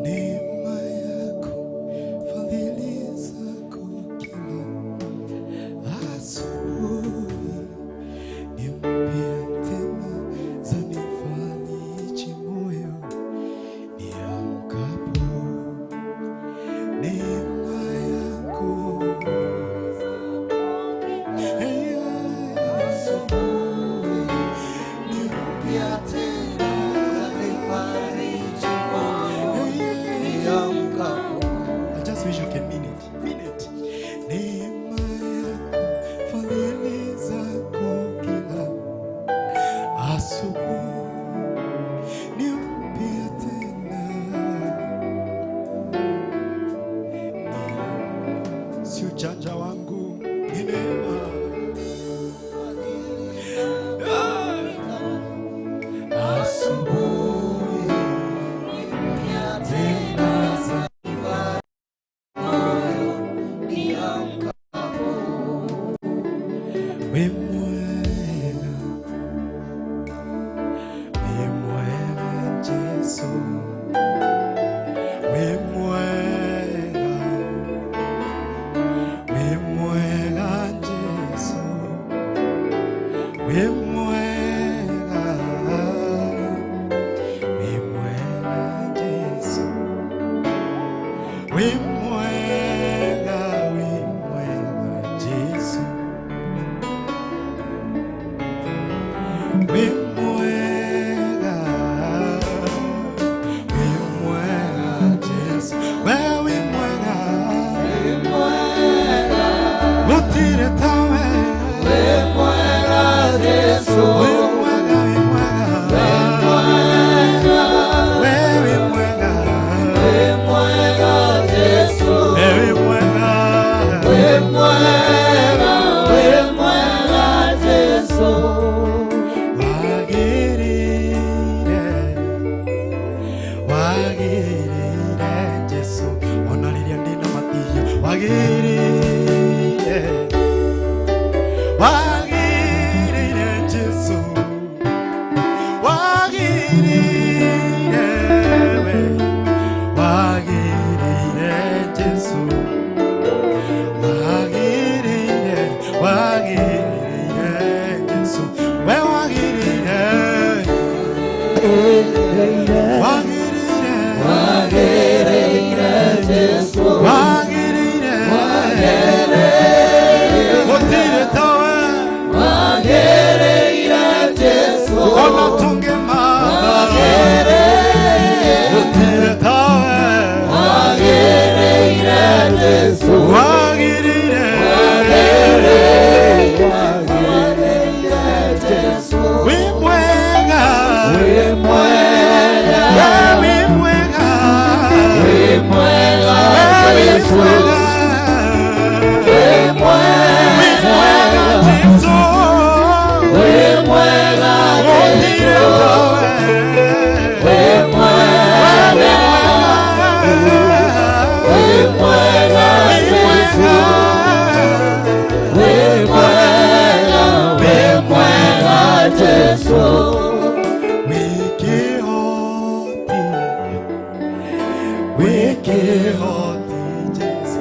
Neema yako, fadhili zako kila asubuhi ni mpya tena, zanifariji moyo niamkapo. Neema yako asubuhi ni mpya tena, zanifariji moyo niamkapo. I just wish you can mean it. Mean it. Neema yako, fadhili zako kila asubuhi ni mpya tena. Si ujanja wangu, ni neema. Asubuhi ni mpya tena. Wĩ mwega, wĩ mwega Jesu, wĩ mwega, wĩ mwega Jesu, wĩ mwega, wĩ mwega Jesu, wĩ mwega, wĩ mwega Jesu. Wĩ mwega, wĩ mwega Jesu, we wĩ mwega, gũtirĩ tawe. Wĩ mwega, wĩ mwega, we wĩ mwega, we wĩ mwega. Wagĩrĩire, wagĩrĩire Jesu, ona rĩrĩa ndĩna matihio, wagĩrĩire, wagĩrĩire Jesu, wagĩrĩire we, wagĩrĩire Jesu, wagĩrĩire, wagĩrĩire Jesu, we wagĩrĩire, wagĩrĩire, wagĩrĩire, gũtirĩ tawe, ona tũngĩmatha, gũtirĩ tawe, wagĩrĩire, wĩ mwega, we wĩ mwega, we wĩ mwega, wĩ mwega Jesu, gũtirĩ tawe, we wĩ mwega, wĩ mwega, wĩ mwega Jesu. Wĩ kĩhoti, wĩ kĩhoti Jesu,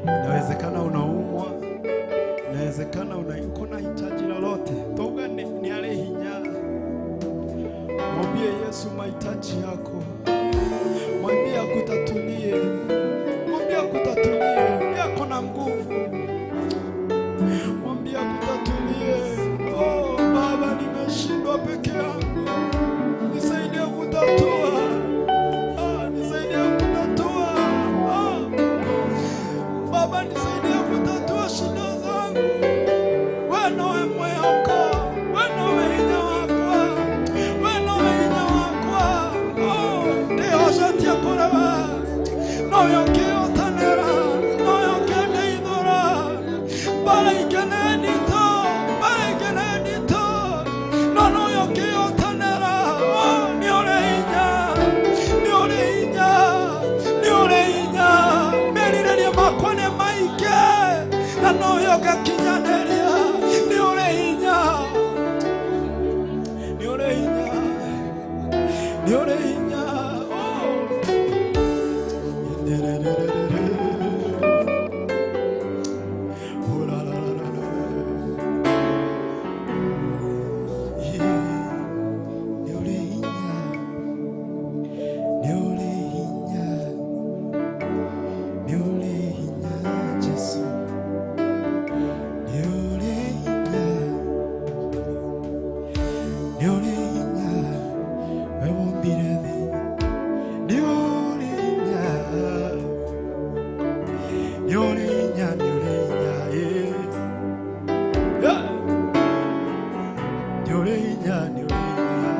Inawezekana unaumwa, inawezekana kuna hitaji lolote. Toka ni ale hinya. Mwambie Yesu mahitaji yako. Mwambie akutatulie. Mwambie akutatulie. Mwambie ako na nguvu. Mwambie akutatulie. Oh, Baba, nimeshindwa peke yangu. Nisaidie kutatua. Ah, nisaidie kutatua. Ah. Baba, nisaidie kutatua shida zangu. Wewe nowe mweyoko, wewe nowe hinya wakwa, wewe nowe hinya wakwa. Oh, ndihocatia kũrema, nowe ũkĩhotanĩra, nowe ũkĩndeithũra. Mbara ingĩ nĩ nditũ, mbara ingĩ nĩ nditũ, no nowe ũkĩhotanĩra. Oh, nĩ ũrĩ hinya, nĩ ũrĩ hinya, nĩ ũrĩ hinya. Merirĩria makwa nĩ maingĩ, na nowe ũgakinyanĩria. Nĩ ũrĩ hinya, nĩ ũrĩ hinya, nĩ ũrĩ hinya. Oh. Oh, la, la, la, la, la. Yeah. Nĩ ũrĩ hinya, nĩ ũrĩ hinya, nĩ ũrĩ hinya, Jesu. Nĩ ũrĩ hinya, nĩ ũrĩ hinya, we wombire thĩ. Nĩ ũrĩ hinya, nĩ ũrĩ hinya, nĩ ũrĩ hinya, eh. Yeah. Nĩ ũrĩ hinya, nĩ ũrĩ hinya.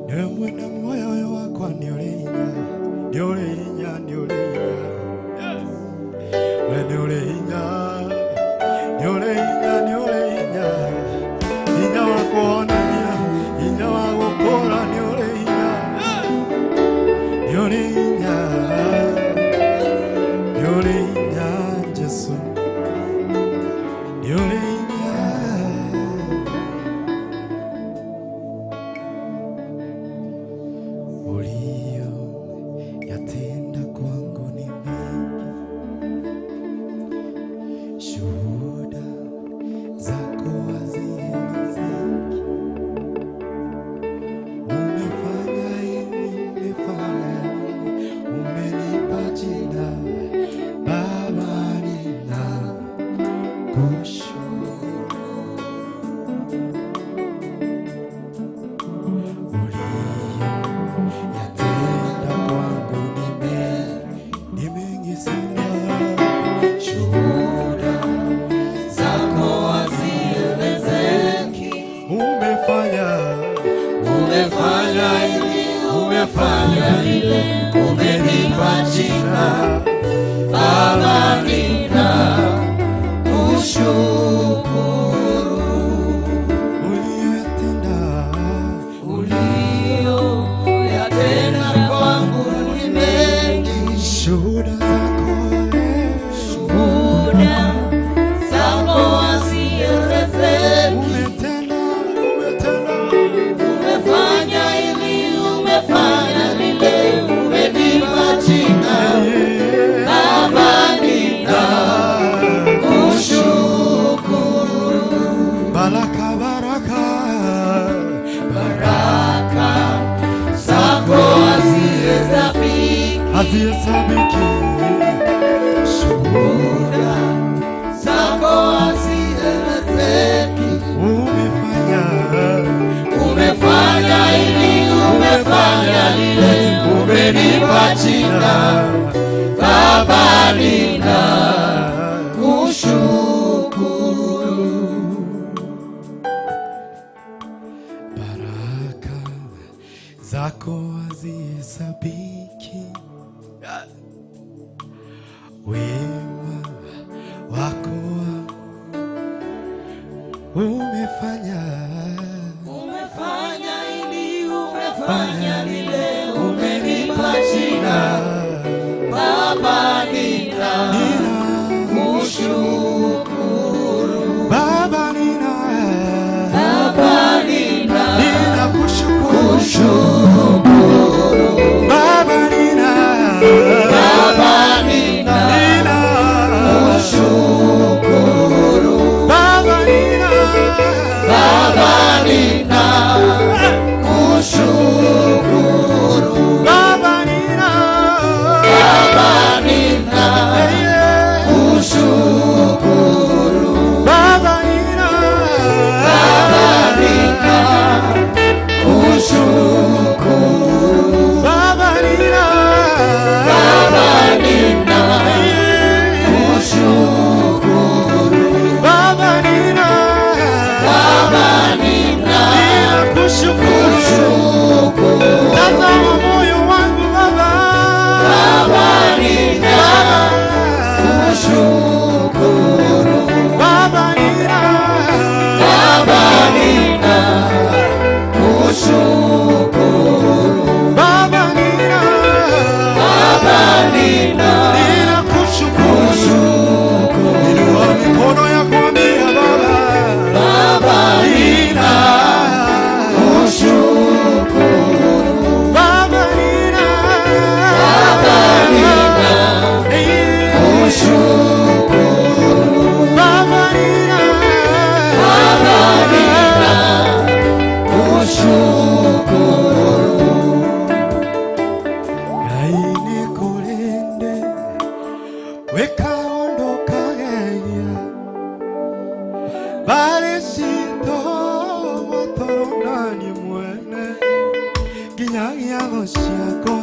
Nĩwe mwene muoyo ũyũ wakwa, nĩ ũrĩ hinya, nĩ ũrĩ hinya, nĩ ũrĩ hinya. Yes. We nĩ ũrĩ hinya, nĩ ũrĩ hinya, nĩ ũrĩ hinya. Hinya wa kũhonania, hinya wa gũkũra, nĩ ũrĩ hinya. Yes. Nĩ ũrĩ hinya, nĩ ũrĩ hinya, Jesu. Nĩ ũrĩ hinya. Ulio yatenda kwangu ni mengi, shuhuda zako hazielezeki. Umefanya hivi, umefanya hivi, umenipa jina Baba, ninakushukuru. Ulio yatenda kwangu ni mengi sana, shuhuda Zako hazielezeki. Umefanya, Umefanya hivi, umefanya lile, umenipa jina Baba, ninakushukuru. Uliyoyatenda, Uliyoyatenda kwangu ni mengi, shuhuda zako, shuhuda zako Baba nina kushukuru. Baraka zako hazihesabiki, wema wako umefanya, Umefanya hili, umefanya lile, umenipa jina. Baba nina kushukuru. Baba nina, Baba nina nina kushukuru. Baba nina, Baba nina nina kushukuru. Baba nina, Baba nina kushukuru. Baba nina, Baba nina yeah. kushukuru. Baba nina, Baba nina kushukuru. Baba nina, Baba nina kushukuru. Baba nina, Baba nina nina kushukuru. kushukuru. Tazama moyo wangu Baba, Baba nina kushukuru. Baba nina, Baba nina kushukuru. Baba nina, Baba nina nina kushukuru. kushukuru. Inua mikono yako ambia Baba, Baba nina kushukuru. Baba nina, Baba nina kushukuru. Baba nina, Baba nina kushukuru. Ngai nikulinde wekaondoka geia bari citũ gũtũrũnani mwene nginyagia thũ ciakwa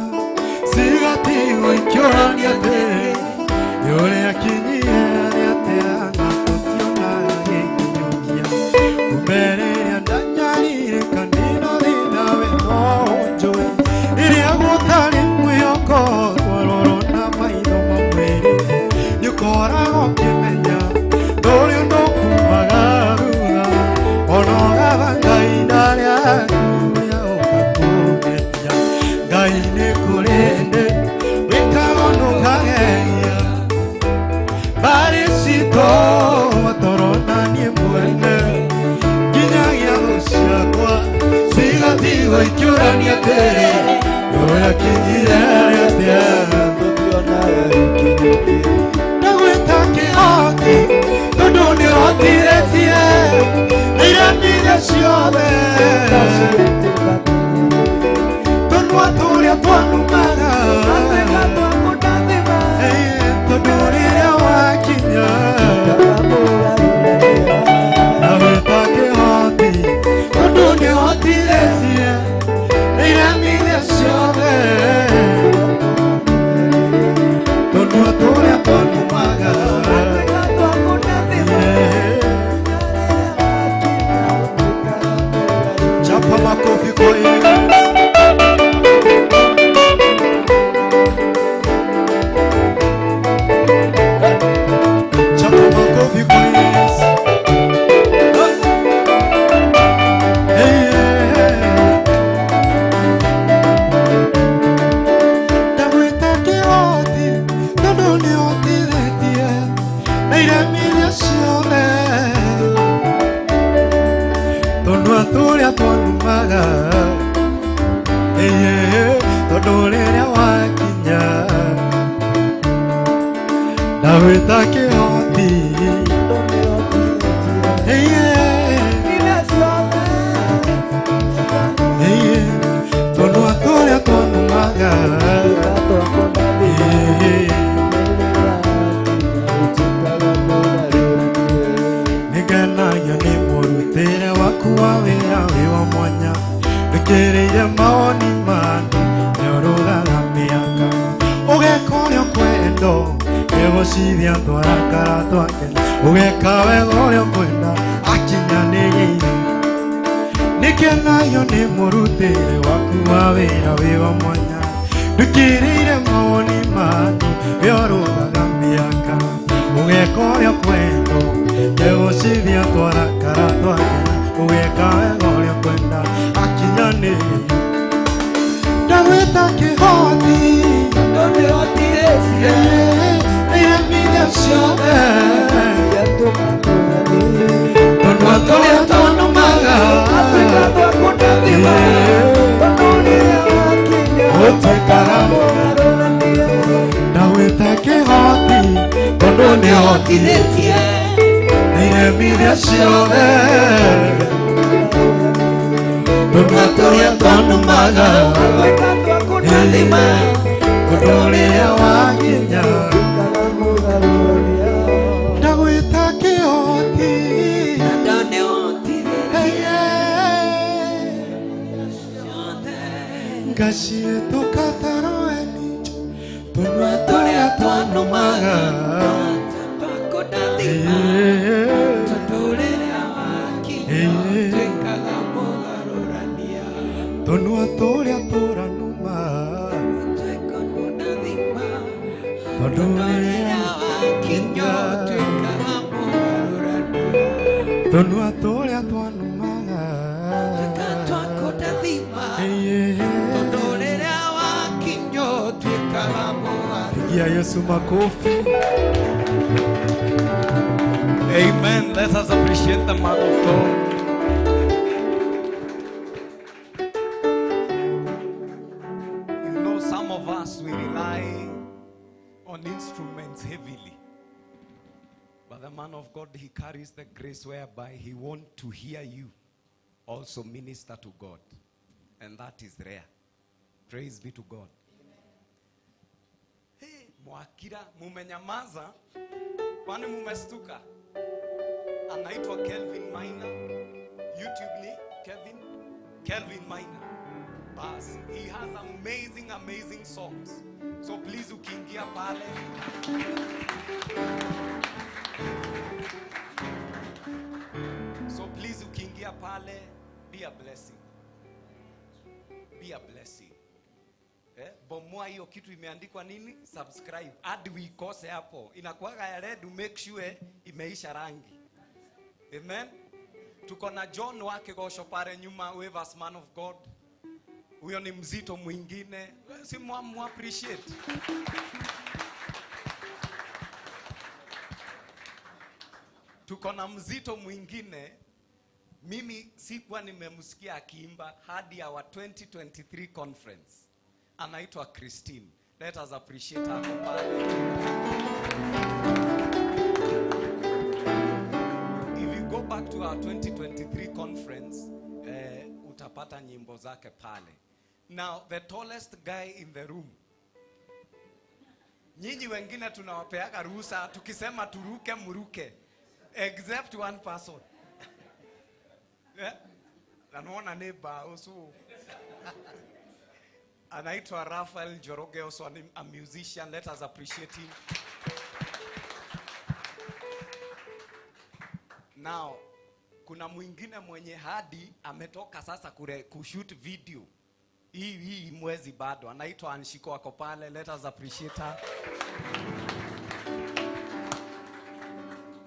cigatigwo ikĩũrania atĩrĩ nĩ ũrĩa kinyire nĩ atĩa na tũtionaga gĩkinyũkia kumbe rĩrĩa ndanyarirĩka ndĩna thĩna we no ũnjũĩ rĩrĩa gũtarĩ mwĩhoko twarorwo na maitho mamwĩrĩ nĩũkoragwo ũkĩmenya ndũrĩ ũndũ kumaga thutha ona ũgaba Ngai ndarĩa akuya ũkakũgeria Ngai nĩ kũrĩndĩ wĩkaga ũndũ ũkageria mbarĩ citũ matorona niĩ mwene nginyagia thũ ciakwa cigatigwo ikĩũrania atĩrĩ ũrĩa kinyire atĩa ndagwĩta kĩhoti tondũ nĩũhotithĩtie iremithia ciothe tũnua tũrĩa twanumaga tondũ rĩrĩa wakinya ndagwĩta kĩhoti tondũ nĩũhotithĩtie iremithia ciothe tũnua tũrĩa twanumaga. Chapa makofi kwa Yesu. Chapa makofi kwa Yesu. Hey, hey. Ndagwĩta kĩhoti tondũ nĩũhotithĩtie na iremithia ciothe tũnua tũrĩa twanumaga tondũ rĩrĩa wakinya ndagwĩta kĩhoti tũnua tũrĩa twanumaga. Nĩngenagio nĩ mũrutĩre waku wa wĩra wĩ wa mwanya ndũkĩrĩire mawoni ma andũ nĩũrũgaga mĩaka. Ũgeka wega ũrĩa ũkwenda akinyanĩire. Nĩkenayo nĩ mũrutĩre waku wa wĩra wĩ wa mwanya. Ndũkĩrĩire mawoni maku wĩorũgaga mĩaka. Ũgeka ũrĩa ũkwenda ndegũcithia twarakara twakena. Ũgeka wega ũrĩa ũkwenda akinyanĩire. Ndagwĩta kĩhoti iremithia ciothe tondũ tũrĩa twanumaga ũtuĩkaga. Ndagwĩta kĩhoti tondũ nĩhotithĩtie iremithia ciothe tondũ tũrĩa twanumaga tondũ rĩrĩa wakinya. Ndagwĩta kĩhoti ngaciĩtũka ta rũeni tũnua tũrĩa twanumaga tũnua tũrĩa tũranuma tondũ rĩrĩa wakinya tũnua tũrĩa twanumaga Pigia Yesu makofi. Amen. Let us appreciate the man of God. You know, some of us, we rely on instruments heavily. But the man of God, he carries the grace whereby he wants to hear you also minister to God. And that is rare. Praise be to God. Hey, mwakira, mumenyamaza, kwani mumestuka? Anaitwa Kelvin Maina. YouTube ni Kelvin Maina. Bas, he has amazing, amazing songs. So please ukiingia pale. So please ukiingia pale, be a blessing. Be a blessing. Bomoa hiyo kitu imeandikwa nini? Subscribe. Hadi uikose hapo. Inakuwaga ya red, make sure imeisha rangi. Amen. Tuko na John wake gosho pale nyuma, wave as man of God. Huyo ni mzito mwingine. Si mu appreciate. Tuko na mzito mwingine. Mimi sikuwa nimemsikia akiimba hadi our 2023 conference. Anaitwa Christine. Let us appreciate her. If you go back to our 2023 conference, utapata nyimbo zake pale. Now, the tallest guy in the room. Nyinyi wengine tunawapeaga ruhusa, tukisema turuke muruke. Except one person. Yeah? Nanuona neighbor also. Anaitwa Raphael Njoroge, also a musician. Let us appreciate him. Now, kuna mwingine mwenye hadi ametoka sasa kure kushoot video. Hii mwezi bado. Anaitwa Anshiko ako pale. Let us appreciate her.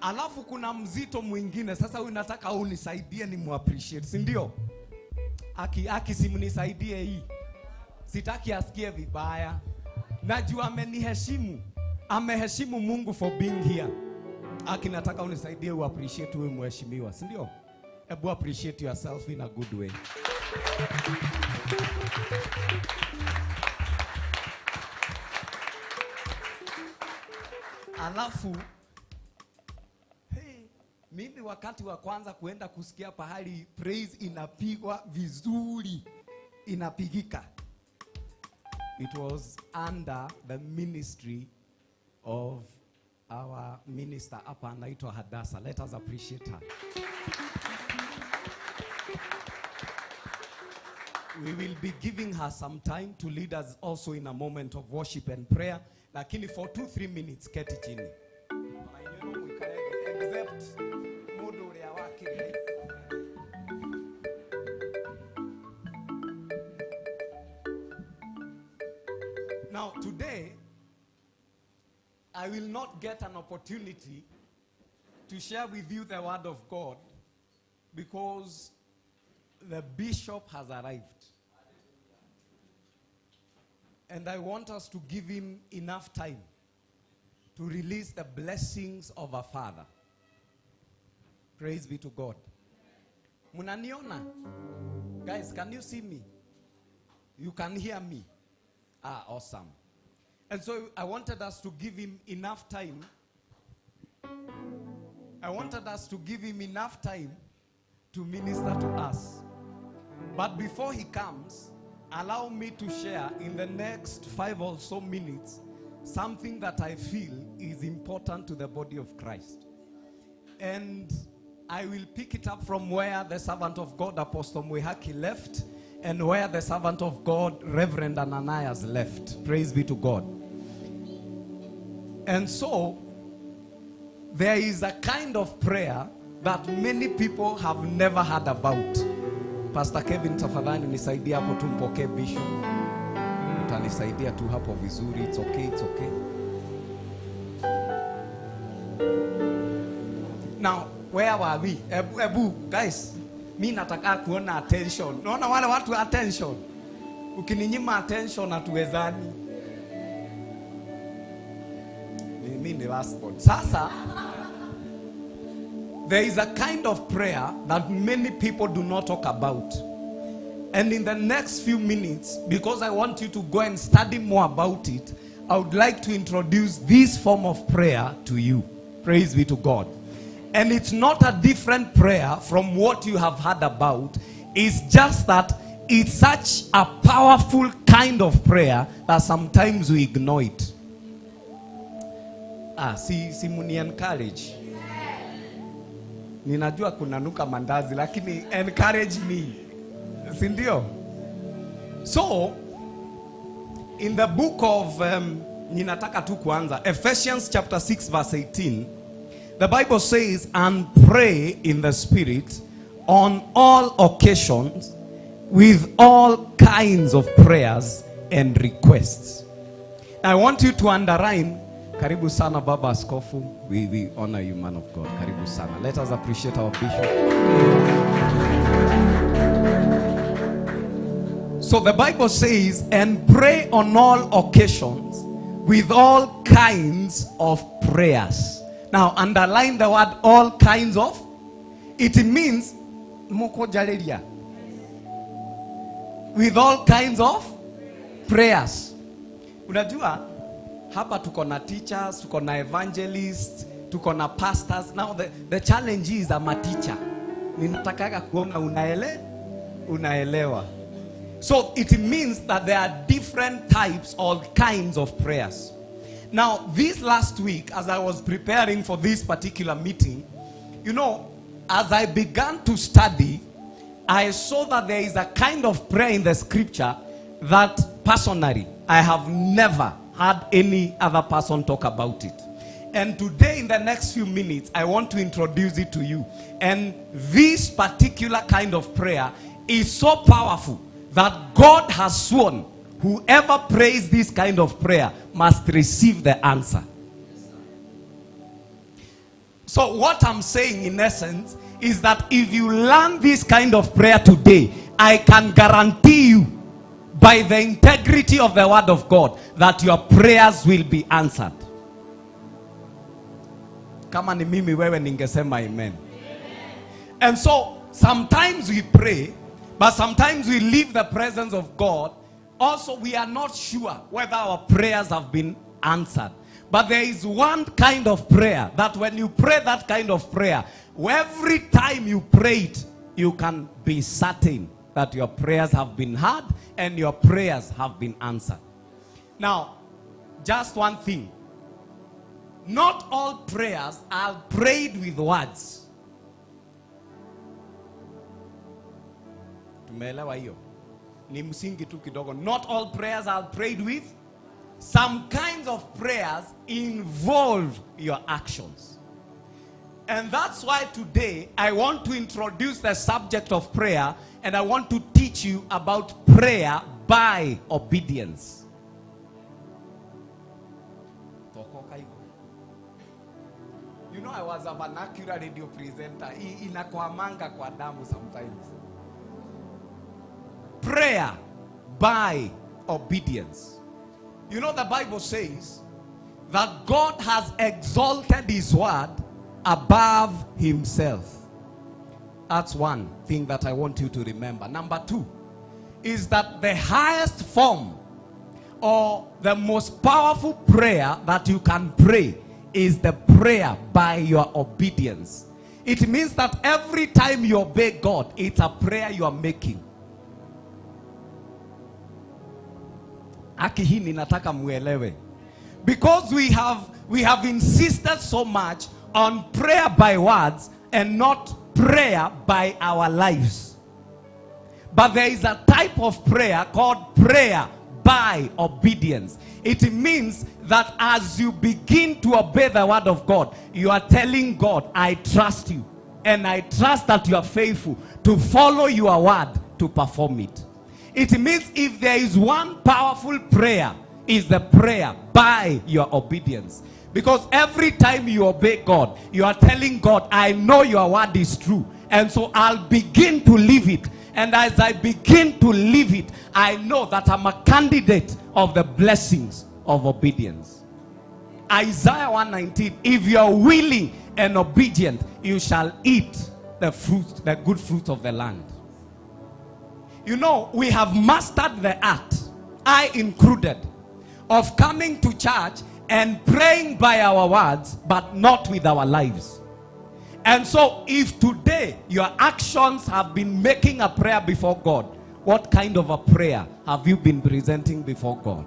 Alafu kuna mzito mwingine. Sasa huyu nataka unisaidie ni muappreciate, si ndio? Aki simnisaidie hii. Sitaki asikie vibaya. Najua ameniheshimu. Ameheshimu Mungu for being here. Aki nataka unisaidie uappreciate huyu mheshimiwa, si ndio? Ebu appreciate yourself in a good way. Alafu hey, mimi wakati wa kwanza kuenda kusikia pahali praise inapigwa vizuri, inapigika, it was under the ministry of our minister hapa anaitwa Hadassah. Let us appreciate her. We will be giving her some time to lead us also in a moment of worship and prayer. Lakini for 2-3 minutes, keti chini. Now, today, I will not get an opportunity to share with you the word of God because the bishop has arrived. And I want us to give him enough time to release the blessings of our Father. Praise be to God. Munaniona? Guys, can you see me? You can hear me? Ah, awesome. And so I wanted us to give him enough time. I wanted us to give him enough time to minister to us. But before he comes, allow me to share in the next 5 or so minutes something that I feel is important to the body of Christ. And I will pick it up from where the servant of God, Apostle Mwihaki, left, and where the servant of God, Reverend Ananias, left. Praise be to God. And so, there is a kind of prayer that many people have never heard about. Pastor Kevin, tafadhali nisaidie hapo tumpokee bishop. Utanisaidia tu hapo vizuri. It's okay, it's okay. Now, where were we? Ebu, guys, mi nataka kuona attention. Naona wale watu attention. Ukininyima attention hatuwezani. Mimi ni last one. Sasa, there is a kind of prayer that many people do not talk about. And in the next few minutes, because I want you to go and study more about it, I would like to introduce this form of prayer to you. Praise be to God. And it's not a different prayer from what you have heard about. It's just that it's such a powerful kind of prayer that sometimes we ignore it. Ah, si muni encourage. Ninajua kunanuka mandazi, lakini encourage me. Si ndio? So, in the book of, ninataka tu kuanza, Ephesians chapter 6 verse 18, the Bible says, and pray in the Spirit on all occasions with all kinds of prayers and requests. I want you to underline, karibu sana Baba Askofu, we honor you, man of God. Karibu sana. Let us appreciate our bishop. So the Bible says, and pray on all occasions with all kinds of prayers. Now, underline the word all kinds of. It means, moko with all kinds of prayers. Unajua, hapa tuko na teachers, tuko na evangelists, tuko na pastors. Now, the challenge is I'm a teacher. Ninataka kuona unaelewa. So, it means that there are different types or kinds of prayers. Now, this last week, as I was preparing for this particular meeting, you know, as I began to study, I saw that there is a kind of prayer in the scripture that personally, I have never had any other person talk about it. And today, in the next few minutes, I want to introduce it to you. And this particular kind of prayer is so powerful that God has sworn whoever prays this kind of prayer must receive the answer. So what I'm saying in essence is that if you learn this kind of prayer today, I can guarantee you by the integrity of the word of God that your prayers will be answered. Kama ni mimi wewe ningesema amen. And so sometimes we pray, but sometimes we leave the presence of God. Also, we are not sure whether our prayers have been answered. But there is one kind of prayer that when you pray that kind of prayer, every time you pray it, you can be certain that your prayers have been heard and your prayers have been answered. Now, just one thing. Not all prayers are prayed with words. Tumeelewa hiyo? Ni msingi tu kidogo. Not all prayers are prayed with. Some kinds of prayers involve your actions. And that's why today I want to introduce the subject of prayer, and I want to teach you about prayer by obedience. You know, I was a vernacular radio presenter. Inakwamanga kwa damu sometimes. Prayer by obedience. You know, the Bible says that God has exalted his word above himself. That's one thing that I want you to remember. Number two is that the highest form or the most powerful prayer that you can pray is the prayer by your obedience. It means that every time you obey God, it's a prayer you are making. Aki hii ninataka muelewe. Because we have insisted so much on prayer by words and not prayer by our lives. But there is a type of prayer called prayer by obedience. It means that as you begin to obey the word of God, you are telling God, "I trust you. And I trust that you are faithful to follow your word to perform it." It means if there is one powerful prayer, is the prayer by your obedience. Because every time you obey God, you are telling God, "I know your word is true. And so I'll begin to live it. And as I begin to live it, I know that I'm a candidate of the blessings of obedience." Isaiah 119, if you are willing and obedient, you shall eat the fruit, the good fruit of the land. You know, we have mastered the art, I included, of coming to church and praying by our words, but not with our lives. And so, if today your actions have been making a prayer before God, what kind of a prayer have you been presenting before God?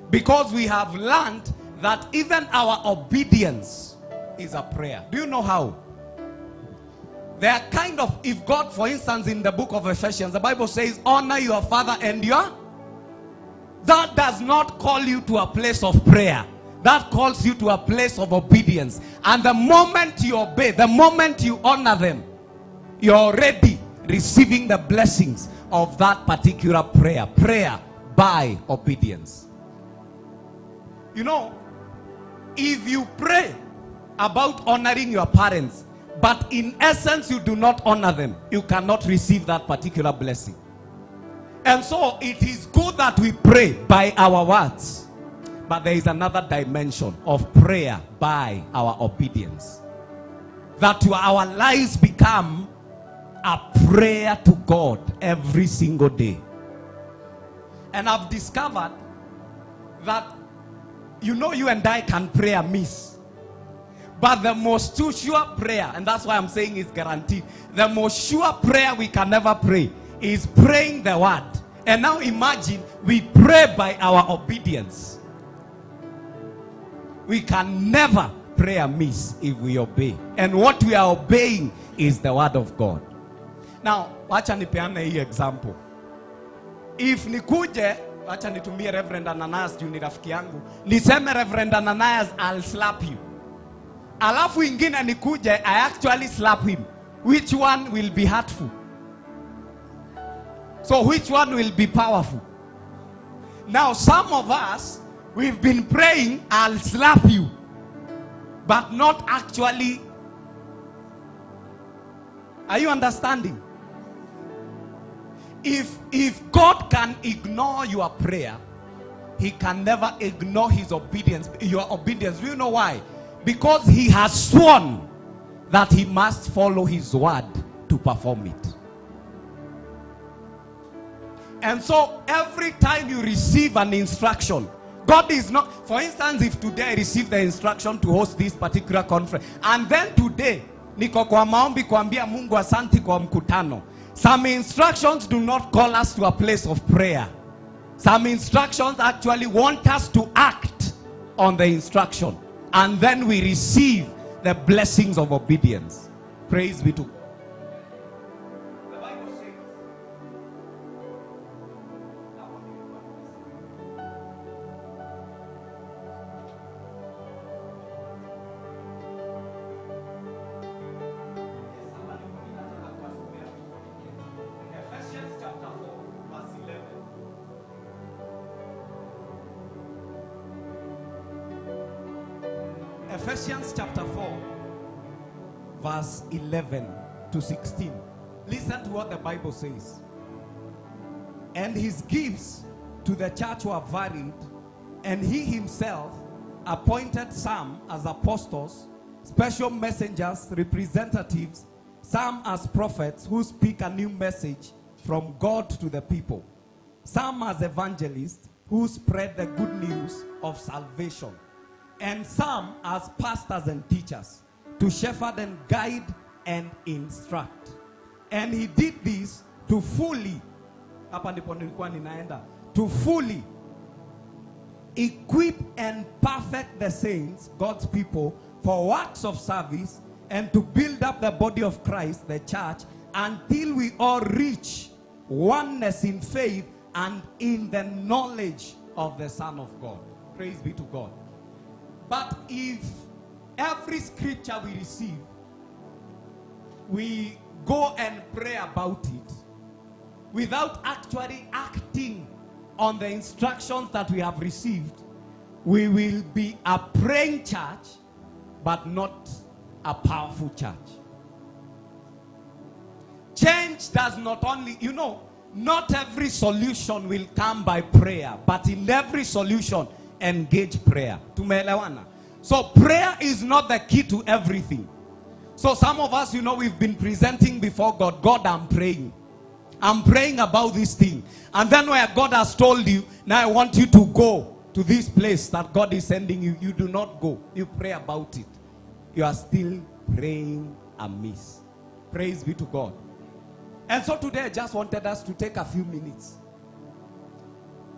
Because we have learned that even our obedience is a prayer. Do you know how? They are kind of, if God, for instance, in the book of Ephesians, the Bible says, "Honor your father and your." That does not call you to a place of prayer. That calls you to a place of obedience. And the moment you obey, the moment you honor them, you're already receiving the blessings of that particular prayer. Prayer by obedience. You know, if you pray about honoring your parents, but in essence you do not honor them, you cannot receive that particular blessing. And so it is good that we pray by our words. But there is another dimension of prayer by our obedience. That our lives become a prayer to God every single day. And I've discovered that you and I can pray amiss. But the most sure prayer, and that's why I'm saying it's guaranteed, the most sure prayer we can ever pray is praying the word. And now imagine we pray by our obedience. We can never pray amiss if we obey. And what we are obeying is the word of God. Now, wacha nipeane hii example. If nikuje, wacha nitumie Reverend Ananias juu ni rafiki yangu, niseme, "Reverend Ananias, I'll slap you." Alafu ingine nikuje, I actually slap him. Which one will be hurtful? So which one will be powerful? Now some of us, we've been praying, "I'll slap you," but not actually. Are you understanding? If God can ignore your prayer, he can never ignore his obedience, your obedience. Do you know why? Because he has sworn that he must follow his word to perform it. And so every time you receive an instruction, God is not, for instance, if today I receive the instruction to host this particular conference, and then today, niko kwa maombi kuambia Mungu asanti kwa mkutano. Some instructions do not call us to a place of prayer. Some instructions actually want us to act on the instruction. And then we receive the blessings of obedience. Praise be to God. The Bible says, Ephesians chapter 4, verse 11. Ephesians chapter 4, verse 11 to 16. Listen to what the Bible says. And his gifts to the church were varied, and he himself appointed some as apostles, special messengers, representatives, some as prophets who speak a new message from God to the people, some as evangelists who spread the good news of salvation, and some as pastors and teachers to shepherd and guide and instruct. And he did this to fully, hapa ndipo nilikuwa ninaenda, to fully equip and perfect the saints, God's people, for works of service and to build up the body of Christ, the church, until we all reach oneness in faith and in the knowledge of the Son of God. Praise be to God. But if every scripture we receive, we go and pray about it without actually acting on the instructions that we have received, we will be a praying church, but not a powerful church. Change does not only, you know, not every solution will come by prayer, but in every solution, engage prayer. Tumeelewana? So prayer is not the key to everything. So some of us, you know, we've been presenting before God, God, I'm praying. I'm praying about this thing. And then where God has told you, now I want you to go to this place that God is sending you. You do not go. You pray about it. You are still praying amiss. Praise be to God. And so today I just wanted us to take a few minutes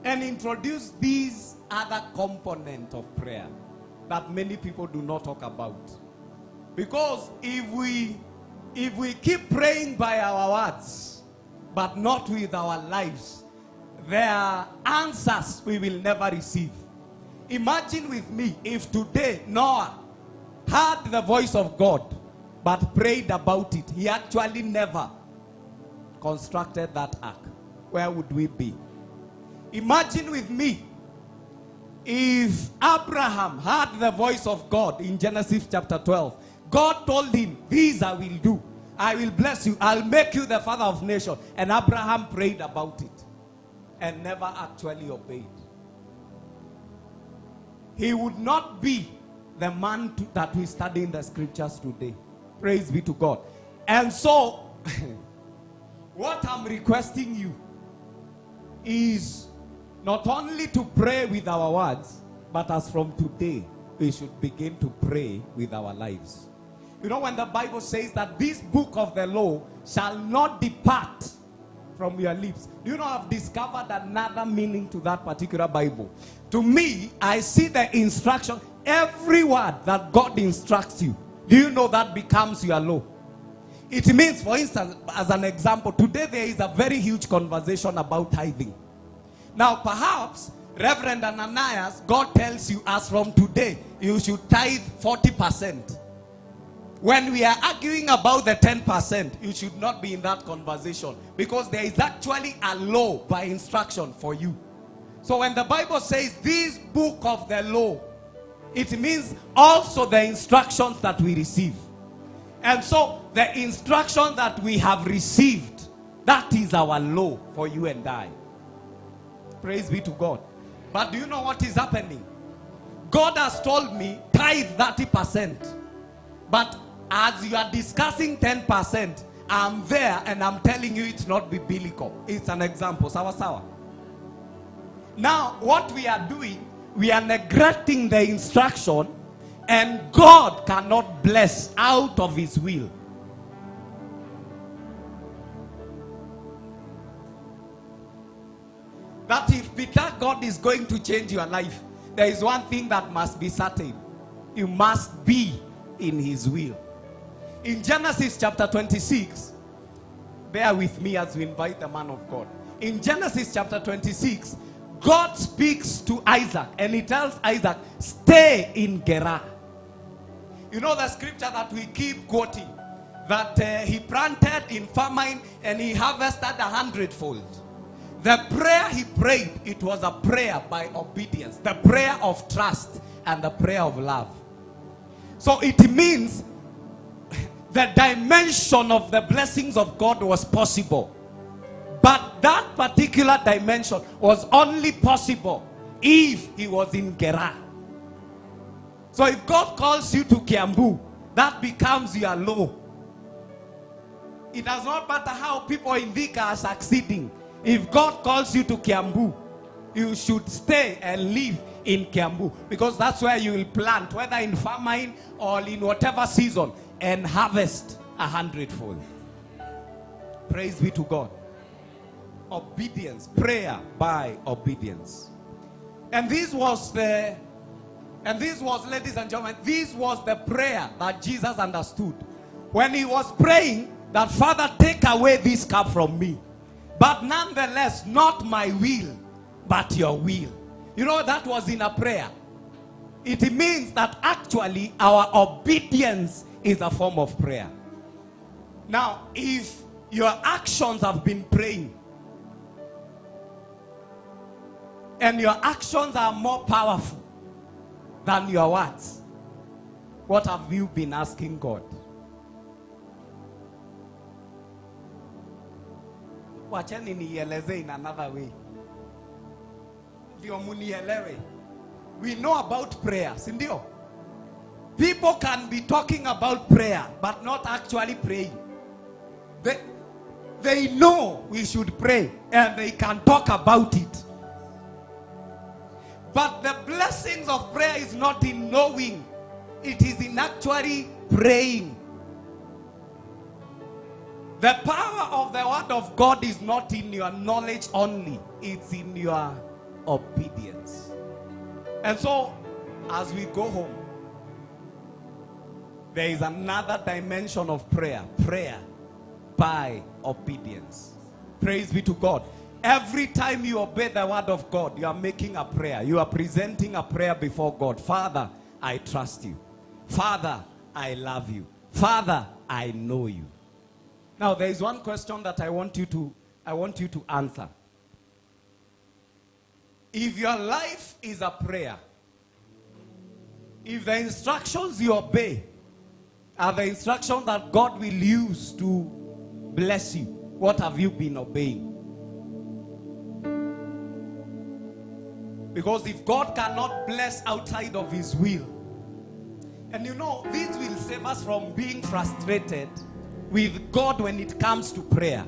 and introduce these other component of prayer that many people do not talk about. Because if we keep praying by our words, but not with our lives, there are answers we will never receive. Imagine with me if today Noah heard the voice of God, but prayed about it. He actually never constructed that ark. Where would we be? Imagine with me if Abraham heard the voice of God in Genesis chapter 12. God told him, these I will do. I will bless you. I'll make you the father of nations. And Abraham prayed about it and never actually obeyed. He would not be the man that we study in the scriptures today. Praise be to God. And so, what I'm requesting you is not only to pray with our words, but as from today, we should begin to pray with our lives. You know, when the Bible says that this book of the law shall not depart from your lips. Do you know, I've discovered another meaning to that particular Bible. To me, I see the instruction. Every word that God instructs you, do you know that becomes your law? It means, for instance, as an example, today there is a very huge conversation about tithing. Now, perhaps, Reverend Ananias, God tells you, as from today, you should tithe 40%. When we are arguing about the 10%, you should not be in that conversation, because there is actually a law by instruction for you. So when the Bible says this book of the law, it means also the instructions that we receive. And so the instruction that we have received, that is our law for you and I. Praise be to God. But do you know what is happening? God has told me, tithe 30%. But as you are discussing 10%, I'm there and I'm telling you it's not biblical. It's an example. Sawa sawa. Now, what we are doing, we are neglecting the instruction, and God cannot bless out of his will. That if Peter, God is going to change your life, there is one thing that must be certain. You must be in his will. In Genesis chapter 26, bear with me as we invite the man of God. In Genesis chapter 26, God speaks to Isaac and he tells Isaac, stay in Gerar. You know the scripture that we keep quoting, that he planted in famine and he harvested 100-fold. The prayer he prayed, it was a prayer by obedience, the prayer of trust and the prayer of love. So it means the dimension of the blessings of God was possible. But that particular dimension was only possible if he was in Gerar. So if God calls you to Kiambu, that becomes your law. It does not matter how people in Thika are succeeding. If God calls you to Kiambu, you should stay and live in Kiambu, because that's where you will plant, whether in famine or in whatever season, and harvest 100-fold. Praise be to God. Obedience, prayer by obedience. And this was, ladies and gentlemen, this was the prayer that Jesus understood. When he was praying that, Father, take away this cup from me, but nonetheless, not my will, but your will. You know, that was in a prayer. It means that actually our obedience is a form of prayer. Now, if your actions have been praying, and your actions are more powerful than your words, what have you been asking God? Wacheni nieleze in another way. Ndio munielewe. We know about prayer, si ndio? People can be talking about prayer, but not actually praying. They know we should pray, and they can talk about it. But the blessings of prayer is not in knowing. It is in actually praying. The power of the word of God is not in your knowledge only. It's in your obedience. And so, as we go home, there is another dimension of prayer. Prayer by obedience. Praise be to God. Every time you obey the word of God, you are making a prayer. You are presenting a prayer before God. Father, I trust you. Father, I love you. Father, I know you. Now, there is one question that I want you to answer. If your life is a prayer, if the instructions you obey are the instructions that God will use to bless you, what have you been obeying? Because if God cannot bless outside of his will, and you know, this will save us from being frustrated with God when it comes to prayer.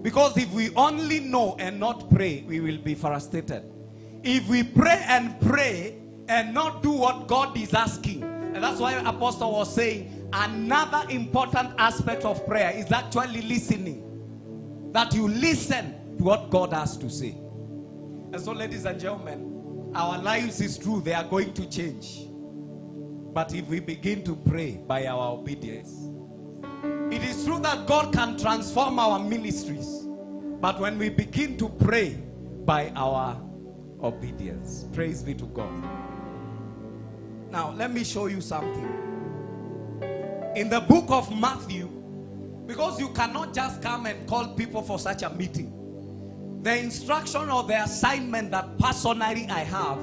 Because if we only know and not pray, we will be frustrated. If we pray and not do what God is asking, and that's why Apostle was saying, another important aspect of prayer is actually listening. That you listen to what God has to say. And so, ladies and gentlemen, our lives is true, they are going to change. But if we begin to pray by our obedience, it is true that God can transform our ministries. But when we begin to pray by our obedience, praise be to God. Now, let me show you something. In the book of Matthew, because you cannot just come and call people for such a meeting. The instruction or the assignment that personally I have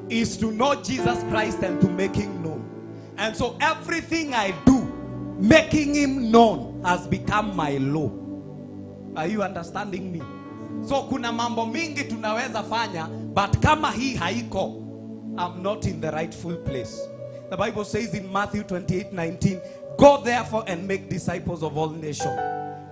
is to know Jesus Christ and to make him known. And so everything I do, making him known has become my law. Are you understanding me? So kuna mambo mingi tunaweza fanya, but kama hii haiko, I'm not in the rightful place. The Bible says in Matthew 28:19, go therefore and make disciples of all nations,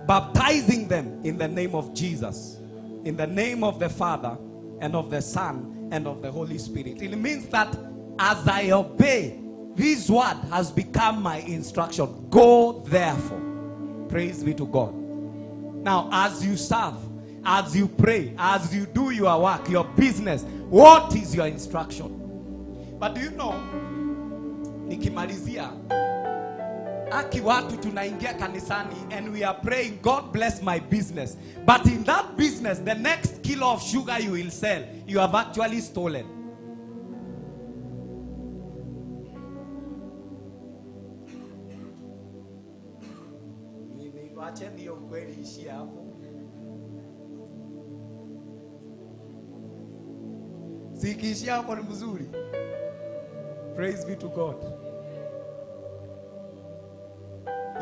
baptizing them in the name of Jesus, in the name of the Father and of the Son and of the Holy Spirit. It means that as I obey, this word has become my instruction. Go therefore. Praise be to God. Now, as you serve, as you pray, as you do your work, your business, what is your instruction? But do you know, nikimalizia, aki watu tunaingia kanisani and we are praying, God bless my business. But in that business, the next kilo of sugar you will sell, you have actually stolen. Wacheni hiyo kweli ishia hapo. Sikiishia hapo ni mzuri. Praise be to God.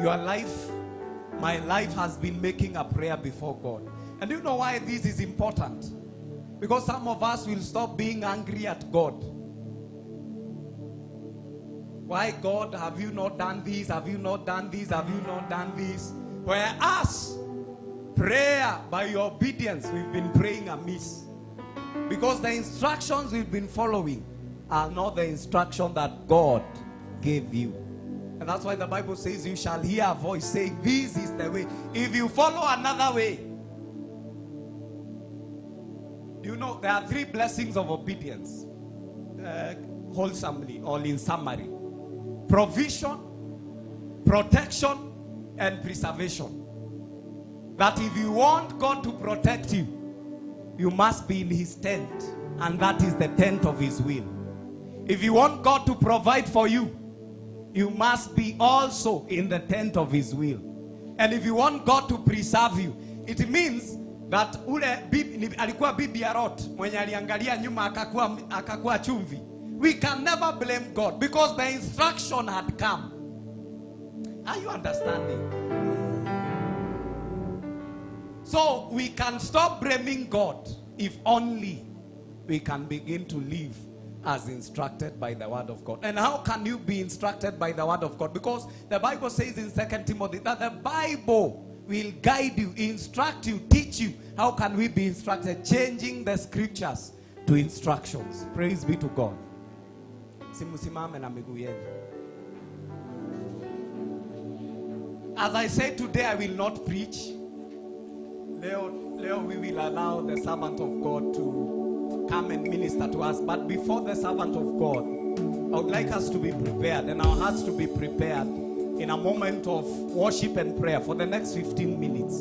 Your life, my life has been making a prayer before God. And you know why this is important? Because some of us will stop being angry at God. Why, God, have you not done this? Have you not done this? Have you not done this? Whereas, prayer, by your obedience, we've been praying amiss. Because the instructions we've been following are not the instruction that God gave you. And that's why the Bible says you shall hear a voice saying, this is the way. If you follow another way, you know, there are three blessings of obedience, wholesomely or in summary. Provision, protection, and preservation. That if you want God to protect you, you must be in his tent, and that is the tent of his will. If you want God to provide for you, you must be also in the tent of his will. And if you want God to preserve you, it means that ule bibi, alikuwa bibi ya Lot, mwenye aliangalia nyuma akakuwa chumvi. We can never blame God because the instruction had come. Are you understanding? So we can stop blaming God if only we can begin to live as instructed by the word of God. And how can you be instructed by the word of God? Because the Bible says in 2 Timothy that the Bible will guide you, instruct you, teach you. How can we be instructed? Changing the scriptures to instructions. Praise be to God. Simusimame na miguu yenu. As I said today, I will not preach. Leo, we will allow the servant of God to come and minister to us. But before the servant of God, I would like us to be prepared and our hearts to be prepared in a moment of worship and prayer for the next 15 minutes.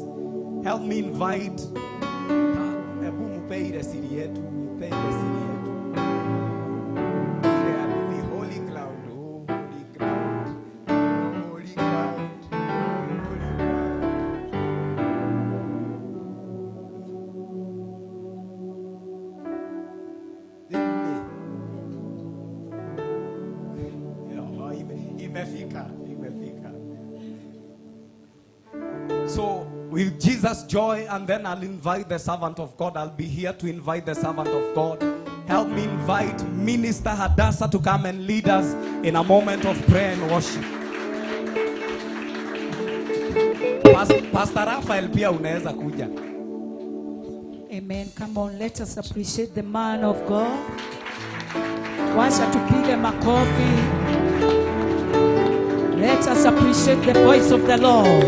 Help me invite. Holy ground, oh, holy ground, holy ground, holy ground. Imefika. So with Jesus' joy, and then I'll invite the servant of God. I'll be here to invite the servant of God. Help me invite Minister Hadassah to come and lead us in a moment of prayer and worship. Pastor Raphael pia unaweza kuja. Amen. Come on, let us appreciate the man of God. Wacha tupige makofi. Let us appreciate the voice of the Lord.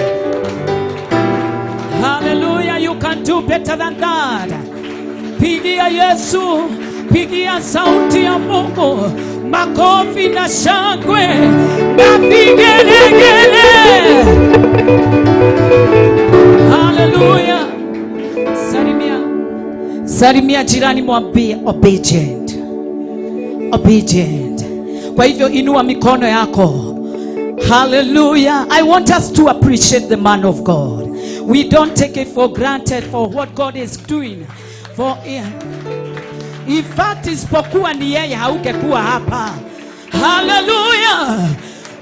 Hallelujah, you can do better than that. Pigia Yesu, pigia sauti ya Mungu, makofi na shangwe na vigelegele. Hallelujah. Salimia. Salimia jirani, mwambie obedient. Obedient. Kwa hivyo inua mikono yako. Hallelujah. I want us to appreciate the man of God. We don't take it for granted for what God is doing. For in fact, isipokuwa ni yeye haungekuwa hapa. Hallelujah.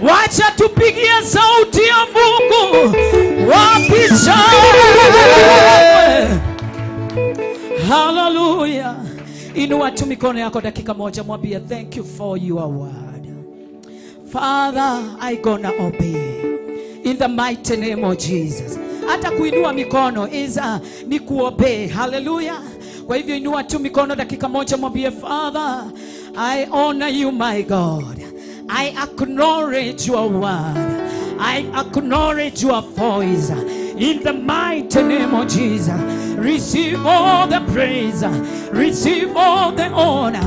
Wacha tupigie sauti ya Mungu. Wapi shangwe. Hallelujah. Inua tu mikono yako dakika moja, mwambie thank you for your word. Father, I gonna obey. In the mighty name of Jesus. Hata kuinua mikono is ni kuobey. Hallelujah. Kwa hivyo inua tu mikono dakika moja, mwambie Father, I honor you my God. I acknowledge your word. I acknowledge your voice. In the mighty name of Jesus. Receive all the praise. Receive all the honor.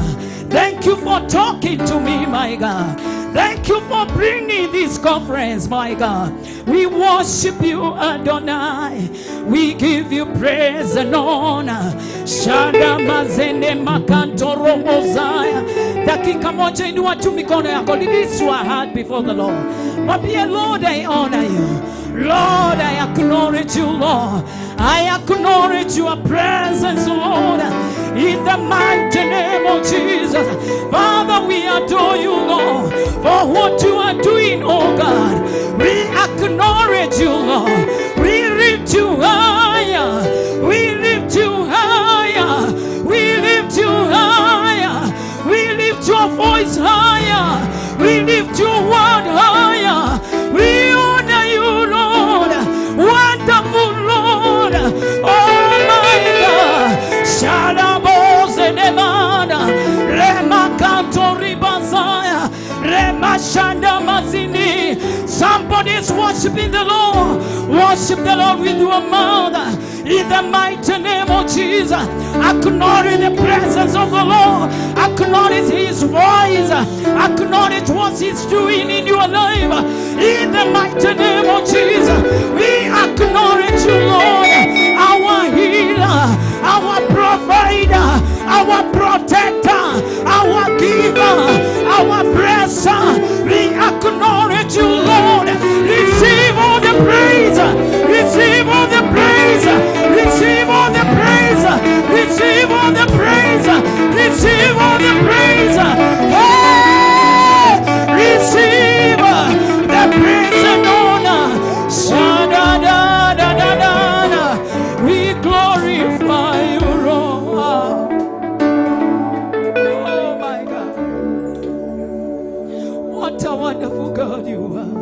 Thank you for talking to me, my God. Thank you for bringing this conference, my God. We worship you, Adonai. We give you praise and honor. Shada mazene makanto romozaya. Dakika moja inua tu mikono yako. Release your heart before the Lord. Mwambie, Lord, I honor you. Lord, I acknowledge you, Lord. I acknowledge your presence, Lord. In the mighty name of Jesus. Father, we adore you, Lord, for what you are doing, oh God. We acknowledge you, Lord. We lift you higher. We lift you higher. We lift you higher. We lift your voice higher. We lift your word higher. We honor you, Lord. Wonderful Lord. Oh my God. Shalabose nevana. Remakanto ribazaya. Remashanda mazini. Somebody is worshiping the Lord. Worship the Lord with your mouth. In the mighty name of Jesus, acknowledge the presence of the Lord. Acknowledge His voice. Acknowledge what He's doing in your life. In the mighty name of Jesus, we acknowledge you, Lord, our healer, our provider, our protector, our giver, our blesser. We acknowledge you, Lord. Receive all the praise. Receive all the praise. Receive all the praise. Receive all the praise. Receive all the praise. Hey! Receive the praise and honor. Sha-da-da-da-da-da. We glorify you, Lord. Oh my God. What a wonderful God you are.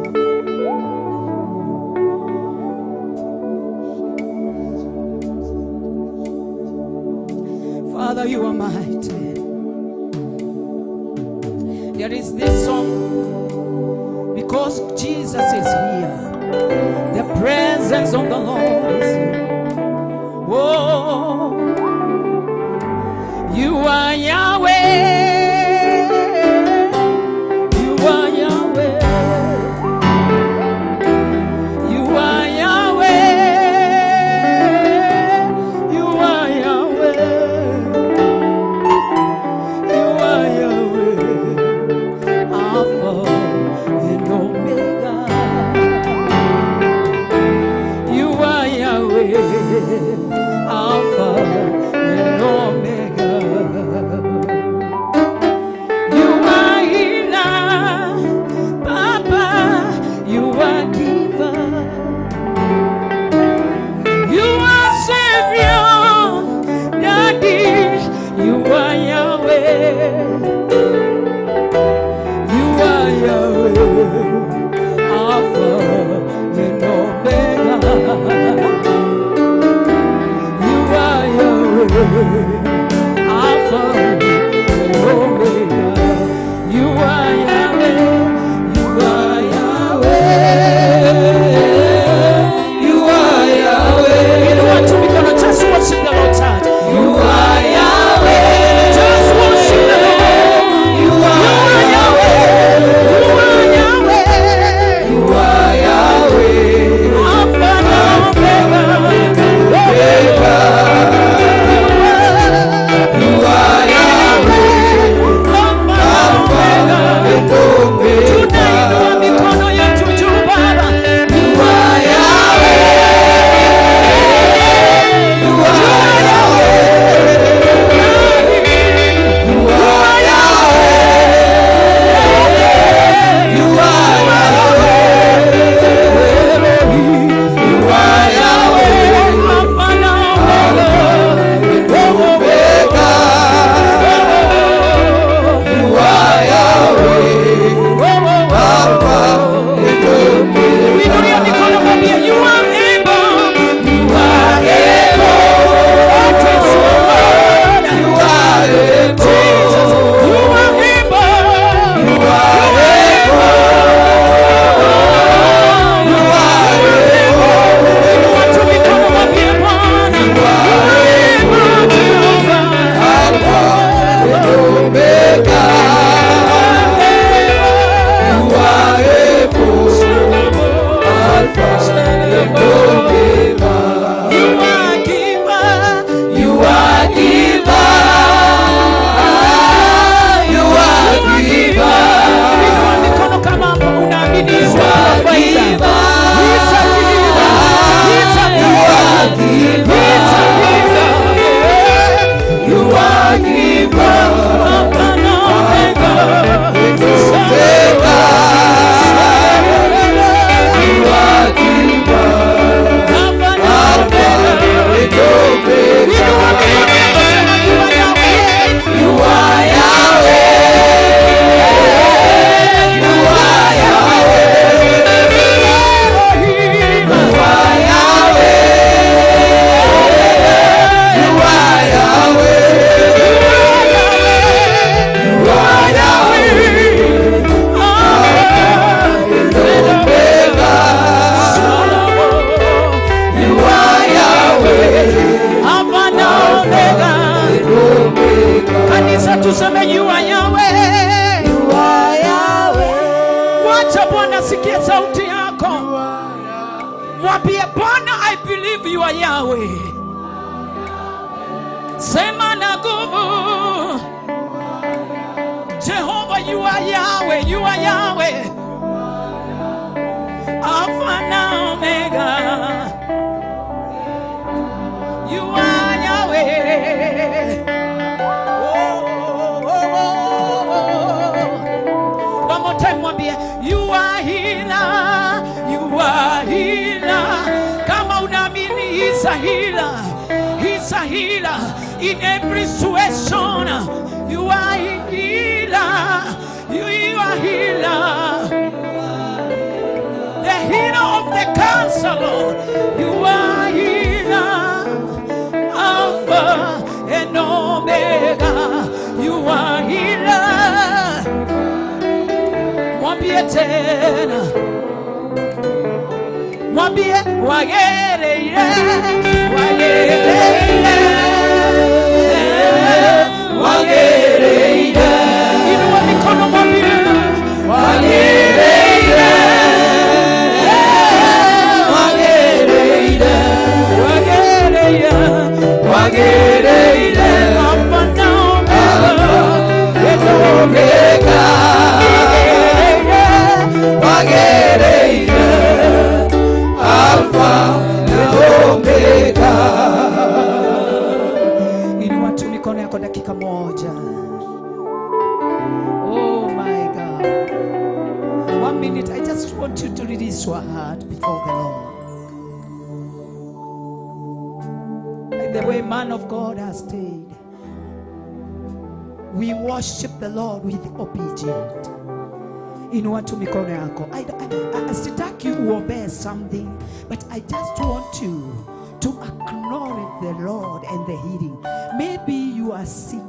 Father, you are mighty. There is this song, because Jesus is here, the presence of the Lord is here. Oh, you are Yahweh. You are Yahweh. You are Yahweh. You are Yahweh. You are Yahweh. Alpha and Omega. You are Mwambie Bwana, I believe you are Yahweh. Sema na nguvu. Jehovah, you are Yahweh, you are Yahweh. Alpha na Omega. You are Yahweh. Oh. One more time, mwambie, you are healer, you are healer. Kama unaamini he's a healer, he's a healer in every situation. You are healer, you are healer. The healer of the cancer, Lord. You are healer, Alpha and Omega. You are healer. Mwambie tena, mwambie wagereire, wagereire, wagereire. Inua mikono mwambie wagereire, wagereire, wagereire, wagereire. Alpha na Omega, Wagereire, Alpha na Omega. Inua tu mikono yako dakika moja. Oh my God. One minute, I just want you to release your heart before the Lord. Like the way man of God has stayed. We worship the Lord with obedience. Inua tu mikono yako. Sitaki uombee something, but I just want you to acknowledge the Lord and the healing. Maybe you are sick.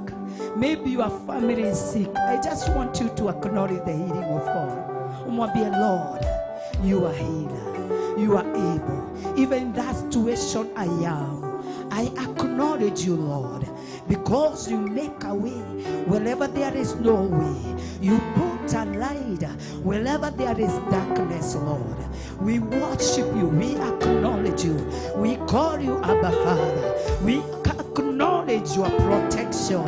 Maybe your family is sick. I just want you to acknowledge the healing of God. Umwambie, Lord, you are healer. You are able. Even in that situation I am, I acknowledge you, Lord, because you make a way wherever there is no way. You put a light wherever there is darkness, Lord. We worship you. We acknowledge you. We call you Abba Father. We acknowledge your protection.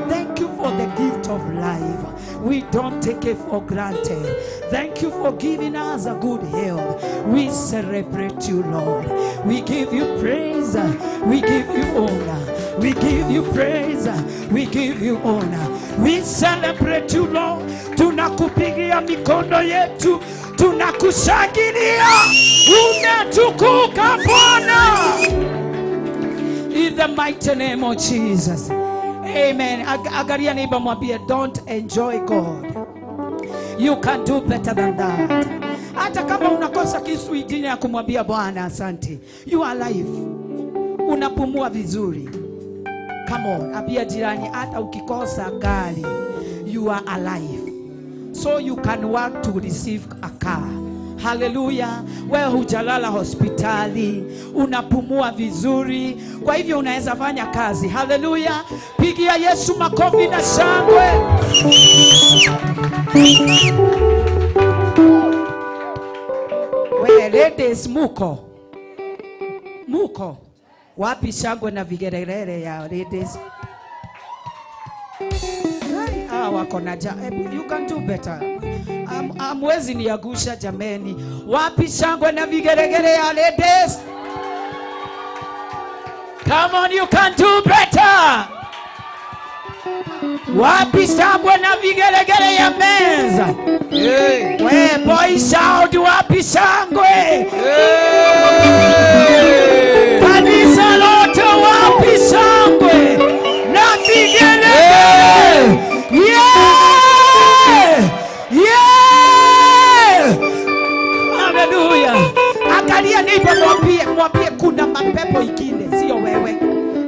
Thank you for the gift of life. We don't take it for granted. Thank you for giving us a good health. We celebrate you, Lord. We give you praise. We give you honor. We give you praise. We give you honor. We celebrate you, Lord. Tunakupigia mikono yetu. Tunakushangilia. Umetukuka Bwana. In the mighty name of Jesus. Amen. Angalia neighbor, mwambie, don't enjoy God. You can do better than that. Hata kama unakosa kisu ingine ya kumwambia Bwana asante. You are alive. Unapumua vizuri. Come on, ambia jirani, hata ukikosa gari, you are alive. So you can work to receive a car. Haleluya. Wewe hujalala hospitali, unapumua vizuri, kwa hivyo unaweza fanya kazi. Haleluya. Pigia Yesu makofi na shangwe. We ladies, muko? Muko? Wapi shangwe na vigeregere ya ladies? Ai, wako na you can do better. Hamwezi niangusha jameni. Wapi shangwe na vigeregere ya ladies? Come on, you can do better. Wapi shangwe na vigeregere ya meza? Hey. We boy shout, wapi shangwe? Hey. Kanisa lote wapi shangwe na vigelegele? Yeah! Yeah! Hallelujah. Angalia neighbor, mwambie kuna mapepo ingine sio wewe.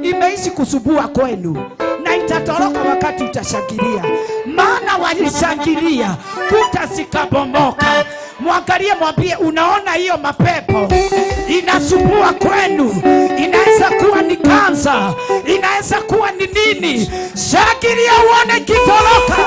Imeishi kusubua kwenu na itatoroka wakati utashangilia. Maana walishangilia kuta zikabomoka. Mwangalie, mwambie, unaona hiyo mapepo inasumbua kwenu, inaweza kuwa ni kansa, inaweza kuwa ni nini. Shangilia uone kitoroka.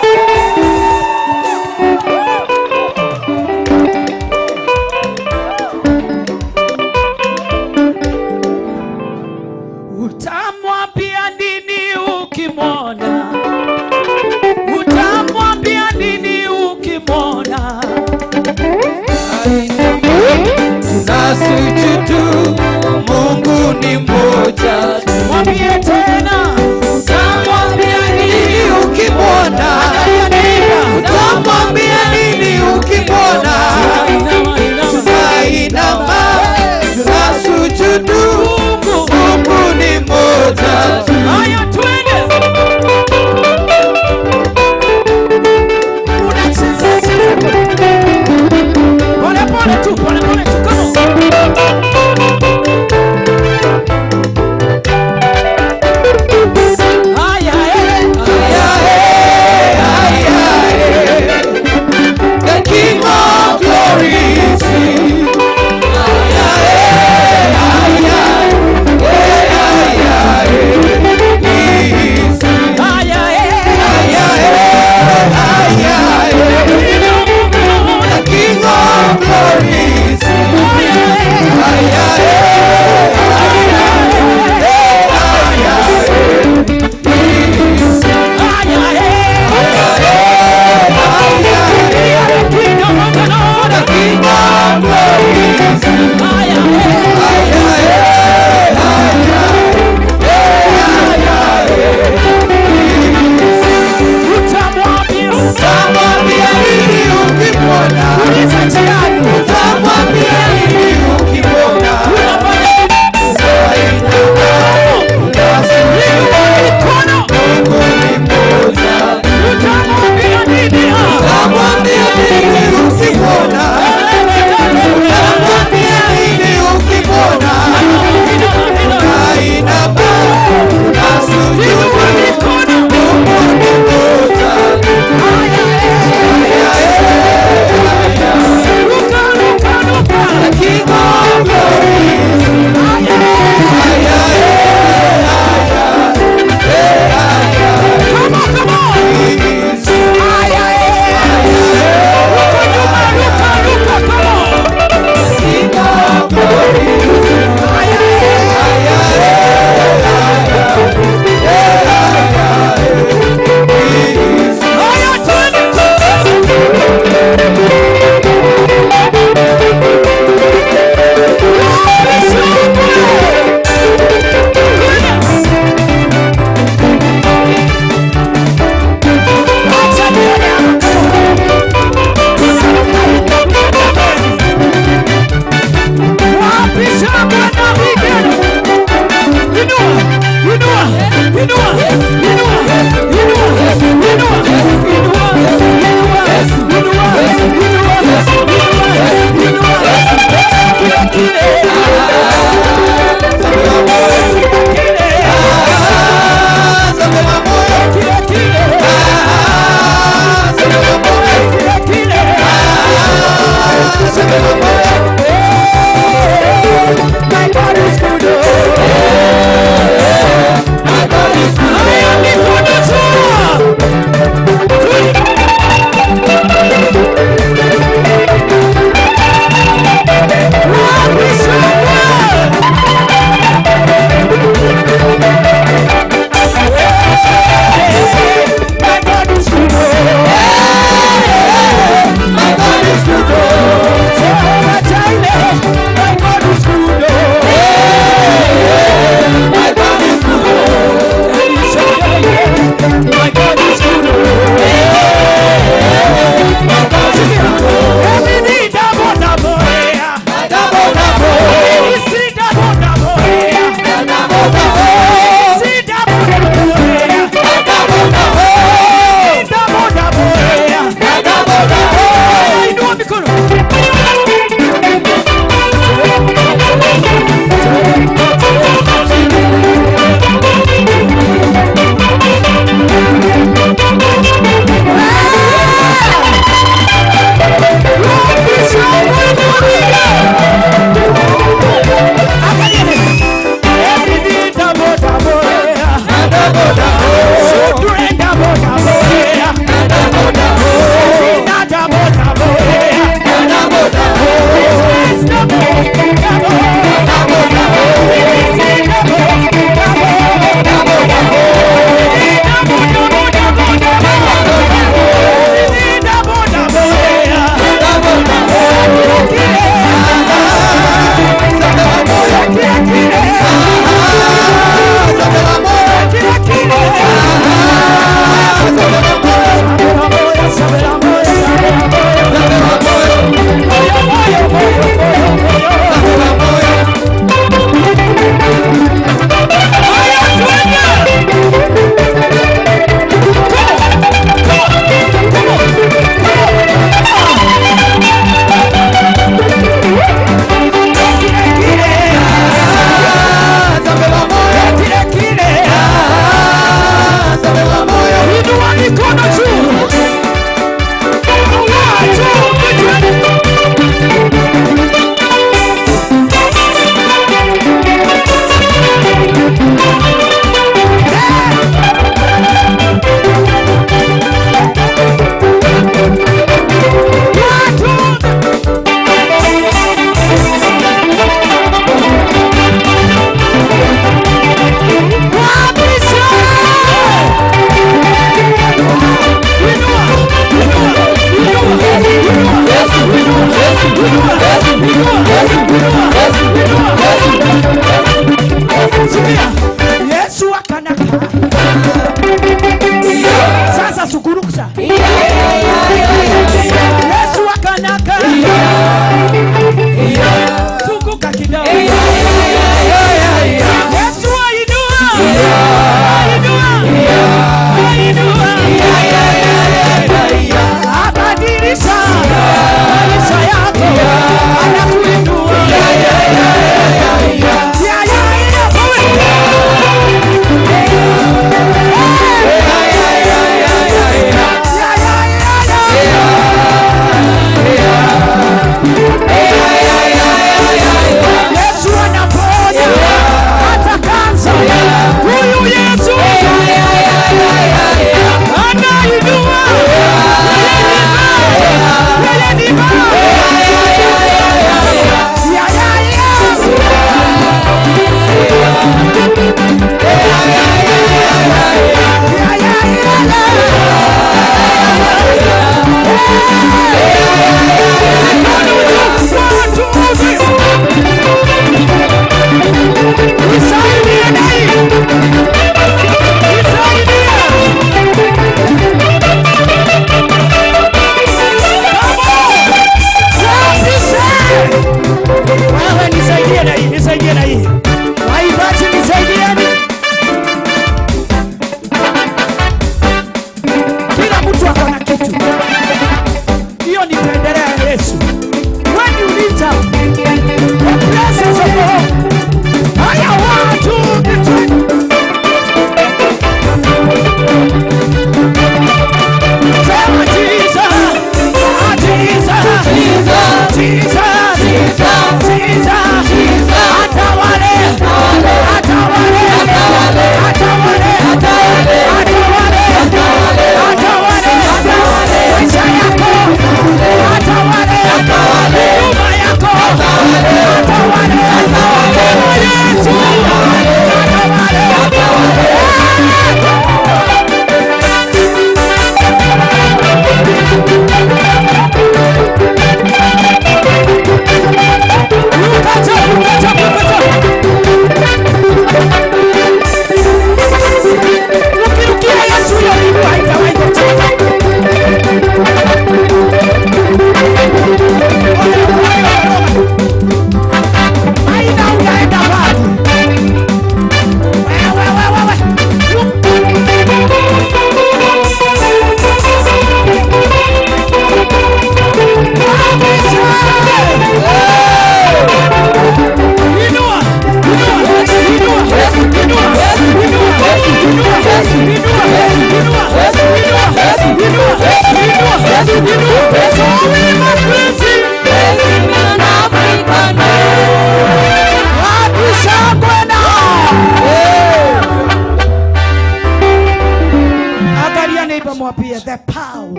Mwambie the power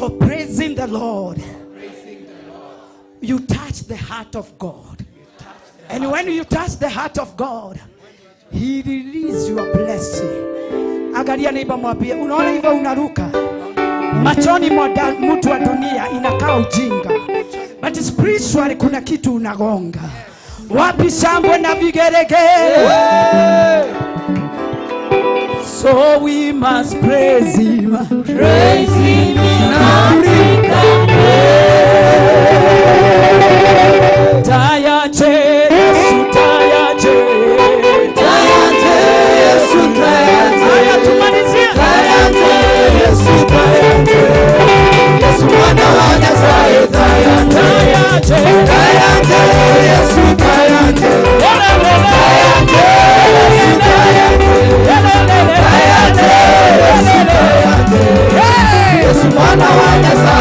of praising the Lord. You touch the heart of God. And when you touch the heart of God, He release your blessing. Angalia neighbor, mwambie, unaona hivyo unaruka machoni mwa mtu wa dunia inakaa ujinga, but spiritually kuna kitu unagonga. Wapi shangwe na vigelegele? So we must praise Him. Praise Him in Africa. Tayache Yesu, tayache. Tayache Yesu, tayache. Haya, tumalizie. Tayache Yesu, tayache. Yesu mwana wa Nyasaye, tayache. Tayache. Tayache Yesu, tayache. Tayache Yesu, tayache. Tayache Yesu, tayache. Yesu mwana wa Nyasaye.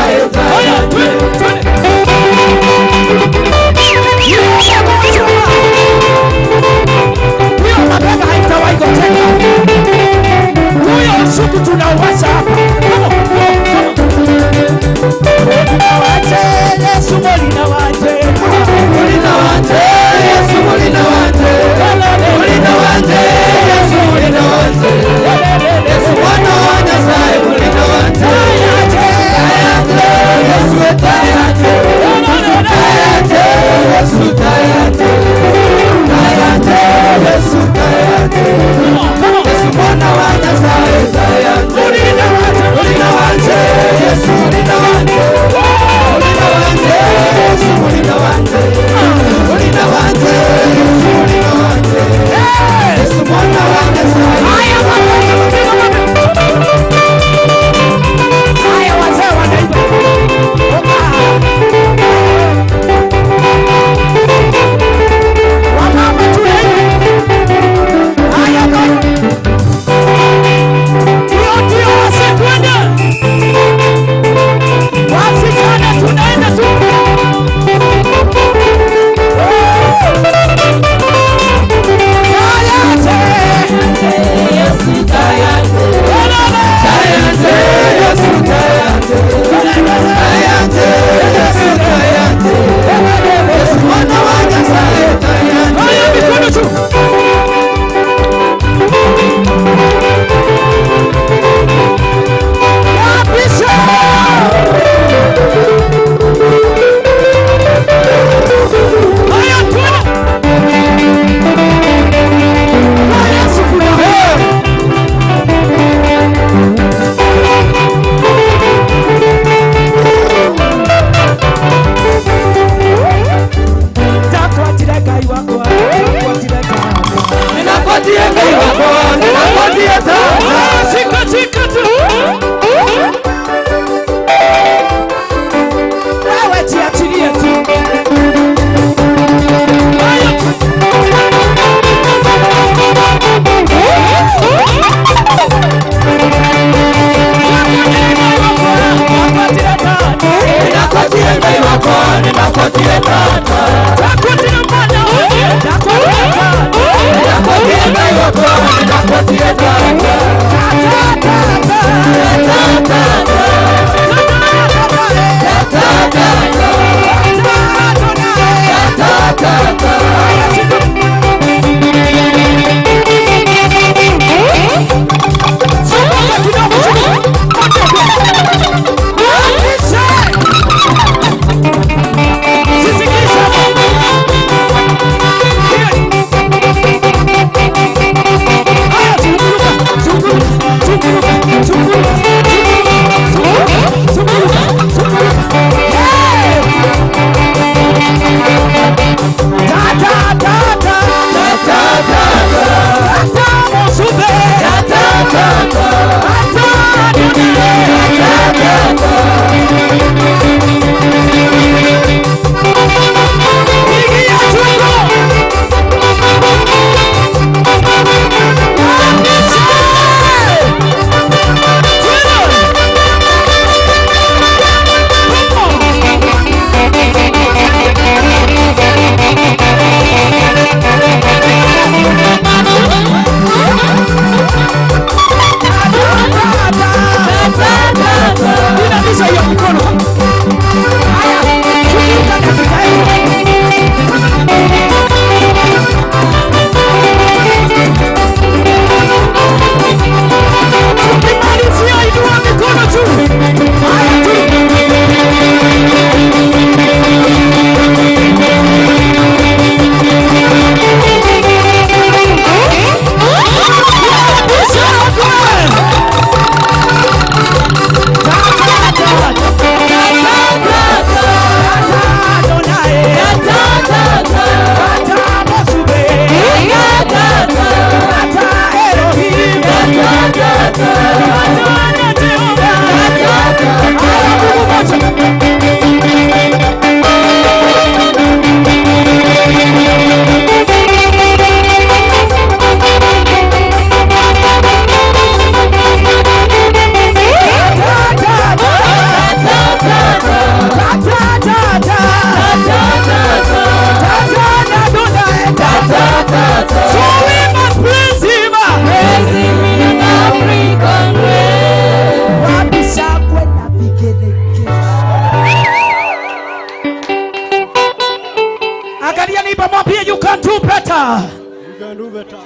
better. You can do better.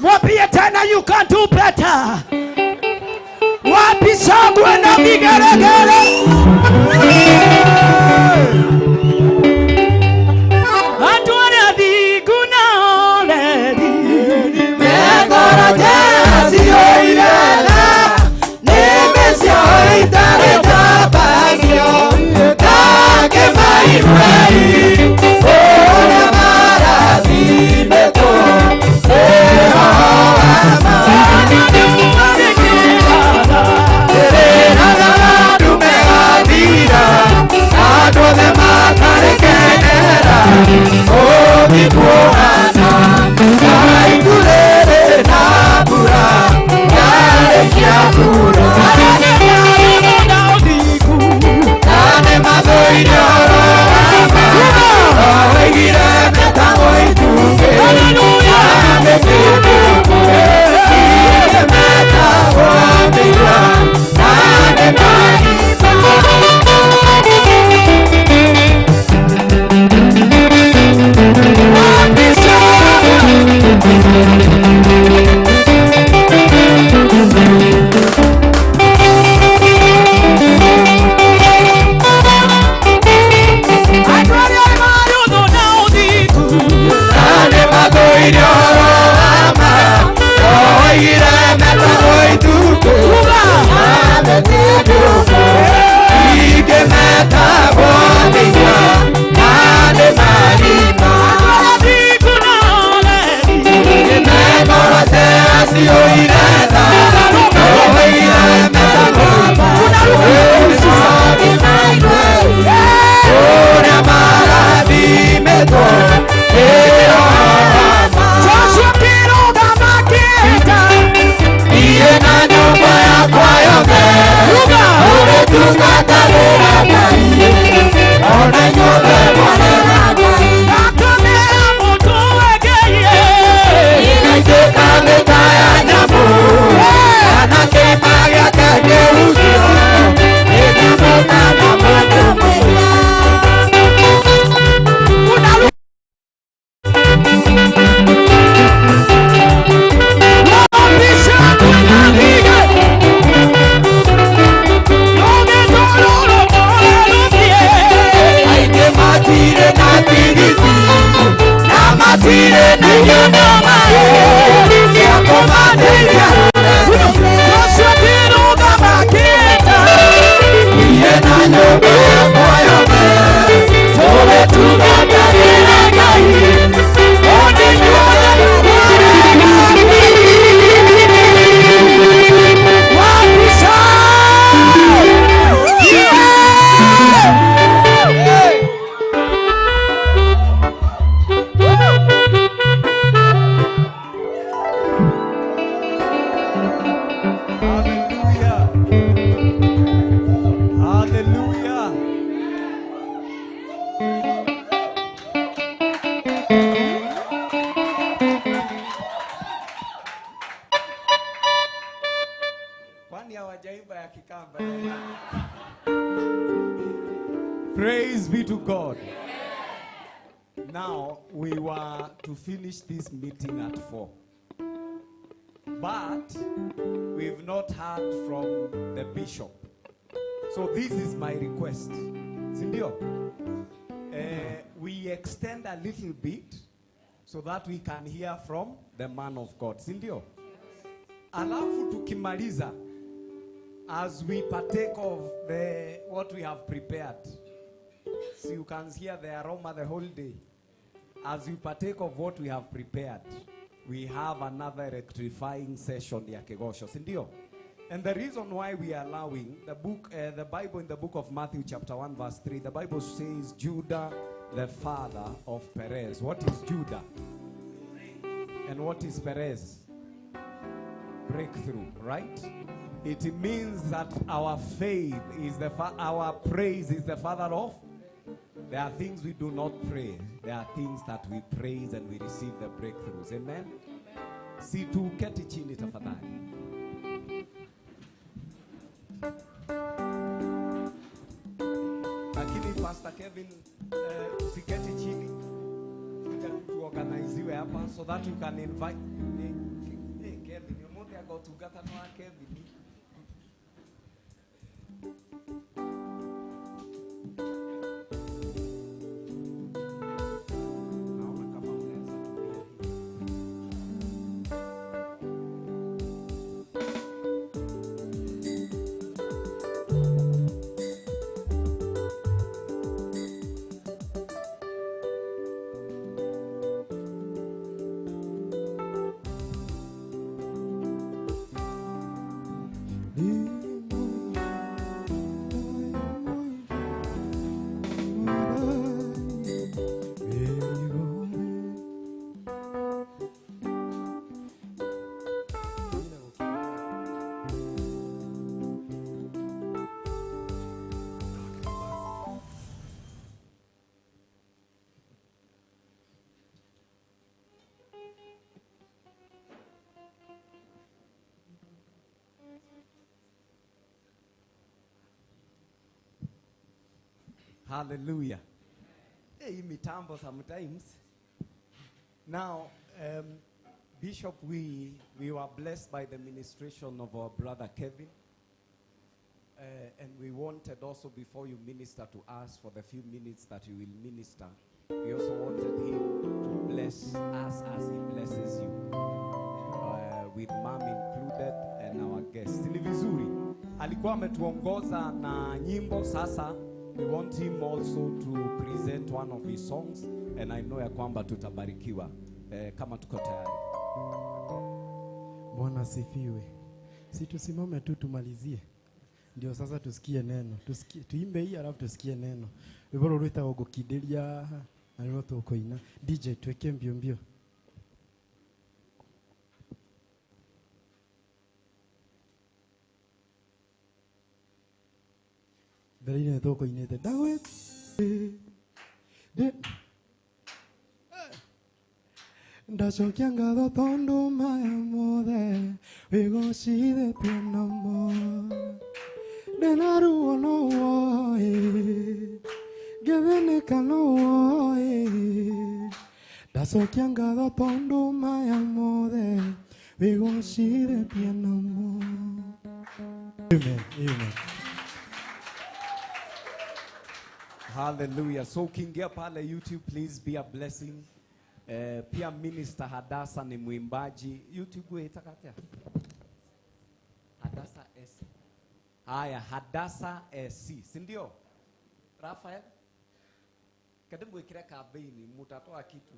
Mwambie tena you can do better. Wapi shangwe na vigelegele? Andũ arĩa athingu na oreri Hallelujah. Hallelujah. Kwani hawajaimba ya Kikamba? Praise be to God. Now we were to finish this meeting at 4. But we've not heard from the bishop. So this is my request. Sindio? We extend a little bit so that we can hear from the man of God. Sindio? Alafu tukimaliza, as we partake of the what we have prepared. So you can hear the aroma the whole day. As we partake of what we have prepared, we have another electrifying session ya Kegosho, sindio? And the reason why we are allowing the book, the Bible in the book of Matthew chapter 1 verse 3, the Bible says Judah, the father of Perez. What is Judah? And what is Perez? Breakthrough, right? It means that our faith is the our praise is the father of. There are things we do not pray. There are things that we praise and we receive the breakthroughs. Amen. Si tuketi chini tafadhali. Lakini Pastor Kevin, usiketi chini. Tuorganiziwe hapa so that you can invite hey, Kevin, umuthi agotungata no Kevin. Naona kama mnaweza tumia hii. Hallelujah. Hey, mitambo sometimes. Now, Bishop, we were blessed by the ministration of our brother Kevin. And we wanted also, before you minister to us for the few minutes that you will minister, we also wanted him to bless us as he blesses you, with mom included and our guests. Ni vizuri. Alikuwa ametuongoza na nyimbo, sasa we want him also to present one of his songs, and I know ya kwamba tutabarikiwa kama tuko tayari. Bwana sifiwe. Si tusimame tu tumalizie. Ndio sasa tusikie neno. Tusikie, tuimbe hii alafu tusikie neno. Rwimbo rũrũ rwĩtagwo ngũkindĩria na nĩruo tũkũina. DJ tweke mbio mbio. Mbere-inĩ nĩ tũkũinĩte ndacokia ngatho tondũ maya mothe wĩgocithĩtie namo ndĩna ruo no woĩ ngĩthĩnĩka no woĩ ndacokia ngatho tondũ maya mothe wĩgocithĩtie namo. Amen. Amen. Hallelujah. So ukiingia pale YouTube, please be a blessing. Pia Minister Hadasa ni mwimbaji. YouTube weitaka atia? Hadasa S. Haya, Hadasa SC. Si ndio? Rafael? Karibu wekira kabeini, mutatoa kitu.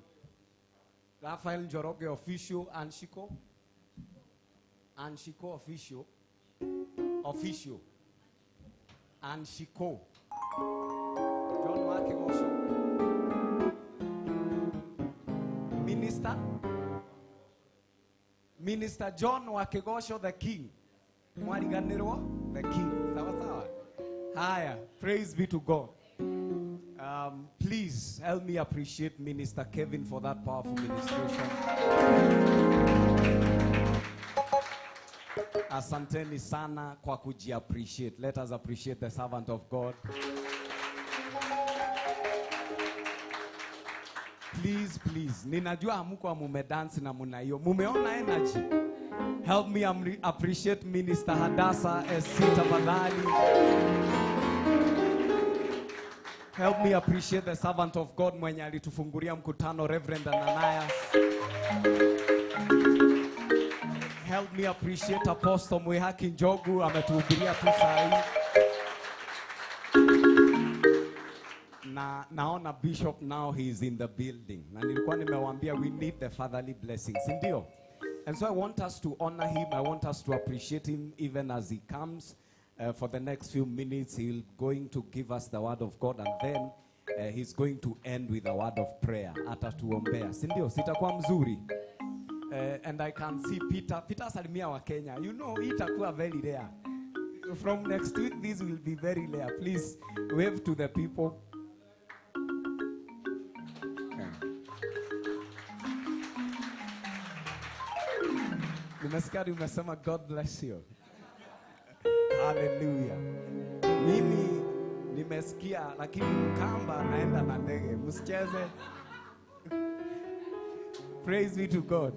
Rafael Njoroge official, Anshiko. Anshiko official. Official. Anshiko. John Wakigosho. Minister. Minister John Wakigosho the King. Mwariganirwo the King. Sawa sawa. Haya, praise be to God. Please help me appreciate Minister Kevin for that powerful ministration. Asanteni sana kwa kujiappreciate. Let us appreciate the servant of God. Please, please. Ninajua hamuko mumedance na muna hiyo. Mumeona energy. Help me appreciate Minister Hadasa SC tafadhali. Help me appreciate the servant of God mwenye alitufungulia mkutano, Reverend Ananias. Help me appreciate Apostle Mwihaki Njogu, ametuhubiria tu saa hii. Na naona Bishop now he is in the building. Na nilikuwa nimewaambia we need the fatherly blessings, ndio? And so I want us to honor him. I want us to appreciate him even as he comes. For the next few minutes, he's going to give us the word of God, and then he's going to end with a word of prayer. Atatuombea, si ndio? Sitakuwa mzuri. And I can see Peter. Peter salimia wa Kenya. You know, itakuwa very rare. From next week, this will be very rare. Please wave to the people. Nimesikia umesema God bless you. Hallelujah. Mimi nimesikia, lakini Mkamba naenda na ndege. Msicheze. Praise be to God.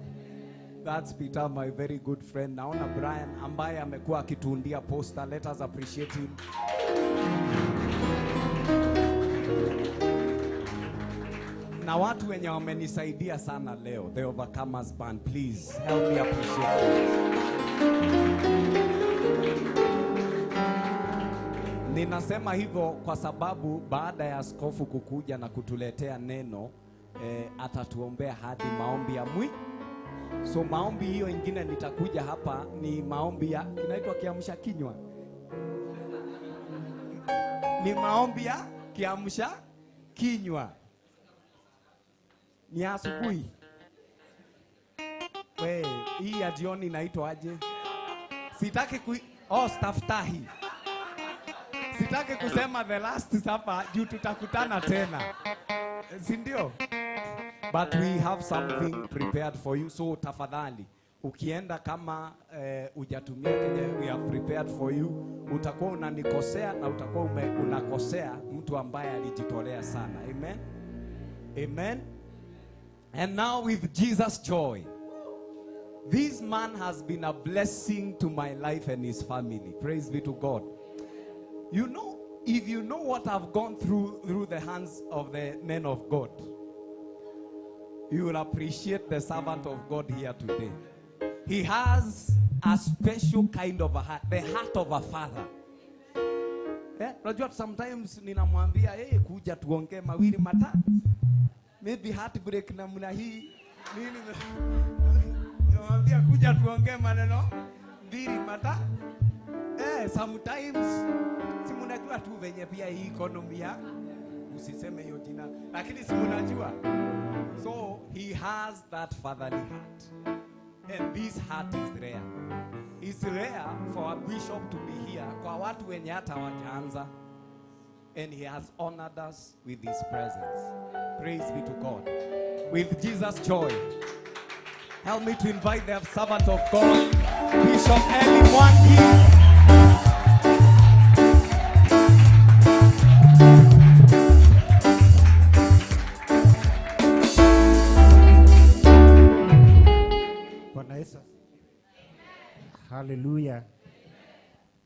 That's Peter, my very good friend. Naona Brian ambaye amekuwa akituundia poster. Let us appreciate him. Na watu wenye wamenisaidia sana leo, the Overcomers Band, please help me appreciate them. Ninasema hivyo kwa sababu baada ya askofu kukuja na kutuletea neno, atatuombea hadi maombi ya mwi. So maombi hiyo ingine nitakuja hapa ni maombi ya kinaitwa kiamsha kinywa. Ni maombi ya kiamsha kinywa. Ni asubuhi. We, hii ya jioni inaitwa aje? Sitaki ku staftahi. Sitaki kusema the last supper juu tutakutana tena. Si ndio? But we have something prepared for you. So tafadhali, ukienda kama hujatumia kenye we have prepared for you, utakuwa unanikosea na utakuwa unakosea mtu ambaye alijitolea sana. Amen. Amen. And now with Jesus' joy. This man has been a blessing to my life and his family. Praise be to God. You know, if you know what I've gone through the hands of the men of God, you will appreciate the servant of God here today. He has a special kind of a heart, the heart of a father. Unajua sometimes ninamwambia, hey, kuja tuongee mawili matatu. Maybe heartbreak namna hii. Nini? Ninamwambia kuja tuongee maneno mbili matatu. Sometimes si mnajua tu venye pia hii economy ya usiseme hiyo jina, lakini si mnajua. So he has that fatherly heart. And this heart is rare. It's rare for a bishop to be here kwa watu wenye hata hawajaanza. And he has honored us with his presence. Praise be to God. With Jesus' joy, help me to invite the servant of God, Bishop Eli Mwangi. Bwana Yesu. Hallelujah.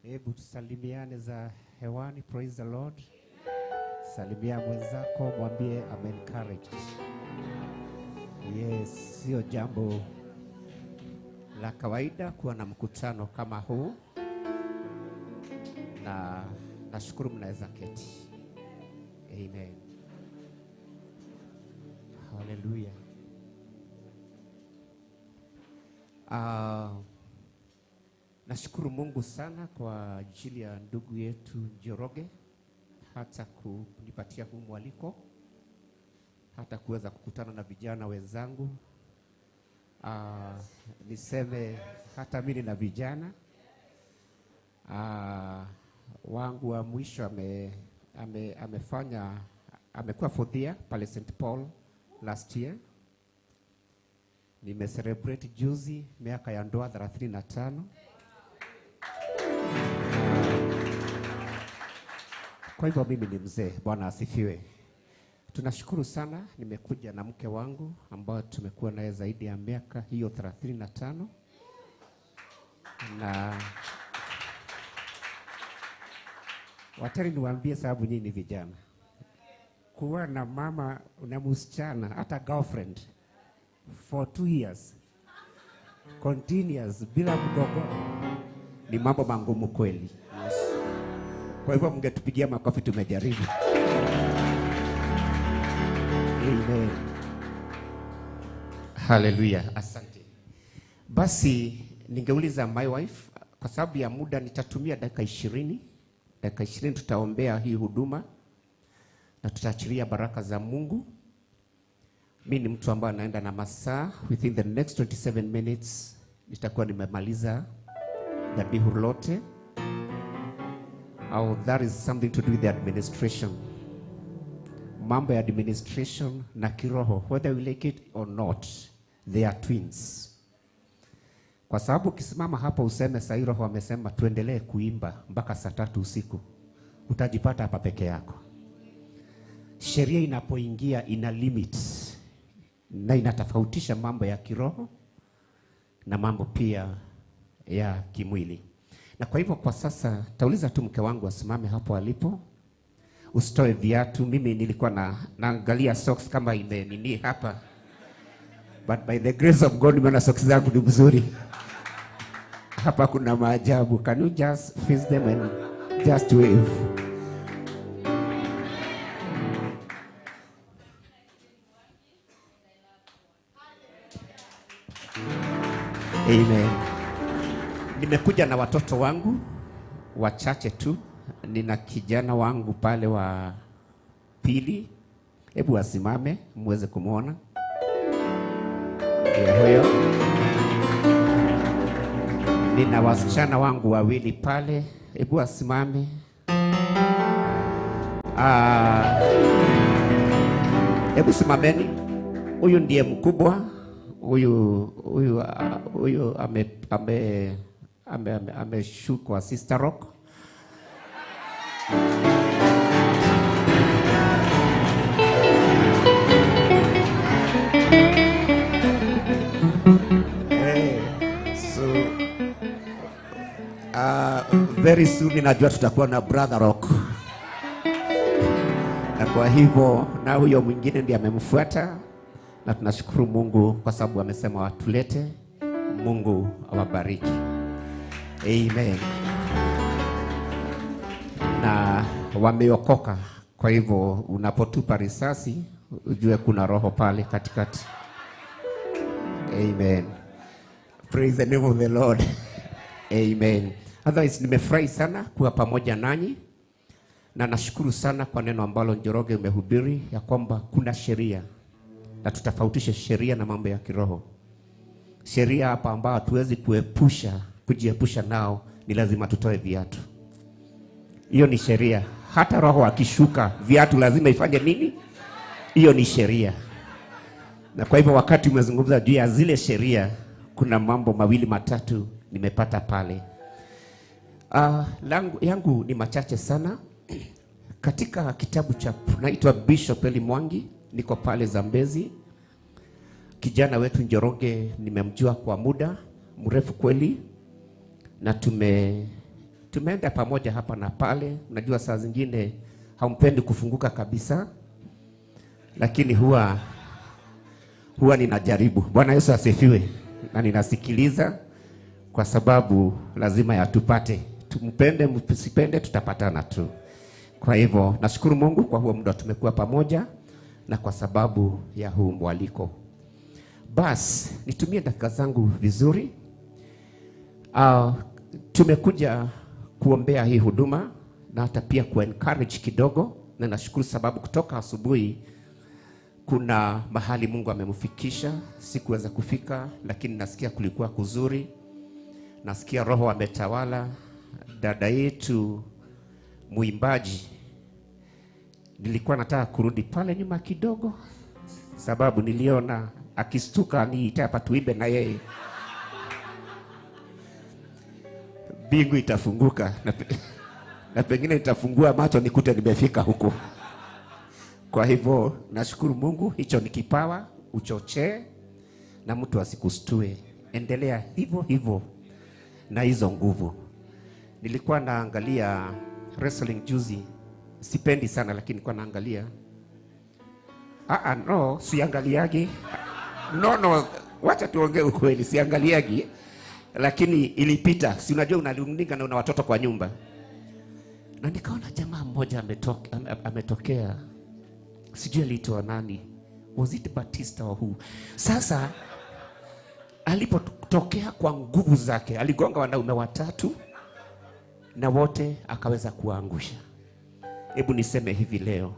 Hebu tusalimiane za hewani. Praise the Lord. Salimia mwenzako, mwambie I'm encouraged. Yes, sio jambo la kawaida kuwa na mkutano kama huu, na nashukuru mnaweza keti. Amen. Hallelujah. Nashukuru Mungu sana kwa ajili ya ndugu yetu Njoroge, hata kunipatia huu mwaliko, hata kuweza kukutana na vijana wenzangu. Niseme hata mimi na vijana wangu wa mwisho amefanya amekuwa fourth year pale St. Paul last year. Nime celebrate juzi miaka ya ndoa 35. Kwa hivyo mimi ni mzee. Bwana asifiwe. Tunashukuru sana, nimekuja na mke wangu ambao tumekuwa naye zaidi ya miaka hiyo 35. Na watari niwaambie sababu nyinyi ni vijana. Kuwa na mama na msichana hata girlfriend for 2 years continuous bila mgogoro ni mambo mangumu kweli. Yes. Kwa hivyo mngetupigia makofi, tumejaribu. Amen. Hallelujah. Asante. Basi ningeuliza my wife, kwa sababu ya muda nitatumia dakika 20. Dakika 20 tutaombea hii huduma na tutaachilia baraka za Mungu. Mimi ni mtu ambaye naenda na masaa. Within the next 27 minutes nitakuwa nimemaliza dhabihu lote. Oh, that is something to do with the administration. Mambo ya administration na kiroho, whether we like it or not, they are twins. Kwa sababu ukisimama hapa useme sahi roho amesema tuendelee kuimba mpaka saa 3 usiku, utajipata hapa peke yako. Sheria inapoingia ina limit. na inatofautisha mambo ya kiroho na mambo pia ya kimwili. Na kwa hivyo kwa sasa tauliza tu mke wangu asimame hapo alipo. Usitoe viatu. Mimi nilikuwa naangalia socks kama ime nini hapa, but by the grace of God nimeona socks zangu ni mzuri. Hapa kuna maajabu. Can you just face them and just wave? Amen. Nimekuja na watoto wangu wachache tu. Nina kijana wangu pale wa pili. Hebu asimame muweze kumuona. Ndiye huyo. Nina wasichana wangu wawili pale. Hebu asimame. Hebu simameni. Huyu ndiye mkubwa. Huyu ameshukwa Sister Rock. Hey, so very soon ninajua tutakuwa na Brother Rock. Na kwa hivyo na huyo mwingine ndiye amemfuata, na tunashukuru Mungu kwa sababu amesema watulete. Mungu awabariki. Amen. Na wameokoka. Kwa hivyo unapotupa risasi ujue kuna roho pale katikati. Amen. Praise the name of the Lord. Amen. Otherwise nimefurahi sana kuwa pamoja nanyi, na nashukuru sana kwa neno ambalo Njoroge umehubiri ya kwamba kuna sheria, na tutafautishe sheria na mambo ya kiroho. Sheria hapa ambayo hatuwezi kujiepusha nao, ni lazima tutoe viatu. Hiyo ni sheria. Hata roho akishuka viatu lazima ifanye nini? Hiyo ni sheria. Na kwa hivyo wakati umezungumza juu ya zile sheria, kuna mambo mawili matatu nimepata pale. Yangu ni machache sana. Katika kitabu cha, naitwa Bishop Eli Mwangi, niko pale Zambezi. Kijana wetu Njoroge nimemjua kwa muda mrefu kweli, na tumeenda pamoja hapa na pale. Unajua saa zingine haumpendi kufunguka kabisa, lakini huwa ninajaribu. Bwana Yesu asifiwe. Na ninasikiliza kwa sababu lazima yatupate. Tumpende msipende, tutapatana tu. Kwa hivyo nashukuru Mungu kwa huo muda tumekuwa pamoja na kwa sababu ya huu mwaliko. Bas, nitumie dakika zangu vizuri. Tumekuja kuombea hii huduma na hata pia ku encourage kidogo, na nashukuru sababu kutoka asubuhi kuna mahali Mungu amemfikisha. Sikuweza kufika, lakini nasikia kulikuwa kuzuri. Nasikia roho ametawala. Dada yetu muimbaji, nilikuwa nataka kurudi pale nyuma kidogo sababu niliona akistuka niite hapa tuimbe na yeye. Mbingu itafunguka na pengine itafungua macho nikute nimefika huko. Kwa hivyo nashukuru Mungu, hicho ni kipawa, uchochee na mtu asikustue. Endelea hivyo hivyo na hizo nguvu. Nilikuwa naangalia wrestling juzi, sipendi sana lakini nilikuwa naangalia. No, siangaliagi. No, wacha tuongee ukweli, siangaliagi. Lakini ilipita, si unajua unalungika na una watoto kwa nyumba. Na nikaona jamaa mmoja ametokea. Sijui aliitwa nani. Was it Batista or who? Sasa alipotokea kwa nguvu zake, aligonga wanaume watatu na wote akaweza kuangusha. Hebu niseme hivi leo,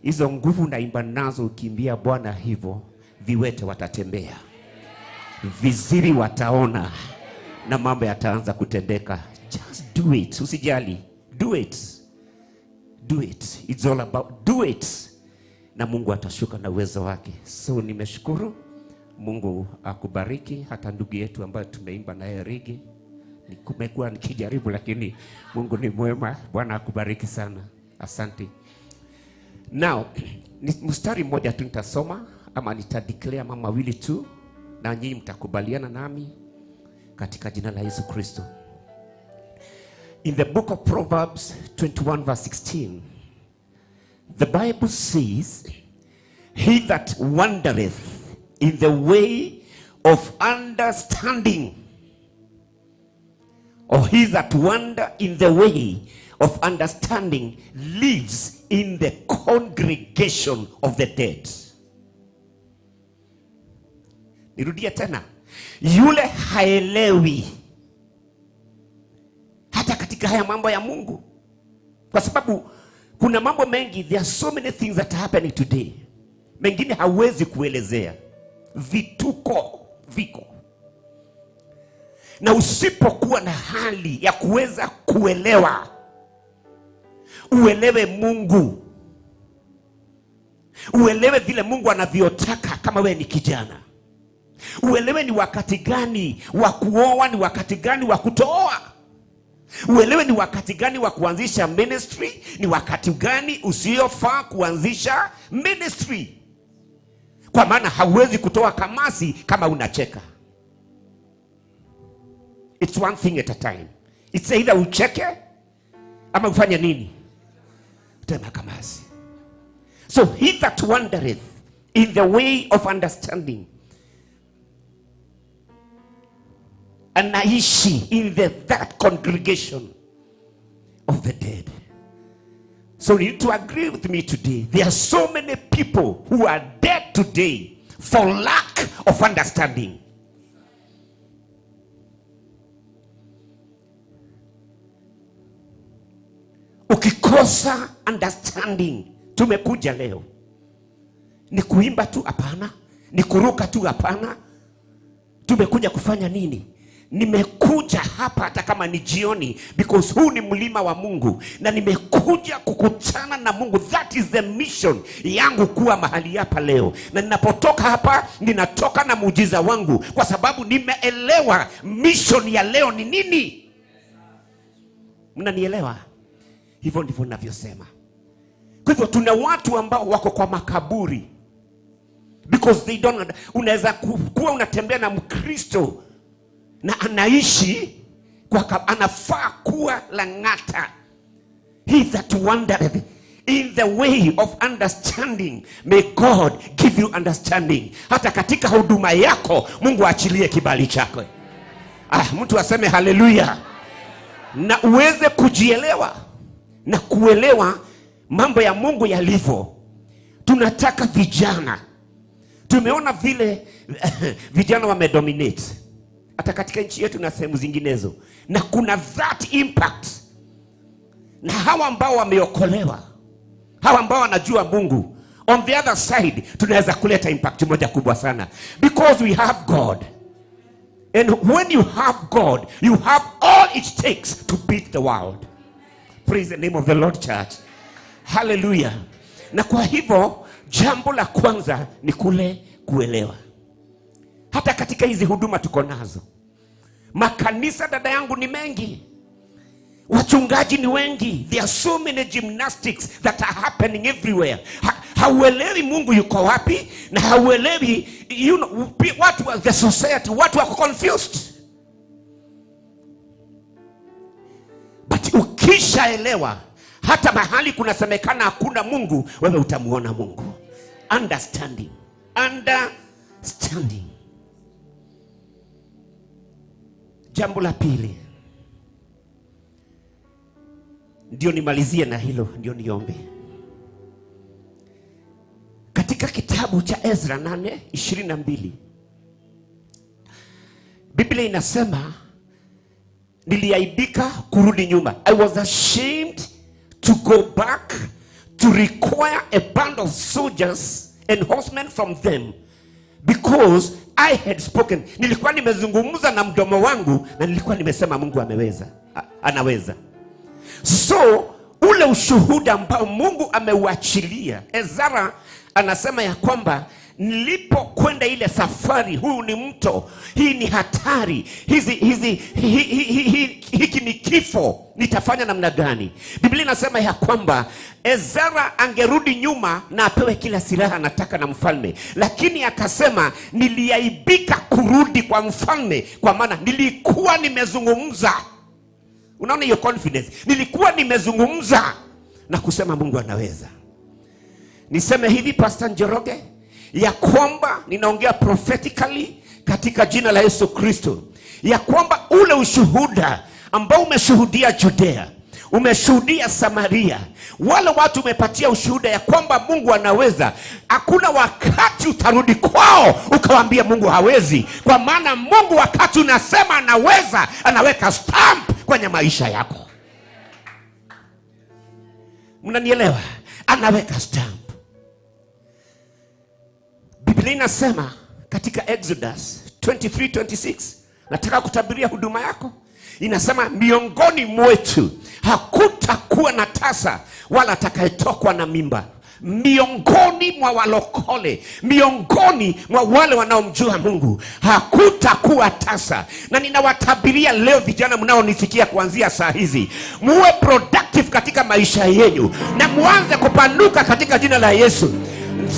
hizo nguvu naimba nazo ukimbia Bwana hivyo, viwete watatembea, viziri wataona, na mambo yataanza kutendeka. Just do it, usijali. Do it. Do it. It's all about do it. Na Mungu atashuka na uwezo wake. So nimeshukuru. Mungu akubariki. Hata ndugu yetu ambaye tumeimba naye rigi, nimekuwa nikijaribu lakini Mungu ni mwema. Bwana akubariki sana. Asante. Now, mstari mmoja tu nitasoma ama nitadeclare mambo mawili tu, na nyinyi mtakubaliana nami katika jina la Yesu Kristo. In the book of Proverbs 21 verse 16, the Bible says, "He that wandereth in the way of understanding, or he that wander in the way of understanding, lives in the congregation of the dead." Nirudie tena, yule haelewi hata katika haya mambo ya Mungu, kwa sababu kuna mambo mengi, there are so many things that are happening today, mengine hawezi kuelezea, vituko viko, na usipokuwa na hali ya kuweza kuelewa, uelewe Mungu, uelewe vile Mungu anavyotaka kama wewe ni kijana, uelewe ni wakati gani wa kuoa, ni wakati gani wa kutooa, uelewe ni wakati gani wa kuanzisha ministry, ni wakati gani usiofaa kuanzisha ministry, kwa maana hauwezi kutoa kamasi kama unacheka. It's one thing at a time. It's either ucheke ama ufanye nini? Tema kamasi. So he that wandereth in the way of understanding, anaishi in that congregation of the dead. So you need to agree with me today. There are so many people who are dead today for lack of understanding. Ukikosa understanding, tumekuja leo ni kuimba tu? Hapana. Ni kuruka tu? Hapana. Tumekuja kufanya nini? Nimekuja hapa hata kama ni jioni, because huu ni mlima wa Mungu na nimekuja kukutana na Mungu. That is the mission yangu kuwa mahali hapa leo, na ninapotoka hapa ninatoka na muujiza wangu, kwa sababu nimeelewa mission ya leo ni nini. Mnanielewa? Hivyo ndivyo ninavyosema. Kwa hivyo tuna watu ambao wako kwa makaburi because they don't. Unaweza kuwa unatembea na Mkristo na anaishi kwa, anafaa kuwa Lang'ata. He that wandereth in the way of understanding, may God give you understanding. Hata katika huduma yako Mungu aachilie kibali chako. Mtu aseme haleluya. Na uweze kujielewa na kuelewa mambo ya Mungu yalivyo. Tunataka vijana. Tumeona vile vijana wamedominate hata katika nchi yetu na sehemu zinginezo, na kuna that impact. Na hawa ambao wameokolewa, hawa ambao wanajua Mungu, on the other side tunaweza kuleta impact moja kubwa sana, because we have God. And when you have God, you have all it takes to beat the world. Praise the name of the Lord, church. Hallelujah. Na kwa hivyo jambo la kwanza ni kule kuelewa. Hata katika hizi huduma tuko nazo, makanisa dada yangu ni mengi, wachungaji ni wengi. There are so many gymnastics that are happening everywhere. Hauelewi Mungu yuko wapi, na hauelewi, you know, watu the society, watu wako confused. But ukishaelewa, hata mahali kunasemekana hakuna Mungu, wewe utamuona Mungu. Understanding. Understanding. Jambo la pili, ndio nimalizie na hilo, ndio niombe. Katika kitabu cha Ezra 8:22, Biblia inasema, niliaibika kurudi nyuma. I was ashamed to go back to require a band of soldiers and horsemen from them, because I had spoken. Nilikuwa nimezungumza na mdomo wangu na nilikuwa nimesema Mungu ameweza, anaweza. So ule ushuhuda ambao Mungu ameuachilia, Ezra anasema ya kwamba Nilipokwenda ile safari, huu ni mto, hii ni hatari, hiki ni kifo, nitafanya namna gani? Biblia inasema ya kwamba Ezra angerudi nyuma na apewe kila silaha anataka na mfalme, lakini akasema niliaibika kurudi kwa mfalme, kwa maana nilikuwa nimezungumza. Unaona hiyo confidence? Nilikuwa nimezungumza na kusema Mungu anaweza. Niseme hivi, Pastor Njoroge, ya kwamba ninaongea prophetically katika jina la Yesu Kristo, ya kwamba ule ushuhuda ambao umeshuhudia Judea, umeshuhudia Samaria, wale watu umepatia ushuhuda ya kwamba Mungu anaweza, hakuna wakati utarudi kwao ukawaambia Mungu hawezi, kwa maana Mungu wakati unasema anaweza, anaweka stamp kwenye maisha yako. Mnanielewa? Anaweka stamp. Biblia inasema katika Exodus 23:26, nataka kutabiria huduma yako. Inasema miongoni mwetu hakutakuwa na tasa wala atakayetokwa na mimba. Miongoni mwa walokole, miongoni mwa wale wanaomjua Mungu hakutakuwa tasa. Na ninawatabiria leo vijana mnaonisikia kuanzia saa hizi, muwe productive katika maisha yenu na muanze kupanuka katika jina la Yesu.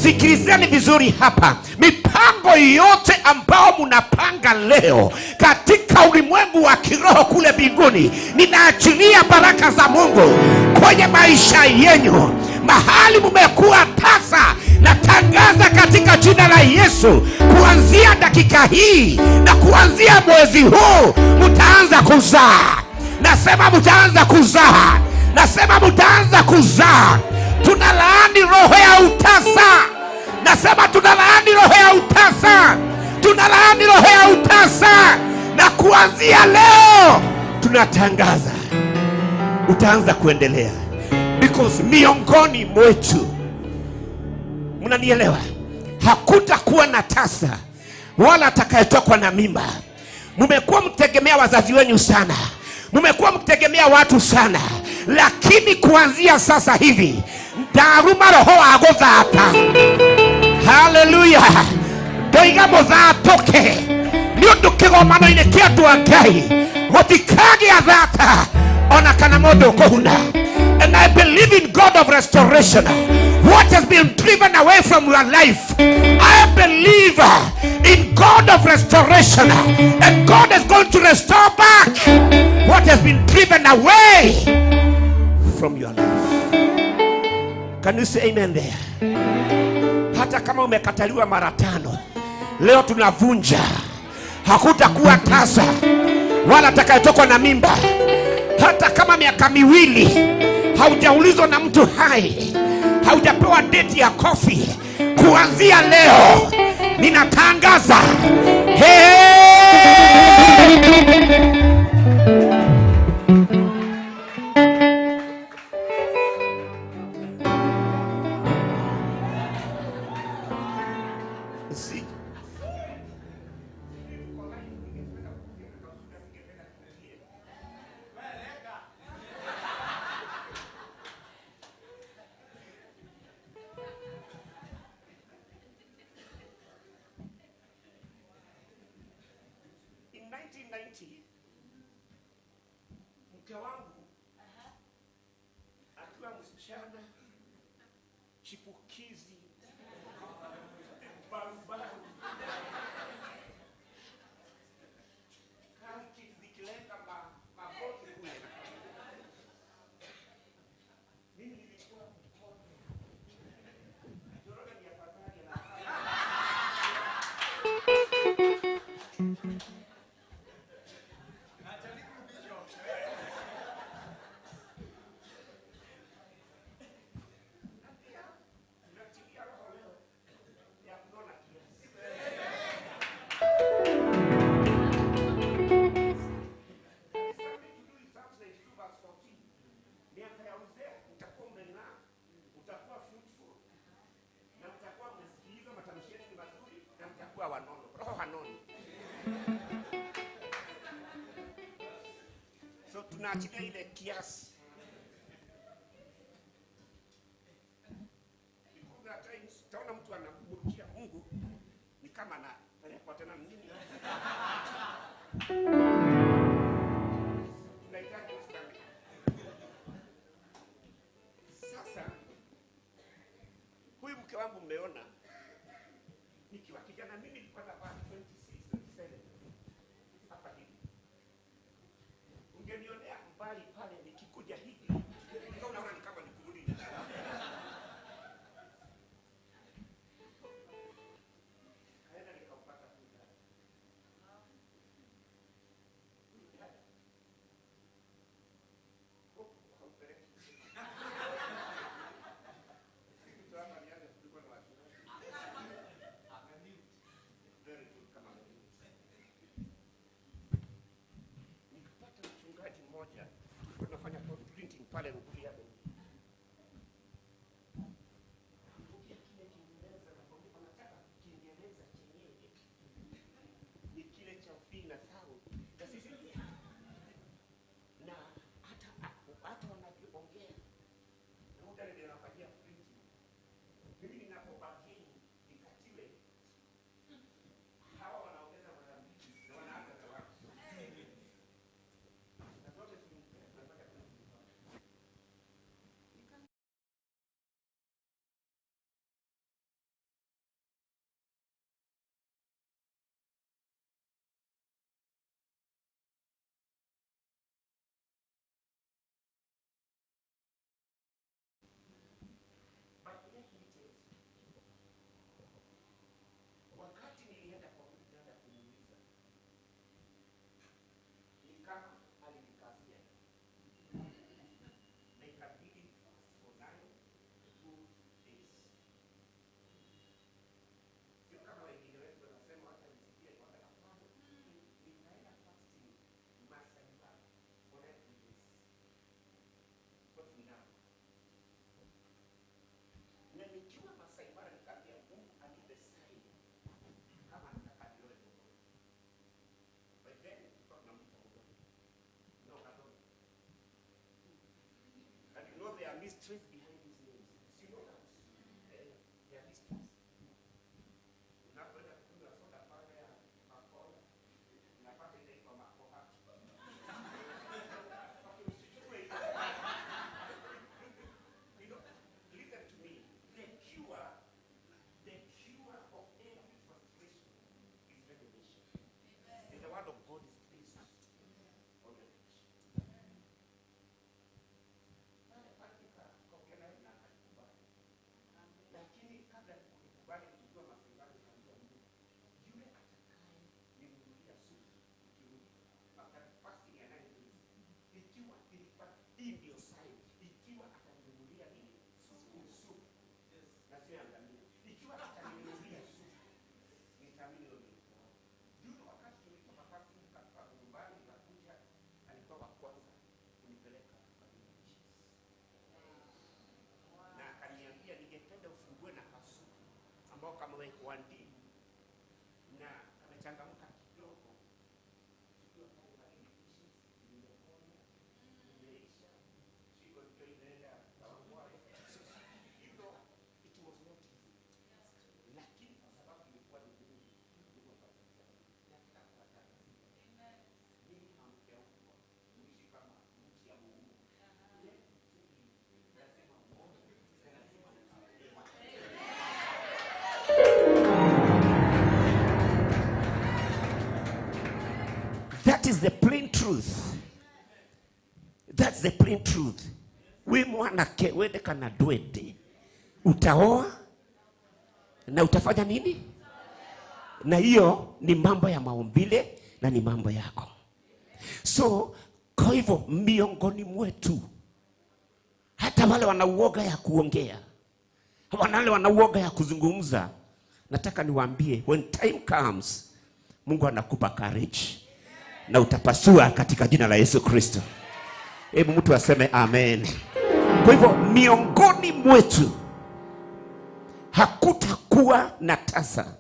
Sikilizeni vizuri hapa, mipango yote ambao mnapanga leo katika ulimwengu wa kiroho kule mbinguni, ninaachilia baraka za Mungu kwenye maisha yenu. Mahali mmekuwa tasa, natangaza katika jina la Yesu, kuanzia dakika hii na kuanzia mwezi huu mtaanza kuzaa. Nasema mtaanza kuzaa. Nasema mtaanza kuzaa. Tunalaani roho ya utasa. Nasema tunalaani roho ya utasa. Tunalaani roho ya utasa. Na kuanzia leo tunatangaza utaanza kuendelea, because miongoni mwetu, mnanielewa, hakutakuwa na tasa wala atakayetokwa na mimba. Mmekuwa mkitegemea wazazi wenu sana, mmekuwa mkitegemea watu sana, lakini kuanzia sasa hivi ndaruma roho wa gũthata. Haleluya. Ndoiga mũthatũke nĩ ũndũ kĩgomano-inĩ kĩa andũ a Ngai gũtikagĩa thata ona kana mũndũ ũkũhuna. And I believe in God of restoration. What has been driven away from your life, I believe in God of restoration, and God is going to restore back what has been driven away from your life. Can you say amen there? Hata kama umekataliwa mara 5, leo tunavunja. Hakutakuwa tasa wala atakayetokwa na mimba. Hata kama miaka 2 haujaulizwa na mtu hai, haujapewa date ya kofi, kuanzia leo ninatangaza, hey! See? In 1990, mke wangu akiwa msichana chipukizi barubaru, kaki zikilenga magoti kule, mimi nilikuwa mkono. Njoroge ni afadhali na So tunaachilia ile kiasi. Because there are times utaona mtu anamrukia Mungu Kama anapelekwa tena nini? Tunahitaji stamina. Sasa huyu mke wangu mmeona, nikiwa kijana mimi nilikuwa navaa 26, 27 hapa hivi. Ungenionea mbali pale nikikuja hivi, ulikuwa unaona ni kama nikurudi. Kaenda nikampata huyu dada. Huyu dada huku haupeleki. Siku tu hapa nianze kupigwa na watu. Very good kama amemute. Nikapata mchungaji mmoja, tulikuwa tunafanya printing pale Ruburi Avenue. Naambia kile Kiingereza nakwambia wanataka Kiingereza chenyewe ni kile cha ufii na sau na sisi na hata wanavyoongea na muda ndio nafanyia printing. Mimi ninapobakini nikatiwe, hawa wanaongeza mara mbili na wanaanza na watu na zote tunafanya printing pale. But let me tell you, wakati nilienda kwa huyu dada kumuuliza, ni kama alinikazia na ikabidi fast for 9 good days. Sio kama wengine wetu wanasema wacha nisikie kwanza. Hapana, nikaenda fasting Masai Mara for 9 good days. What we now na nikiwa Masai Mara nikaambia Mungu anipe sign kama anataka nioe Muthoni. By then tulikuwa tunamuita Muthoni. No, Gathoni. And you know there are mysteries behind these names. You know that? Eh, there are mysteries. Unapoenda kunywa soda pale ya Coca-Cola, unapata inaitwa Makoha. Okay, usichukue hiyo. You know, listen to me. The cure of every frustration is revelation. And the word of God is based on revelation. Pale pale nikaongea naye na akanikubali. Lakini kabla ya kunikubali nikiwa Masai Mara nikaambia Mungu, yule atakaye ninunulia supu nikirudi after fasting ya 9 days, ikiwa ilikuwa hii ndio sign, ikiwa ataninunulia nini? Supu, supu. Na sio ya ngamia. Ikiwa ataninunulia supu, nitaamini huyo ni mke wangu. Yule wakati tulitoka fasting tukatoka nyumbani nikakuja, alikuwa wa kwanza kunipeleka Malindi Beaches. Na akaniambia ningependa ufungue na kasupu ambao kamewekwa ndimu na kamechangamka kidogo. Tukiwa pale Malindi Beaches, nimepona, nimeisha, shingo ndio inaenda Kawangware. So, it was not easy. Lakini kwa sababu ilikuwa ni Mungu, Mungu akatujalia. Nataka kuwatangazia. Mimi hamjaumbwa muishi kama mti ya Mungu. Let me tell you, lazima muombe na lazima mtaolewa. That is the plain truth. That's the plain truth. We mwanake wende kana ndwende, utaoa na utafanya nini? Na hiyo ni mambo ya maumbile na ni mambo yako. So kwa hivyo miongoni mwetu hata wale wana uoga ya kuongea, wale wana uoga ya kuzungumza, nataka niwaambie, when time comes, Mungu anakupa courage na utapasua katika jina la Yesu Kristo. Hebu mtu aseme amen. Kwa hivyo miongoni mwetu hakutakuwa na tasa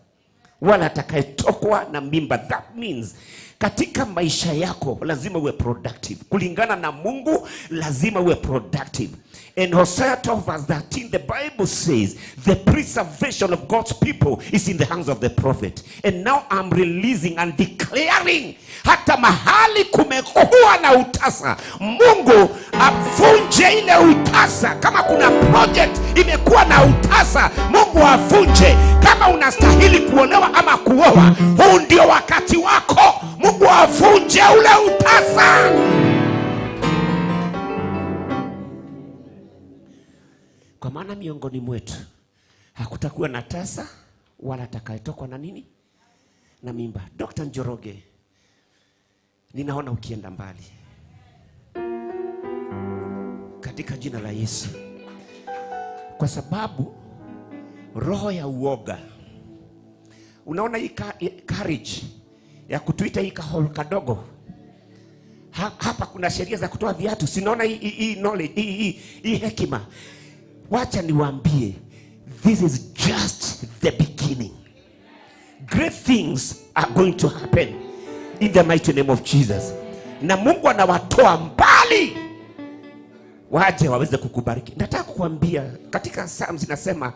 wala atakayetokwa na mimba. That means Katika maisha yako lazima uwe productive. Kulingana na Mungu lazima uwe productive. In Hosea 12 verse 13, the Bible says the preservation of God's people is in the hands of the prophet. And now I'm releasing and declaring, hata mahali kumekuwa na utasa, Mungu avunje ile utasa. Kama kuna project imekuwa na utasa, Mungu avunje. Kama unastahili kuolewa ama kuoa, huu ndio wakati wako. Mungu avunje ule utasa. Kwa maana miongoni mwetu hakutakuwa na tasa wala atakayetokwa na nini? Na mimba. Dr. Njoroge, ninaona ukienda mbali. Katika jina la Yesu. Kwa sababu roho ya uoga. Unaona hii courage ya kutuita hii kahol kadogo. Hapa kuna sheria za kutoa viatu. Sinaona hii knowledge, hii hekima. Wacha niwaambie, this is just the beginning. Great things are going to happen in the mighty name of Jesus. Na Mungu anawatoa mbali waje waweze kukubariki. Nataka kukuambia katika Psalms inasema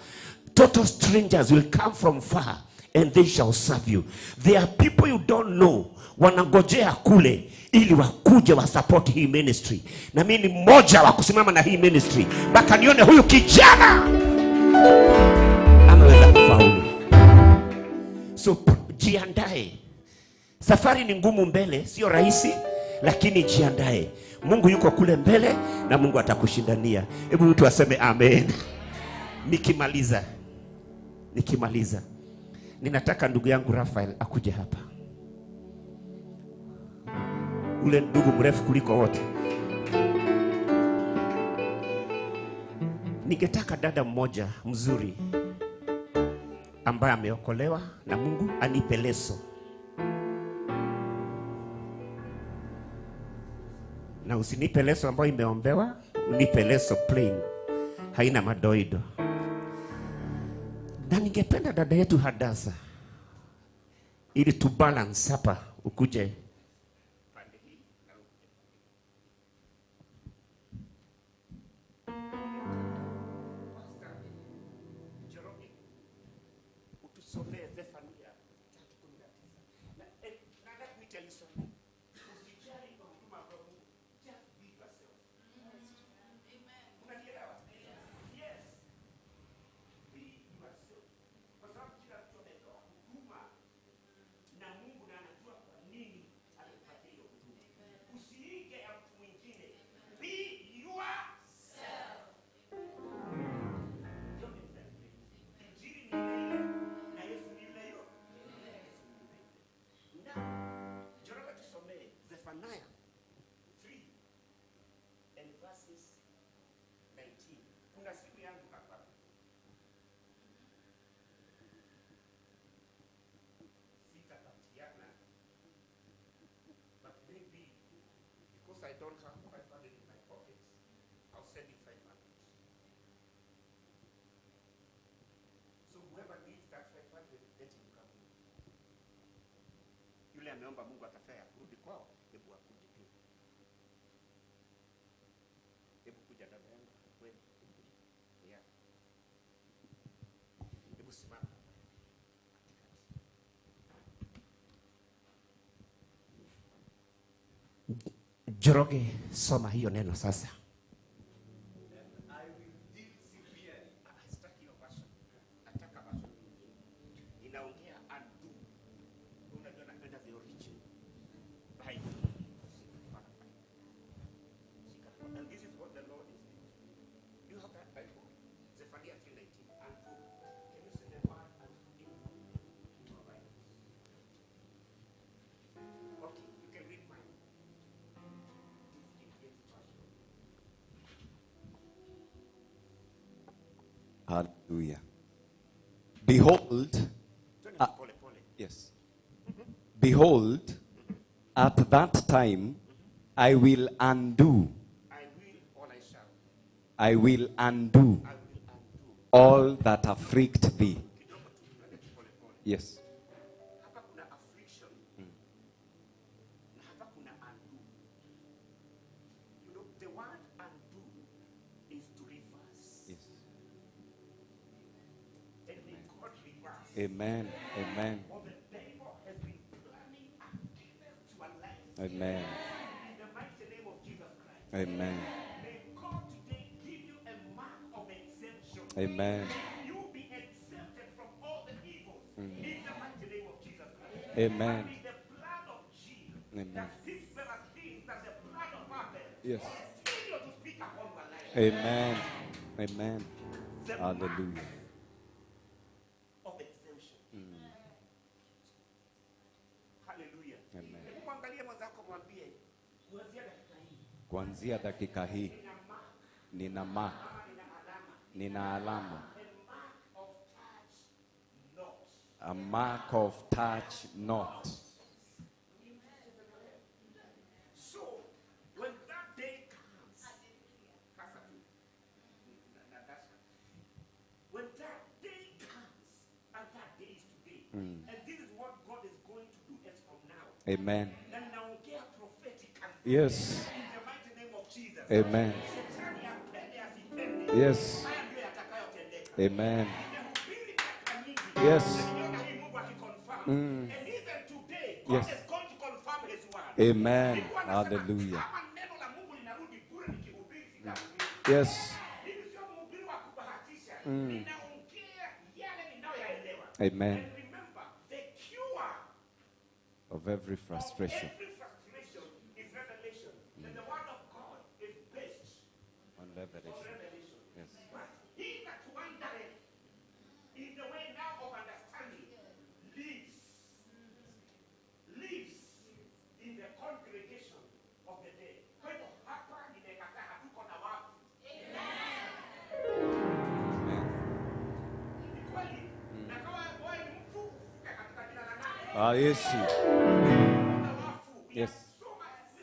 total strangers will come from far and they shall serve you. There are people you don't know wanangojea kule ili wakuje wa support hii ministry. Na mimi ni mmoja wa kusimama na hii ministry mpaka nione huyu kijana ameweza kufaulu. So jiandae. Safari ni ngumu mbele, sio rahisi, lakini jiandae. Mungu yuko kule mbele na Mungu atakushindania. Hebu mtu aseme amen. Nikimaliza ninataka ndugu yangu Raphael akuje hapa. Ule ndugu mrefu kuliko wote. Ningetaka dada mmoja mzuri ambaye ameokolewa na Mungu anipe leso. Na usinipe leso ambayo imeombewa, unipe leso plain, haina madoido. Na ningependa dada yetu Hadasa, ili tu balance hapa, ukuje pande hii na ukuje. Pastor Njoroge, utusomee Zefania 3:19. Na let me tell you something. Usijali kwa huduma kwa Mungu. Just be yourself. Amen. Unanielewa? Yes. Be yourself. Kwa sababu kila mtu amepewa huduma na Mungu na anajua kwa nini amekupatia hiyo huduma. Usiige ya mtu mwingine. Be yourself. Don't exaggerate. Injili ni ile ile na Yesu ni yule yule. Now, Njoroge tusomee Zephaniah 3 and verses 19. Kuna simu yangu hapa. Sitapatiana. But maybe because I don't have 500 in my pocket, I'll send you 500. So whoever needs that 500, let him come in. Yule ameomba Mungu atafaa ya kurudi kwao, hebu akuje pia. Hebu kuja dada yangu, wewe, hebu kuja. Yeah. Hebu simama hapa katikati. Njoroge, soma hiyo neno sasa. I will deal severely. Sitaki hiyo version. Nataka version nyingine. Inaongea undo. Unajua napenda the origin. Bible. And this is what the Lord is doing. You have that Bible? Zephaniah 3:19. Undo. Can you say the word undo in your Bibles? Okay, you can read mine. This is King James Version. Hallelujah. Behold, Twende pole pole. yes. Behold, at that time I will undo, I will or I shall. I will undo I will undo. all that afflict thee. Kidogo tu, twende pole pole. Yes. Hapa kuna affliction. Amen. Amen. What the devil has been planning against your life. Amen. In the mighty name of Jesus Christ. Amen. May God today give you a mark of exemption. Amen. May you be exempted from all the evils. In the mighty name of Jesus Christ. Amen. And in the blood of Jesus. Amen. That speaks better things than the blood of Abel. Yes. Continue to speak upon your life. Amen. Amen. The Hallelujah. mark of exemption. Hallelujah. Amen. Hebu mwangalie mwenzako mwambie, kuanzia dakika hii Kuanzia dakika hii nina mark, nina mark, nina alama, nina alama, a mark of touch not. a mark of touch not. So when that day comes, sasa tu, Natasha, when that day comes, and that day is today, and this is what God is going to do as from now. Amen. Na ninaongea prophetically. Yes. In the mighty name of Jesus. Amen. Shetani apende asipende. Yes. Haya ndio yatakayotendeka. Amen. Nimehubiri miaka mingi. Yes. Na nimeona hii Mungu akiconfirm. And even today, God Yes. is going to confirm his word. Amen. Nilikuwa nasema, Hallelujah. kama neno la Mungu linarudi bure nikihubiri sitahubiri. Yes. Mimi sio mhubiri wa kubahatisha. Ninaongea yale ninayoyaelewa. Amen. And remember, the cure Of every of frustration. every frustration is revelation. And the word of God is based On on revelation. revelation. Yes. But he that wandereth in the way now of understanding lives, lives in the congregation of the dead. Kwa hivyo hapa nimekataa, hatuko na wafu. Amen. Ni kweli, na kama wewe ni mfu, ufufuke katika jina la nani? Ah, Yesu. Kuna wafu. We Yes. are so much,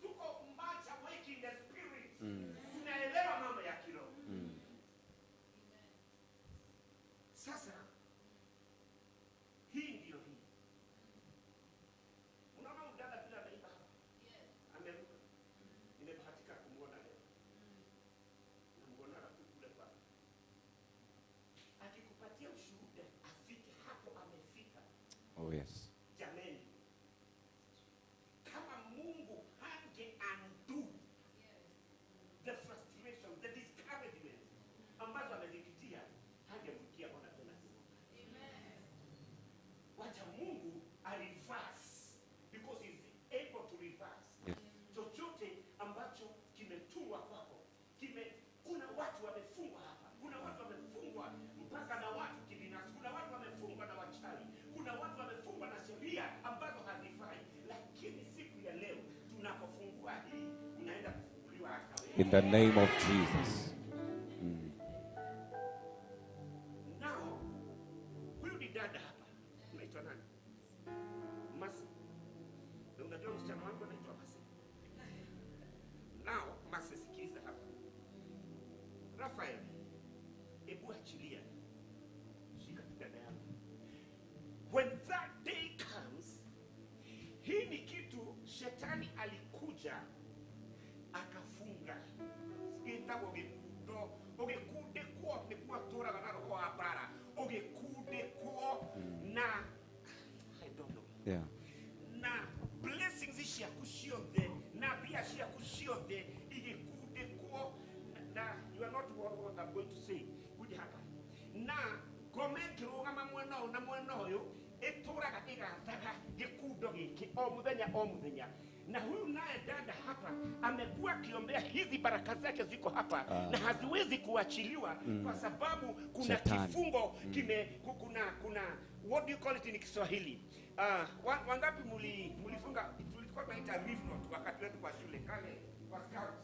tuko much awake in the spirit. Tunaelewa mambo ya kiroho. Sasa hii ndiyo hii. Unaona huyu dada vile anaimba hapa? Ameruka. Nimebahatika kumuona leo. Namuona tu kule kwake. Akikupatia ushuhuda afike hapo amefika. Oh, yes. Jameni, kama Mungu hange undo the frustration, the discouragement ambazo amezipitia, hangemfikia ona tena huo. Wacha Mungu a reverse because he's able to reverse. Yes. Chochote ambacho kimetungwa kwako, kuna watu wamefungwa hapa, kuna watu wamefungwa mpaka na watu kibinafsi, kuna watu wamefungwa na wachawi, kuna watu wamefungwa na sheria ambazo hazifai, lakini siku ya leo tunapofungua hii, unaenda kufunguliwa hata wewe. In the name of Jesus. Nao huyu ni dada hapa, unaitwa nani? Masi. Na unajua msichana wangu anaitwa Masi. Nao Masi, sikiliza hapa. Rafael, hebu achilia, shika tu dada yangu. When that day comes, hii ni kitu shetani alikuja akafunga gĩtagwo gĩkundo ũgĩkundĩkwo nĩkuo atũraga na roho wa mbara ũgĩkundĩkwo na I don't know Yeah. na blessings ciaku ciothe na mbia ciaku ciothe igĩkundĩkwo na you are not what I'm going to say kuja hapa na ngome ĩngĩrũgama mwena ũyũ na mwena ũyũ ĩtũraga ĩgathaga gĩkundo gĩkĩ o mũthenya o mũthenya na huyu naye dada hapa amekuwa akiombea hizi baraka zake ziko hapa na haziwezi kuachiliwa kwa sababu kuna Shetani. kifungo kime kuna what do you call it in Kiswahili? Wangapi mulifunga, tulikuwa tunaita reef knot wakati wetu kwa shule kale kwa scouts.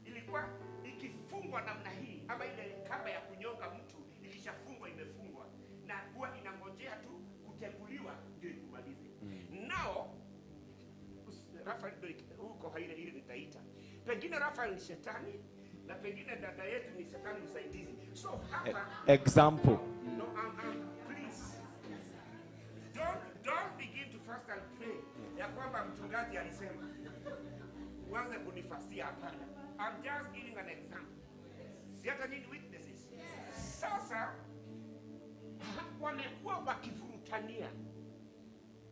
Ilikuwa ikifungwa namna hii ama ile kamba ya kunyonga mtu ikishafungwa imefungwa na huwa inangojea tu kuteguliwa ndio ikumalize. Nao Rafael ndio huko haile ile nitaita. Pengine Rafael ni shetani na pengine dada yetu ni shetani msaidizi. So hapa Example. No, please. Don't begin to fast and pray. Ya kwamba mchungaji alisema. Uanze kunifasia hapana. I'm just giving an example. Si hata nyinyi witnesses. Sasa Wamekuwa wakivurutania.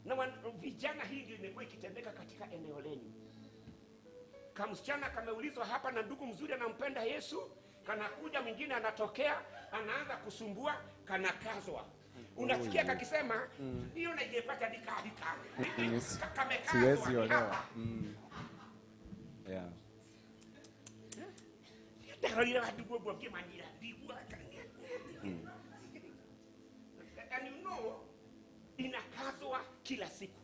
Na vijana hii ndio imekuwa ikitendeka katika eneo lenu. Kamsichana kameulizwa hapa na ndugu mzuri anampenda Yesu, kanakuja mwingine anatokea, anaanza kusumbua, kanakazwa. Unasikia kakisema, hiyo na ingepata dika. Kamekazwa. Siwezi olewa. Yeah. And you know, inakazwa kila siku.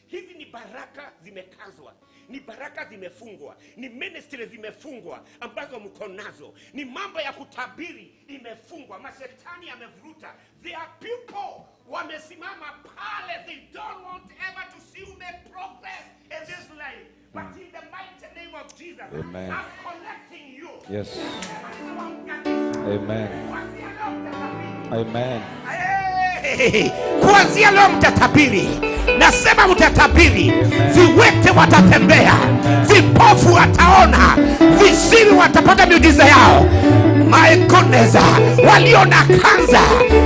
Hizi ni baraka zimekazwa, ni baraka zimefungwa, ni ministry zimefungwa ambazo mko nazo, ni mambo ya kutabiri imefungwa, mashetani yamevuruta. There are people wamesimama pale, they don't want ever to see you make progress in this life. But in the mighty name of Jesus, amen. I'm connecting you. Yes. Amen. Amen. Hey, kuanzia leo mtatabiri. Nasema mtatabiri. Viwete watatembea, vipofu wataona, viziwi watapata miujiza yao. My goodness, walio na kanza,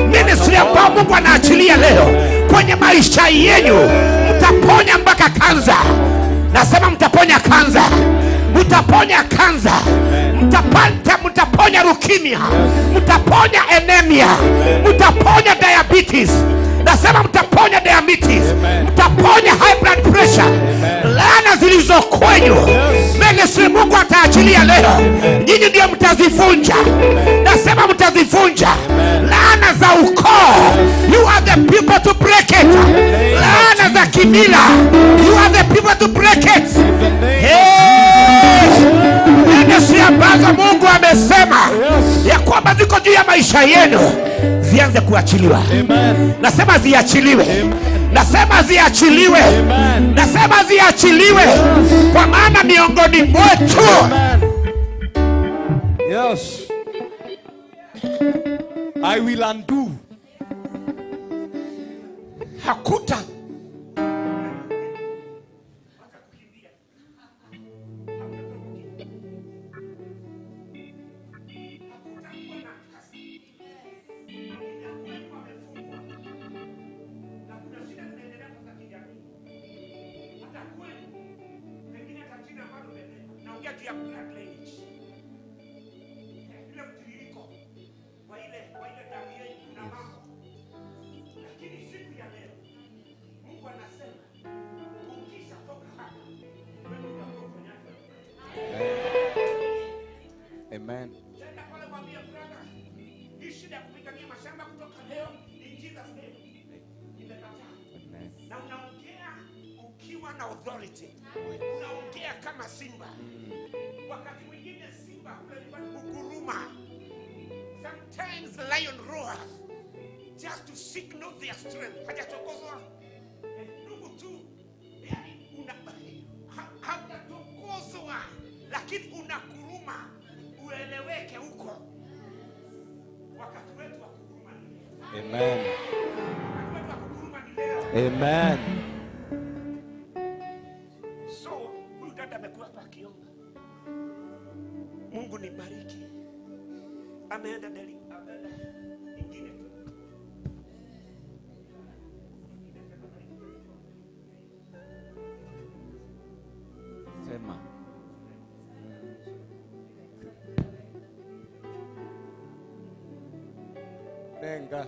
ministry ambayo Mungu anaachilia leo kwenye maisha yenu, mtaponya mpaka kanza. Nasema mtaponya kanza, mtaponya kanza, mtaponya leukemia, mtaponya anemia, mtaponya diabetes. Nasema mtaponya diabetes, mtaponya high blood pressure. Laana zilizo kwenyu, ministry Mungu ataachilia leo, nyinyi ndio mtazivunja. Nasema mtazivunja. Laana za ukoo, you are the people to break it. Laana za kimila, you are the people to break it. Hey, ministry ambazo Mungu amesema ya kwamba ziko juu ya maisha yenu zianze kuachiliwa. Nasema ziachiliwe. Nasema ziachiliwe. Nasema ziachiliwe. Kwa maana miongoni mwetu. Yes. I will undo. Hakuta. Amen. Na unaongea ukiwa na authority. Unaongea kama simba. Wakati mwingine simba huguruma. Sometimes lion roars just to signal their strength. Hajachokozwa. Ndugu tu, yani hajachokozwa, lakini unakuruma ueleweke huko. Wakati wetu wa kuguruma ni leo. Amen. Wakati wetu wa kuguruma ni leo. Amen. So, huyu dada amekuwa hapa akiomba. Mungu nibariki. Ameenda Delhi, ameenda ingine tu. Sema. Nenga.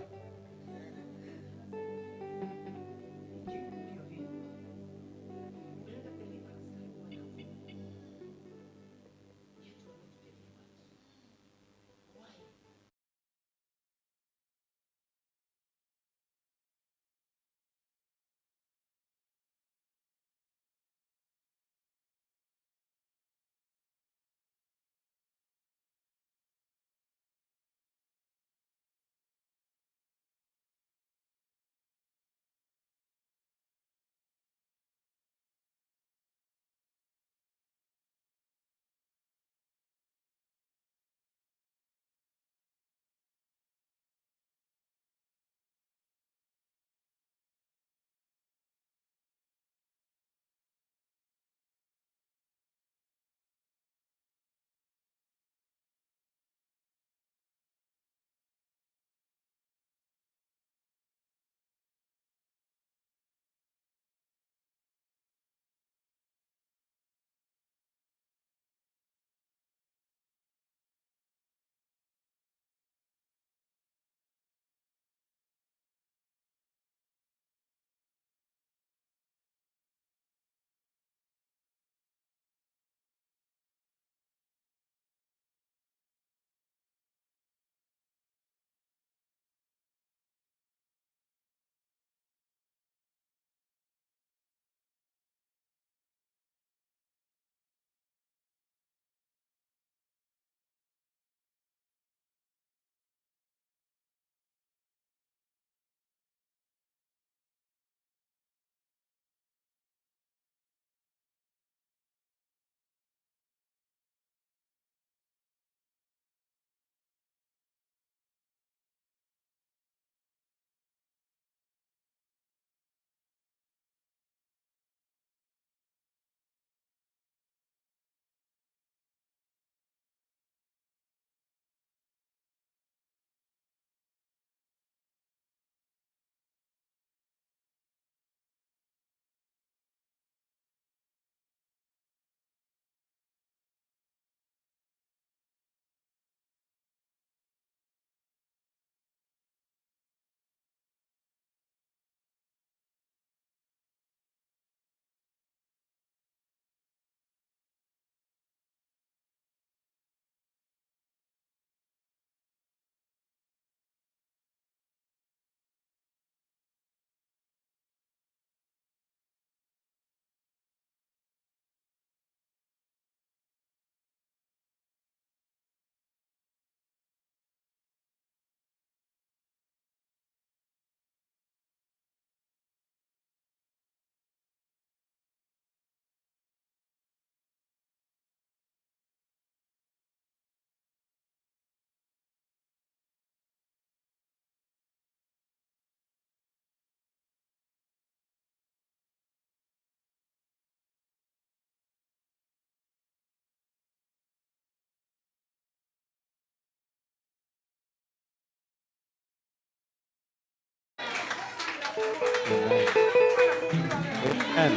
Amen.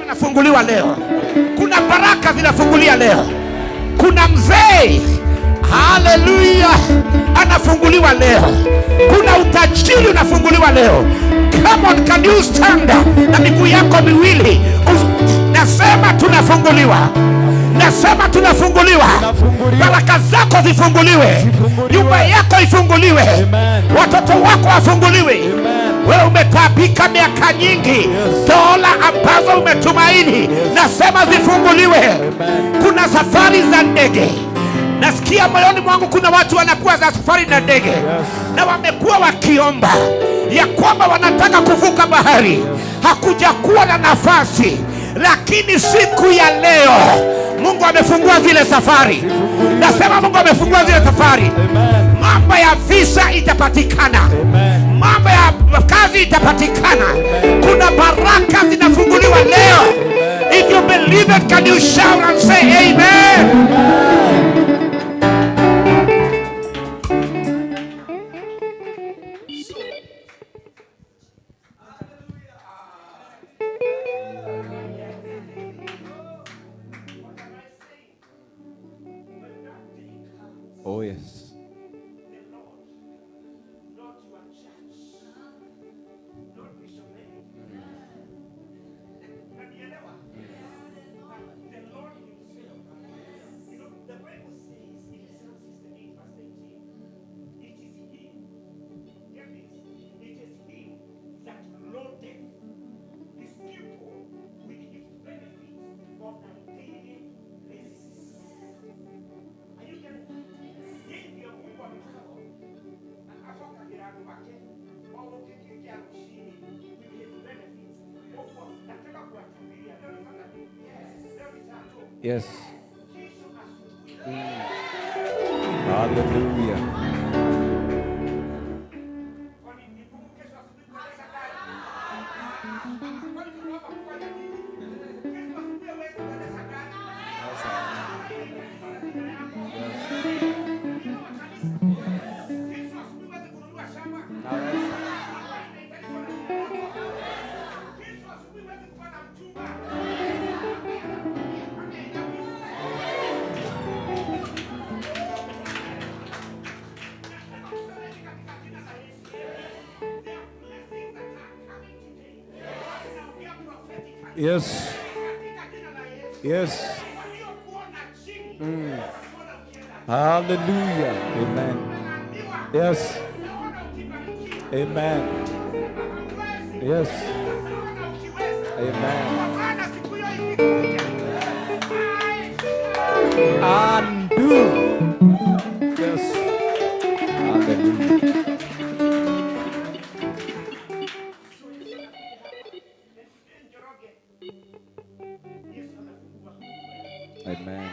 Anafunguliwa leo. Kuna baraka zinafungulia leo. Kuna mzee, haleluya, anafunguliwa leo. Kuna utajiri unafunguliwa leo. Come on, can you stand na miguu yako miwili? Nasema tunafunguliwa. Nasema tunafunguliwa. Baraka zako zifunguliwe, nyumba yako ifunguliwe, watoto wako wafunguliwe. Wewe umetaabika miaka nyingi, dola ambazo umetumaini, nasema zifunguliwe. Kuna safari za ndege. Nasikia moyoni mwangu kuna watu wanakuwa za safari na ndege, na wamekuwa wakiomba ya kwamba wanataka kuvuka bahari. Hakuja kuwa na nafasi, lakini siku ya leo Mungu amefungua zile safari. Nasema Mungu amefungua zile safari. Mambo ya visa itapatikana, mambo ya kazi itapatikana. Kuna baraka zinafunguliwa leo. If you believe it, can you shout and say amen? Oh, yes. Yes. Hallelujah. Yes. Yes. Hallelujah. Amen. Yes. Amen. Yes. Amen. Undo. Yes. Hallelujah. Amen.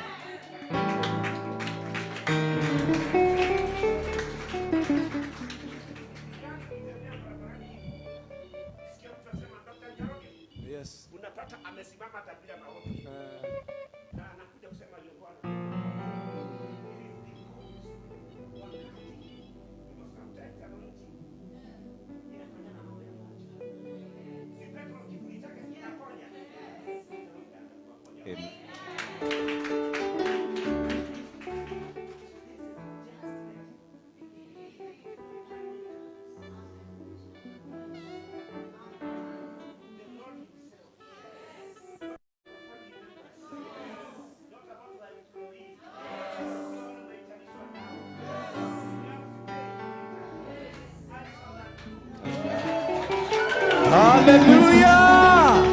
Yes. Unapata amesimama tabia maombi. Na anakuja kusema yuko Amen. Hallelujah.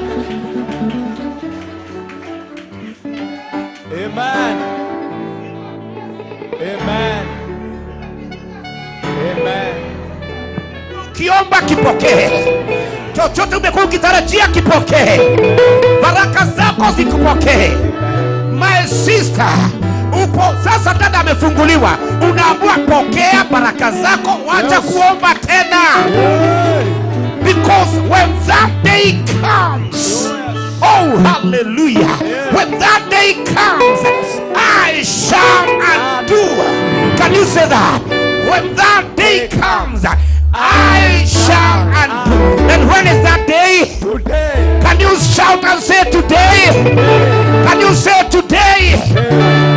Amen. Amen. Amen. Ukiomba kipokee. Chochote umekuwa ukitarajia kipokee. Baraka zako zikupokee. My sister, upo sasa, dada amefunguliwa. Unaambiwa pokea baraka zako, wacha kuomba tena. Because when that day comes, oh hallelujah, when that day comes, I shall undo. Can you say that? When that day comes, I shall undo. And when is that day? Today. Can you shout and say today? Can you say today?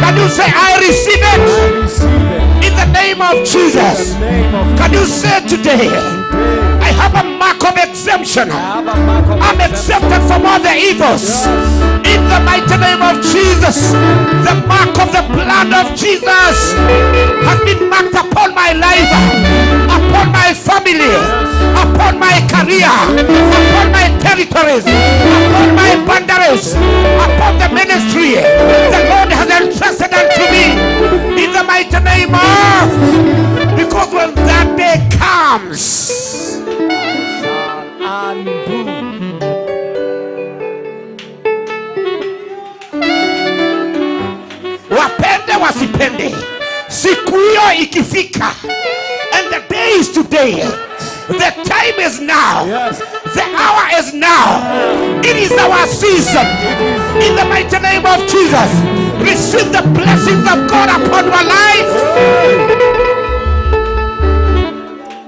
Can you say I receive it? I receive it. In the name of Jesus. In the name of Can you say today? Today. I have a mark of exemption. I have a mark of I'm exemption. exempted from all the evils. In the mighty name of Jesus, the mark of the blood of Jesus has been marked upon my life, upon my family, upon my career, upon my territories, upon my boundaries, upon the ministry the Lord has entrusted unto me. In the mighty name of, because when that day comes, Shall undo. Wapende wasipende, siku hiyo ikifika, and the day is today, the time is now, Yes. the hour is now, it is our season. In the mighty name of Jesus, receive the blessings of God upon your life.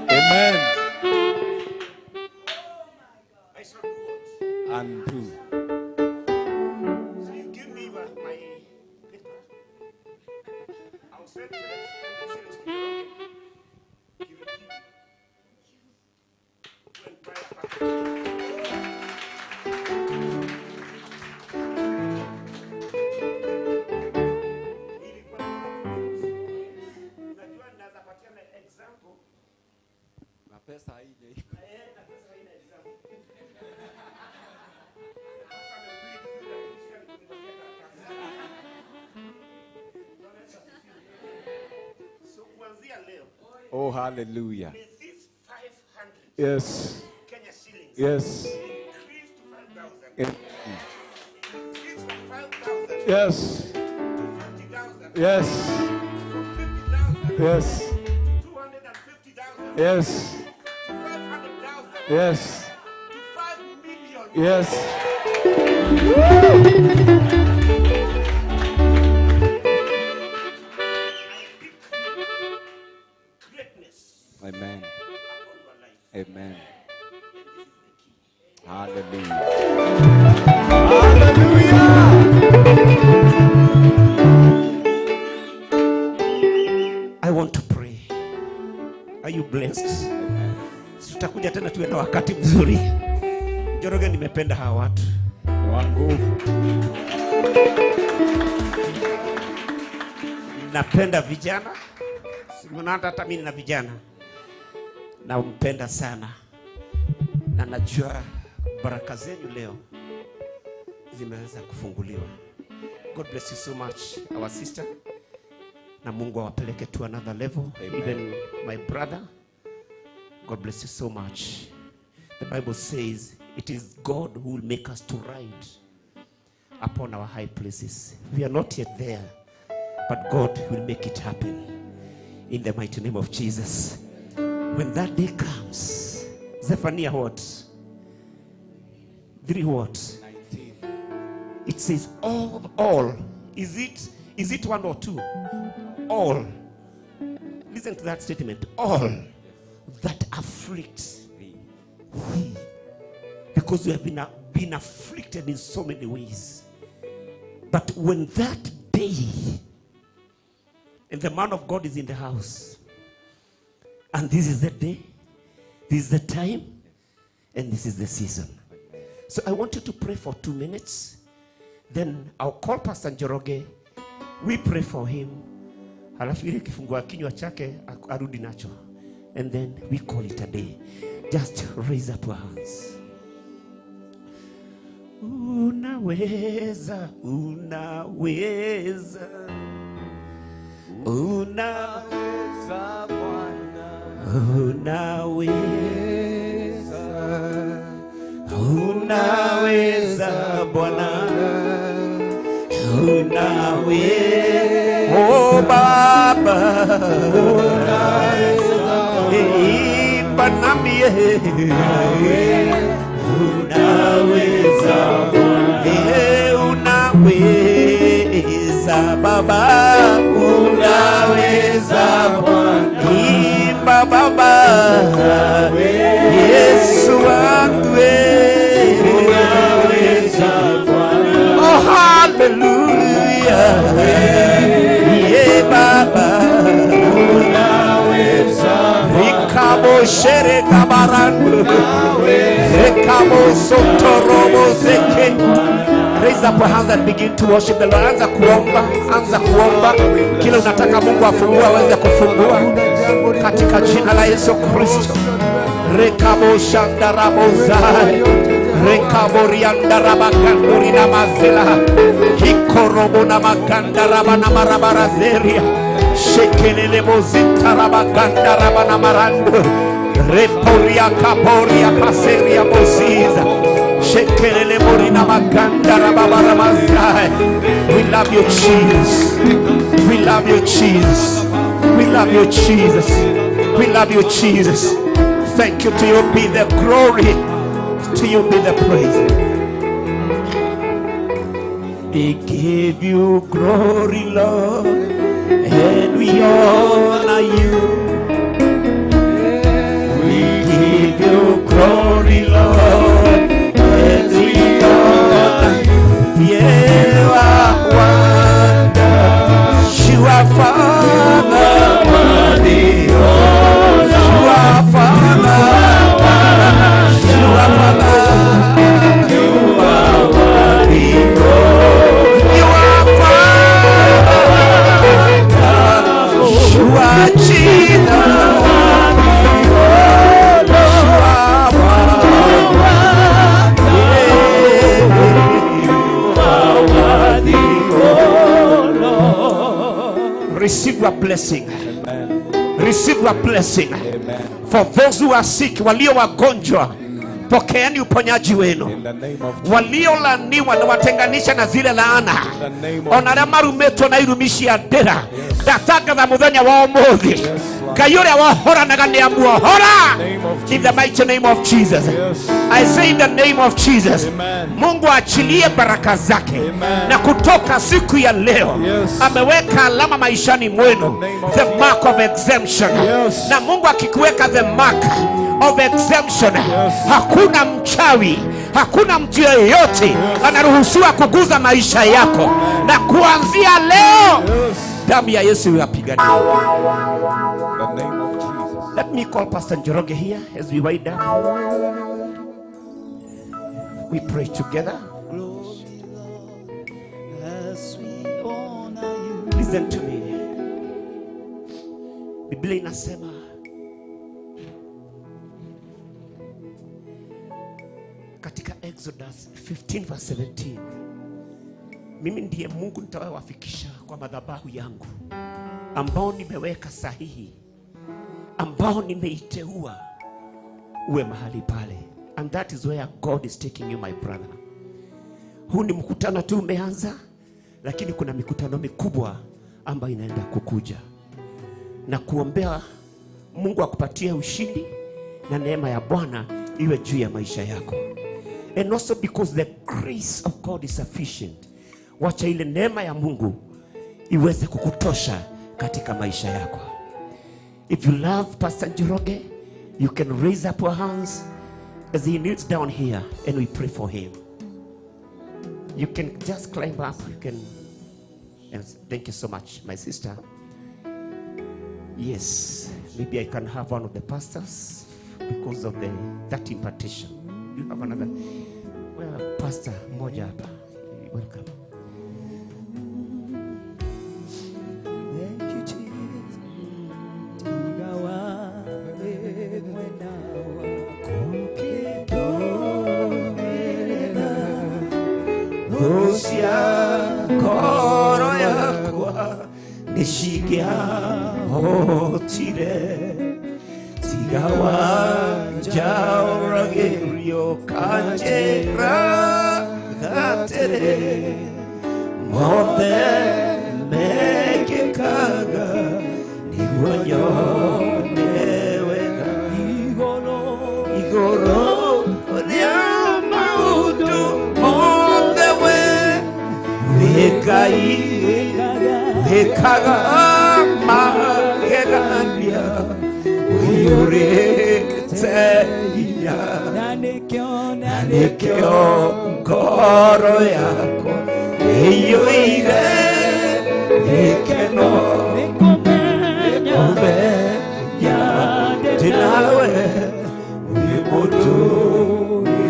Amen. Undo. So you give me my paper. I'll send it to you. Give it to you. Go and buy a packet. Nilikuwa najua naweza patiana example. Na pesa haija. Na pesa haina example. Sasa amehubiri vizuri, lakini shida ni kunipatia karatasi. Bwana Yesu asifiwe. So kuanzia leo, Oh, hallelujah. may this 500 Yes. Kenya shillings Yes. increase to 5,000. Increase from 5,000 Yes. to 50,000. Yes. From 50,000 Yes. to 250,000. Yes. To 500,000. Yes. To 5 million. Yes. I speak greatness Amen. upon your life. Amen. And this is the key. Hallelujah. Hallelujah. I want to pray. Are you blessed? Tutakuja tena tuwe na wakati mzuri. Njoroge, nimependa hawa watu. Ni wa nguvu. Napenda vijana. Simuona hata mimi nina vijana. Nampenda sana. Na najua baraka zenu leo zimeweza kufunguliwa. God bless you so much, our sister. Na Mungu awapeleke to another level. Amen. Even my brother. God bless you so much. The Bible says it is God who will make us to ride upon our high places. We are not yet there, but God will make it happen in the mighty name of Jesus. When that day comes, Zephaniah what? 3 what? 19. It says all. Is it one or two? All. Listen to that statement. All that afflict Thee. thee. Because we have been afflicted in so many ways. But when that day, and the man of God is in the house, and this is the day, this is the time, and this is the season. So I want you to pray for 2 minutes. Then I'll call Pastor Njoroge. We pray for him. Halafu ile kifungua kinywa chake arudi nacho. And then we call it a day. Just raise up your hands. Unaweza, unaweza. Unaweza Bwana. Unaweza, unaweza Bwana, unaweza, oh Baba, imba nami, unaweza, unaweza Baba, unaweza Bwana, imba Baba, Hallelujah. Yeah, Baba. Rikabo shere kabarandu. Rekabo sotorobo zeke. Raise up your hands and begin to worship the Lord. Anza kuomba, anza kuomba. Kila unataka Mungu afungue aweze kufungua katika jina la Yesu Kristo. Rekabo shandarabo zai. Rekabo riandarabakanduri na mazela. Hikorobo na makandaraba na marabarazeria. Shekelele mozitarabakandara na marando. Reporia kaporia kaseria moziza. Shekelele morina makandarabaramasai. We love you, Jesus. We love you, Jesus. We love you, Jesus. We love you, Jesus. Thank you. To you be the glory. To you be the praise. We give you glory, Lord, and we honor you. We give you glory, Lord, and we honor you. You are wonder. You are Father, worthy. You are Father. You are Father. You are worthy. You are Father. You are Jesus. You are worthy. You are worthy, oh Lord. Receive your blessing. Amen. Receive your blessing. Amen. For those who are sick, walio wagonjwa, pokeeni uponyaji wenu. In the name of Jesus. Waliolaniwa na watenganisha na zile laana In the name of ona aria marumitwo na irumi cia ndĩra ndatangatha muthenya wa ũmũthĩ Yes, Lord. Ngai ũrĩa wohoranaga nĩ amuohora. Name of In the mighty name of Jesus. Yes. I say in the name of Jesus. Amen. Mungu aachilie baraka zake. Amen. Na kutoka siku ya leo Yes. ameweka alama maishani mwenu, In the name of the Jesus. mark of exemption. Yes. Na Mungu akikuweka the mark of exemption, Yes. hakuna mchawi, hakuna mtu yeyote anaruhusiwa kuguza maisha yako. Na kuanzia leo Yes. damu ya Yesu iwapiganie. In the name of Jesus. Let me call Pastor Njoroge here as we wind up. We pray together. As we honor you. Listen to me. Biblia inasema katika Exodus 15 verse 17, mimi ndiye Mungu nitawafikisha kwa madhabahu yangu ambao nimeweka sahihi, ambao nimeiteua uwe mahali pale. And that is where God is taking you, my brother. Huu ni mkutano tu umeanza, lakini kuna mikutano mikubwa ambayo inaenda kukuja, na kuombea Mungu akupatie ushindi na neema ya Bwana iwe juu ya maisha yako. And also because the grace of God is sufficient, wacha ile neema ya Mungu iweze kukutosha katika maisha yako. If you love Pastor Njoroge, you can raise up your hands as he kneels down here and we pray for him. You can just climb up. You can. And thank you so much, my sister. Yes, maybe I can have one of the pastors because of the that impartation. You have another. Well, Pastor mmoja hapa. Welcome. Thank you, Jesus. Tigawawe mwena wakukidomerera. Rusia koro yakwa nishikiahotire tigawa jauragerio kanjera gatere mothe mekekaga niguo nyone wega igoro rĩa maũndũ mothe we wĩkai wĩkaga magegania ũiyũrĩte hinya Na nĩkĩo, na na nĩkĩo ngoro yakwa Iyuire gĩkeno nĩkũmenya ndĩ nawe wĩ mũtũũrĩrĩri.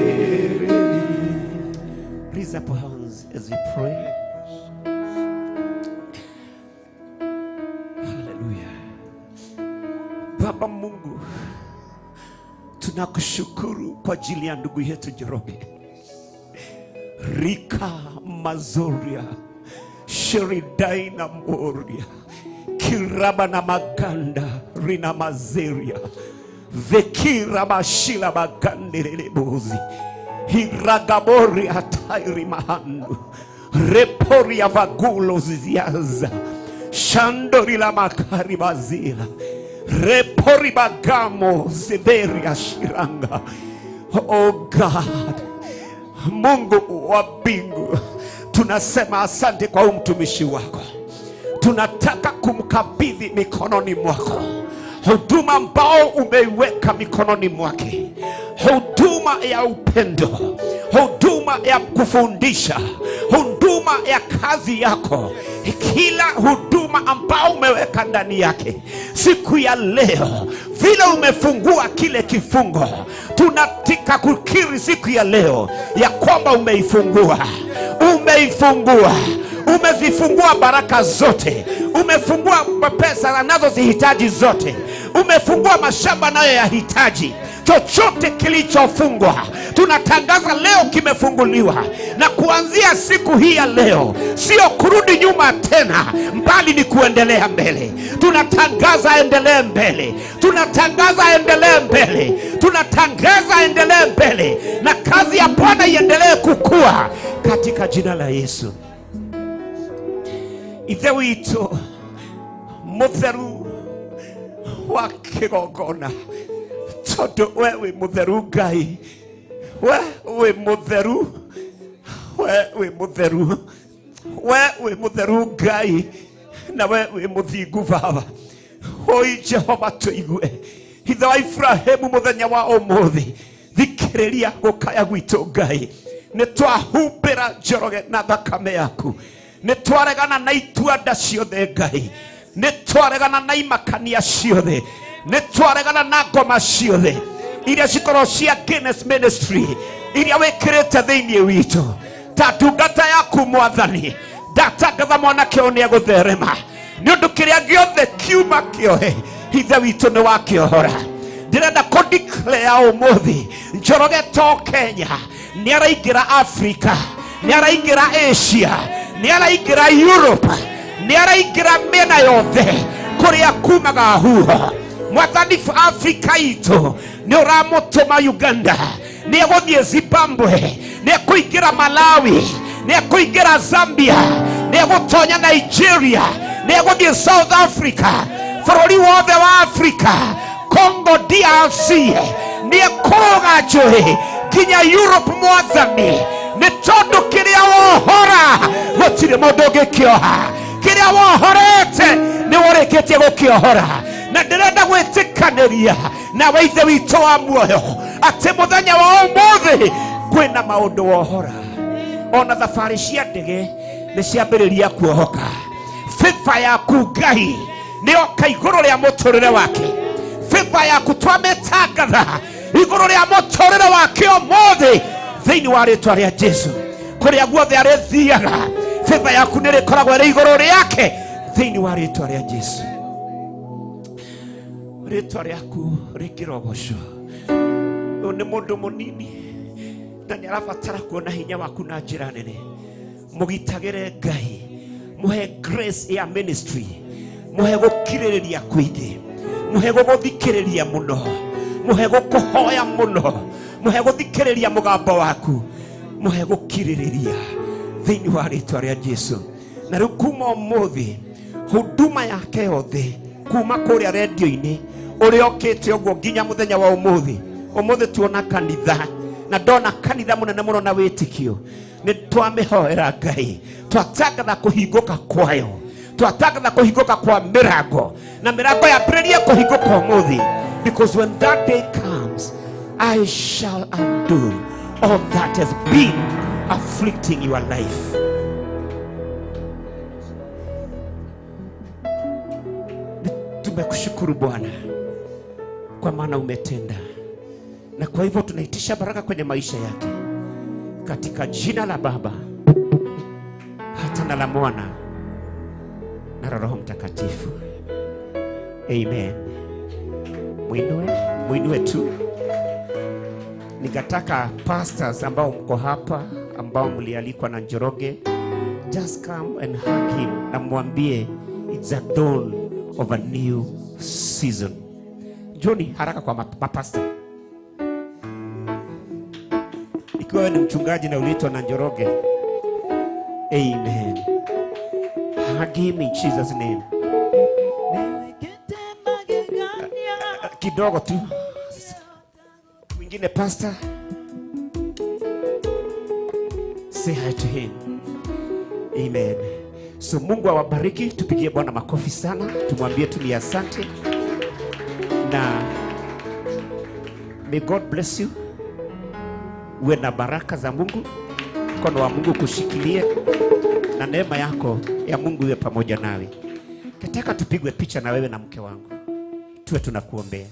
Raise up your hands as we pray. Hallelujah. Baba Mungu, tunakushukuru kwa ajili ya ndugu yetu Njoroge. Rika Mazoria, Sheridaina Moria, Kiraba na Maganda, Rina Mazeria, Vekira Mashila Magandelebozi, Hiragabori Atairi Mahandu, Reporia Vagulo Ziziaza, Shandori la Makari Bazila, Repori Bagamo Zeveria Shiranga. Oh God, Mungu wa mbingu, tunasema asante kwa huyu mtumishi wako. Tunataka kumkabidhi mikononi mwako huduma ambao umeiweka mikononi mwake, huduma ya upendo, huduma ya kufundisha, huduma ya kazi yako, kila huduma ambao umeweka ndani yake. Siku ya leo vile umefungua kile kifungo, tunataka kukiri siku ya leo ya kwamba umeifungua, umeifungua, umezifungua baraka zote, umefungua pesa anazozihitaji zote, umefungua mashamba nayo yahitaji. Chochote kilichofungwa tunatangaza leo kimefunguliwa, na kuanzia siku hii ya leo sio kurudi nyuma tena, mbali ni kuendelea mbele. Tunatangaza endelee mbele, tunatangaza endelee mbele, tunatangaza endelee mbele, na kazi ya Bwana iendelee kukua katika jina la Yesu. Ithe witũ mũtheru wa kĩgongona, tondũ we wĩ mũtheru Ngai, we wĩ mũtheru, we wĩ mũtheru, we wĩ mũtheru Ngai, na we wĩ mũthingu Baba. Oi Jehova, tũigue ithe wa Ibrahimu mũthenya wa ũmũthĩ, thikĩrĩria gũkaya gwitũ Ngai. Nĩ twahumbĩra Njoroge na thakame yaku, nĩ twaregana na ituanda ciothe Ngai, nĩ twaregana na imakania ciothe, nĩ twaregana na ngoma ciothe iria cikorwo cia Guinness Ministry iria wĩkĩrĩte thĩinĩ witũ. Ta ndungata yaku Mwathani, ndatangatha mwanake ũyũ nĩ egũtherema, nĩ ũndũ kĩrĩa gĩothe kiuma kĩohe ithe witũ nĩ wakĩohora. Ndĩrenda kũ declare ũmũthĩ Njoroge to Kenya, nĩ araingĩra Africa, nĩ araingĩra Asia, nĩ araingĩra Europe, nĩ araingĩra mĩena yothe kũrĩa kumaga huho. Mwathani, Afrika itũ nĩ ũramũtũma Uganda, nĩ egũthiĩ Zimbabwe, nĩ ekũingĩra Malawi, nĩ ekũingĩra Zambia, nĩ egũtonya Nigeria, nĩ egũthiĩ South Africa, bũrũri wothe wa Africa, Congo DRC, nĩ ekũrũga njũĩ nginya Europe. Mwathani, nĩ tondũ kĩrĩa wohora gũtirĩ mũndũ ũngĩkĩoha, kĩrĩa wohorete nĩ ũrĩkĩtie gũkĩohora. Na ndĩrenda gwĩtĩkanĩria nawe ithe witũ wa muoyo atĩ mũthenya wa ũmũthĩ kwĩna maũndũ wohora. Ona thabarĩ cia ndege nĩ ciambĩrĩria kuohoka. Favor yaku Ngai nĩyoka igũrũ rĩa mũtũrĩre wake. Favor yaku twamĩtangatha igũrũ rĩa mũtũrĩre wake ũmũthĩ thĩinĩ wa rĩtwa rĩa Jesu. Kũrĩa guothe arĩthiaga, favor yaku nĩrĩkoragwo ĩrĩ igũrũ rĩake thĩinĩ wa rĩtwa rĩa Jesu. Rĩtwa rĩaku rĩkĩrogocwo. Ũyũ nĩ mũndũ mũnini na nĩ arabatara kuona hinya waku na njĩra nene. Mũgitagĩre Ngai, mũhe grace ya ministry, mũhe gũkirĩrĩria kũingĩ, mũhe gũgũthikĩrĩria mũno, mũhe gũkũhoya mũno, mũhe gũthikĩrĩria mũgambo waku, mũhe gũkirĩrĩria thĩinĩ wa rĩtwa rĩa Jesu. Na rĩu kuma ũmũthĩ huduma yake yothe kuma kũrĩa redio-inĩ ũrĩa ũkĩte ũguo nginya mũthenya wa ũmũthĩ, ũmũthĩ tuona kanitha na ndona kanitha mũnene mũno na wĩtĩkio, nĩ twamĩhoera Ngai, twatangatha kũhingũka kwayo, twatangatha kũhingũka kwa mĩrango, na mĩrango yambĩrĩrie kũhingũka ũmũthĩ, because when that day comes I shall undo all that has been afflicting your life. Tumekushukuru Bwana kwa maana umetenda, na kwa hivyo tunaitisha baraka kwenye maisha yake katika jina la Baba hata na la Mwana na la Roho Mtakatifu. Amen. Muinue, muinue tu. Ningetaka pastors ambao mko hapa, ambao mlialikwa na Njoroge, just come and hug him na mwambie it's a dawn of a new season. Njoni haraka kwa mapasta. Ikiwa wewe ni mchungaji na uliitwa na Njoroge, amen. Hug him in Jesus name. Kidogo tu. Mwingine pastor, say hi to him. Amen. So Mungu awabariki, tupigie Bwana makofi sana, tumwambie tu ni asante. Na may God bless you. Uwe na baraka za Mungu, mkono wa Mungu kushikilie, na neema yako ya Mungu iwe pamoja nawe. Nataka tupigwe picha na wewe na mke wangu, tuwe tunakuombea.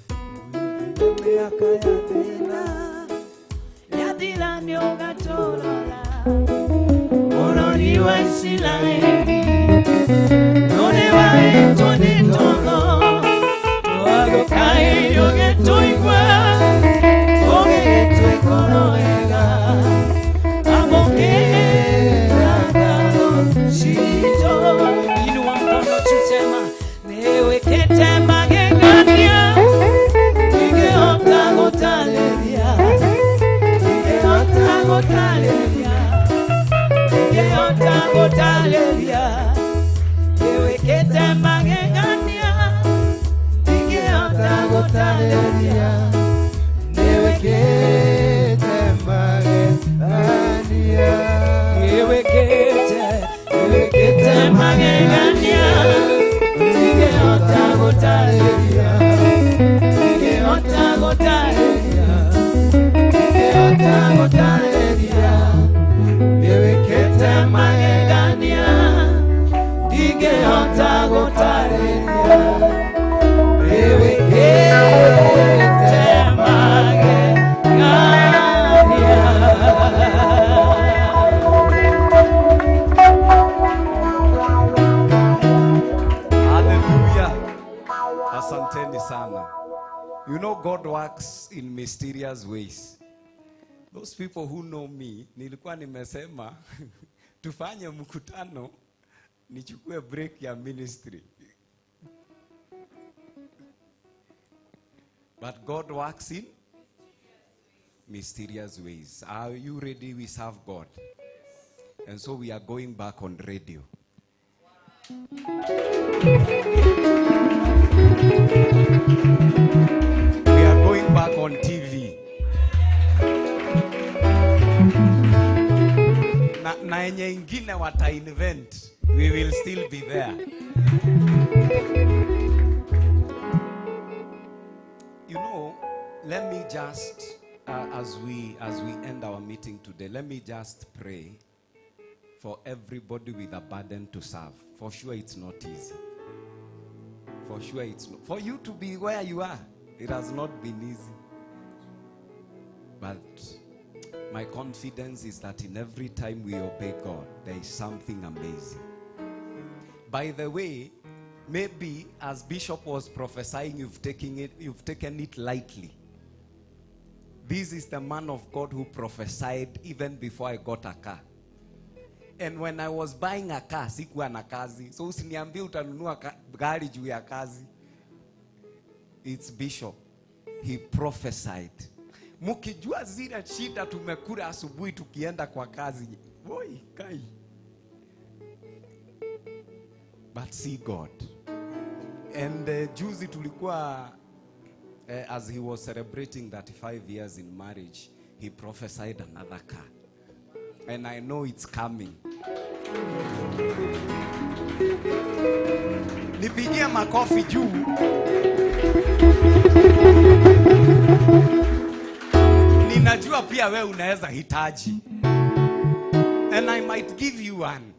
You know, God works in mysterious ways. Those people who know me, nilikuwa nimesema tufanye mkutano nichukue break ya ministry. But God works in mysterious ways. Are you ready? We serve God. And so we are going back on radio. We are going back on TV. Na yenye ingine wata invent, we will still be there. You know, let me just, as we end our meeting today, let me just pray for everybody with a burden to serve. For sure it's not easy. For sure it's not. For you to be where you are, it has not been easy. But my confidence is that in every time we obey God, there is something amazing. By the way, maybe as Bishop was prophesying, you've taken it lightly. This is the man of God who prophesied even before I got a car. And when I was buying a car, sikuwa na kazi. So usiniambie utanunua gari juu ya kazi. It's Bishop. He prophesied. Mukijua zile shida tumekula asubuhi tukienda kwa kazi. Boy, kai. But see God. And juzi tulikuwa, as he was celebrating 35 years in marriage, he prophesied another car. And I know it's coming. Nipigie makofi juu. Ninajua pia wewe unaweza hitaji. And I might give you one.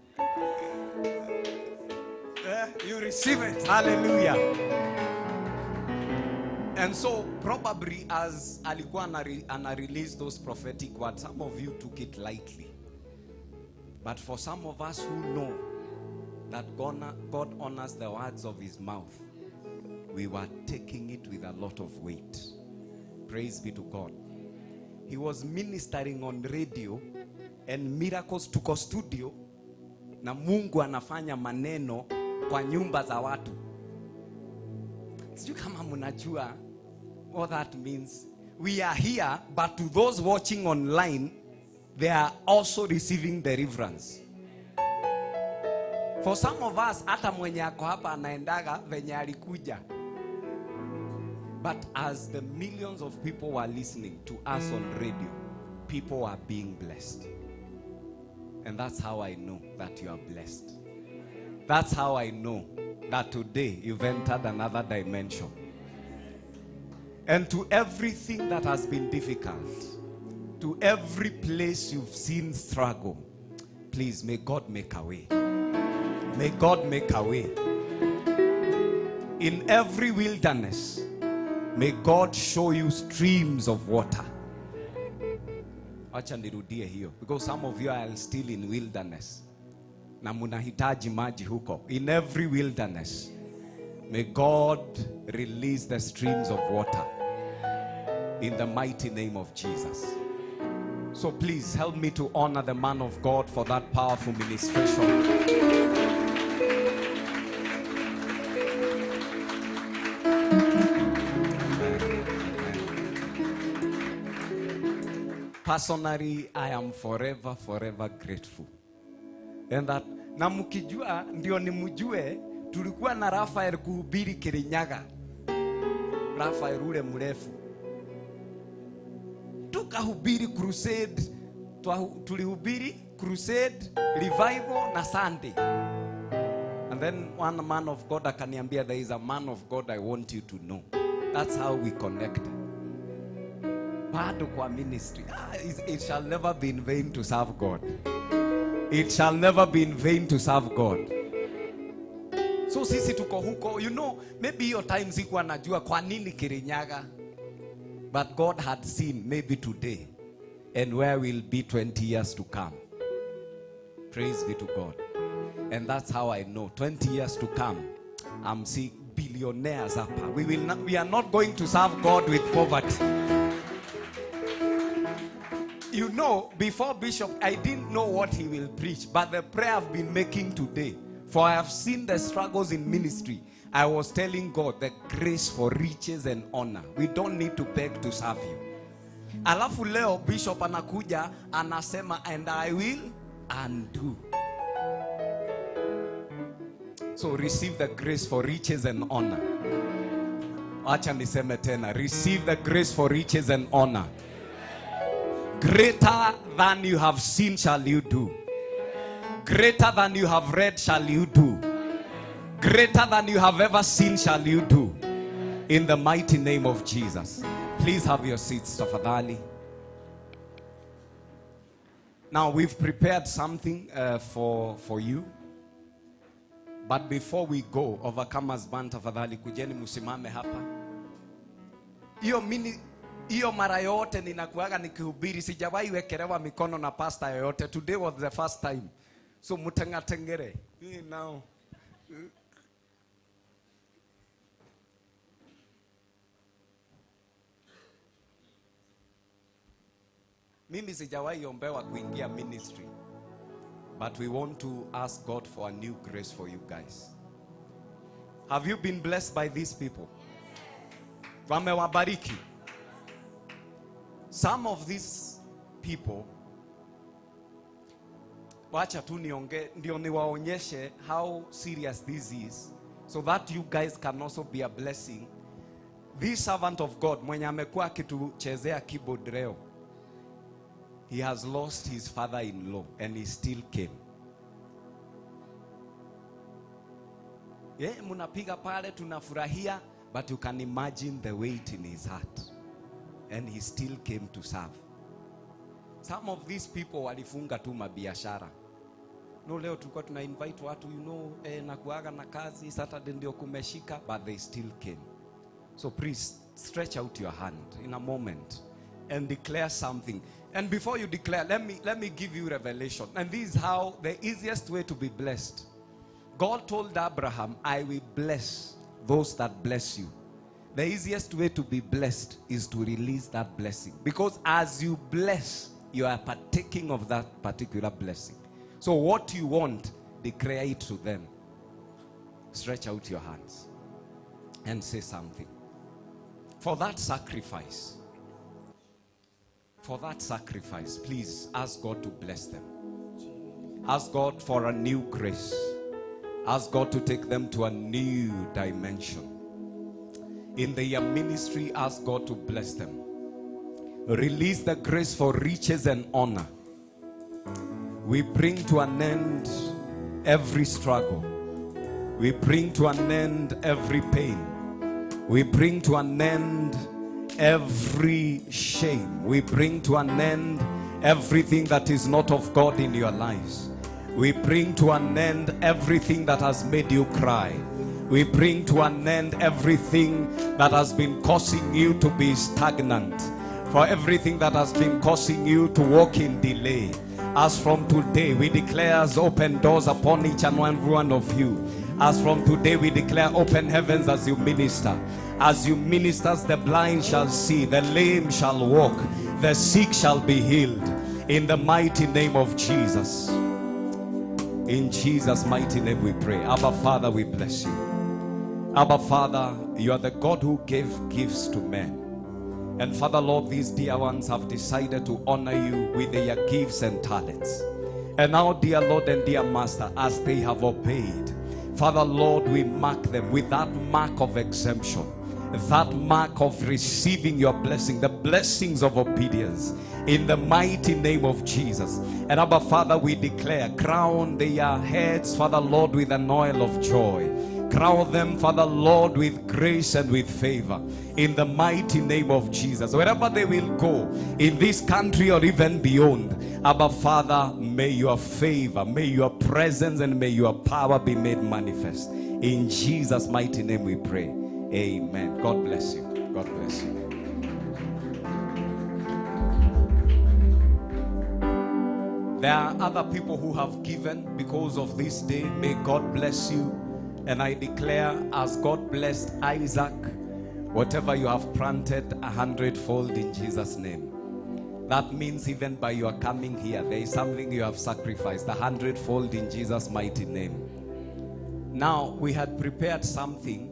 You receive it. Hallelujah. And so probably as alikuwa ana release those prophetic words, some of you took it lightly. But for some of us who know that God honors the words of his mouth, we were taking it with a lot of weight. Praise be to God. He was ministering on radio and miracles. Tuko studio na Mungu anafanya maneno kwa nyumba za watu. Sijui kama mnajua what that means. We are here, but to those watching online, they are also receiving deliverance. For some of us, hata mwenye ako hapa anaendaga venye alikuja. But as the millions of people were listening to us on radio, people are being blessed. And that's how I know that you are blessed. That's how I know that today you've entered another dimension. And to everything that has been difficult, to every place you've seen struggle, please, may God make a way. May God make a way. In every wilderness, may God show you streams of water. Acha nirudie hiyo, because some of you are still in wilderness. Na munahitaji maji huko. In every wilderness, may God release the streams of water in the mighty name of Jesus. So please help me to honor the man of God for that powerful ministration. Personally, I am forever, forever grateful. And that, na mukijua, ndio nimujue, tulikuwa na Raphael kuhubiri Kirinyaga. Raphael ule mrefu. Tukahubiri crusade, tulihubiri crusade, revival na Sunday. And then one man of God akaniambia, there is a man of God I want you to know. That's how we connected. Bado kwa ministry. It shall never be in vain to serve God. It shall never be in vain to serve God. So sisi tuko huko, you know, maybe your time sikuwa najua kwa nini Kirinyaga. But God had seen maybe today and where we'll be 20 years to come. Praise be to God. And that's how I know 20 years to come, I'm seeing billionaires up. We are not going to serve God with poverty. You know, before Bishop, I didn't know what he will preach, but the prayer I've been making today, for I have seen the struggles in ministry, I was telling God the grace for riches and honor. We don't need to beg to serve you. Alafu leo Bishop anakuja, anasema, and I will undo. So receive the grace for riches and honor. Acha niseme tena, receive the grace for riches and honor. Greater than you have seen shall you do. Greater than you have read shall you do. Greater than you have ever seen shall you do. In the mighty name of Jesus. Please have your seats, tafadhali. Now we've prepared something for you. But before we go, Overcomers Band, tafadhali kujeni musimame hapa. Hiyo mara yote ninakuaga nikihubiri, sijawahi wekelewa mikono na pastor yoyote. Today was the first time. So mutengatengere. Now. Mimi sijawahi ombewa kuingia ministry. But we want to ask God for a new grace for you guys. Have you been blessed by these people? Wamewabariki. Some of these people, wacha tu nionge, ndio niwaonyeshe how serious this is, so that you guys can also be a blessing. This servant of God, mwenye amekuwa akituchezea keyboard leo, he has lost his father-in-law and he still came. Yeah, munapiga pale tunafurahia, but you can imagine the weight in his heart. And he still came to serve. Some of these people walifunga tu mabiashara. No, leo tulikuwa tuna invite watu, you know, na kuaga na kazi, Saturday ndio kumeshika, but they still came. So please, stretch out your hand in a moment and declare something. And before you declare, let me give you revelation. And this is how the easiest way to be blessed. God told Abraham, I will bless those that bless you. The easiest way to be blessed is to release that blessing. Because as you bless, you are partaking of that particular blessing. So what you want, declare it to them. Stretch out your hands and say something. For that sacrifice, please ask God to bless them. Ask God for a new grace. Ask God to take them to a new dimension. In their ministry, ask God to bless them. Release the grace for riches and honor. We bring to an end every struggle. We bring to an end every pain. We bring to an end every shame. We bring to an end everything that is not of God in your lives. We bring to an end everything that has made you cry. We bring to an end everything that has been causing you to be stagnant. For everything that has been causing you to walk in delay. As from today, we declare open doors upon each and every one of you. As from today, we declare open heavens as you minister. As you minister, the blind shall see, the lame shall walk, the sick shall be healed. In the mighty name of Jesus. In Jesus' mighty name we pray. Abba Father, we bless you. Abba Father, you are the God who gave gifts to men. And Father Lord, these dear ones have decided to honor you with their gifts and talents. And now, dear Lord and dear Master, as they have obeyed, Father Lord, we mark them with that mark of exemption, that mark of receiving your blessing, the blessings of obedience, in the mighty name of Jesus. And Abba Father, we declare, crown their heads, Father Lord, with an oil of joy. Crown them, Father Lord, with grace and with favor, in the mighty name of Jesus. Wherever they will go, in this country or even beyond, Abba Father, may your favor, may your presence, and may your power be made manifest. In Jesus' mighty name we pray. Amen. God bless you. God bless you. There are other people who have given because of this day. May God bless you. And I declare, as God blessed Isaac, whatever you have planted, 100-fold in Jesus' name. That means even by your coming here, there is something you have sacrificed, 100-fold in Jesus' mighty name. Now, we had prepared something.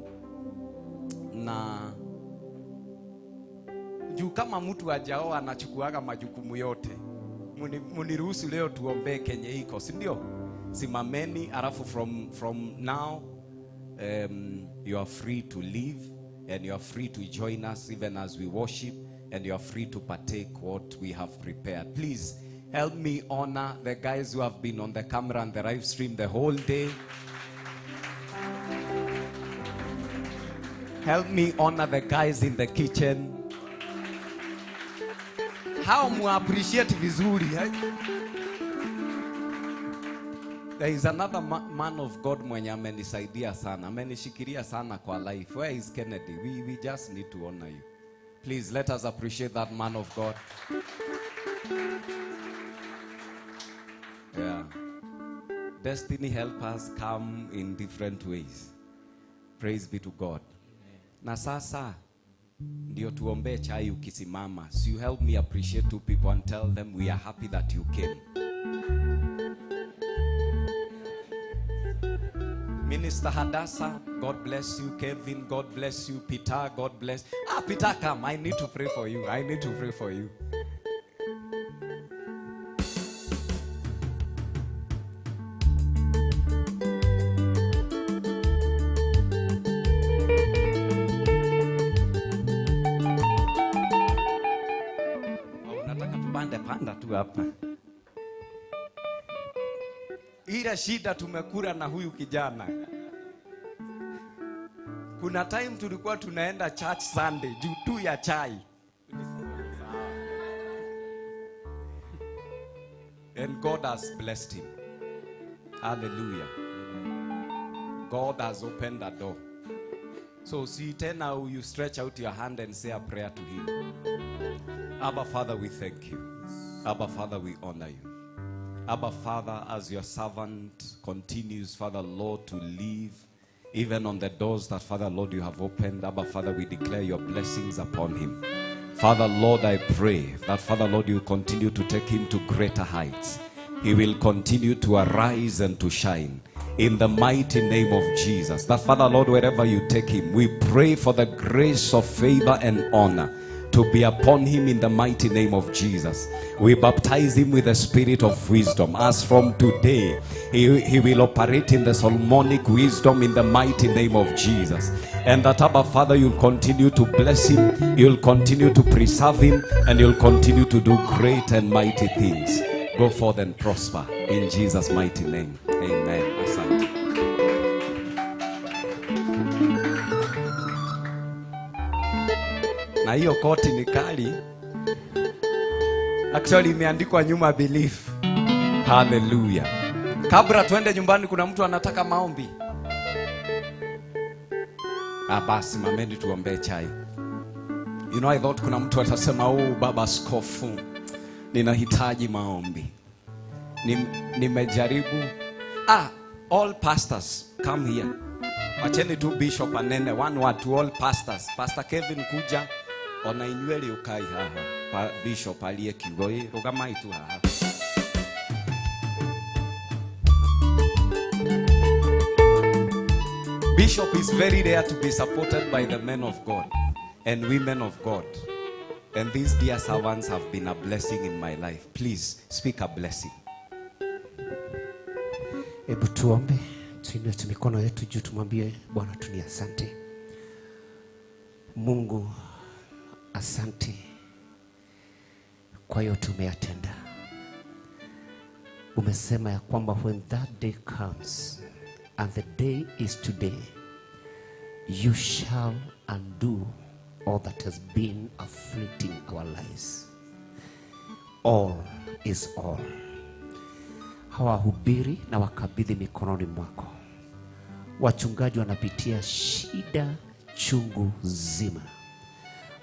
Na juu kama mtu hajaoa anachukuaga majukumu yote. Muniruhusu leo tuombe kenye iko, si ndio? Simameni, alafu from now you are free to leave and you are free to join us even as we worship, and you are free to partake what we have prepared. Please help me honor the guys who have been on the camera and the live stream the whole day. Help me honor the guys in the kitchen. How mu appreciate vizuri, eh? There is another man of God mwenye amenisaidia sana, amenishikilia sana kwa life. Where is Kennedy? We just need to honor you. Please let us appreciate that man of God. Yeah. Destiny help us come in different ways. Praise be to God. Na sasa ndio tuombe chai ukisimama. So you help me appreciate two people and tell them we are happy that you came. Minister Hadassah, God bless you. Kevin, God bless you. Peter, God bless. Ah, Peter, come. I need to pray for you. I need to pray for you. Nataka tupande panda tu hapa. Ila shida tumekula na huyu kijana. Kuna time tulikuwa tunaenda church Sunday juu tu ya chai. And God has blessed him. Hallelujah. God has opened the door. So see tena you stretch out your hand and say a prayer to him. Abba Father, we thank you. Abba Father, we honor you. Abba Father, as your servant continues, Father Lord, to live even on the doors that, Father Lord, you have opened, Abba Father, we declare your blessings upon him. Father Lord, I pray that, Father Lord, you continue to take him to greater heights. He will continue to arise and to shine in the mighty name of Jesus. That, Father Lord, wherever you take him, we pray for the grace of favor and honor to be upon him in the mighty name of Jesus. We baptize him with the spirit of wisdom. As from today, he will operate in the Solomonic wisdom in the mighty name of Jesus. And that, Abba Father, you'll continue to bless him, you'll continue to preserve him, and you'll continue to do great and mighty things. Go forth and prosper in Jesus' mighty name. Amen. Asante. Na hiyo koti ni kali. Actually imeandikwa nyuma belief. Hallelujah. Kabla tuende nyumbani, kuna mtu anataka maombi? Ah, basi mameni tuombee chai. You know, I thought kuna mtu atasema, oh, baba askofu, ninahitaji maombi. Nimejaribu. All pastors come here. Wacheni tu bishop anene one word to all pastors. Pastor Kevin kuja ona inywele ukai haha. Bishop aliye kigoe rugamai tu haha. Bishop is very rare to be supported by the men of God and women of God. And these dear servants have been a blessing in my life. Please speak a blessing. Hebu tuombe, tuinue tu mikono yetu juu, tumwambie Bwana tu ni asante. Mungu, asante kwa yote umeyatenda. Umesema ya kwamba when that day comes, and the day is today, you shall undo all that has been afflicting our lives. All is all. Hawahubiri na wakabidhi mikononi mwako. Wachungaji wanapitia shida chungu zima.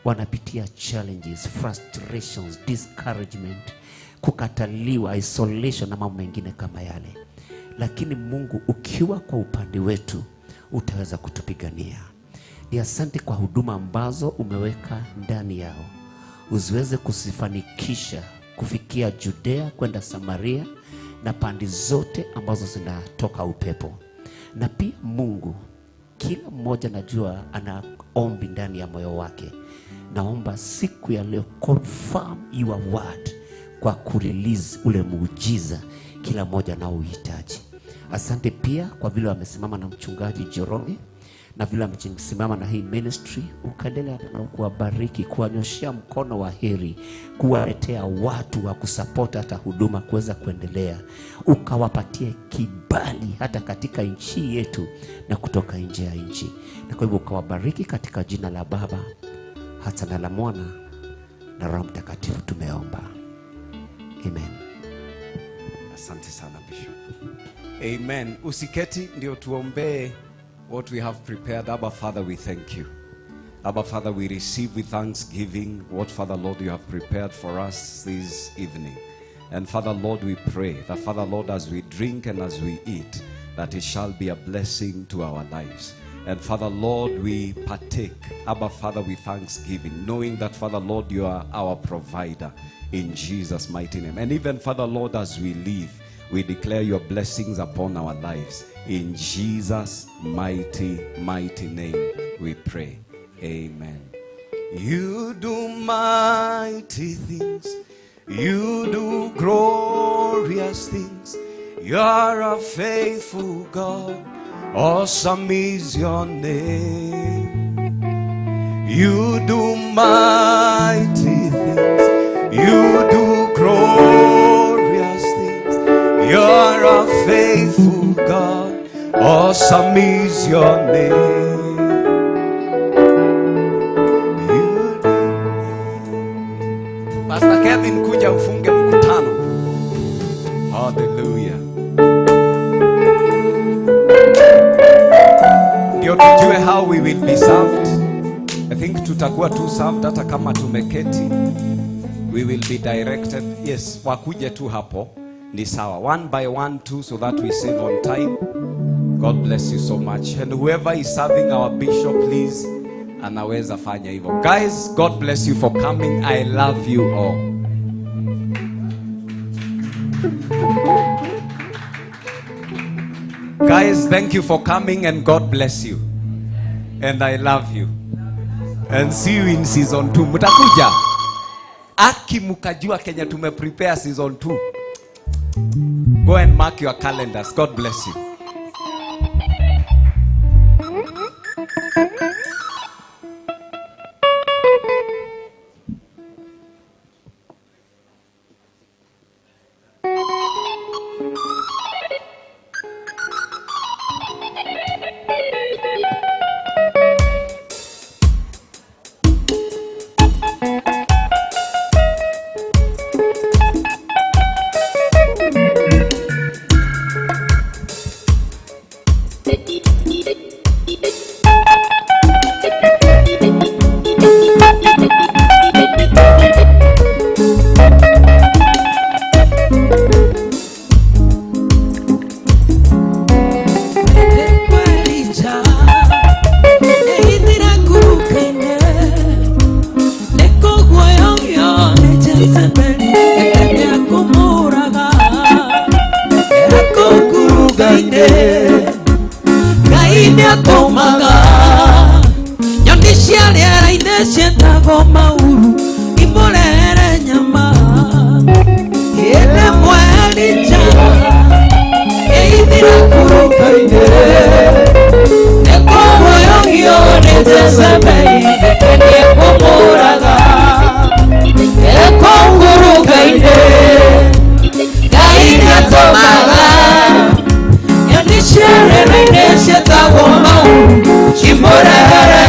Wanapitia challenges, frustrations, discouragement, kukataliwa, isolation na mambo mengine kama yale. Lakini Mungu, ukiwa kwa upande wetu, utaweza kutupigania. Ni asante kwa huduma ambazo umeweka ndani yao, uziweze kusifanikisha kufikia Judea kwenda Samaria na pande zote ambazo zinatoka upepo. Na pia Mungu, kila mmoja najua ana ombi ndani ya moyo wake. Naomba siku ya leo confirm your word kwa kurelease ule muujiza kila mmoja anaohitaji. Asante pia kwa vile wamesimama na mchungaji Njoroge na vile amesimama na hii ministry, ukaendelea na kuwabariki, kuwanyoshea mkono wa heri, kuwaletea watu wa kusupport hata huduma kuweza kuendelea, ukawapatie kibali hata katika nchi yetu na kutoka nje ya nchi. Na kwa hivyo ukawabariki katika jina la Baba hata na la Mwana na Roho Mtakatifu tumeomba. Amen. Asante sana Bishop. Amen. Usiketi ndio tuombee what we have prepared. Abba Father, we thank you. Abba Father, we receive with thanksgiving what, Father Lord, you have prepared for us this evening. And Father Lord, we pray that, Father Lord, as we drink and as we eat, that it shall be a blessing to our lives. And Father Lord, we partake, Abba Father, with thanksgiving, knowing that, Father Lord, you are our provider in Jesus' mighty name. And even, Father Lord, as we leave, we declare your blessings upon our lives. In Jesus' mighty, mighty name we pray. Amen. You do mighty things. You do glorious things. You are a faithful God. Awesome is your name. You do mighty things. You do glorious things. You are a faithful God. Awesome is your name. You do. Pastor Kevin, kuja ufunge mkutano. Hallelujah. Ndio tujue how we will be served. I think tutakuwa tu served hata kama tumeketi. We will be directed. Yes, wakuje tu hapo. Ni sawa. One by one, two, so that we save on time. God bless you so much. And whoever is serving our bishop, please, anaweza fanya hivyo. Guys, God bless you for coming. I love you all. Guys, thank you for coming and God bless you. And I love you. And see you in season 2. Mutakuja. Aki mukajua Kenya tume prepare season 2. Go and mark your calendars. God bless you.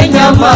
Nyama,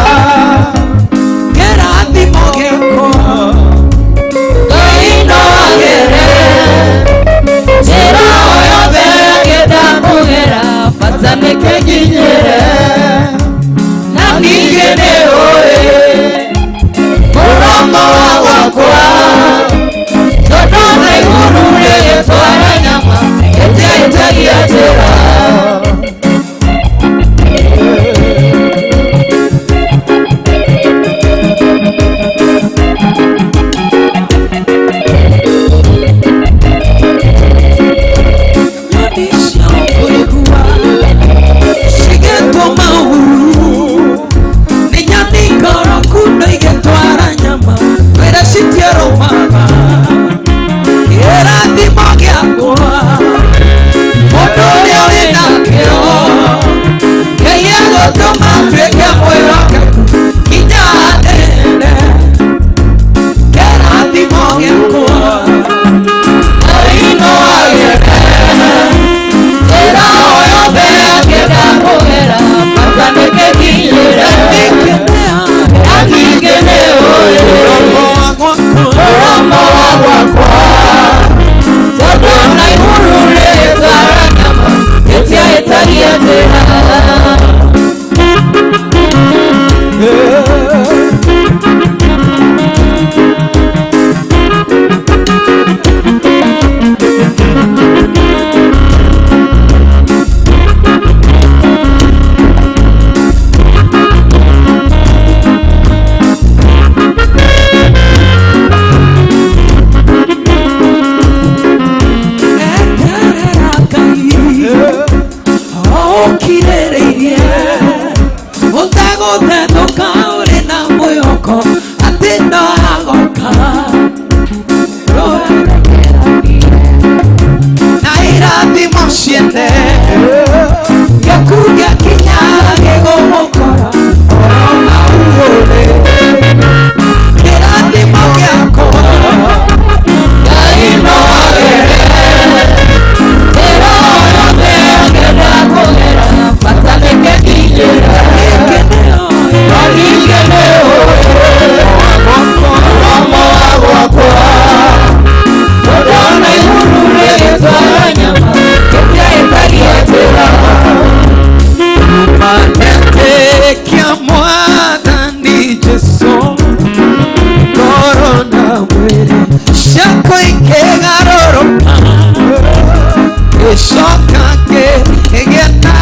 Ngĩcoka ngĩgĩa na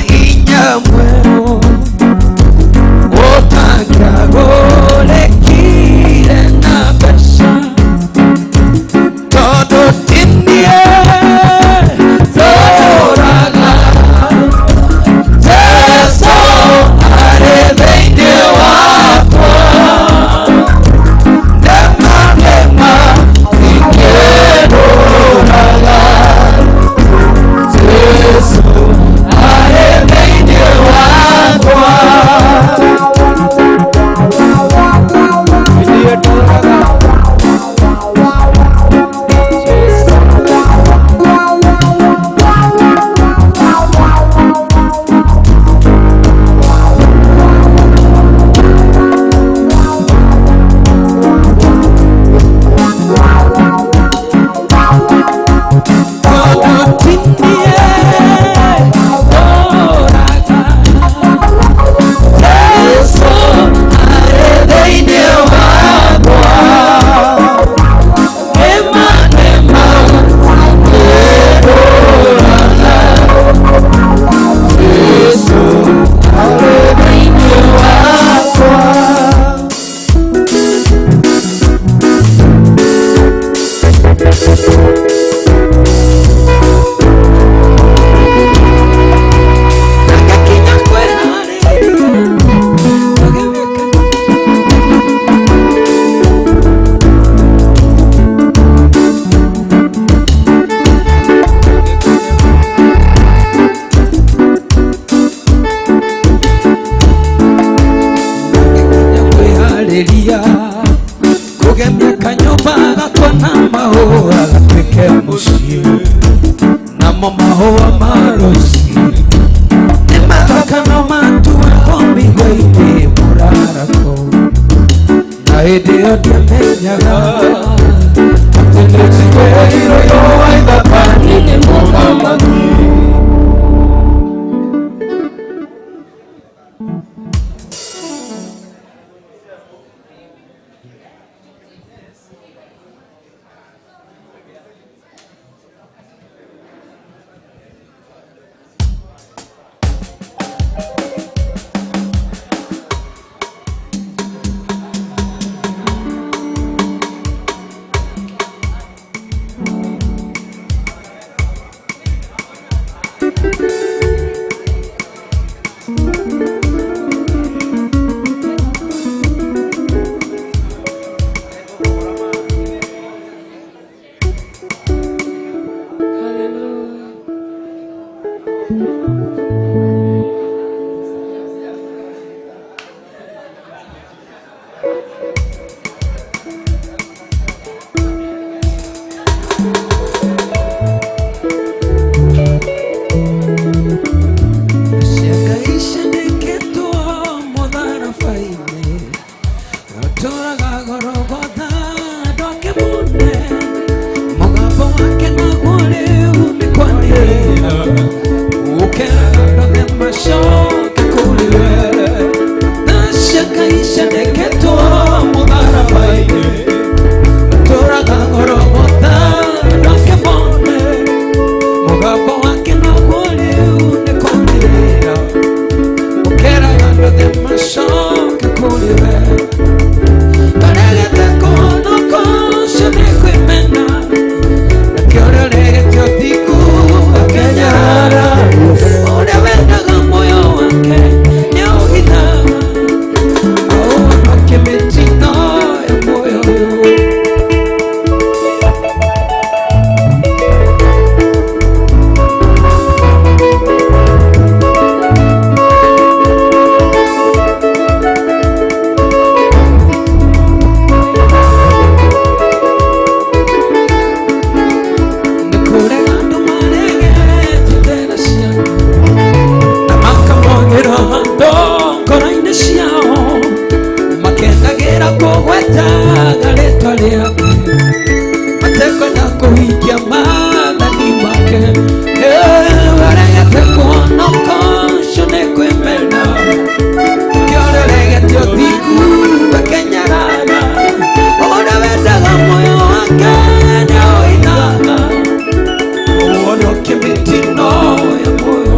hinya mwerũ ũtangĩagũrĩkire na mbeca tondũ ti niĩ ndũraga Jesũ arĩ thĩinĩ wakwa nema nema ingĩndũraga Jesũ arĩ thĩinĩ wakwa Tondũ ti niĩ ndũraga Jesũ arĩ thĩinĩ wakwa nema nema ingĩndũraga Jesũ arĩ thĩinĩ wakwa. Ngakinya kwĩharĩria ngagĩmĩka Ngakinya kwĩharĩria kũgemia kanyũmba gakwa na mahũa gatuĩke mũciĩ namo mahũa ma rũciĩ nĩmathaka no matuagwo mĩigua-inĩ mũrarako na hĩndĩ ĩyo ndiamenyaga atĩ nĩnjigĩrĩirwo yũa ithaka-inĩ nĩ mũthamaki. Ciangaicĩ ndĩkĩtwo mũtharaba-inĩ ũtũraga Golgotha ndwake mũne mũgambo wake naguo rĩu nĩ kwanĩrĩra ũkeraga andũ othe Mĩtino ya muoyo.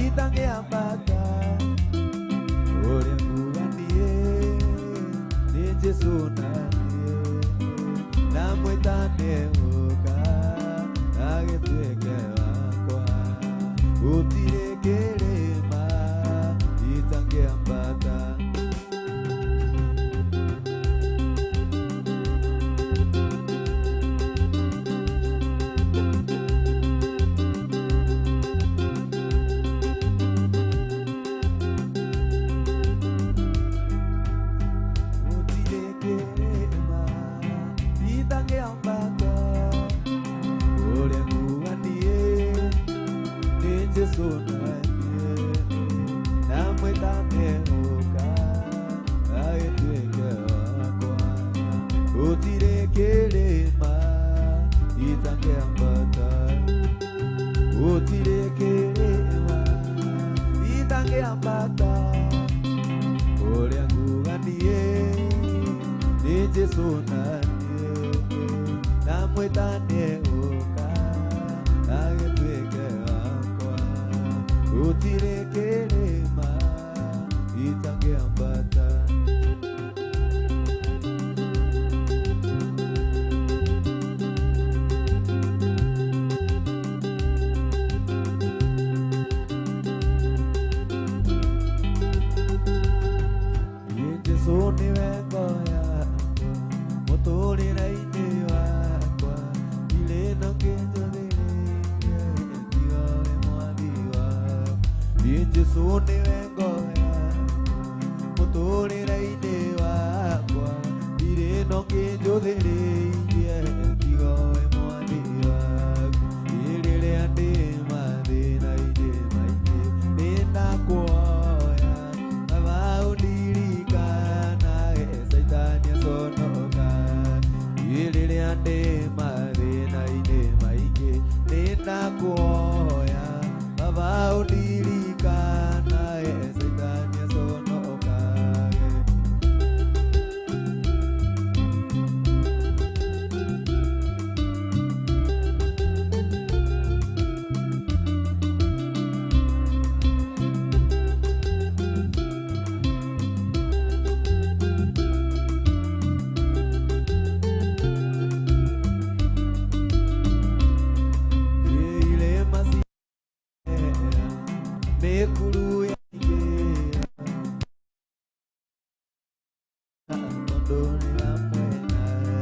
Itangeambata, ore muganie. Jesu naniĩ ndamwĩta nĩegũka agĩtuĩke wakwa gũtirĩ kĩrĩma itangĩambata. Gũtirĩ kĩrĩma itangĩambata ũrĩa nguga niĩ nĩ Jesu naniĩ ndamwĩta nĩegũka agĩtuĩke wakwa gũtirĩ kĩrĩma itangĩambata gũtirĩ kĩrĩma itangĩambata ũrĩa nguga niĩ nĩ Jesu naniĩ ndamwĩta nĩegũka agĩtuĩke wakwa gũtirĩ kĩrĩma itangĩambata. Jesu nĩwe ngo yakwa mũtũrĩre-inĩ wakwa ndirĩ na kĩnjũthĩrĩirie tiga we mwathi wakwa. Jesu nĩwe ngo yakwa mũtũrĩre-inĩ wakwa ndirĩ na kĩnjũthĩrĩirie tiga we mwathi wakwa. Rĩrĩa ndĩ mathĩna-inĩ maingĩ nĩndakuoya Baba ũndirikanage Caitani aconoka. Rĩrĩa ndĩ mathĩna-inĩ maingĩ nĩndakuoya Baba ũndirikanage Caitani aconokage. Irĩma ciera mĩkuru yaingĩra tondũ nĩ hamwe nawe.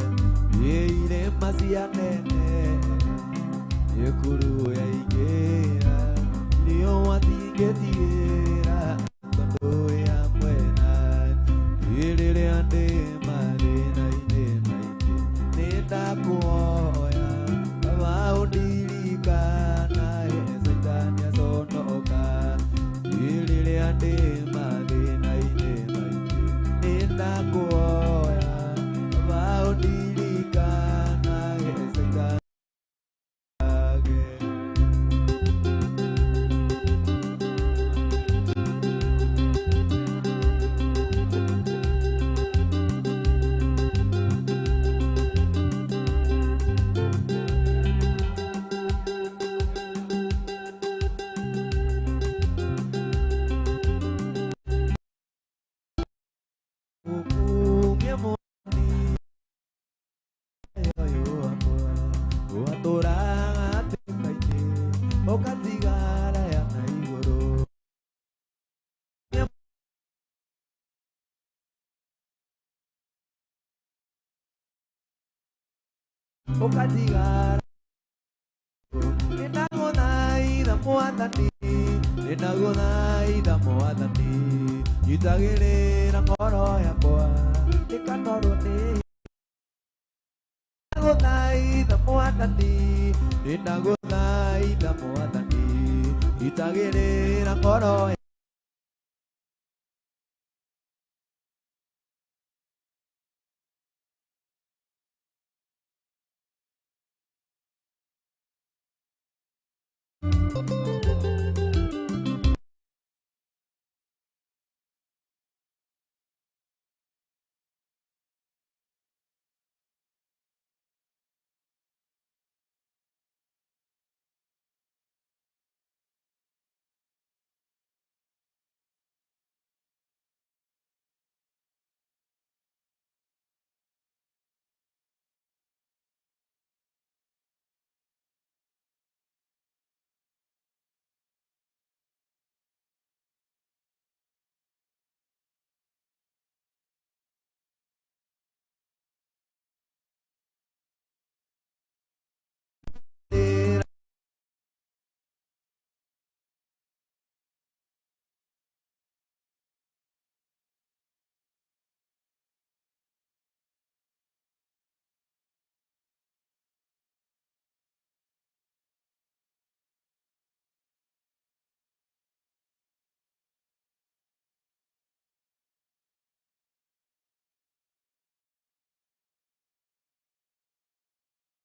Irĩma cianene mĩkuru yaingĩra riũa tingĩtigĩra tondũ wĩ hamwe nawe. Rĩrĩa ndĩ mathĩna-inĩ maingĩ nĩndakuoya Baba ũndirikanage Caitani aconoka. Rĩrĩa ndĩ mathĩna-inĩ maingĩ nĩndakuoya Baba ũndirikanage Caitani. Ukumye moni ũyũ wakwa watũraga hatĩka-inĩ ũgatigara ya na igũrũ. Ũgatigara nĩndagũthaitha mwathani nĩndagũthaitha mwathani nyitagĩrĩra ngoro yakwa ndĩkanorwo nĩ nĩndagũthaitha mwathani nĩndagũthaitha mwathani nyitagĩrĩra ngoro.